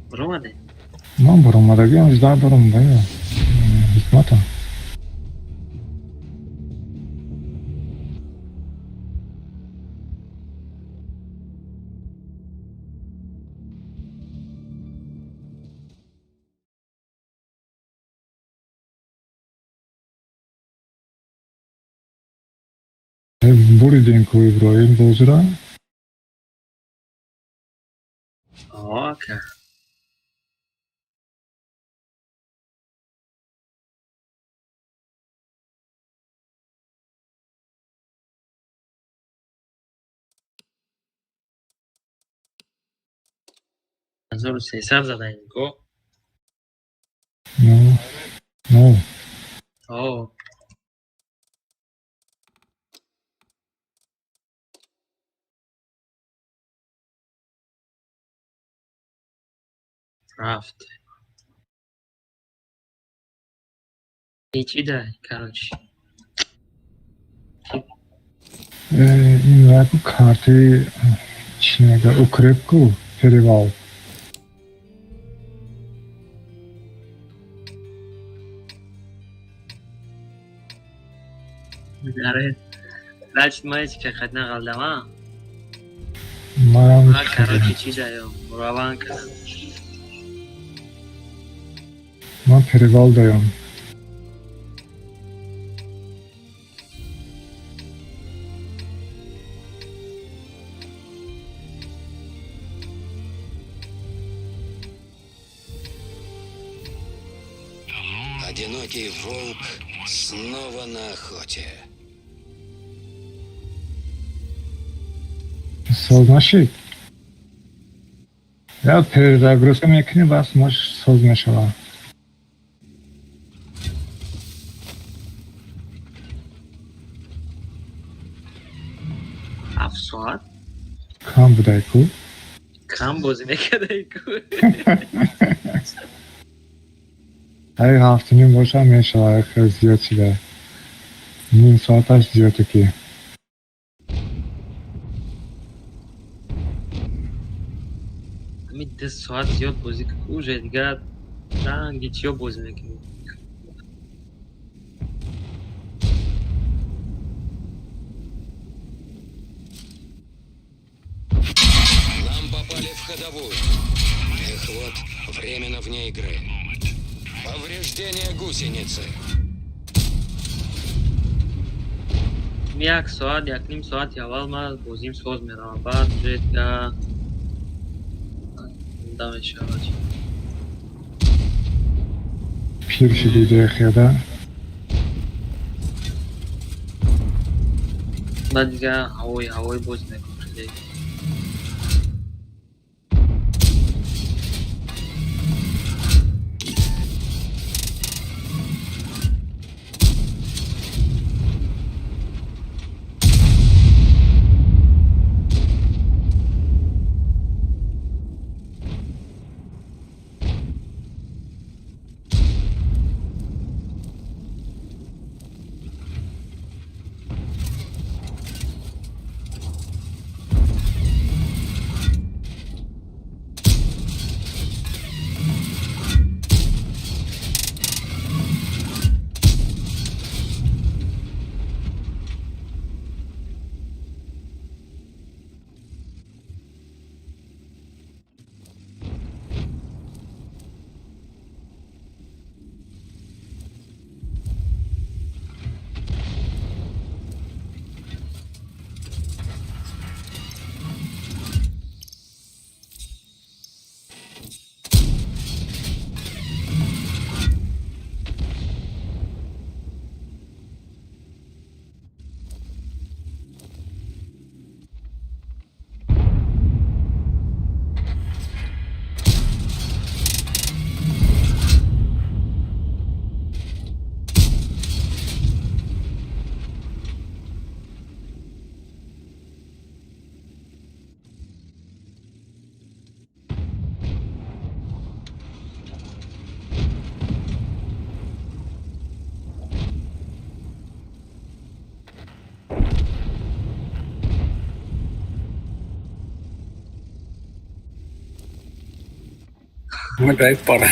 Баромаде? Ман баромадагиам, жда дорам, бая. Ҳикмата. Буридем ку Иброҳим бозира. О, ака. 1300 задаем ко. Ну, ну. О. Рафт. Ҳечи дай, короче. Ин яку карти чӣ мега, укрепку перевал. Аре. Значит, ма ҳеч ка хат нағалдам, а? Манам. Ма, короче, чӣ даём? Раван кардам. Ман перевал даём. Одинокий волк снова на охоте. Соз нашид? Я перезагрузка мекунӣ, бас маш соз мешавад. 7 соат? Кам будай ку? Кам бозӣ мекардай ку? Ай, 7:30 боша мешавад, хеле зиёд шуда. Ним соаташ зиёде ки. Ҳамин 2 соат зиёд бозӣ ку, уже дигар ранги чиё бозӣ мекунӣ. Нам попали в ходовую. Эх, вот, временно вне игры. Повреждение гусеницы. Як соат, як ним соати аввал ман бозим соз меравам, баъд уже дигар да мешавад. Пир шудӣ дехеда. Баъд дигар ҳавои ҳавои бозӣ мекунам хеле. Опять пара.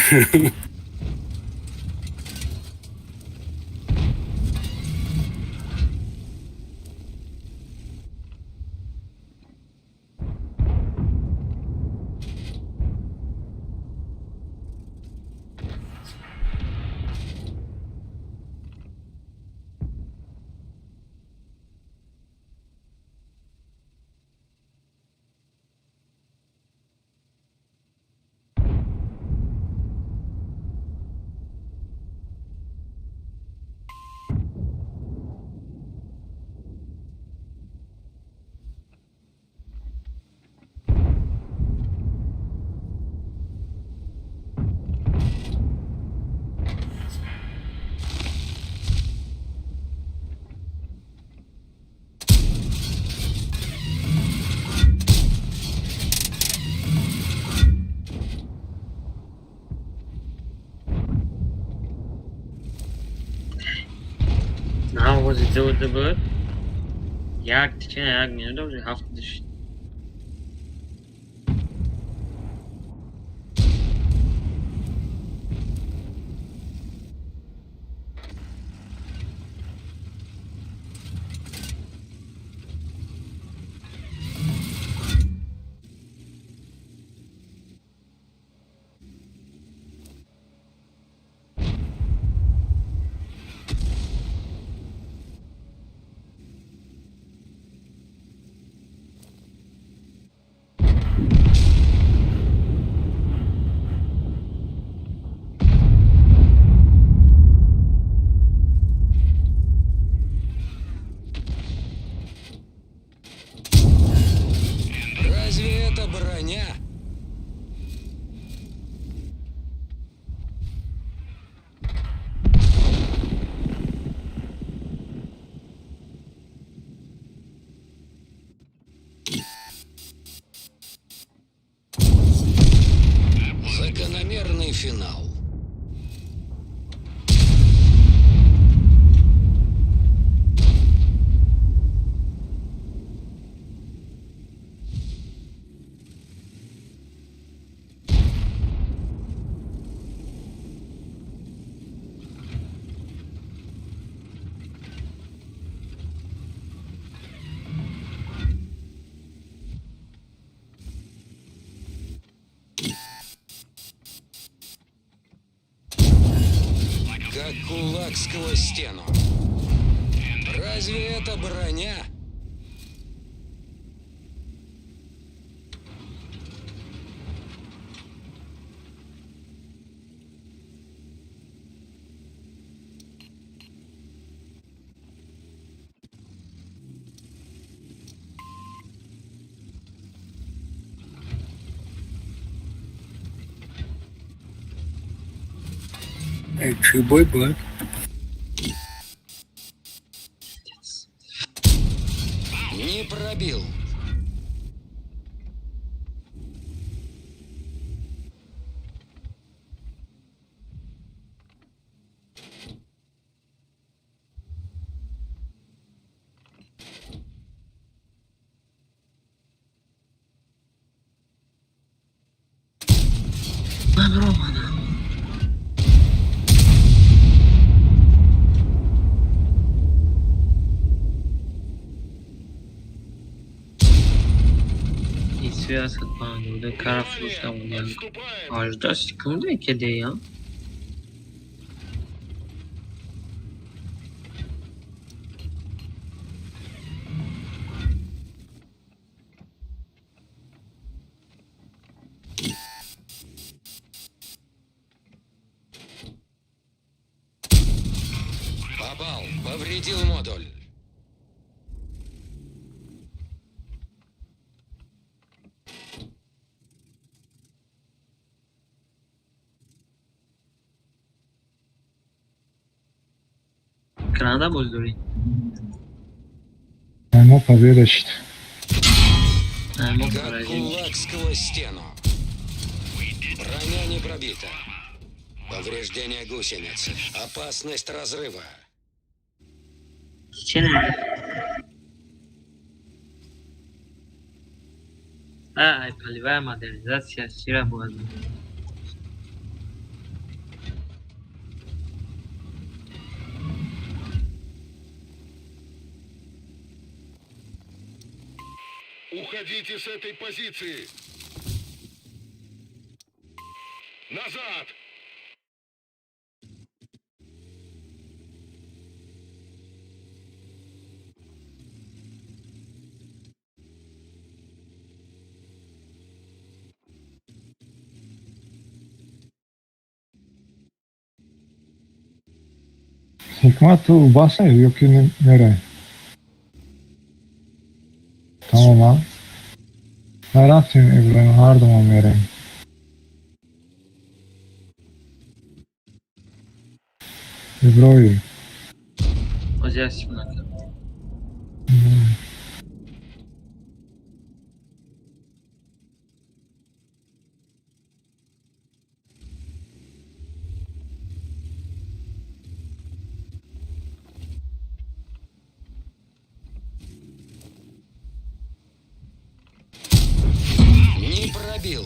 На оғози ду буд, як тичина, як минута уже ҳафт шуд. Разве это броня? Закономерный финал. Как кулак сквозь стену. Разве это броня? Чей бой был? Не пробил. Связка панду, кара фурӯшта будем. 18 секунда кеде. Попал, повредил модуль. Канада боз дорӣ? Мо победа шид. Мо Как поражение. кулак сквозь стену. Броня не пробита. Повреждение гусениц. Опасность разрыва. Чена. Ай, полевая модернизация чира бояд. Уходите с этой позиции! Назад! Ҳикмат, ту баса ё ки мерай? Тамом, а? Ма рафтем, Иброҳим, ҳардумон мерем. Иброҳим. Ози як секунда. Не пробил.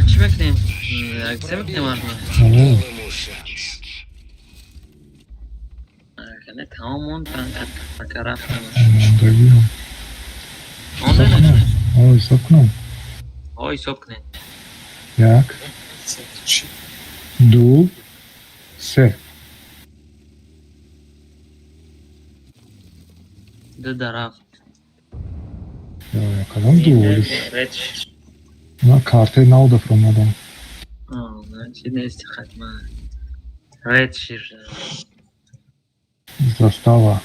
Чӣ мекунем? Акция мекунем арма? Не, тамом монд, ака рафтам. Мондагиам. Монда не? О, ҳисоб кунам. О, ҳисоб кунед. Як, ду, се. Ду да рафт. Ё, кадом ду? Реч. Ман картаи нав дафромадам. Чи нести хатман. Ред шир. Застава.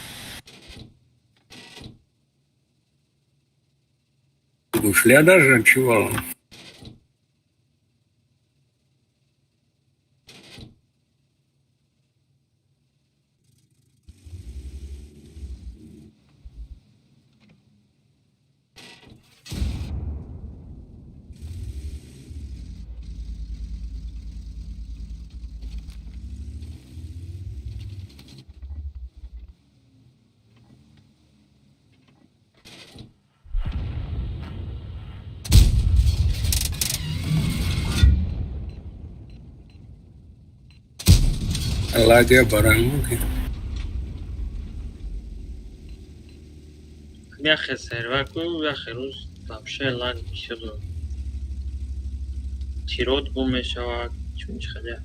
Гушля даже чего? Лаге баранги. Яхе серваку, яхе рӯз вообще лаг бисёр дорад. Тирот гум мешавад, чун чи хеле.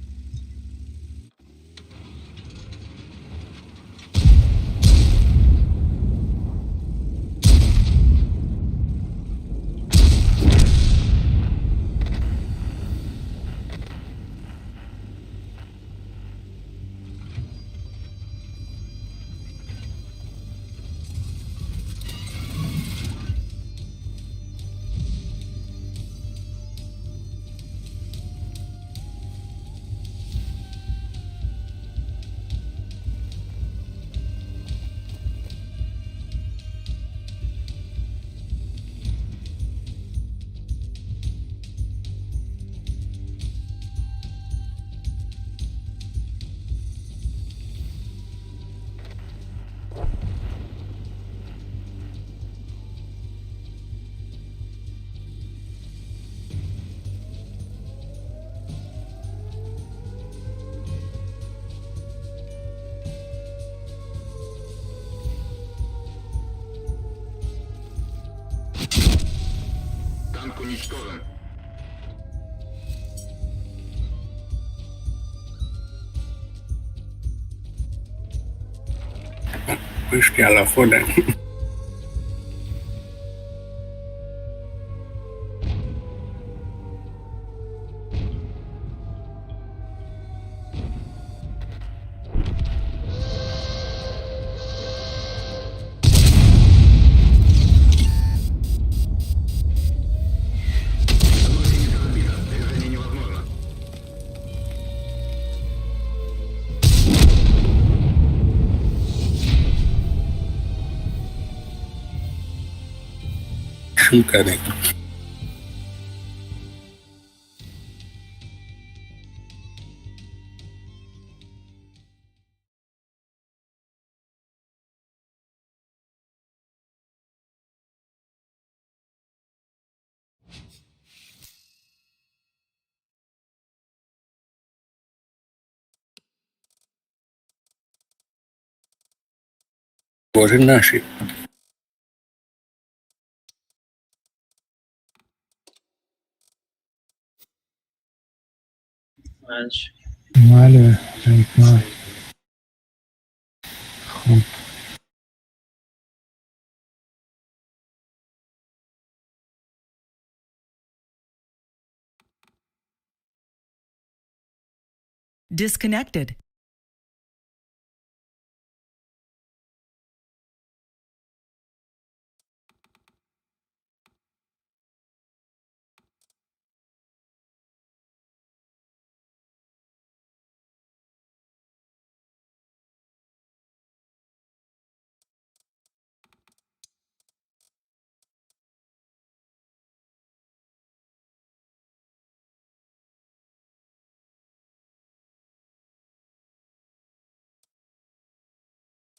Танк уничтожен. Вышки алахода. Движение невозможно. Шум кардем. Боже наши. Мале, ма. Хуб. Disconnected.